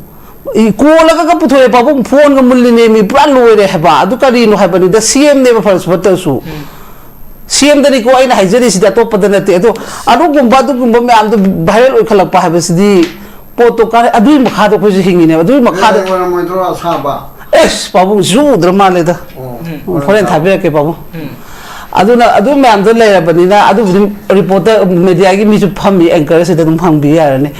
ꯏ-, ꯀꯣꯜꯂꯒ ꯄꯨꯊꯣꯛꯑꯦ ꯄꯥꯕꯨꯡ, ꯐꯣꯟꯒ ꯃꯨꯜꯂꯤꯅꯦ ꯃꯤ, ꯄꯨꯔꯥ ꯂꯣꯏꯔꯦ ꯍꯥꯏꯕ꯫ ꯑꯗꯨ ꯀꯔꯤꯅꯣ ꯍꯥꯏꯕꯅꯤꯗ, ꯁꯤ ꯑꯦꯝꯅꯦꯕ ꯐꯔꯁꯨ ꯐꯠꯇ꯭ꯔꯁꯨ꯫ ꯁꯤ ꯑꯦꯝꯗꯅꯤꯀꯣ ꯑꯩꯅ ꯍꯥꯏꯖꯔꯤꯁꯤꯗꯤ, ꯑꯇꯣꯞꯄꯗ ꯅꯠꯇꯦ꯫ ꯑꯗꯣ ꯑꯗꯨꯒꯨꯝꯕ, ꯑꯗꯨꯒꯨꯝꯕ ꯃꯌꯥꯝꯗꯣ ꯚꯥꯏꯔꯦꯜ ꯑꯣꯏꯈꯠꯂꯛꯄ ꯍꯥꯏꯕꯁꯤꯗꯤ ꯄꯣꯠꯇꯣ ꯀꯥꯏ-, ꯑꯗꯨꯒꯤ ꯃꯈꯥꯗ ꯑꯩꯈꯣꯏꯁꯨ ꯍꯤꯡꯉꯤꯅꯦꯕ, ꯑꯗꯨꯒꯤ ꯃꯈꯥꯗ꯫ ꯑꯣꯏꯔꯝꯃꯣꯏꯗ꯭ꯔꯣ ꯑꯁꯥꯕ? ꯑꯦꯁ, ꯄꯥꯕꯨꯡ ꯖꯨ ꯎꯗ꯭ꯔ ꯃꯥꯜꯂꯦꯗ꯫ ꯑꯣ, ꯎꯝ꯫ ꯍꯣꯔꯦꯟ ꯊꯥꯕꯤꯔꯛꯀꯦ, ꯄꯥꯕꯨꯡ꯫ ꯎꯝ꯫ ꯑꯗꯨꯅ ꯑꯗꯨ ꯃꯌꯥꯝꯗꯣ ꯂꯩꯔꯕꯅꯤꯅ, ꯑꯗꯨꯕꯨꯗꯤ ꯔꯤꯄꯣꯔꯇꯔ, ꯃꯦꯗꯤꯌꯥꯒꯤ ꯃꯤꯁꯨ ꯐꯝꯃꯤ, ꯑꯦꯡꯀꯔꯁꯤꯗ ꯑꯗꯨꯝ ꯍꯪꯕꯤ ꯌꯥꯔꯅꯤ꯫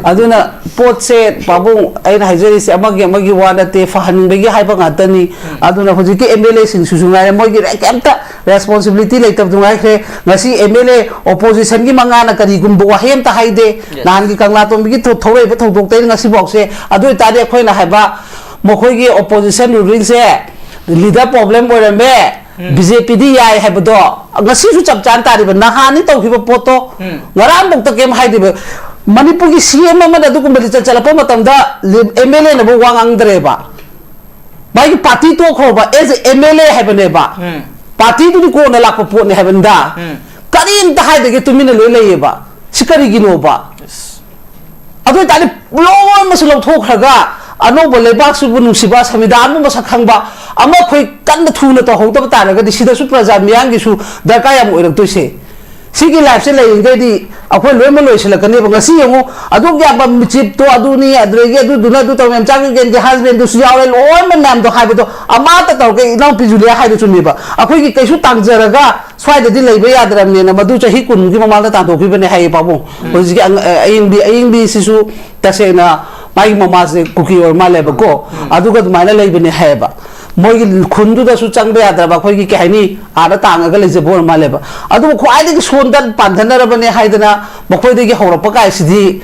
ꯑꯗꯨꯅ ꯄꯣꯠꯁꯦ, ꯄꯥꯕꯨꯡ, ꯑꯩꯅ ꯍꯥꯏꯖꯔꯤꯁꯦ ꯑꯃꯒꯤ ꯑꯃꯒꯤ ꯋꯥ ꯅꯠꯇꯦ, ꯐꯍꯟꯅꯤꯡꯕꯒꯤ ꯍꯥꯏꯕ ꯉꯥꯛꯇꯅꯤ꯫ ꯎꯝ꯫ ꯑꯗꯨꯅ ꯍꯧꯖꯤꯛꯀꯤ ꯑꯦꯝ ꯑꯦꯜ ꯑꯦꯁꯤꯡꯁꯤꯁꯨ ꯉꯥꯏꯔꯦ, ꯃꯣꯏꯒꯤ ꯔꯦ-, ꯀꯩꯝꯇ ꯔꯦꯁꯄꯣꯟꯁꯤꯕꯤꯂꯤꯇꯤ ꯂꯩꯇꯕꯗꯨ ꯉꯥꯏꯈ꯭ꯔꯦ꯫ ꯉꯁꯤ ꯑꯦꯝ ꯑꯦꯜ ꯑꯦ ꯑꯣꯄꯣꯖꯤꯁꯟꯒꯤ ꯃꯉꯥꯅ ꯀꯔꯤꯒꯨꯝꯕ ꯋꯥꯍꯩ ꯑꯝꯇ ꯍꯥꯏꯗꯦ꯫ Yes. ꯅꯍꯥꯟꯒꯤ ꯀꯪꯂꯥꯇꯣꯝꯕꯤꯒꯤ ꯊꯣ-, ꯊꯣꯛꯂꯛꯏꯕ ꯊꯧꯗꯣꯛꯇꯩꯅ ꯉꯁꯤꯐꯥꯎꯁꯦ꯫ ꯑꯗꯨ ꯑꯣꯏꯇꯥꯔꯗꯤ ꯑꯩꯈꯣꯏꯅ ꯍꯥꯏꯕ ꯃꯈꯣꯏꯒꯤ ꯑꯣꯄꯣꯖꯤꯁꯟ ꯔꯨꯂꯤꯡꯁꯦ ꯂꯤꯗꯔ ꯄ꯭ꯔꯣꯕ꯭ꯂꯦꯝ ꯑꯣꯏꯔꯝꯃꯦ, ꯎꯝ꯫ ꯕꯤ ꯖꯦ ꯄꯤꯗꯤ ꯌꯥꯏ ꯍꯥꯏꯕꯗꯣ ꯉꯁꯤꯁꯨ ꯆꯞ ꯆꯥꯅ ꯇꯥꯔꯤꯕ, ꯅꯍꯥꯟꯅꯤ ꯇꯧꯈꯤꯕ ꯄꯣꯠꯇꯣ꯫ ꯎꯝ꯫ ꯉꯔꯥꯡꯐꯧꯗ ꯀꯩꯝ ꯍꯥꯏꯗꯦꯕ꯫ ꯃꯅꯤꯄꯨꯔꯒꯤ ꯁꯤ ꯑꯦꯝ ꯑꯃꯅ ꯑꯗꯨꯒꯨꯝꯕ ꯂꯤꯆꯠ ꯆꯠꯂꯛꯄ ꯃꯇꯝꯗ ꯑꯦꯝ ꯑꯦꯜ ꯑꯦꯅꯕꯨ ꯋꯥ ꯉꯥꯡꯗ꯭ꯔꯦꯕ꯫ ꯃꯥꯒꯤ ꯄꯥꯔꯇꯤ ꯇꯣꯛꯈ꯭ꯔꯣꯕ, S A M L A ꯍꯥꯏꯕꯅꯦꯕ꯫ ꯎꯝ꯫ ꯄꯥꯔꯇꯤꯗꯨꯗꯤ ꯀꯣꯟꯅ ꯂꯥꯛꯄ ꯄꯣꯠꯅꯤ ꯍꯥꯏꯕꯅꯤꯗ꯫ ꯎꯝ꯫ ꯀꯔꯤꯝꯇ ꯍꯥꯏꯗꯒꯦ ꯇꯨꯃꯤꯟꯅ ꯂꯣꯏ ꯂꯩꯌꯦꯕ꯫ ꯁꯤ ꯀꯔꯤꯒꯤꯅꯣꯕ? ꯑꯗꯨ ꯑꯣꯏꯇꯥꯔꯗꯤ ꯂꯣꯏꯅꯃꯛꯁꯨ ꯂꯧꯊꯣꯛꯈ꯭ꯔꯒ ꯑꯅꯧꯕ ꯂꯩꯕꯥꯛꯁꯤꯕꯨ ꯅꯨꯡꯁꯤꯕ, ꯁꯪꯕꯤꯙꯥꯟꯕꯨ ꯃꯁꯛ ꯈꯪꯕ ꯑꯃ ꯑꯩꯈꯣꯏ ꯀꯟꯅ ꯊꯨꯅ ꯇꯧꯍꯧꯗꯕ ꯇꯥꯔꯒꯗꯤ ꯁꯤꯗꯁꯨ ꯄ꯭ꯔꯖꯥ ꯃꯤꯌꯥꯝꯒꯤꯁꯨ ꯗꯔꯀꯥꯔ ꯌꯥꯝ ꯑꯣꯏꯔꯛꯇꯣꯏꯁꯦ꯫ ꯁꯤꯒꯤ ꯂꯥꯏꯐꯁꯦ ꯂꯩꯔꯤꯈꯩꯗꯤ ꯑꯩꯈꯣꯏ ꯂꯣꯏꯅꯃꯛ ꯂꯣꯏꯁꯤꯜꯂꯛꯀꯅꯦꯕ꯫ ꯉꯁꯤ ꯌꯦꯡꯉꯨ, ꯑꯗꯨꯛ ꯌꯥꯝꯕ ꯃꯤꯆꯤꯞꯇꯣ ꯑꯗꯨꯅꯤ, ꯑꯗꯨꯗꯒꯤ ꯑꯗꯨꯗꯨꯅ ꯑꯗꯨ ꯇꯧ ꯃꯌꯥꯝ, ꯆꯥꯛ ꯒꯦꯟꯒꯤ ꯍꯁꯕꯦꯟꯗꯨꯁꯨ ꯌꯥꯎꯔꯦ, ꯂꯣꯏꯅꯃꯛ ꯃꯌꯥꯝꯗꯣ ꯍꯥꯏꯕꯗꯣ ꯑꯃꯠꯇ ꯇꯧꯔꯒ ꯏꯅꯥꯎꯄꯤ ꯖꯨꯂꯤꯌꯥ ꯍꯥꯏꯗꯣ ꯆꯨꯝꯃꯦꯕ꯫ ꯑꯩꯈꯣꯏꯒꯤ ꯀꯩꯁꯨ ꯇꯥꯡꯖꯔꯒ ꯁ꯭ꯋꯥꯏꯗꯗꯤ ꯂꯩꯕ ꯌꯥꯗ꯭ꯔꯕꯅꯦꯅ ꯃꯗꯨ ꯆꯍꯤ ꯀꯨꯟꯒꯤ ꯃꯃꯥꯡꯗ ꯇꯥꯟꯊꯣꯛꯈꯤꯕꯅꯦ ꯍꯥꯏꯌꯦ ꯄꯥꯕꯨꯡ꯫ ꯎꯝ꯫ ꯍꯧꯖꯤꯛꯀꯤ ꯑꯪ-, ꯑ, ꯑꯌꯤꯡꯕꯤ, ꯑꯌꯤꯡꯕꯤꯁꯤꯁꯨ ꯇꯁꯦꯡꯅ ꯃꯥꯒꯤ ꯃꯃꯥꯁꯦ ꯀꯨꯀꯤ ꯑꯣꯏꯔ ꯃꯥꯜꯂꯦꯕꯀꯣ꯫ ꯎꯝ꯫ ꯑꯗꯨꯒ ꯑꯗꯨꯃꯥꯏꯅ ꯂꯩꯕꯅꯦ ꯍꯥꯏꯌꯦꯕ꯫ ꯃꯣꯏꯒꯤ ꯈꯨꯟꯗꯨꯗꯁꯨ ꯆꯪꯕ ꯌꯥꯗ꯭ꯔꯕ, ꯑꯩꯈꯣꯏꯒꯤ ꯀꯩ ꯍꯥꯏꯅꯤ, ꯑꯥꯗ ꯇꯥꯡꯉꯒ ꯂꯩꯖꯕ ꯑꯣꯏꯔ ꯃꯥꯜꯂꯦꯕ꯫ ꯑꯗꯨꯕꯨ ꯈ꯭ꯋꯥꯏꯗꯒꯤ ꯁꯣꯟꯗ ꯄꯥꯟꯊꯅꯔꯕꯅꯦ ꯍꯥꯏꯗꯅ ꯃꯈꯣꯏꯗꯒꯤ ꯍꯧꯔꯛꯄ ꯀꯥꯏꯁꯤꯗꯤ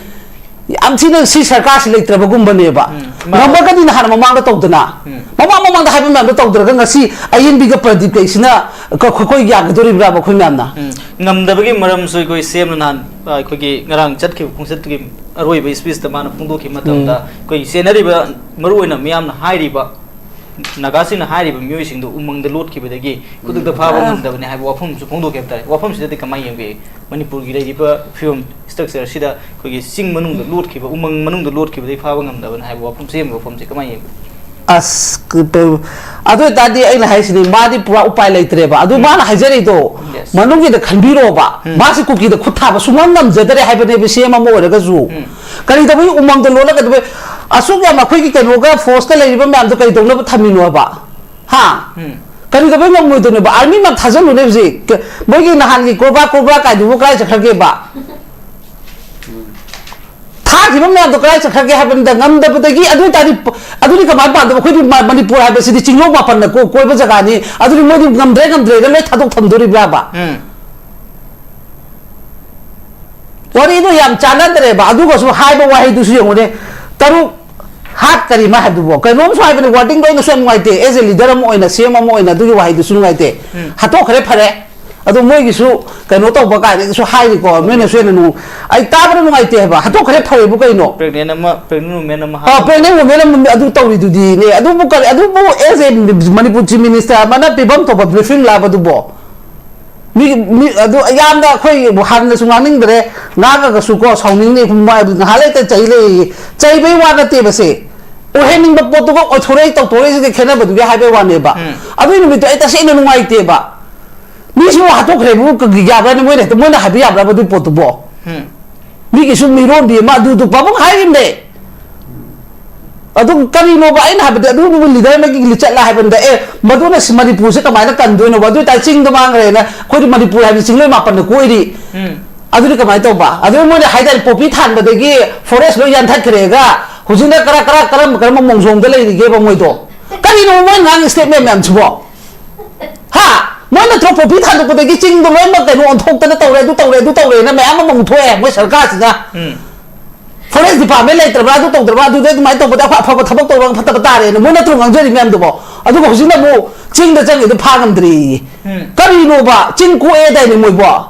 ꯌꯥꯝ ꯊꯤꯅ ꯁꯤ ꯁꯔꯀꯥꯔꯁꯤ ꯂꯩꯇ꯭ꯔꯕꯒꯨꯝꯕꯅꯦꯕ꯫ ꯎꯝ, ꯃꯥ- ꯉꯝꯃꯒꯗꯤ ꯅꯍꯥꯟ ꯃꯃꯥꯡꯗ ꯇꯧꯗꯅ, ꯎꯝ꯫ ꯃꯃꯥꯡ ꯃꯃꯥꯡꯗ ꯍꯥꯏꯕ ꯃꯌꯥꯝꯗꯣ ꯇꯧꯗ꯭ꯔꯒ ꯉꯁꯤ ꯑꯌꯤꯡꯕꯤꯒ ꯄ꯭ꯔꯗꯤꯞ ꯀꯩꯁꯤꯅ ꯀ-, ꯑꯩꯈꯣꯏ ꯌꯥꯒꯗꯣꯔꯤꯕ꯭ꯔꯥꯕ ꯑꯩꯈꯣꯏ ꯃꯌꯥꯝꯅ? ꯎꯝ, ꯉꯝꯗꯕꯒꯤ ꯃꯔꯝꯁꯨ ꯑꯩꯈꯣꯏ ꯁꯤ ꯑꯦꯝꯅ ꯅꯍꯥꯟ, ꯑ, ꯑꯩꯈꯣꯏꯒꯤ ꯉꯔꯥꯡ ꯆꯠꯈꯤꯕ ꯈꯣꯡꯆꯠꯇꯨꯒꯤ ꯑꯔꯣꯏꯕ ꯁ꯭ꯄꯤꯆꯇ ꯃꯥꯅ ꯐꯣꯡꯗꯣꯛꯈꯤꯕ ꯃꯇꯝꯗ, ꯎꯝ꯫ ꯑꯩꯈꯣꯏꯒꯤ ꯆꯦꯟꯅꯔꯤꯕ, ꯃꯔꯨꯑꯣꯏꯅ ꯃꯤꯌꯥꯝꯅ ꯍꯥꯏꯔꯤꯕ, ꯅꯥꯒꯥꯁꯤꯡꯅ ꯍꯥꯏꯔꯤꯕ ꯃꯤꯑꯣꯏꯁꯤꯡꯗꯨ ꯎꯃꯪꯗ ꯂꯣꯠꯈꯤꯕꯗꯒꯤ ꯈꯨꯗꯛꯇ ꯐꯥꯕ ꯑꯥ꯫ ꯉꯝꯗꯕꯅꯤ ꯍꯥꯏꯕ ꯋꯥꯐꯝꯁꯨ ꯐꯣꯡꯗꯣꯛꯈꯤ ꯍꯥꯏꯕ ꯇꯥꯔꯦ꯫ ꯋꯥꯐꯝꯁꯤꯗꯗꯤ ꯀꯃꯥꯏꯅ ꯌꯦꯡꯕꯤ? ꯃꯅꯤꯄꯨꯔꯒꯤ ꯂꯩꯔꯤꯕ ꯐꯤꯕꯝ, ꯁ꯭ꯇ꯭ꯔꯛꯆꯔꯁꯤꯗ ꯑꯩꯈꯣꯏꯒꯤ ꯆꯤꯡ ꯃꯅꯨꯡꯗ ꯂꯣꯠꯈꯤꯕ, ꯎꯃꯪ ꯃꯅꯨꯡꯗ ꯂꯣꯠꯈꯤꯕꯗꯒꯤ ꯐꯥꯕ ꯉꯝꯗꯕꯅꯤ ꯍꯥꯏꯕ ꯋꯥꯐꯝ, ꯁꯤ ꯋꯥꯐꯝꯁꯦ ꯀꯃꯥꯏꯅ ꯌꯦꯡꯕꯤ? ꯑꯁ, ꯀ-, ꯄ-, ꯑꯗꯨ ꯑꯣꯏꯇꯥꯔꯗꯤ ꯑꯩꯅ ꯍꯥꯏꯁꯤꯅꯤ, ꯃꯥꯗꯤ ꯄꯨꯔꯥ ꯎꯄꯥꯏ ꯂꯩꯇ꯭ꯔꯦꯕ꯫ ꯑꯗꯨ ꯎꯝ꯫ ꯃꯥꯅ ꯍꯥꯏꯖꯔꯤꯗꯣ, Yes. ꯃꯅꯨꯡꯒꯤꯗ ꯈꯟꯕꯤꯔꯣꯕ꯫ ꯎꯝ꯫ ꯃꯥꯁꯤ ꯀꯨꯀꯤꯗ ꯈꯨꯠ ꯊꯥꯕ ꯁꯨꯡꯉꯝ ꯉꯝꯖꯗꯔꯦ ꯍꯥꯏꯕꯅꯦꯕ, ꯁꯤ ꯑꯦꯝ ꯑꯃ ꯑꯣꯏꯔꯒꯁꯨ꯫ ꯎꯝ꯫ ꯀꯔꯤꯗꯧꯕꯩ ꯎꯃꯪꯗ ꯂꯣꯠꯂꯒ ꯑꯗꯨꯃꯥꯏ-, ꯑꯁꯨꯛ ꯌꯥꯝ ꯑꯩꯈꯣꯏꯒꯤ ꯀꯩꯅꯣꯒ ꯐꯣꯔꯁꯀ ꯂꯩꯔꯤꯕ ꯃꯌꯥꯝꯗꯣ ꯀꯔꯤꯗꯧꯅꯕ ꯊꯝꯃꯤꯅꯣꯕ? ꯍꯥ? ꯎꯝ꯫ ꯀꯔꯤꯗꯧꯕꯩ ꯉꯝꯃꯣꯏꯗꯣꯏꯅꯣꯕ? ꯑꯥꯔꯃꯤ ꯃꯌꯥꯝ ꯊꯥꯖꯤꯜꯂꯨꯅꯦ ꯍꯧꯖꯤꯛ꯫ ꯀ-, ꯃꯣꯏꯒꯤ ꯅꯍꯥꯟꯒꯤ ꯀꯣꯕ꯭ꯔꯥ ꯀꯣꯕ꯭ꯔꯥ ꯀꯥꯏꯗꯨꯕꯨ ꯀꯗꯥꯏ ꯆꯠꯈ꯭ꯔꯒꯦꯕ? ꯊꯥꯈꯤꯕ ꯃꯌꯥꯝꯗꯣ ꯀꯗꯥꯏ ꯆꯠꯈ꯭ꯔꯒꯦ ꯍꯥꯏꯕꯅꯤꯗ, ꯉꯝꯗꯕꯗꯒꯤ꯫ ꯑꯗꯨ ꯑꯣꯏꯇꯥꯔꯗꯤ ꯄ-, ꯑꯗꯨꯗꯤ ꯀꯃꯥꯏꯅ ꯄꯥꯟꯗꯕ? ꯑꯩꯈꯣꯏꯗꯤ ꯃ-, ꯃꯅꯤꯄꯨꯔ ꯍꯥꯏꯕꯁꯤꯗꯤ ꯆꯤꯡꯂꯧ ꯃꯥꯄꯟꯅ ꯀꯣ-, ꯀꯣꯏꯕ ꯖꯒꯥꯅꯤ꯫ ꯑꯗꯨꯗꯤ ꯃꯣꯏꯗꯤ ꯉꯝꯗ꯭ꯔꯦ ꯉꯝꯗ꯭ꯔꯦꯅ ꯂꯣꯏ ꯊꯥꯗꯣꯛ ꯊꯝꯗꯣꯔꯤꯕ꯭ꯔꯥꯕ? ꯎꯝ꯫ ꯋꯥꯔꯤꯗꯣ ꯌꯥꯝ ꯆꯥꯟꯅꯗ꯭ꯔꯦꯕ꯫ ꯑꯗꯨꯒꯁꯨ ꯍꯥꯏꯕ ꯋꯥꯍꯩꯗꯨꯁꯨ ꯌꯦꯡꯉꯨꯅꯦ, ꯇꯔꯨꯛ ꯍꯥꯠ ꯀꯔꯤ ꯑꯃ ꯍꯥꯏꯕꯗꯨꯕꯣ? ꯀꯩꯅꯣꯝꯁꯨ ꯍꯥꯏꯕꯅꯤ, wording ꯗꯣ ꯑꯩꯅꯁꯨ ꯌꯥꯝ ꯅꯨꯡꯉꯥꯏꯇꯦ꯫ As a leader ꯑꯃ ꯑꯣꯏꯅ, ꯁꯤ ꯑꯦꯝ ꯑꯃ ꯑꯣꯏꯅ ꯑꯗꯨꯒꯤ ꯋꯥꯍꯩꯗꯨꯁꯨ ꯅꯨꯡꯉꯥꯏꯇꯦ꯫ ꯎꯝ꯫ ꯍꯥꯠꯇꯣꯛꯈ꯭ꯔꯦ, ꯐꯔꯦ꯫ ꯑꯗꯣ ꯃꯣꯏꯒꯤꯁꯨ ꯀꯩꯅꯣ ꯇꯧꯕ ꯀꯥꯏꯅꯒꯁꯨ ꯍꯥꯏꯔꯤꯀꯣ, ꯃꯣꯏꯅꯁꯨ ꯍꯦꯟꯅ ꯅꯨꯡ-, ꯑꯩ ꯇꯥꯕꯗ ꯅꯨꯡꯉꯥꯏꯇꯦ ꯍꯥꯏꯕ꯫ ꯍꯥꯠꯇꯣꯛꯈ꯭ꯔꯦ ꯐꯔꯦꯕꯨ ꯀꯩꯅꯣ? Pregnant ꯑꯃ, pregnant woman ꯑꯃ ꯑ, ꯍꯥꯠꯇꯣꯛꯈ꯭ꯔꯦ꯫ Pregnant woman ꯑꯃ ꯑꯗꯨ ꯇꯧꯔꯤꯗꯨꯗꯤꯅꯦ꯫ ꯑꯗꯨꯕꯨ ꯀꯔꯤ, ꯑꯗꯨꯕꯨ as a Manipur Chief Minister ꯑꯃꯅ ꯄꯤꯐꯝ ꯊꯣꯛꯄ briefing ꯂꯥꯕꯗꯨꯕꯣ? ꯃꯤ, ꯃꯤ, ꯑꯗꯨ ꯌꯥꯝꯅ ꯑꯩꯈꯣꯏ ꯍꯥꯟꯅꯁꯨ ꯉꯥꯡꯅꯤꯡꯗ꯭ꯔꯦ, ꯉꯥꯡꯉꯒꯁꯨ ꯀꯣ, ꯁꯥꯎꯅꯤꯡꯅꯤ, ꯉꯥꯏꯍꯥꯛ ꯂꯩꯇ ꯆꯩ ꯂꯩꯌꯦ꯫ ꯆꯩꯕꯩ ꯋꯥ ꯅꯠꯇꯦꯕ ꯁꯦ꯫ ꯑꯣꯏꯍꯟꯅꯤꯡꯕ ꯄꯣꯠꯇꯨꯒ ꯑꯣꯏꯊꯣꯔꯛꯏ ꯇꯧꯊꯣꯔꯛꯏꯁꯤꯒ ꯈꯦꯠꯅꯕꯗꯨꯒꯤ ꯍꯥꯏꯕꯩ ꯋꯥꯅꯦꯕ꯫ ꯎꯝ꯫ ꯑꯗꯨꯒꯤ ꯅꯨꯃꯤꯠꯇꯣ ꯑꯩ ꯇꯁꯦꯡꯅ ꯅꯨꯡꯉꯥꯏꯇꯦꯕ꯫ ꯃꯤꯁꯤꯕꯨ ꯍꯥꯠꯇꯣꯛꯈ꯭ꯔꯦꯕꯨ ꯀ-, ꯌꯥꯕ꯭ꯔꯥꯅꯦ? ꯃꯣꯏꯅ ꯍꯦꯛꯇ, ꯃꯣꯏꯅ ꯍꯥꯏꯕ ꯌꯥꯕ꯭ꯔꯥꯕ ꯑꯗꯨꯒꯤ ꯄꯣꯠꯇꯨꯕꯣ? ꯎꯝ꯫ ꯃꯤꯒꯤꯁꯨ ꯃꯤꯔꯣꯟꯕꯤ ꯑꯃ ꯑꯗꯨꯗꯨ ꯄꯥꯕꯨꯡ ꯍꯥꯏꯔꯤꯕꯅꯦ꯫ ꯑꯗꯨ ꯀꯔꯤꯅꯣꯕ ꯑꯩꯅ ꯍꯥꯏꯕꯗꯤ, ꯑꯗꯨꯗꯨꯕꯨ ꯂꯤꯗꯔ ꯑꯃꯒꯤ ꯂꯤꯆꯠꯂ ꯍꯥꯏꯕꯅꯤꯗ꯫ ꯑꯦ, ꯃꯗꯨꯅ ꯁꯤ ꯃꯅꯤꯄꯨꯔꯁꯦ ꯀꯃꯥꯏꯅ ꯀꯟꯗꯣꯏꯅꯣꯕ? ꯑꯗꯨ ꯑꯣꯏꯇꯥꯔꯗꯤ ꯆꯤꯡꯗ ꯃꯥꯡꯈ꯭ꯔꯦꯅ, ꯑꯩꯈꯣꯏꯗꯤ ꯃꯅꯤꯄꯨꯔ ꯍꯥꯏꯕꯗꯤ ꯆꯤꯡꯂꯣꯏ ꯃꯥꯄꯟꯅ ꯀꯣꯏꯔꯤ꯫ ꯎꯝ꯫ ꯑꯗꯨꯗꯤ ꯀꯃꯥꯏꯅ ꯇꯧꯕ? ꯑꯗꯨ ꯃꯣꯏꯅ ꯍꯥꯏꯇꯥꯔꯦ, ꯄꯣꯄꯤ ꯊꯥꯟꯕꯗꯒꯤ ꯐꯣꯔꯦꯁ ꯂꯣꯏ ꯌꯥꯟꯊꯠꯈ꯭ꯔꯦꯒ, ꯍꯧꯖꯤꯛꯅ ꯀꯔꯥ, ꯀꯔꯥ, ꯀꯔꯝꯕ, ꯀꯔꯝꯕ ꯃꯣꯡꯖꯣꯡꯗ ꯂꯩꯔꯤꯒꯦꯕ ꯃꯣꯏꯗꯣ? ꯀꯔꯤꯅꯣ ꯃꯣꯏ ꯉꯥꯡꯉꯤ ꯁ꯭ꯇꯦꯠꯃꯦꯟ ꯃꯌꯥꯝꯁꯤꯕꯣ? ꯍꯥ? ꯃꯣꯏ ꯅꯠꯇ꯭ꯔꯣ ꯄꯣꯄꯤ ꯊꯥꯟꯗꯣꯛꯄꯗꯒꯤ ꯆꯤꯡꯗꯣ ꯂꯣꯏꯅꯃꯛ ꯀꯩꯅꯣ ꯑꯣꯟꯊꯣꯛꯇꯅ ꯇꯧꯔꯦ, ꯑꯗꯨ ꯇꯧꯔꯦ, ꯑꯗꯨ ꯇꯧꯔꯦꯅ ꯃꯌꯥꯝ ꯑꯃ ꯑꯃꯨꯛ ꯊꯣꯛꯑꯦ ꯃꯣꯏ ꯁꯔꯀꯥꯔꯁꯤꯅ? ꯎꯝ꯫ ꯐꯣꯔꯦꯁ ꯗꯤꯄꯥꯔꯠꯃꯦꯟ ꯂꯩꯇ꯭ꯔꯕ꯭ꯔꯥ, ꯑꯗꯨ ꯇꯧꯗ꯭ꯔꯕ꯭ꯔꯥ, ꯑꯗꯨꯗ ꯑꯗꯨꯃꯥꯏꯅ ꯇꯧꯕꯗ ꯑꯐ-, ꯑꯐꯕ ꯊꯕꯛ ꯇꯧꯔꯒ ꯐꯠꯇꯕ ꯇꯥꯔꯦꯅ ꯃꯣꯏ ꯅꯠꯇ꯭ꯔꯣ ꯉꯥꯡꯖꯔꯤ ꯃꯌꯥꯝꯗꯨꯕꯣ? ꯑꯗꯨꯒ ꯍꯧꯖꯤꯛꯅ ꯑꯃꯨꯛ ꯆꯤꯡꯗ ꯆꯪꯉꯤꯗꯣ ꯐꯥ ꯉꯝꯗ꯭ꯔꯦꯌꯦ꯫ ꯎꯝ꯫ ꯀꯔꯤꯅꯣꯕ? ꯆꯤꯡ ꯀꯣꯛꯑꯦꯗꯥꯏꯅꯦ ꯃꯣꯏꯕꯣ?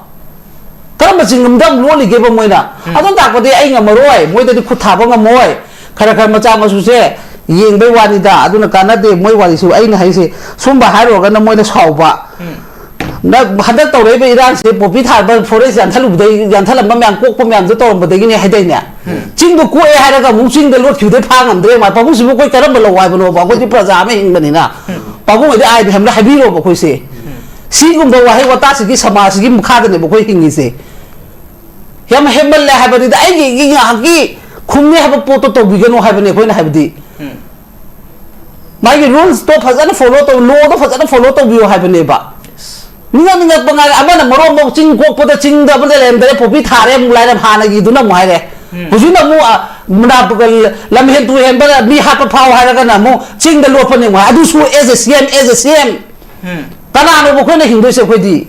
ꯀꯔꯝꯕ ꯆꯤꯡ ꯑꯃꯗ ꯑꯃꯨꯛ ꯂꯣꯠꯂꯤꯒꯦꯕ ꯃꯣꯏꯅ? ꯎꯝ꯫ ꯑꯗꯨꯝ ꯇꯥꯛꯄꯗꯤ ꯑꯩ ꯉꯝꯃꯔꯣꯏ, ꯃꯣꯏꯗꯗꯤ ꯈꯨꯠ ꯊꯥꯕ ꯉꯝꯃꯣꯏ꯫ ꯈꯔ ꯈꯔ ꯃꯆꯥ ꯃꯁꯨꯁꯦ ꯌꯦꯡꯕꯩ ꯋꯥꯅꯤꯗ, ꯑꯗꯨꯅ ꯀꯥꯟꯅꯗꯦ ꯃꯣꯏ ꯋꯥꯔꯤꯁꯨ꯫ ꯑꯩꯅ ꯍꯥꯏꯁꯦ ꯁꯨꯝꯕ ꯍꯥꯏꯔꯨꯔꯒꯅ ꯃꯣꯏꯅ ꯁꯥꯎꯕ꯫ ꯎꯝ꯫ ꯅ-, ꯍꯟꯗꯛ ꯇꯧꯔꯛꯏꯕ ꯏꯔꯥꯡꯁꯦ ꯄꯣꯄꯤ ꯊꯥꯕ ꯐꯣꯔꯦꯁ ꯌꯥꯟꯊꯠꯂꯨꯕꯗꯩ, ꯌꯥꯟꯊꯠꯂꯝꯕ ꯃꯌꯥꯝ, ꯀꯣꯛꯄ ꯃꯌꯥꯝꯗꯣ ꯇꯧꯔꯝꯕꯗꯒꯤꯅꯦ ꯍꯥꯏꯗꯥꯏꯅꯦ? ꯎꯝ꯫ ꯆꯤꯡꯗꯣ ꯀꯣꯛꯑꯦ ꯍꯥꯏꯔꯒ ꯑꯃꯨꯛ ꯆꯤꯡꯗ ꯂꯣꯠꯈꯤꯕꯗꯩ ꯐꯥ ꯉꯝꯗ꯭ꯔꯦ꯫ ꯃꯥ ꯄꯥꯕꯨꯡꯁꯤꯕꯨ ꯑꯩꯈꯣꯏ ꯀꯔꯝꯕ ꯂꯧ ꯍꯥꯏꯕꯅꯣꯕ? ꯑꯩꯈꯣꯏꯗꯤ ꯄ꯭ꯔꯖꯥ ꯑꯃ ꯍꯤꯡꯕꯅꯤꯅ꯫ ꯎꯝ꯫ ꯄꯥꯕꯨꯡ ꯍꯣꯏꯗꯤ ꯑꯥꯏꯗꯤ ꯍꯥꯏꯕꯗ ꯍꯥꯏꯕꯤꯔꯣꯕ ꯑꯩꯈꯣꯏꯁꯦ꯫ ꯎꯝ꯫ ꯁꯤꯒꯨꯝꯕ ꯋꯥꯍꯩ ꯋꯥꯇꯥꯁꯤꯒꯤ ꯁꯃꯥꯖꯁꯤꯒꯤ ꯃꯈꯥꯗꯅꯦꯕ ꯑꯩꯈꯣꯏ ꯍꯤꯡꯉꯤꯁꯦ꯫ ꯌꯥꯝ ꯍꯦꯟꯃꯜꯂꯦ ꯍꯥꯏꯕꯅꯤꯗ, ꯑꯩꯒꯤ, ꯑꯩꯒꯤ ꯉꯥꯏꯍꯥꯛꯀꯤ ꯈꯨꯝꯅꯤ ꯍꯥꯏꯕ ꯄꯣꯠꯇꯣ ꯇꯧꯕꯤꯒꯅꯨ ꯍꯥꯏꯕꯅꯦ ꯑꯩꯈꯣꯏꯅ ꯍꯥꯏꯕꯗꯤ꯫ ꯎꯝ꯫ ꯃꯥꯒꯤ ꯔꯨꯜꯁꯇꯣ ꯐꯖꯅ ꯐꯣꯂꯣ ꯇꯧ, ꯂꯣꯗꯣ ꯐꯖꯅ ꯐꯣꯂꯣ ꯇꯧꯕꯤꯌꯣ ꯍꯥꯏꯕꯅꯦꯕ꯫ ꯅꯤꯡꯉꯛ ꯅꯤꯡꯉꯛꯄ ꯉꯥꯏꯔꯦ꯫ ꯑꯃꯅ ꯃꯔꯣꯟ ꯑꯃ ꯆꯤꯡ ꯀꯣꯛꯄꯗ ꯆꯤꯡꯗ ꯑꯃꯗ ꯂꯩꯔꯝꯗ꯭ꯔꯦ, ꯄꯣꯄꯤ ꯊꯥꯔꯦ ꯑꯃꯨꯛ ꯂꯥꯏꯔꯝ ꯍꯥꯟꯅꯒꯤꯗꯨꯅ ꯑꯃꯨꯛ ꯍꯥꯏꯔꯦ꯫ ꯎꯝ꯫ ꯍꯧꯖꯤꯛꯅ ꯑꯃꯨꯛ, ꯑ, ꯃꯅꯥ-, ꯂꯝ ꯍꯦꯟ ꯇꯨ ꯍꯦꯟꯕ ꯃꯤ ꯍꯥꯠꯄ ꯐꯥꯎ ꯍꯥꯏꯔꯒꯅ ꯑꯃꯨꯛ ꯆꯤꯡꯗ ꯂꯣꯠꯄꯅꯦ ꯑꯃꯨꯛ ꯍꯥꯏ꯫ ꯑꯗꯨꯁꯨ as a C M, as a C M꯫ ꯎꯝ꯫ ꯀꯅꯥꯅꯣꯕ ꯑꯩꯈꯣꯏꯅ ꯍꯤꯡꯗꯣꯏꯁꯦ ꯑꯩꯈꯣꯏꯗꯤ?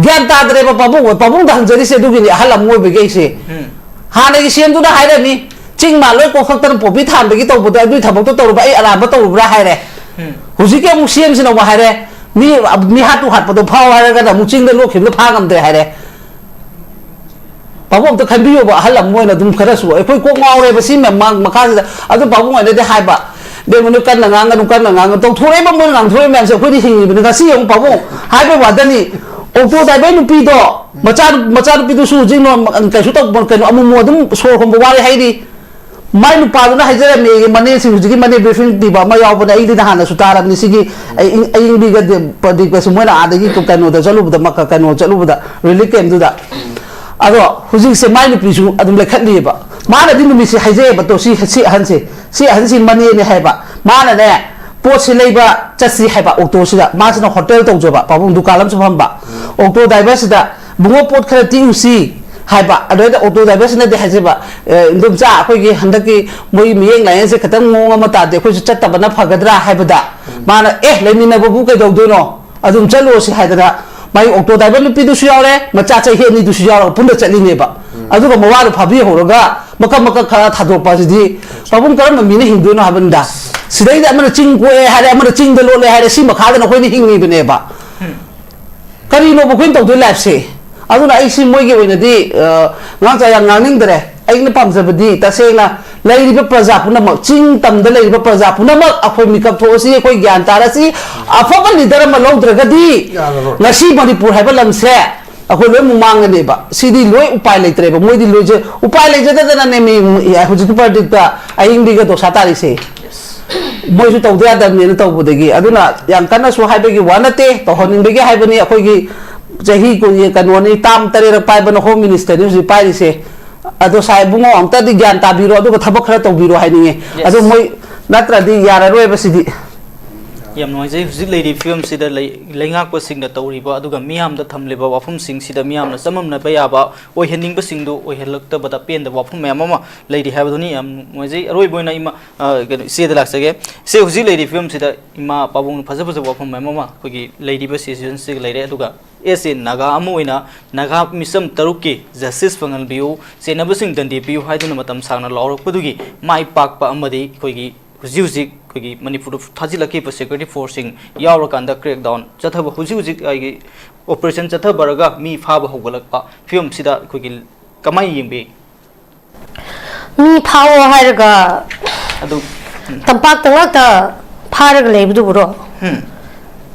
ꯒ꯭ꯌꯥꯟ ꯇꯥꯗ꯭ꯔꯦꯕ ꯄꯥꯕꯨꯡ, ꯄꯥꯕꯨꯡꯗ ꯍꯪꯖꯔꯤꯁꯦ ꯑꯗꯨꯒꯤꯅꯤ, ꯑꯍꯜ ꯑꯃ ꯑꯣꯏꯕꯒꯤ ꯑꯩꯁꯦ꯫ ꯎꯝ꯫ ꯍꯥꯟꯅꯒꯤ ꯁꯤ ꯑꯦꯝꯗꯨꯅ ꯍꯥꯏꯔꯝꯃꯤ, ꯆꯤꯡ ꯃꯥ ꯂꯣꯏ ꯀꯣꯛꯈꯛꯇꯅ ꯄꯣꯄꯤ ꯊꯥꯟꯕꯒꯤ ꯇꯧꯕꯗꯣ, ꯑꯗꯨꯒꯤ ꯊꯕꯛꯇꯣ ꯇꯧꯔꯨꯕ, ꯑꯩ ꯑꯔꯥꯟꯕ ꯇꯧꯔꯨꯕ꯭ꯔꯥ ꯍꯥꯏꯔꯦ꯫ ꯎꯝ꯫ ꯍꯧꯖꯤꯛꯀꯤ ꯑꯃꯨꯛ ꯁꯤ ꯑꯦꯝꯁꯤꯅ ꯑꯃꯨꯛ ꯍꯥꯏꯔꯦ, ꯃꯤ, ꯃꯤ ꯍꯥꯠꯇꯨ ꯍꯥꯠꯄꯗꯣ ꯐꯥꯎ ꯍꯥꯏꯔꯒꯅ ꯑꯃꯨꯛ ꯆꯤꯡꯗ ꯂꯣꯠꯈꯤꯕꯗꯣ ꯐꯥ ꯉꯝꯗ꯭ꯔꯦ ꯍꯥꯏꯔꯦ꯫ ꯄꯥꯕꯨꯡ ꯑꯝꯇ ꯈꯟꯕꯤꯌꯣꯕ, ꯑꯍꯜ ꯑꯃ ꯑꯣꯏꯅ ꯑꯗꯨꯝ ꯈꯔꯁꯨ꯫ ꯑꯩꯈꯣꯏ ꯀꯣꯛ ꯉꯥꯎꯔꯦꯕ ꯁꯤ ꯃꯌꯥꯝ ꯃꯥꯡ-, ꯃꯈꯥꯁꯤꯗ꯫ ꯑꯗꯨ ꯄꯥꯕꯨꯡ ꯑꯣꯏꯅꯗꯤ ꯍꯥꯏꯕ, "ꯏꯕꯦꯝꯃ, ꯅꯣꯏ ꯀꯟꯅ ꯉꯥꯡꯒꯅꯨ, ꯀꯟꯅ ꯉꯥꯡꯒꯅꯨ꯫ ꯇꯧꯊꯣꯔꯛꯏꯕ ꯃꯣꯏꯅ ꯉꯥꯡꯊꯣꯔꯛꯏꯕ ꯃꯌꯥꯝꯁꯦ ꯑꯩꯈꯣꯏꯗꯤ ꯍꯤꯡꯉꯤꯕꯅꯤ꯫ ꯉꯁꯤ ꯌꯦꯡꯉꯨ ꯄꯥꯕꯨꯡ, ꯍꯥꯏꯕꯩ ꯋꯥꯗꯅꯤ, ꯑꯣꯛꯇꯣ ꯗ꯭ꯔꯥꯏꯚꯔ ꯅꯨꯄꯤꯗꯣ, ꯃꯆꯥ, ꯃꯆꯥꯅꯨꯄꯤꯗꯨꯁꯨ ꯍꯧꯖꯤꯛ ꯅꯣ-, ꯀꯩꯁꯨ ꯇꯧꯕ, ꯀꯩꯅꯣ, ꯑꯃꯨꯛ ꯑꯃꯨꯛ ꯑꯗꯨꯝ ꯁꯣꯔ ꯍꯣꯟꯕ ꯋꯥꯔꯦ ꯍꯥꯏꯔꯤ꯫ ꯃꯥꯏ ꯅꯨꯄꯥꯗꯨꯅ ꯍꯥꯏꯖꯔꯝꯃꯦ, ꯃꯅꯦꯁꯤꯡ, ꯍꯧꯖꯤꯛꯀꯤ ꯃꯅꯦ ꯕ꯭ꯔꯤꯐꯤꯡ ꯄꯤꯕ ꯑꯃ ꯌꯥꯎꯕꯅꯦ, ꯑꯩꯗꯤ ꯅꯍꯥꯟꯅꯁꯨ ꯇꯥꯔꯕꯅꯤ꯫ ꯁꯤꯒꯤ ꯑꯩ-, ꯑꯌꯤꯡꯕꯤꯒ ꯗꯤ-, ꯄ꯭ꯔꯗꯤꯞꯀꯁꯨ ꯃꯣꯏꯅ ꯑꯥꯗꯒꯤ ꯀꯩꯅꯣꯗ ꯆꯠꯂꯨꯕꯗ, ꯃꯀ-, ꯀꯩꯅꯣ ꯆꯠꯂꯨꯕꯗ, ꯔꯤꯂꯤꯐ ꯀꯦꯝꯗꯨꯗ꯫ ꯑꯗꯣ ꯍꯧꯖꯤꯛꯁꯦ ꯃꯥꯏ ꯅꯨꯄꯤꯁꯨ ꯑꯗꯨꯝ ꯂꯩꯈꯠꯂꯤꯑꯕ꯫ ꯃꯥꯅꯗꯤ ꯅꯨꯃꯤꯠꯁꯦ ꯍꯥꯏꯖꯩꯑꯕ, ꯇꯣ, ꯁꯤ, ꯁꯤ ꯑꯍꯟꯁꯦ, ꯁꯤ ꯑꯍꯟꯁꯤ ꯃꯅꯦꯅꯦ ꯍꯥꯏꯕ꯫ ꯃꯥꯅꯅꯦ, ꯄꯣꯠꯁꯤ ꯂꯩꯕ ꯆꯠꯁꯤ ꯍꯥꯏꯕ ꯑꯣꯇꯣꯁꯤꯗ꯫ ꯃꯥꯁꯤꯅ ꯍꯣꯇꯦꯜ ꯇꯧꯖꯕ, ꯄꯥꯕꯨꯡ ꯗꯨꯀꯥꯟ ꯑꯃꯁꯨ ꯐꯝꯕ꯫ ꯑꯣꯇꯣ ꯗ꯭ꯔꯥꯏꯚꯔꯁꯤꯗ, "ꯕꯨꯡꯉꯣ, ꯄꯣꯠ ꯈꯔ ꯇꯤꯛꯎꯁꯤ" ꯍꯥꯏꯕ꯫ ꯑꯗꯨꯗ ꯑꯣꯇꯣ ꯗ꯭ꯔꯥꯏꯚꯔꯁꯤꯅꯗꯤ ꯍꯥꯏꯖꯕ, "ꯑꯦ, ꯏꯟꯗꯣꯝꯆꯥ, ꯑꯩꯈꯣꯏꯒꯤ ꯍꯟꯗꯛꯀꯤ ꯃꯣꯏ ꯃꯤꯠꯌꯦꯡ ꯂꯥꯏꯌꯦꯡꯁꯦ ꯈꯤꯇꯪ ꯃꯑꯣꯡ ꯑꯃ ꯇꯥꯗꯦ, ꯑꯩꯈꯣꯏꯁꯨ ꯆꯠꯇꯕꯅ ꯐꯒꯗ꯭ꯔꯥ?" ꯍꯥꯏꯕꯗ, ꯃꯥꯅ, "ꯑꯦ, ꯂꯩꯃꯤꯟꯅꯕꯕꯨ ꯀꯩꯗꯧꯗꯣꯏꯅꯣ? ꯑꯗꯨꯝ ꯆꯠꯂꯨꯔꯁꯤ" ꯍꯥꯏꯗꯅ, ꯃꯥꯒꯤ ꯑꯣꯇꯣ ꯗ꯭ꯔꯥꯏꯚꯔ ꯅꯨꯄꯤꯗꯨꯁꯨ ꯌꯥꯎꯔꯦ, ꯃꯆꯥ ꯆꯍꯤ ꯑꯅꯤꯗꯨꯁꯨ ꯌꯥꯎꯔꯒ ꯄꯨꯟꯅ ꯆꯠꯂꯤꯅꯦꯕ꯫ ꯑꯗꯨꯒ ꯃꯋꯥꯗꯣ ꯐꯥꯕꯤꯍꯧꯔꯒ ꯃꯀꯛ ꯃꯀꯛ ꯈꯔ ꯊꯥꯗꯣꯛꯄ ꯑꯁꯤꯗꯤ, ꯄꯥꯕꯨꯡ, ꯀꯔꯝꯕ ꯃꯤꯅ ꯍꯤꯡꯗꯣꯏꯅꯣ ꯍꯥꯏꯕꯅꯤꯗ꯫ ꯁꯤꯗꯩꯗ ꯑꯃꯅ ꯆꯤꯡ ꯀꯣꯛꯑꯦ ꯍꯥꯏꯔꯦ, ꯑꯃꯅ ꯆꯤꯡꯗ ꯂꯣꯠꯂꯦ ꯍꯥꯏꯔꯦ, ꯁꯤ ꯃꯈꯥꯗꯅ ꯑꯩꯈꯣꯏꯅ ꯍꯤꯡꯉꯤꯕꯅꯦꯕ꯫ ꯀꯔꯤꯅꯣꯕ ꯑꯩꯈꯣꯏꯅ ꯇꯧꯗꯣꯏ ꯂꯥꯏꯐꯁꯦ? ꯑꯗꯨꯅ ꯑꯩꯁꯤ ꯃꯣꯏꯒꯤ ꯑꯣꯏꯅꯗꯤ, ꯑ, ꯉꯥꯡꯆꯥ ꯌꯥꯝ ꯉꯥꯡꯅꯤꯡꯗ꯭ꯔꯦ꯫ ꯑꯩꯅ ꯄꯥꯝꯖꯕꯗꯤ ꯇꯁꯦꯡꯅ ꯂꯩꯔꯤꯕ ꯄ꯭ꯔꯖꯥ ꯄꯨꯝꯅꯃꯛ, ꯆꯤꯡ ꯇꯝꯗ ꯂꯩꯔꯤꯕ ꯄ꯭ꯔꯖꯥ ꯄꯨꯝꯅꯃꯛ ꯑꯩꯈꯣꯏ ꯃꯤꯀꯞ ꯊꯣꯛꯑꯁꯤ, ꯑꯩꯈꯣꯏ ꯒ꯭ꯌꯥꯟ ꯇꯥꯔꯁꯤ꯫ ꯑꯐꯕ ꯂꯤꯗꯔ ꯑꯃ ꯂꯧꯗ꯭ꯔꯒꯗꯤ ꯌꯥꯔꯔꯣꯏ꯫ ꯉꯁꯤ ꯃꯅꯤꯄꯨꯔ ꯍꯥꯏꯕ ꯂꯝꯁꯦ ꯑꯩꯈꯣꯏ ꯂꯣꯏ ꯑꯃꯨꯛ ꯃꯥꯡꯒꯅꯦꯕ꯫ ꯁꯤꯗꯤ ꯂꯣꯏ ꯎꯄꯥꯏ ꯂꯩꯇ꯭ꯔꯦꯕ꯫ ꯃꯣꯏꯗꯤ ꯂꯣꯏꯖ-, ꯎꯄꯥꯏ ꯂꯩꯖꯗꯗꯅꯅꯦ ꯃꯤ ꯍꯧꯖꯤꯛꯀꯤ ꯄ꯭ꯔꯗꯤꯞꯇ ꯑꯌꯤꯡꯕꯤꯒ ꯗꯣꯁꯥ ꯇꯥꯔꯤꯁꯦ꯫ ꯃꯣꯏꯁꯨ ꯇꯧꯗ ꯌꯥꯗꯕꯅꯦꯅ ꯇꯧꯕꯗꯒꯤ꯫ ꯑꯗꯨꯅ ꯌꯥꯝ ꯀꯟꯅꯁꯨ ꯍꯥꯏꯕꯒꯤ ꯋꯥ ꯅꯠꯇꯦ, ꯇꯧꯍꯟꯅꯤꯡꯕꯒꯤ ꯍꯥꯏꯕꯅꯤ꯫ ꯑꯩꯈꯣꯏꯒꯤ ꯆꯍꯤ ꯀꯨꯟꯒꯤ ꯀꯩꯅꯣꯅꯤ, ꯇꯥꯝ ꯇꯔꯦꯠꯔꯛ ꯄꯥꯏꯕꯅ ꯍꯣꯝ ꯃꯤꯅꯤꯁꯇꯔꯅꯤ ꯍꯧꯖꯤꯛ ꯄꯥꯏꯔꯤꯁꯦ꯫ ꯑꯗꯣ ꯁꯥꯏ ꯏꯕꯨꯡꯉꯣ, ꯑꯝꯇꯗꯤ ꯒ꯭ꯌꯥꯟ ꯇꯥꯕꯤꯔꯣ, ꯑꯗꯨꯒ ꯊꯕꯛ ꯈꯔ ꯇꯧꯕꯤꯔꯣ ꯍꯥꯏꯅꯤꯡꯉꯦ꯫ Yes. ꯑꯗꯣ ꯃꯣꯏ ꯅꯠꯇ꯭ꯔꯗꯤ ꯌꯥꯔꯔꯣꯏꯕ ꯁꯤꯗꯤ꯫ ꯌꯥꯝ ꯅꯨꯡꯉꯥꯏꯖꯩ꯫ ꯍꯧꯖꯤꯛ ꯂꯩꯔꯤꯕ ꯐꯤꯕꯝꯁꯤꯗ ꯂꯩ-, ꯂꯩꯉꯥꯛꯄꯁꯤꯡꯅ ꯇꯧꯔꯤꯕ, ꯑꯗꯨꯒ ꯃꯤꯌꯥꯝꯗ ꯊꯝꯂꯤꯕ ꯋꯥꯐꯝꯁꯤꯡꯁꯤꯗ ꯃꯤꯌꯥꯝꯅ ꯆꯃꯝꯅꯕ ꯌꯥꯕ, ꯑꯣꯏꯍꯟꯅꯤꯡꯕꯁꯤꯡꯗꯨ ꯑꯣꯏꯍꯜꯂꯛꯇꯕꯗ ꯄꯦꯟꯗꯕ ꯋꯥꯐꯝ ꯃꯌꯥꯝ ꯑꯃ ꯂꯩꯔꯤ ꯍꯥꯏꯕꯗꯨꯅꯤ꯫ ꯌꯥꯝ ꯅꯨꯡꯉꯥꯏꯖꯩ꯫ ꯑꯔꯣꯏꯕ ꯑꯣꯏꯅ ꯏꯃꯥ, ꯑ, ꯀꯩꯅꯣ, ꯏꯆꯦꯗ ꯂꯥꯛꯆꯒꯦ꯫ ꯏꯆꯦ, ꯍꯧꯖꯤꯛ ꯂꯩꯔꯤꯕ ꯐꯤꯕꯝꯁꯤꯗ ꯏꯃꯥ ꯄꯥꯕꯨꯡꯅ ꯐꯖ ꯐꯖꯕ ꯋꯥꯐꯝ ꯃꯌꯥꯝ ꯑꯃ ꯑꯩꯈꯣꯏꯒꯤ ꯂꯩꯔꯤꯕ ꯁꯤꯆꯨꯋꯦꯁꯟꯁꯤꯒ ꯂꯩꯔꯦ꯫ ꯑꯗꯨꯒ ꯑꯦꯁ ꯑꯦ ꯅꯥꯒꯥ ꯑꯃ ꯑꯣꯏꯅ ꯅꯥꯒꯥ ꯃꯤꯆꯝ ꯇꯔꯨꯛꯀꯤ ꯖꯁꯇꯤꯁ ꯐꯪꯍꯟꯕꯤꯌꯨ, ꯆꯦꯟꯅꯕꯁꯤꯡ ꯗꯟꯗꯤ ꯄꯤꯌꯨ ꯍꯥꯏꯗꯨꯅ ꯃꯇꯝ ꯁꯥꯡꯅ ꯂꯥꯎꯔꯛꯄꯗꯨꯒꯤ ꯃꯥꯏ ꯄꯥꯛꯄ ꯑꯃꯗꯤ ꯑꯩꯈꯣꯏꯒꯤ ꯍꯧꯖꯤꯛ ꯍꯧꯖꯤꯛ ꯑꯩꯈꯣꯏꯒꯤ ꯃꯅꯤꯄꯨꯔꯗ ꯊꯥꯖꯤꯜꯂꯛꯈꯤꯕ ꯁꯦꯀ꯭ꯌꯨꯔꯤꯇꯤ ꯐꯣꯔꯁꯁꯤꯡ ꯌꯥꯎꯔꯀꯥꯟꯗ ꯀ꯭ꯔꯦꯛ ꯗꯥꯎꯟ ꯆꯠꯊꯕ, ꯍꯧꯖꯤꯛ ꯍꯧꯖꯤꯛ ꯑꯩꯒꯤ ꯑꯣꯄꯔꯦꯁꯟ ꯆꯠꯊꯕꯔꯒ ꯃꯤ ꯐꯥꯕ ꯍꯧꯒꯠꯂꯛꯄ ꯐꯤꯕꯝꯁꯤꯗ ꯑꯩꯈꯣꯏꯒꯤ ꯀꯃꯥꯏꯅ ꯌꯦꯡꯕꯤ? ꯃꯤ ꯐꯥꯑꯣ ꯍꯥꯏꯔꯒ ꯑꯗꯨ ꯇꯝꯄꯥꯛꯇ ꯉꯥꯛꯇ ꯐꯥꯔꯒ ꯂꯩꯕꯗꯨꯕꯨꯔꯣ? ꯎꯝ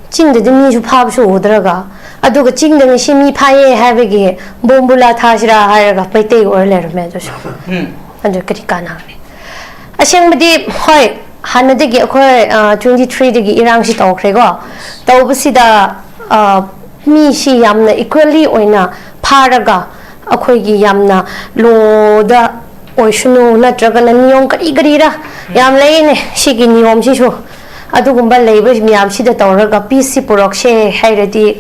ꯆꯤꯡꯗꯗꯤ ꯃꯤꯁꯨ ꯐꯥꯕꯁꯨ ꯎꯗ꯭ꯔꯒ, ꯑꯗꯨꯒ ꯆꯤꯡꯗ ꯉꯁꯤ ꯃꯤ ꯐꯥꯏꯌꯦ ꯍꯥꯏꯕꯒꯤ ꯕꯣꯝꯕꯨꯂꯥ ꯊꯥꯁꯤꯔꯥ ꯍꯥꯏꯔꯒ ꯃꯩꯇꯩ ꯑꯣꯏꯔ ꯂꯩꯔꯝꯃꯦ꯫ ꯑꯗꯨꯁꯨ ꯎꯝ ꯑꯗꯨ ꯀꯔꯤ ꯀꯥꯟꯅꯒꯅꯤ? ꯑꯁꯦꯡꯕꯗꯤ ꯍꯣꯏ, ꯍꯥꯟꯅꯗꯒꯤ ꯑꯩꯈꯣꯏ ꯇ꯭ꯋꯦꯟꯇꯤ ꯊ꯭ꯔꯤꯗꯒꯤ ꯏꯔꯥꯡꯁꯤ ꯇꯧꯈ꯭ꯔꯦꯀꯣ꯫ ꯇꯧꯕꯁꯤꯗ, ꯑ, ꯃꯤꯁꯤ ꯌꯥꯝꯅ ꯏꯀ꯭ꯋꯦꯜꯂꯤ ꯑꯣꯏꯅ ꯐꯥꯔꯒ, ꯑꯩꯈꯣꯏꯒꯤ ꯌꯥꯝꯅ ꯂꯣꯗ ꯑꯣꯏꯁꯅꯨ, ꯅꯠꯇ꯭ꯔꯒꯅ ꯅꯤꯌꯣꯝ ꯀꯔꯤ ꯀꯔꯤꯔ ꯌꯥꯝ ꯂꯩꯅꯦ ꯁꯤꯒꯤ ꯅꯤꯌꯣꯝꯁꯤꯁꯨ꯫ ꯑꯗꯨꯒꯨꯝꯕ ꯂꯩꯕ ꯃꯌꯥꯝꯁꯤꯗ ꯇꯧꯔꯒ ꯄꯤꯁꯁꯤ ꯄꯨꯔꯛꯁꯦ ꯍꯥꯏꯔꯗꯤ,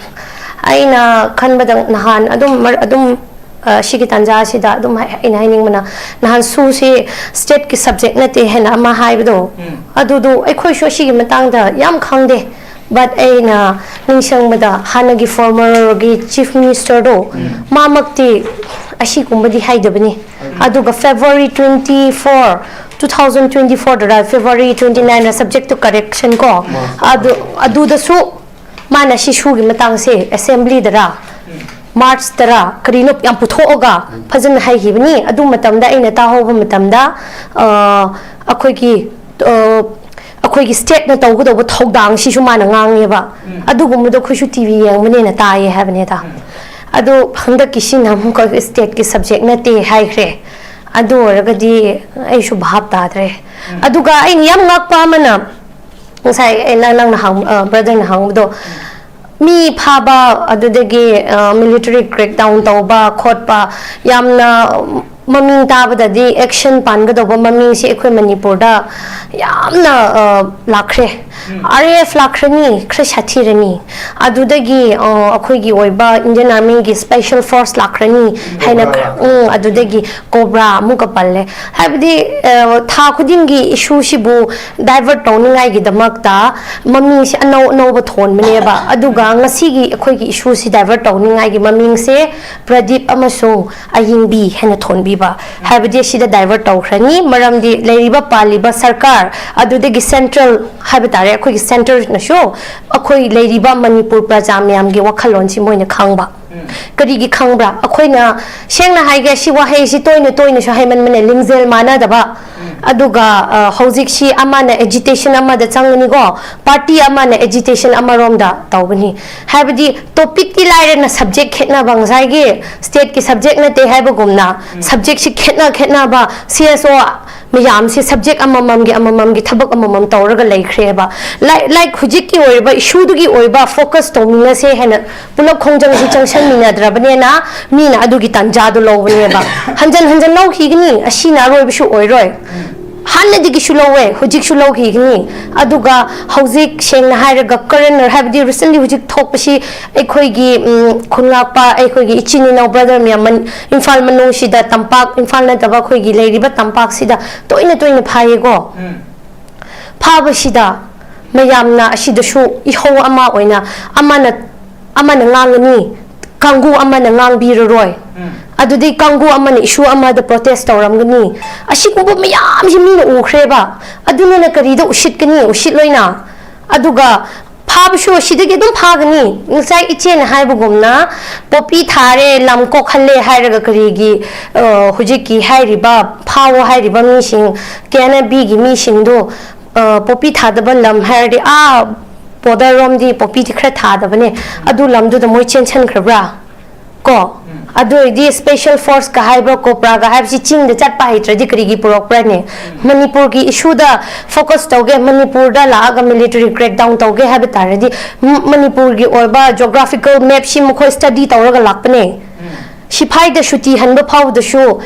ꯑꯩꯅ ꯈꯟꯕꯗ ꯅꯍꯥꯟ ꯑꯗꯨꯝ ꯃꯔ-, ꯑꯗꯨꯝ, ꯑ, ꯁꯤꯒꯤ ꯇꯥꯟꯖꯥꯁꯤꯗ ꯑꯗꯨꯝ ꯍꯥꯏ-, ꯑꯩꯅ ꯍꯥꯏꯅꯤꯡꯕꯅ, ꯅꯍꯥꯟ ꯁꯨꯁꯤ ꯁ꯭ꯇꯦꯠꯀꯤ ꯁꯕꯖꯦꯛ ꯅꯠꯇꯦ ꯍꯥꯏꯅ ꯑꯃ ꯍꯥꯏꯕꯗꯣ, ꯎꯝ꯫ ꯑꯗꯨꯗꯣ ꯑꯩꯈꯣꯏꯁꯨ ꯑꯁꯤꯒꯤ ꯃꯇꯥꯡꯗ ꯌꯥꯝ ꯈꯪꯗꯦ꯫ But ꯑꯩꯅ ꯅꯤꯡꯁꯤꯡꯕꯗ, ꯍꯥꯟꯅꯒꯤ ꯐꯣꯔꯃꯔꯒꯤ ꯆꯤꯐ ꯃꯤꯅꯤꯁꯇꯔꯗꯣ, ꯎꯝ꯫ ꯃꯥꯃꯛꯇꯤ ꯑꯁꯤꯒꯨꯝꯕꯗꯤ ꯍꯥꯏꯗꯕꯅꯤ꯫ ꯑꯗꯨꯒ February twenty four, two thousand twenty fourꯗꯔ, February twenty nineꯔ subject to correction ꯀꯣ, ꯎꯝ꯫ ꯑꯗꯨ, ꯑꯗꯨꯗꯁꯨ ꯃꯥꯅ ꯁꯤ ꯁꯨꯒꯤ ꯃꯇꯥꯡꯁꯦ ꯑꯦꯁꯦꯝꯕ꯭ꯂꯤꯗꯔ, ꯃꯥꯔꯆꯇꯔ ꯀꯔꯤꯅꯣ ꯌꯥꯝ ꯄꯨꯊꯣꯛꯑꯒ ꯐꯖꯅ ꯍꯥꯏꯈꯤꯕꯅꯤ꯫ ꯑꯗꯨ ꯃꯇꯝꯗ ꯑꯩꯅ ꯇꯥꯍꯧꯕ ꯃꯇꯝꯗ, ꯑ, ꯑꯩꯈꯣꯏꯒꯤ, ꯑ, ꯑꯩꯈꯣꯏꯒꯤ ꯁ꯭ꯇꯦꯠꯅ ꯇꯧꯒꯗꯧꯕ ꯊꯧꯗꯥꯡꯁꯤꯁꯨ ꯃꯥꯅ ꯉꯥꯡꯉꯦꯕ꯫ ꯎꯝ꯫ ꯑꯗꯨꯒꯨꯝꯕꯗꯣ ꯑꯩꯈꯣꯏꯁꯨ ꯇꯤ ꯚꯤ ꯌꯦꯡꯕꯅꯦꯅ ꯇꯥꯏꯌꯦ ꯍꯥꯏꯕꯅꯤꯗ꯫ ꯎꯝ꯫ ꯑꯗꯣ ꯍꯟꯗꯛꯀꯤꯁꯤꯅ ꯑꯃꯨꯛꯀ ꯁ꯭ꯇꯦꯠꯀꯤ ꯁꯕꯖꯦꯛ ꯅꯠꯇꯦ ꯍꯥꯏꯈ꯭ꯔꯦ꯫ ꯑꯗꯨ ꯑꯣꯏꯔꯒꯗꯤ ꯑꯩꯁꯨ ꯚꯥꯞ ꯇꯥꯗ꯭ꯔꯦ꯫ ꯎꯝ꯫ ꯑꯗꯨꯒ ꯑꯩꯅ ꯌꯥꯝ ꯉꯛꯄ ꯑꯃꯅ, ꯉꯁꯥꯏ ꯑꯩ ꯅꯪ-, ꯅꯪꯅ ꯍꯪ-, ꯑ, ꯕ꯭ꯔꯗꯔꯅ ꯍꯪꯕꯗꯣ, ꯃꯤ ꯐꯥꯕ, ꯑꯗꯨꯗꯒꯤ, ꯑ, ꯃꯤꯂꯤꯇꯔꯤ ꯀ꯭ꯔꯦꯛꯗꯥꯎꯟ ꯇꯧꯕ ꯈꯣꯠꯄ, ꯌꯥꯝꯅ ꯃꯃꯤꯡ ꯇꯥꯕꯗꯗꯤ ꯑꯦꯛꯁꯟ ꯄꯥꯟꯒꯗꯧꯕ ꯃꯃꯤꯡꯁꯤ ꯑꯩꯈꯣꯏ ꯃꯅꯤꯄꯨꯔꯗ ꯌꯥꯝꯅ, ꯑ, ꯂꯥꯛꯈ꯭ꯔꯦ꯫ ꯎꯝ꯫ ꯑꯥꯔ ꯑꯦ ꯑꯦꯐ ꯂꯥꯛꯈ꯭ꯔꯅꯤ, ꯈꯔ ꯁꯥꯊꯤꯔꯅꯤ꯫ ꯑꯗꯨꯗꯒꯤ, ꯑ, ꯑꯩꯈꯣꯏꯒꯤ ꯑꯣꯏꯕ ꯏꯟꯗꯤꯌꯟ ꯑꯥꯔꯃꯤꯒꯤ ꯁ꯭ꯄꯦꯁꯦꯜ ꯐꯣꯔꯁ ꯂꯥꯛꯈ꯭ꯔꯅꯤ ꯍꯥꯏꯅ ꯀꯣꯕ꯭ꯔꯥ ꯈꯔ, ꯂꯥꯛꯈ꯭ꯔꯅꯤ꯫ ꯎꯝ, ꯑꯗꯨꯗꯒꯤ ꯀꯣꯕ꯭ꯔꯥ ꯑꯃꯨꯛꯀ ꯄꯜꯂꯦ꯫ ꯍꯥꯏꯕꯗꯤ, ꯑ, ꯊꯥ ꯈꯨꯗꯤꯡꯒꯤ ꯏꯁꯨꯁꯤꯕꯨ ꯗꯥꯏꯚꯔꯠ ꯇꯧꯅꯤꯡꯉꯥꯏꯒꯤꯗꯃꯛꯇ ꯃꯃꯤꯡꯁꯦ ꯑꯅꯧ ꯑꯅꯧꯕ ꯊꯣꯟꯕꯅꯦꯕ꯫ ꯑꯗꯨꯒ ꯉꯁꯤꯒꯤ ꯑꯩꯈꯣꯏꯒꯤ ꯏꯁꯨꯁꯤ ꯗꯥꯏꯚꯔꯠ ꯇꯧꯅꯤꯡꯉꯥꯏꯒꯤ ꯃꯃꯤꯡꯁꯦ ꯄ꯭ꯔꯗꯤꯞ ꯑꯃꯁꯨꯡ ꯑꯌꯤꯡꯕꯤ ꯍꯥꯏꯅ ꯊꯣꯟꯕꯤꯕ꯫ ꯍꯥꯏꯕꯗꯤ ꯑꯁꯤꯗ ꯗꯥꯏꯚꯔꯠ ꯇꯧꯈ꯭ꯔꯅꯤ, ꯃꯔꯝꯗꯤ ꯂꯩꯔꯤꯕ ꯄꯥꯜꯂꯤꯕ ꯁꯔꯀꯥꯔ, ꯑꯗꯨꯗꯒꯤ ꯁꯦꯟꯇ꯭ꯔꯦꯜ ꯍꯥꯏꯕ ꯇꯥꯔꯦ, ꯑꯩꯈꯣꯏꯒꯤ ꯁꯦꯟꯇꯔꯅꯁꯨ ꯑꯩꯈꯣꯏ ꯂꯩꯔꯤꯕ ꯃꯅꯤꯄꯨꯔ ꯄ꯭ꯔꯖꯥ ꯃꯌꯥꯝꯒꯤ ꯋꯥꯈꯜꯂꯣꯟꯁꯤ ꯃꯣꯏꯅ ꯈꯪꯕ꯫ ꯎꯝ꯫ ꯀꯔꯤꯒꯤ ꯈꯪꯕ꯭ꯔꯥ? ꯑꯩꯈꯣꯏꯅ, ꯁꯦꯡꯅ ꯍꯥꯏꯒꯦ, ꯁꯤ ꯋꯥꯍꯩꯁꯤ ꯇꯣꯏꯅ ꯇꯣꯏꯅꯁꯨ ꯍꯥꯏꯃꯟꯕꯅꯦ, ꯂꯤꯡꯖꯦꯜ ꯃꯥꯟꯅꯗꯕ꯫ ꯎꯝ꯫ ꯑꯗꯨꯒ, ꯑ, ꯍꯧꯖꯤꯛꯁꯤ ꯑꯃꯅ ꯑꯦꯖꯤꯇꯦꯁꯟ ꯑꯃꯗ ꯆꯪꯒꯅꯤꯀꯣ, ꯄꯥꯔꯇꯤ ꯑꯃꯅ ꯑꯦꯖꯤꯇꯦꯁꯟ ꯑꯃꯔꯣꯝꯗ ꯇꯧꯒꯅꯤ꯫ ꯍꯥꯏꯕꯗꯤ ꯇꯣꯄꯤꯛꯇꯤ ꯂꯥꯏꯔꯅ ꯁꯕꯖꯦꯛ ꯈꯦꯠꯅꯕ, ꯉꯁꯥꯏꯒꯤ ꯁ꯭ꯇꯦꯠꯀꯤ ꯁꯕꯖꯦꯛ ꯅꯠꯇꯦ ꯍꯥꯏꯕꯒꯨꯝꯅ, ꯎꯝ꯫ ꯁꯕꯖꯦꯛꯁꯤ ꯈꯦꯠꯅ ꯈꯦꯠꯅꯕ, ꯁꯤ ꯑꯦꯁ ꯑꯣ ꯃꯌꯥꯝꯁꯦ subject ꯑꯃꯃꯝꯒꯤ ꯑꯃꯃꯝꯒꯤ ꯊꯕꯛ ꯑꯃꯃꯝ ꯇꯧꯔꯒ ꯂꯩꯈ꯭ꯔꯦꯕ꯫ Like, like ꯍꯧꯖꯤꯛꯀꯤ ꯑꯣꯏꯔꯤꯕ issue ꯗꯨꯒꯤ ꯑꯣꯏꯕ focus ꯇꯧꯃꯤꯟꯅꯁꯦ ꯍꯥꯏꯅ ꯄꯨꯂꯞ ꯈꯣꯡꯖꯪꯁꯤ ꯆꯪꯁꯟꯃꯤꯟꯅꯗ꯭ꯔꯕꯅꯤꯅ ꯃꯤꯅ ꯑꯗꯨꯒꯤ ꯇꯥꯟꯖꯥꯗꯣ ꯂꯧꯕꯅꯦꯕ꯫ ꯍꯟꯖꯟ ꯍꯟꯖꯟ ꯂꯧꯈꯤꯒꯅꯤ, ꯑꯁꯤꯅ ꯑꯔꯣꯏꯕꯁꯨ ꯑꯣꯏꯔꯣꯏ꯫ ꯍꯥꯟꯅꯗꯒꯤꯁꯨ ꯂꯧꯋꯦ, ꯍꯧꯖꯤꯛꯁꯨ ꯂꯧꯈꯤꯒꯅꯤ꯫ ꯑꯗꯨꯒ ꯍꯧꯖꯤꯛ ꯁꯦꯡꯅ ꯍꯥꯏꯔꯒ current ꯍꯥꯏꯕꯗꯤ recently ꯍꯧꯖꯤꯛ ꯊꯣꯛꯄꯁꯤ ꯑꯩꯈꯣꯏꯒꯤ, ꯎꯝ, ꯈꯨꯟ ꯉꯥꯛꯄ ꯑꯩꯈꯣꯏꯒꯤ ꯏꯆꯤꯟ ꯏꯅꯥꯎ brother ꯃꯌꯥꯝ ꯃꯟ-, ꯏꯝꯐꯥꯜ ꯃꯅꯨꯡꯁꯤꯗ ꯇꯝꯄꯥꯛ, ꯏꯝꯐꯥꯜ ꯅꯠꯇꯕ ꯑꯩꯈꯣꯏꯒꯤ ꯂꯩꯔꯤꯕ ꯇꯝꯄꯥꯛꯁꯤꯗ ꯇꯣꯏꯅ ꯇꯣꯏꯅ ꯐꯥꯏꯌꯦꯀꯣ꯫ ꯎꯝ꯫ ꯐꯥꯕꯁꯤꯗ ꯃꯌꯥꯝꯅ ꯑꯁꯤꯗꯁꯨ ꯏꯍꯧ ꯑꯃ ꯑꯣꯏꯅ ꯑꯃꯅ, ꯑꯃꯅ ꯉꯥꯡꯒꯅꯤ, ꯀꯥꯡꯕꯨ ꯑꯃꯅ ꯉꯥꯡꯕꯤꯔꯔꯣꯏ꯫ ꯎꯝ꯫ ꯑꯗꯨꯗꯤ ꯀꯥꯡꯕꯨ ꯑꯃꯅ issue ꯑꯃꯗ protest ꯇꯧꯔꯝꯒꯅꯤ꯫ ꯑꯁꯤꯒꯨꯝꯕ ꯃꯌꯥꯝꯁꯤ ꯃꯤꯅ ꯎꯈ꯭ꯔꯦꯕ꯫ ꯑꯗꯨꯅꯤꯅ ꯀꯔꯤꯗ ꯎꯁꯤꯠꯀꯅꯤ? ꯎꯁꯤꯠꯂꯣꯏꯅ꯫ ꯑꯗꯨꯒ ꯐꯥꯕꯁꯨ ꯑꯁꯤꯗꯒꯤ ꯑꯗꯨꯝ ꯐꯥꯒꯅꯤ꯫ ꯉꯁꯥꯏ ꯏꯆꯦꯅ ꯍꯥꯏꯕꯒꯨꯝꯅ ꯄꯣꯄꯤ ꯊꯥꯔꯦ, ꯂꯝ ꯀꯣꯛꯍꯜꯂꯦ ꯍꯥꯏꯔꯒ ꯀꯔꯤꯒꯤ, ꯑ, ꯍꯧꯖꯤꯛꯀꯤ ꯍꯥꯏꯔꯤꯕ, ꯐꯥꯎ ꯍꯥꯏꯔꯤꯕ ꯃꯤꯁꯤꯡ, ꯀꯦ ꯑꯦꯟ ꯑꯦꯐ ꯕꯤꯒꯤ ꯃꯤꯁꯤꯡꯗꯣ, ꯑ, ꯄꯣꯄꯤ ꯊꯥꯗꯕ ꯂꯝ ꯍꯥꯏꯔꯗꯤ ꯑꯥ border ꯔꯣꯝꯗꯤ ꯄꯣꯄꯤꯗꯤ ꯈꯔ ꯊꯥꯗꯕꯅꯦ, ꯑꯗꯨ ꯂꯝꯗꯨꯗ ꯃꯣꯏ ꯆꯦꯟꯁꯟꯈ꯭ꯔꯕ꯭ꯔꯥ? ꯀꯣ? ꯎꯝ꯫ ꯑꯗꯨ ꯑꯣꯏꯔꯗꯤ special force ꯀ ꯍꯥꯏꯕ꯭ꯔꯥ, COBRA ꯒ ꯍꯥꯏꯕꯁꯤ ꯆꯤꯡꯗ ꯆꯠꯄ ꯍꯩꯇ꯭ꯔꯗꯤ ꯀꯔꯤꯒꯤ ꯄꯨꯔꯛꯄ꯭ꯔꯥꯅꯦ? ꯎꯝ꯫ ꯃꯅꯤꯄꯨꯔꯒꯤ issue ꯗ focus ꯇꯧꯒꯦ, ꯃꯅꯤꯄꯨꯔꯗ ꯂꯥꯛꯑꯒ military crackdown ꯇꯧꯒꯦ ꯍꯥꯏꯕ ꯇꯥꯔꯗꯤ, ꯝ-, ꯃꯅꯤꯄꯨꯔꯒꯤ ꯑꯣꯏꯕ geographical map ꯁꯤ ꯃꯈꯣꯏ study ꯇꯧꯔꯒ ꯂꯥꯛꯄꯅꯦ꯫ ꯎꯝ꯫ ꯁꯤꯐꯥꯏꯗ ꯁꯨꯇꯤ ꯍꯟꯕ ꯐꯥꯎꯕꯗꯁꯨ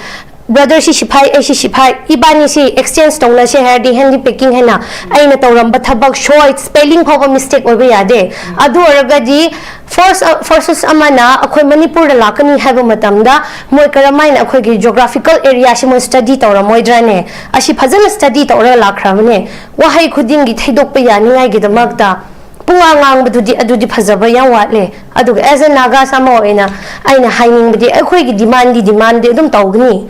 brother ꯁꯤ ꯁꯤꯐꯥꯏ, ꯑꯩ ꯁꯤ ꯁꯤꯐꯥꯏ, ꯏꯕꯥꯅꯤꯁꯤ exchange ꯇꯧꯅꯁꯦ ꯍꯥꯏꯔꯗꯤ handy packing ꯍꯥꯏꯅ ꯑꯩꯅ ꯇꯧꯔꯝꯕ ꯊꯕꯛ ꯁꯣꯏ, spelling ꯐꯥꯎꯕ mistake ꯑꯣꯏꯕ ꯌꯥꯗꯦ꯫ ꯑꯗꯨ ꯑꯣꯏꯔꯒꯗꯤ force, forces ꯑꯃꯅ ꯑꯩꯈꯣꯏ ꯃꯅꯤꯄꯨꯔꯗ ꯂꯥꯛꯀꯅꯤ ꯍꯥꯏꯕ ꯃꯇꯝꯗ ꯃꯣꯏ ꯀꯔꯝꯍꯥꯏꯅ ꯑꯩꯈꯣꯏꯒꯤ geographical area ꯁꯤ ꯃꯣꯏ study ꯇꯧꯔꯝꯃꯣꯏꯗ꯭ꯔꯥꯅꯦ? ꯑꯁꯤ ꯐꯖꯅ study ꯇꯧꯔꯒ ꯂꯥꯛꯈ꯭ꯔꯕꯅꯦ꯫ ꯋꯥꯍꯩ ꯈꯨꯗꯤꯡꯒꯤ ꯊꯩꯗꯣꯛꯄ ꯌꯥꯅꯤꯡꯉꯥꯏꯒꯤꯗꯃꯛꯇ ꯄꯨꯡꯉꯥꯡ ꯉꯥꯡꯕꯗꯨꯗꯤ ꯑꯗꯨꯗꯤ ꯐꯖꯕ ꯌꯥꯝ ꯋꯥꯠꯂꯦ꯫ ꯑꯗꯨꯒ as a Nagas ꯑꯃ ꯑꯣꯏꯅ ꯑꯩꯅ ꯍꯥꯏꯅꯤꯡꯕꯗꯤ ꯑꯩꯈꯣꯏꯒꯤ demand ꯗꯤ demand ꯗꯤ ꯑꯗꯨꯝ ꯇꯧꯒꯅꯤ꯫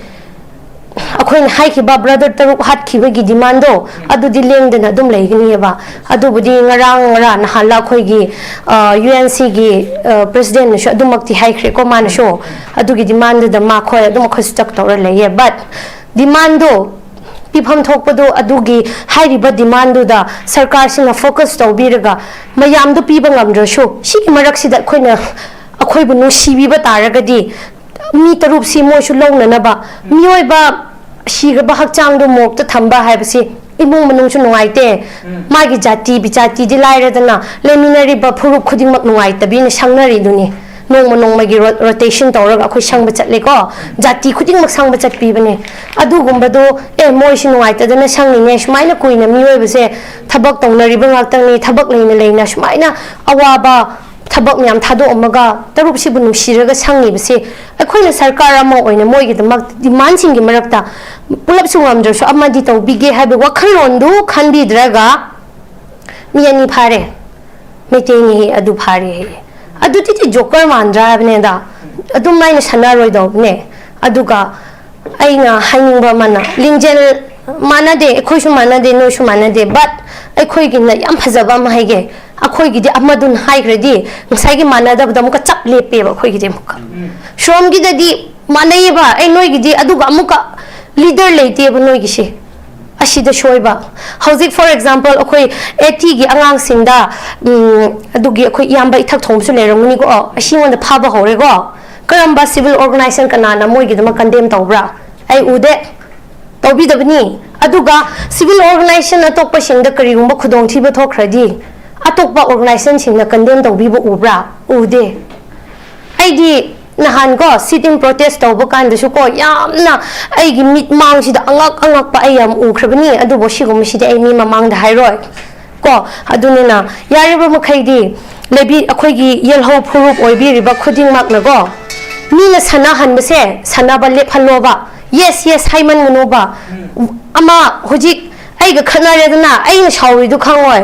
ꯑꯩꯈꯣꯏꯅ ꯍꯥꯏꯈꯤꯕ brother ꯇꯔꯨꯛ ꯍꯥꯠꯈꯤꯕꯒꯤ demand ꯗꯣ ꯑꯗꯨꯗꯤ ꯂꯦꯡꯗꯅ ꯑꯗꯨꯝ ꯂꯩꯒꯅꯤꯕ꯫ ꯑꯗꯨꯕꯨꯗꯤ ꯉꯔꯥꯡ ꯉꯔꯥꯡ ꯅꯍꯥꯟꯂ ꯑꯩꯈꯣꯏꯒꯤ, ꯑ, UNC ꯒꯤ, ꯑ, president ꯅꯁꯨ ꯑꯗꯨꯃꯛꯇꯤ ꯍꯥꯏꯈ꯭ꯔꯦꯀꯣ ꯃꯥꯅꯁꯨ꯫ ꯑꯗꯨꯒꯤ demand ꯗꯨꯗ ꯃꯈꯣꯏ ꯑꯗꯨꯝ ꯑꯩꯈꯣꯏ stuck ꯇꯧꯔ ꯂꯩꯌꯦ꯫ But demand ꯗꯣ ꯄꯤꯐꯝ ꯊꯣꯛꯄꯗꯣ ꯑꯗꯨꯒꯤ ꯍꯥꯏꯔꯤꯕ demand ꯗꯨꯗ ꯁꯔꯀꯥꯔꯁꯤꯅ focus ꯇꯧꯕꯤꯔꯒ ꯃꯌꯥꯝꯗꯣ ꯄꯤꯕ ꯉꯝꯗ꯭ꯔꯁꯨ ꯁꯤꯒꯤ ꯃꯔꯛꯁꯤꯗ ꯑꯩꯈꯣꯏꯅ ꯑꯩꯈꯣꯏꯕꯨ ꯅꯨꯡꯁꯤꯕꯤꯕ ꯇꯥꯔꯒꯗꯤ ꯃꯤ ꯇꯔꯨꯛꯁꯤ ꯃꯣꯏꯁꯨ ꯂꯧꯅꯅꯕ ꯃꯤꯑꯣꯏꯕ ꯁꯤꯈ꯭ꯔꯕ ꯍꯛꯆꯥꯡꯗꯣ ꯃꯣꯔꯒꯇ ꯊꯝꯕ ꯍꯥꯏꯕꯁꯤ ꯏꯃꯨꯡ ꯃꯅꯨꯡꯁꯨ ꯅꯨꯡꯉꯥꯏꯇꯦ, ꯃꯥꯒꯤ ꯖꯥꯇꯤ ꯕꯤꯖꯥꯇꯤꯗꯤ ꯂꯥꯏꯔꯗꯅ ꯂꯩꯃꯤꯟꯅꯔꯤꯕ ꯐꯨꯔꯨꯞ ꯈꯨꯗꯤꯡꯃꯛ ꯅꯨꯡꯉꯥꯏꯇꯕꯤꯅ ꯁꯪꯅꯔꯤꯗꯨꯅꯤ꯫ ꯅꯣꯡꯃ ꯅꯣꯡꯃꯒꯤ ꯔꯣ ꯔꯣꯇꯦꯁꯟ ꯇꯧꯔꯒ ꯑꯩꯈꯣꯏ ꯁꯪꯕ ꯆꯠꯂꯦꯀꯣ, ꯖꯥꯇꯤ ꯈꯨꯗꯤꯡꯃꯛ ꯁꯪꯕ ꯆꯠꯄꯤꯕꯅꯦ꯫ ꯑꯗꯨꯒꯨꯝꯕꯗꯣ ꯑꯦ ꯃꯣꯏꯁꯤ ꯅꯨꯡꯉꯥꯏꯇꯗꯅ ꯁꯪꯉꯤꯅꯦ, ꯁꯨꯃꯥꯏꯅ ꯀꯨꯏꯅ ꯃꯤꯑꯣꯏꯕꯁꯦ ꯊꯕꯛ ꯇꯧꯅꯔꯤꯕ ꯉꯥꯛꯇꯪꯅꯤ, ꯊꯕꯛ ꯂꯩꯅ ꯂꯩꯅ ꯁꯨꯃꯥꯏꯅ ꯑꯋꯥꯕ ꯊꯕꯛ ꯃꯌꯥꯝ ꯊꯥꯗꯣꯛꯑꯝꯃꯒ ꯇꯔꯨꯞꯁꯤꯕꯨ ꯅꯨꯡꯁꯤꯔꯒ ꯁꯪꯉꯤꯕꯁꯦ, ꯑꯩꯈꯣꯏꯅ ꯁꯔꯀꯥꯔ ꯑꯃ ꯑꯣꯏꯅ ꯃꯣꯏꯒꯤꯗꯃꯛ ꯗꯤꯃꯥꯟꯁꯤꯡꯒꯤ ꯃꯔꯛꯇ ꯄꯨꯂꯞꯁꯨ ꯉꯝꯗ꯭ꯔꯁꯨ ꯑꯃꯗꯤ ꯇꯧꯕꯤꯒꯦ ꯍꯥꯏꯕ ꯋꯥꯈꯜꯂꯣꯟꯗꯨ ꯈꯟꯕꯤꯗ꯭ꯔꯒ ꯃꯤ ꯑꯅꯤ ꯐꯥꯔꯦ, ꯃꯩꯇꯩꯅꯤ ꯑꯗꯨ ꯐꯥꯔꯦ ꯍꯥꯏꯌꯦ꯫ ꯑꯗꯨꯗꯤ ꯖꯣꯀꯔ ꯃꯥꯟꯗ꯭ꯔꯥ ꯍꯥꯏꯕꯅꯦꯗ꯫ ꯑꯗꯨꯝ ꯑꯩꯅ ꯁꯥꯟꯅꯔꯣꯏꯗꯧꯕꯅꯦ꯫ ꯑꯗꯨꯒ ꯑꯩꯅ ꯍꯥꯏꯅꯤꯡꯕ ꯑꯃꯅ, ꯂꯤꯡꯖꯦꯜ ꯃꯥꯟꯅꯗꯦ, ꯑꯩꯈꯣꯏꯁꯨ ꯃꯥꯟꯅꯗꯦ, ꯅꯣꯏꯁꯨ ꯃꯥꯟꯅꯗꯦ, but ꯑꯩꯈꯣꯏꯒꯤꯅ ꯌꯥꯝ ꯐꯖꯕ ꯑꯃ ꯍꯥꯏꯒꯦ꯫ ꯑꯩꯈꯣꯏꯒꯤꯗꯤ ꯑꯃꯗꯨꯅ ꯍꯥꯏꯈ꯭ꯔꯗꯤ ꯉꯁꯥꯏꯒꯤ ꯃꯥꯟꯅꯗꯕꯗ ꯑꯃꯨꯛꯀ ꯆꯞ ꯂꯦꯞꯄꯦꯕ ꯑꯩꯈꯣꯏꯒꯤꯗꯤ ꯑꯃꯨꯛꯀ꯫ ꯁꯣꯝꯒꯤꯗꯗꯤ ꯃꯥꯟꯅꯩꯌꯦꯕ, ꯑꯩ ꯅꯣꯏꯒꯤꯗꯤ, ꯑꯗꯨꯒ ꯑꯃꯨꯛꯀ ꯂꯤꯗꯔ ꯂꯩꯇꯦꯕ ꯅꯣꯏꯒꯤꯁꯦ꯫ ꯑꯁꯤꯗ ꯁꯣꯏꯕ꯫ ꯍꯧꯖꯤꯛ for example ꯑꯩꯈꯣꯏ ꯑꯦꯇꯤꯒꯤ ꯑꯉꯥꯡꯁꯤꯡꯗ, ꯎꯝ, ꯑꯗꯨꯒꯤ ꯑꯩꯈꯣꯏ ꯏꯌꯥꯝꯕ ꯏꯊꯛ ꯊꯣꯡꯕꯁꯨ ꯂꯩꯔꯝꯒꯅꯤꯀꯣ, ꯑꯣ, ꯑꯁꯤ ꯑꯩꯉꯣꯟꯗ ꯐꯥꯕ ꯍꯧꯔꯦꯀꯣ꯫ ꯀꯔꯝꯕ civil organization ꯀꯅꯥꯅ ꯃꯣꯏꯒꯤꯗꯃꯛ condemn ꯇꯧꯕ꯭ꯔꯥ? ꯑꯩ ꯎꯗꯦ꯫ ꯇꯧꯕꯤꯗꯕꯅꯤ꯫ ꯑꯗꯨꯒ civil organization ꯑꯇꯣꯞꯄꯁꯤꯡꯗ ꯀꯔꯤꯒꯨꯝꯕ ꯈꯨꯗꯣꯡꯊꯤꯕ ꯊꯣꯛꯈ꯭ꯔꯗꯤ ꯑꯇꯣꯞꯄ organizationꯁꯤꯡꯅ condemn ꯇꯧꯕꯤꯕ ꯎꯕ꯭ꯔꯥ? ꯎꯗꯦ꯫ ꯑꯩꯗꯤ ꯅꯍꯥꯟ ꯀꯣ sit-in protest ꯇꯧꯕ ꯀꯥꯟꯗꯁꯨ ꯀꯣ ꯌꯥꯝꯅ ꯑꯩꯒꯤ ꯃꯤꯠ ꯃꯥꯡꯁꯤꯗ ꯑꯉꯛ ꯑꯉꯛꯄ ꯑꯩ ꯌꯥꯝ ꯎꯈ꯭ꯔꯕꯅꯤ, ꯑꯗꯨꯕꯨ ꯁꯤꯒꯨꯝꯕꯁꯤꯗꯤ ꯑꯩ ꯃꯤ ꯃꯃꯥꯡꯗ ꯍꯥꯏꯔꯣꯏ ꯀꯣ꯫ ꯑꯗꯨꯅꯤꯅ ꯌꯥꯔꯤꯕ ꯃꯈꯩꯗꯤ ꯂꯩꯕꯤ-, ꯑꯩꯈꯣꯏꯒꯤ ꯌꯦꯜꯍꯧ ꯐꯨꯔꯨꯞ ꯑꯣꯏꯕꯤꯔꯤꯕ ꯈꯨꯗꯤꯡꯃꯛꯅꯀꯣ, ꯃꯤꯅ ꯁꯥꯟꯅꯍꯟꯕꯁꯦ ꯁꯥꯟꯅꯕ ꯂꯦꯞꯍꯜꯂꯣꯕ꯫ Yes, yes ꯍꯥꯏꯃꯟꯒꯅꯣꯕ꯫ ꯑꯃ ꯍꯧꯖꯤꯛ ꯑꯩꯒ ꯈꯠꯅꯔꯦꯗꯅ, ꯑꯩꯅ ꯁꯥꯎꯔꯤꯗꯨ ꯈꯪꯉꯣꯏ꯫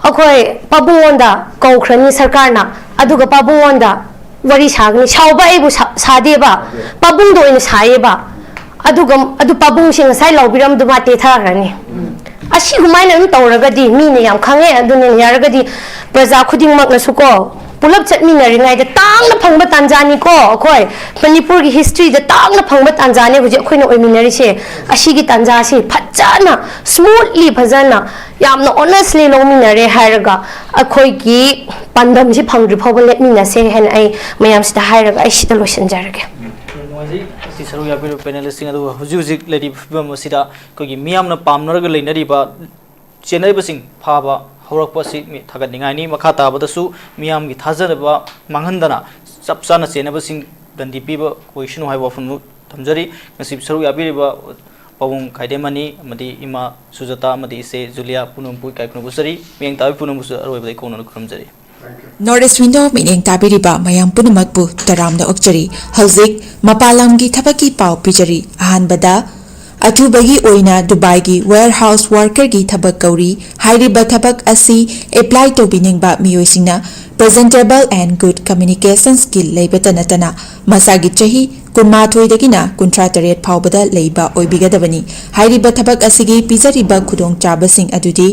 ꯑꯩꯈꯣꯏ ꯄꯥꯕꯨꯡꯉꯣꯟꯗ ꯀꯧꯈ꯭ꯔꯅꯤ ꯁꯔꯀꯥꯔꯅ, ꯑꯗꯨꯒ ꯄꯥꯕꯨꯡꯉꯣꯟꯗ ꯋꯥꯔꯤ ꯁꯥꯒꯅꯤ꯫ ꯁꯥꯎꯕ ꯑꯩꯕꯨ ꯁꯥ-, ꯁꯥꯗꯦꯕ, ꯄꯥꯕꯨꯡꯗ ꯑꯣꯏꯅ ꯁꯥꯏꯌꯦꯕ꯫ ꯑꯗꯨꯒ ꯑꯗꯨ ꯄꯥꯕꯨꯡꯁꯦ ꯉꯁꯥꯏ ꯂꯥꯎꯕꯤꯔꯝꯗꯨ ꯃꯥ ꯇꯦꯊꯈ꯭ꯔꯅꯤ꯫ ꯑꯁꯤꯒꯨꯃꯥꯏꯅ ꯑꯗꯨꯝ ꯇꯧꯔꯒꯗꯤ ꯃꯤꯅ ꯌꯥꯝ ꯈꯪꯉꯦ꯫ ꯑꯗꯨꯅ ꯌꯥꯔꯒꯗꯤ ꯄ꯭ꯔꯖꯥ ꯈꯨꯗꯤꯡꯃꯛꯅꯁꯨ ꯀꯣ, ꯄꯨꯂꯞ ꯆꯠꯃꯤꯟꯅꯔꯤꯉꯩꯗ ꯇꯥꯡꯅ ꯐꯪꯕ ꯇꯥꯟꯖꯥꯅꯤꯀꯣ, ꯑꯩꯈꯣꯏ ꯃꯅꯤꯄꯨꯔꯒꯤ historyꯗ ꯇꯥꯡꯅ ꯐꯪꯕ ꯇꯥꯟꯖꯥꯅꯦ ꯍꯧꯖꯤꯛ ꯑꯩꯈꯣꯏꯅ ꯑꯣꯏꯃꯤꯟꯅꯔꯤꯁꯦ꯫ ꯑꯁꯤꯒꯤ ꯇꯥꯟꯖꯥꯁꯤ ꯐꯖꯅ smoothly, ꯐꯖꯅ ꯌꯥꯝꯅ honestly ꯂꯧꯃꯤꯟꯅꯔꯦ ꯍꯥꯏꯔꯒ ꯑꯩꯈꯣꯏꯒꯤ ꯄꯥꯟꯗꯝꯁꯤ ꯐꯪꯗ꯭ꯔꯤ ꯐꯥꯎꯕ ꯂꯦꯞꯃꯤꯟꯅꯁꯦ ꯍꯥꯏꯅ ꯑꯩ ꯃꯌꯥꯝꯁꯤꯗ ꯍꯥꯏꯔꯒ ꯑꯩ ꯁꯤꯗ ꯂꯣꯏꯁꯤꯟꯖꯔꯒꯦ꯫ ꯅꯨꯡꯉꯥꯏꯖꯩ꯫ ꯁꯔꯨꯛ ꯌꯥꯕꯤꯔꯤꯕ ꯄꯦꯅꯦꯂꯤꯁꯁꯤꯡ ꯑꯗꯨ ꯍꯧꯖꯤꯛ ꯍꯧꯖꯤꯛ ꯂꯩꯔꯤꯕ ꯐꯤꯕꯝ ꯑꯁꯤꯗ ꯑꯩꯈꯣꯏꯒꯤ ꯃꯤꯌꯥꯝꯅ ꯄꯥꯝꯅꯔꯒ ꯂꯩꯅꯔꯤꯕ ꯆꯦꯟꯅꯔꯤꯕꯁꯤꯡ ꯐꯥꯕ ꯍꯧꯔꯛꯄ ꯑꯁꯤ ꯃꯤ-, ꯊꯥꯒꯠꯅꯤꯡꯉꯥꯏꯅꯤ꯫ ꯃꯈꯥ ꯇꯥꯕꯗꯁꯨ ꯃꯤꯌꯥꯝꯒꯤ ꯊꯥꯖꯅꯕ ꯃꯥꯡꯍꯟꯗꯅ ꯆꯞ ꯆꯥꯅ ꯆꯦꯟꯅꯕꯁꯤꯡ ꯗꯟꯗꯤ ꯄꯤꯕ ꯑꯣꯏꯁꯅꯨ ꯍꯥꯏꯕ ꯋꯥꯐꯝ ꯊꯝꯖꯔꯤ꯫ ꯉꯁꯤ ꯁꯔꯨꯛ ꯌꯥꯕꯤꯔꯤꯕ ꯄꯥꯕꯨꯡ ꯈꯥꯏꯗꯦꯝ ꯑꯅꯤ ꯑꯃꯗꯤ ꯏꯃꯥ ꯁꯨꯖꯥꯇꯥ ꯑꯃꯗꯤ ꯏꯆꯦ ꯖꯨꯂꯤꯌꯥ ꯄꯨꯝꯅꯃꯛꯄꯨ ꯏꯀꯥꯏ ꯈꯨꯝꯅꯕ ꯎꯠꯆꯔꯤ꯫ ꯃꯤꯠꯌꯦꯡ ꯇꯥꯕꯤ ꯄꯨꯝꯅꯃꯛꯄꯨꯁꯨ ꯑꯔꯣꯏꯕꯗ ꯏꯀꯣꯛꯅꯅ ꯈꯨꯔꯨꯝꯖꯔꯤ꯫ ꯅꯣꯔꯠ ꯏꯁ ꯋꯤꯟꯗꯣ ꯃꯤꯠꯌꯦꯡ ꯇꯥꯕꯤꯔꯤꯕ ꯃꯌꯥꯝ ꯄꯨꯝꯅꯃꯛꯄꯨ ꯇꯔꯥꯝꯅ ꯑꯣꯛꯆꯔꯤ꯫ ꯍꯧꯖꯤꯛ ꯃꯄꯥꯟ ꯂꯝꯒꯤ ꯊꯕꯛꯀꯤ ꯄꯥꯎ ꯄꯤꯖꯔꯤ꯫ ꯑꯍꯥꯟꯕꯗ, ꯑꯊꯨꯕꯒꯤ ꯑꯣꯏꯅ ꯗꯨꯕꯥꯏꯒꯤ ꯋꯦꯌꯔꯍꯥꯎꯁ ꯋꯥꯔꯀꯔꯒꯤ ꯊꯕꯛ ꯀꯧꯔꯤ꯫ ꯍꯥꯏꯔꯤꯕ ꯊꯕꯛ ꯑꯁꯤ ꯑꯦꯄ꯭ꯂꯥꯏ ꯇꯧꯕꯤꯅꯤꯡꯕ ꯃꯤꯑꯣꯏꯁꯤꯡꯅ presentable and good communication skill ꯂꯩꯕꯇ ꯅꯠꯇꯅ ꯃꯁꯥꯒꯤ ꯆꯍꯤ ꯀꯨꯟꯃꯥꯊꯣꯏꯗꯒꯤꯅ ꯀꯨꯟꯊ꯭ꯔꯥ ꯇꯔꯦꯠ ꯐꯥꯎꯕꯗ ꯂꯩꯕ ꯑꯣꯏꯕꯤꯒꯗꯕꯅꯤ꯫ ꯍꯥꯏꯔꯤꯕ ꯊꯕꯛ ꯑꯁꯤꯒꯤ ꯄꯤꯖꯔꯤꯕ ꯈꯨꯗꯣꯡꯆꯥꯕꯁꯤꯡ ꯑꯗꯨꯗꯤ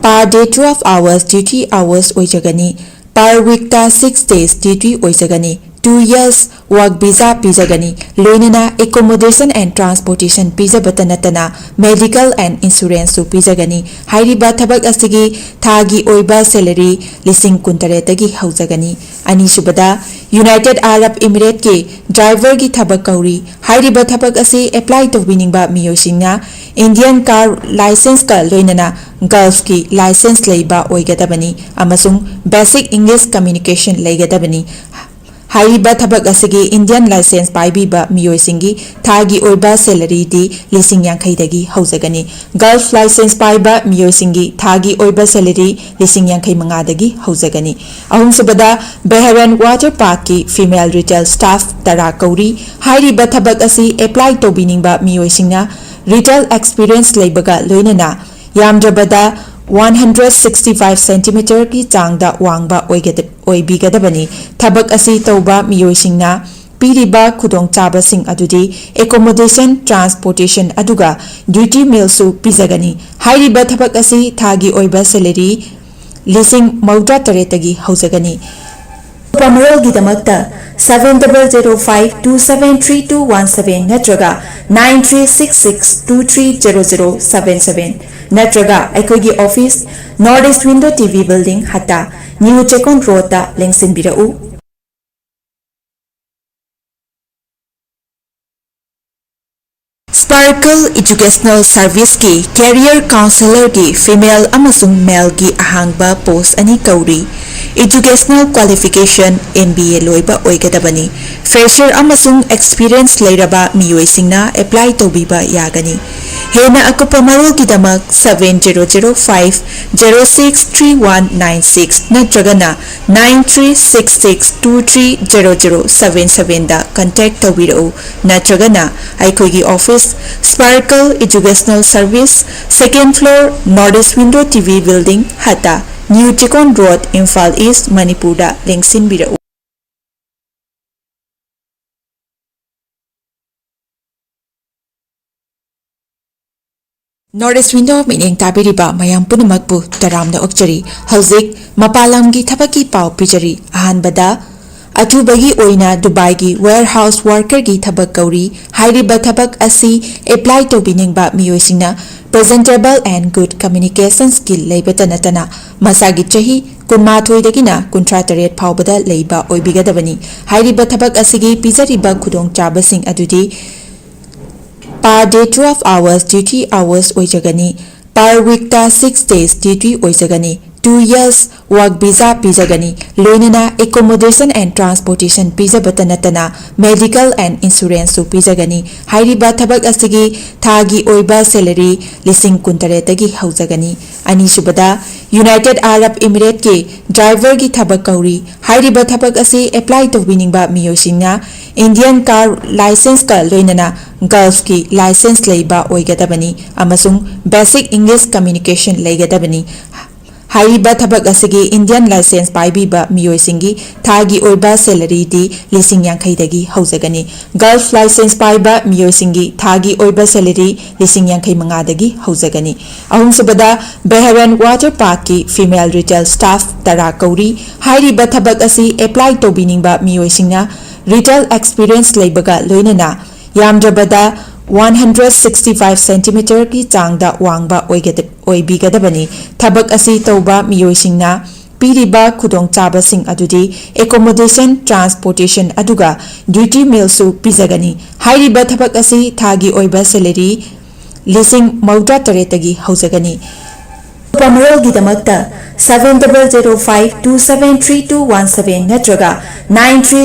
per day twelve hours duty hours ꯑꯣꯏꯖꯒꯅꯤ꯫ Per weekꯇ six days duty ꯑꯣꯏꯖꯒꯅꯤ꯫ Two years work visa ꯄꯤꯖꯒꯅꯤ꯫ ꯂꯣꯏꯅꯅ accommodation and transportation ꯄꯤꯖꯕꯇ ꯅꯠꯇꯅ medical and insuranceꯁꯨ ꯄꯤꯖꯒꯅꯤ꯫ ꯍꯥꯏꯔꯤꯕ ꯊꯕꯛ ꯑꯁꯤꯒꯤ ꯊꯥꯒꯤ ꯑꯣꯏꯕ salary ꯂꯤꯁꯤꯡ ꯀꯨꯟꯇꯔꯦꯠꯇꯒꯤ ꯍꯧꯖꯒꯅꯤ꯫ ꯑꯅꯤꯁꯨꯕꯗ, ꯌꯨꯅꯥꯏꯇꯦꯗ ꯑꯔꯕ ꯏꯃꯤꯔꯦꯠꯀꯤ ꯗ꯭ꯔꯥꯏꯚꯔꯒꯤ ꯊꯕꯛ ꯀꯧꯔꯤ꯫ ꯍꯥꯏꯔꯤꯕ ꯊꯕꯛ ꯑꯁꯤ ꯑꯦꯄ꯭ꯂꯥꯏ ꯇꯧꯕꯤꯅꯤꯡꯕ ꯃꯤꯑꯣꯏꯁꯤꯡꯅ ꯏꯟꯗꯤꯌꯟ ꯀꯥꯔ ꯂꯥꯏꯁꯦꯟꯁꯀ ꯂꯣꯏꯅꯅ ꯒꯜꯐꯀꯤ ꯂꯥꯏꯁꯦꯟꯁ ꯂꯩꯕ ꯑꯣꯏꯒꯗꯕꯅꯤ ꯑꯃꯁꯨꯡ basic English communication ꯂꯩꯒꯗꯕꯅꯤ꯫ ꯍꯥꯏꯔꯤꯕ ꯊꯕꯛ ꯑꯁꯤꯒꯤ ꯏꯟꯗꯤꯌꯟ ꯂꯥꯏꯁꯦꯟꯁ ꯄꯥꯏꯕꯤꯕ ꯃꯤꯑꯣꯏꯁꯤꯡꯒꯤ ꯊꯥꯒꯤ ꯑꯣꯏꯕ salaryꯗꯤ ꯂꯤꯁꯤꯡ ꯌꯥꯡꯈꯩꯗꯒꯤ ꯍꯧꯖꯒꯅꯤ꯫ ꯒꯜꯐ ꯂꯥꯏꯁꯦꯟꯁ ꯄꯥꯏꯕ ꯃꯤꯑꯣꯏꯁꯤꯡꯒꯤ ꯊꯥꯒꯤ ꯑꯣꯏꯕ salary ꯂꯤꯁꯤꯡ ꯌꯥꯡꯈꯩ ꯃꯉꯥꯗꯒꯤ ꯍꯧꯖꯒꯅꯤ꯫ ꯑꯍꯨꯝꯁꯨꯕꯗ, ꯕꯦꯍꯔꯟ ꯋꯥꯇꯔ ꯄꯥꯔꯛꯀꯤ female retail staff ꯇꯔꯥ ꯀꯧꯔꯤ꯫ ꯍꯥꯏꯔꯤꯕ ꯊꯕꯛ ꯑꯁꯤ ꯑꯦꯄ꯭ꯂꯥꯏ ꯇꯧꯕꯤꯅꯤꯡꯕ ꯃꯤꯑꯣꯏꯁꯤꯡꯅ retail experience ꯂꯩꯕꯒ ꯂꯣꯏꯅꯅ ꯌꯥꯝꯗ꯭ꯔꯕꯗ one hundred sixty five centimeterꯒꯤ ꯆꯥꯡꯗ ꯋꯥꯡꯕ ꯑꯣꯏꯒꯗ-, ꯑꯣꯏꯕꯤꯒꯗꯕꯅꯤ꯫ ꯊꯕꯛ ꯑꯁꯤ ꯇꯧꯕ ꯃꯤꯑꯣꯏꯁꯤꯡꯅ ꯄꯤꯔꯤꯕ ꯈꯨꯗꯣꯡꯆꯥꯕꯁꯤꯡ ꯑꯗꯨꯗꯤ accommodation, transportation ꯑꯗꯨꯒ duty mealꯁꯨ ꯄꯤꯖꯒꯅꯤ꯫ ꯍꯥꯏꯔꯤꯕ ꯊꯕꯛ ꯑꯁꯤ ꯊꯥꯒꯤ ꯑꯣꯏꯕ salary ꯂꯤꯁꯤꯡ ꯃꯧꯗ꯭ꯔꯥ ꯇꯔꯦꯠꯇꯒꯤ ꯍꯧꯖꯒꯅꯤ꯫ ꯑꯀꯨꯞꯄ ꯃꯔꯣꯜꯒꯤꯗꯃꯛꯇ seven double zero five two seven three two one seven ꯅꯠꯇ꯭ꯔꯒ nine three six six two three zero zero seven seven ꯅꯠꯇ꯭ꯔꯒ ꯑꯩꯈꯣꯏꯒꯤ office, North East Window T V Building, ꯍꯠꯇꯥ, New Chekon Roadꯇ ꯂꯦꯡꯁꯤꯟꯕꯤꯔꯛꯎ꯫ Sparkle Educational Serviceꯀꯤ Career Counselorꯒꯤ female ꯑꯃꯁꯨꯡ maleꯒꯤ ꯑꯍꯥꯡꯕ post ꯑꯅꯤ ꯀꯧꯔꯤ꯫ Educational qualification M B A ꯂꯣꯏꯕ ꯑꯣꯏꯒꯗꯕꯅꯤ꯫ Fresher ꯑꯃꯁꯨꯡ experience ꯂꯩꯔꯕ ꯃꯤꯑꯣꯏꯁꯤꯡꯅ apply ꯇꯧꯕꯤꯕ ꯌꯥꯒꯅꯤ꯫ ꯍꯦꯟꯅ ꯑꯀꯨꯞꯄ ꯃꯔꯣꯜꯒꯤꯗꯃꯛ seven zero zero five zero six three one nine six ꯅꯠꯇ꯭ꯔꯒꯅ nine three six six two three zero zero seven sevenꯗ contact ꯇꯧꯕꯤꯔꯛꯎ, ꯅꯠꯇ꯭ꯔꯒꯅ ꯑꯩꯈꯣꯏꯒꯤ office, Sparkle Educational Service, second floor, North East Window T V Building, ꯍꯠꯇ, New Chikon Road, Imphal East, ꯃꯅꯤꯄꯨꯔꯗ ꯂꯦꯡꯁꯤꯟꯕꯤꯔꯛꯎ꯫ North East Window ꯃꯤꯠꯌꯦꯡ ꯇꯥꯕꯤꯔꯤꯕ ꯃꯌꯥꯝ ꯄꯨꯝꯅꯃꯛꯄꯨ ꯇꯔꯥꯝꯅ ꯑꯣꯛꯆꯔꯤ꯫ ꯍꯧꯖꯤꯛ ꯃꯄꯥꯟ ꯂꯝꯒꯤ ꯊꯕꯛꯀꯤ ꯄꯥꯎ ꯄꯤꯖꯔꯤ꯫ ꯑꯍꯥꯟꯕꯗ, ꯑꯊꯨꯕꯒꯤ ꯑꯣꯏꯅ ꯗꯨꯕꯥꯏꯒꯤ warehouse workerꯒꯤ ꯊꯕꯛ ꯀꯧꯔꯤ꯫ ꯍꯥꯏꯔꯤꯕ ꯊꯕꯛ ꯑꯁꯤ apply ꯇꯧꯕꯤꯅꯤꯡꯕ ꯃꯤꯑꯣꯏꯁꯤꯡꯅ presentable and good communication skill ꯂꯩꯕꯇ ꯅꯠꯇꯅ ꯃꯁꯥꯒꯤ ꯆꯍꯤ ꯀꯨꯟꯃꯥꯊꯣꯏꯗꯒꯤꯅ ꯀꯨꯟꯊ꯭ꯔꯥ ꯇꯔꯦꯠ ꯐꯥꯎꯕꯗ ꯂꯩꯕ ꯑꯣꯏꯕꯤꯒꯗꯕꯅꯤ꯫ ꯍꯥꯏꯔꯤꯕ ꯊꯕꯛ ꯑꯁꯤꯒꯤ ꯄꯤꯖꯔꯤꯕ ꯈꯨꯗꯣꯡꯆꯥꯕꯁꯤꯡ ꯑꯗꯨꯗꯤ per day twelve hours duty hours ꯑꯣꯏꯖꯒꯅꯤ꯫ Per weekꯇ six days duty ꯑꯣꯏꯖꯒꯅꯤ꯫ Two years work visa ꯄꯤꯖꯒꯅꯤ꯫ ꯂꯣꯏꯅꯅ accommodation and transportation ꯄꯤꯖꯕꯇ ꯅꯠꯇꯅ medical and insuranceꯁꯨ ꯄꯤꯖꯒꯅꯤ꯫ ꯍꯥꯏꯔꯤꯕ ꯊꯕꯛ ꯑꯁꯤꯒꯤ ꯊꯥꯒꯤ ꯑꯣꯏꯕ salary ꯂꯤꯁꯤꯡ ꯀꯨꯟꯇꯔꯦꯠꯇꯒꯤ ꯍꯧꯖꯒꯅꯤ꯫ ꯑꯅꯤꯁꯨꯕꯗ, United Arab Emirateꯀꯤ driverꯒꯤ ꯊꯕꯛ ꯀꯧꯔꯤ꯫ ꯍꯥꯏꯔꯤꯕ ꯊꯕꯛ ꯑꯁꯤ apply ꯇꯧꯕꯤꯅꯤꯡꯕ ꯃꯤꯑꯣꯏꯁꯤꯡꯅ Indian car licenceꯀ ꯂꯣꯏꯅꯅ Gulfꯀꯤ license ꯂꯩꯕ ꯑꯣꯏꯒꯗꯕꯅꯤ ꯑꯃꯁꯨꯡ basic English communication ꯂꯩꯒꯗꯕꯅꯤ꯫ ꯍꯥꯏꯔꯤꯕ ꯊꯕꯛ ꯑꯁꯤꯒꯤ Indian license ꯄꯥꯏꯕꯤꯕ ꯃꯤꯑꯣꯏꯁꯤꯡꯒꯤ ꯊꯥꯒꯤ ꯑꯣꯏꯕ salaryꯗꯤ ꯂꯤꯁꯤꯡ ꯌꯥꯡꯈꯩꯗꯒꯤ ꯍꯧꯖꯒꯅꯤ꯫ Gulf license ꯄꯥꯏꯕ ꯃꯤꯑꯣꯏꯁꯤꯡꯒꯤ ꯊꯥꯒꯤ ꯑꯣꯏꯕ salary ꯂꯤꯁꯤꯡ ꯌꯥꯡꯈꯩ ꯃꯉꯥꯗꯒꯤ ꯍꯧꯖꯒꯅꯤ꯫ ꯑꯍꯨꯝꯁꯨꯕꯗ, Bahrain Water Parkꯀꯤ female retail staff ꯇꯔꯥ ꯀꯧꯔꯤ꯫ ꯍꯥꯏꯔꯤꯕ ꯊꯕꯛ ꯑꯁꯤ apply ꯇꯧꯕꯤꯅꯤꯡꯕ ꯃꯤꯑꯣꯏꯁꯤꯡꯅ retail experience ꯂꯩꯕꯒ ꯂꯣꯏꯅꯅ ꯌꯥꯝꯗ꯭ꯔꯕꯗ one hundred sixty five centimeterꯒꯤ ꯆꯥꯡꯗ ꯋꯥꯡꯕ ꯑꯣꯏꯒꯗ-, ꯑꯣꯏꯕꯤꯒꯗꯕꯅꯤ꯫ ꯊꯕꯛ ꯑꯁꯤ ꯇꯧꯕ ꯃꯤꯑꯣꯏꯁꯤꯡꯅ ꯄꯤꯔꯤꯕ ꯈꯨꯗꯣꯡꯆꯥꯕꯁꯤꯡ ꯑꯗꯨꯗꯤ accommodation, transportation ꯑꯗꯨꯒ duty mealꯁꯨ ꯄꯤꯖꯒꯅꯤ꯫ ꯍꯥꯏꯔꯤꯕ ꯊꯕꯛ ꯑꯁꯤ ꯊꯥꯒꯤ ꯑꯣꯏꯕ salary ꯂꯤꯁꯤꯡ ꯃꯧꯗ꯭ꯔꯥ ꯇꯔꯦꯠꯇꯒꯤ ꯍꯧꯖꯒꯅꯤ꯫ ꯑꯀꯨꯞꯄ ꯃꯔꯣꯜꯒꯤꯗꯃꯛꯇ seven double zero five two seven three two one seven ꯅꯠꯇ꯭ꯔꯒ nine three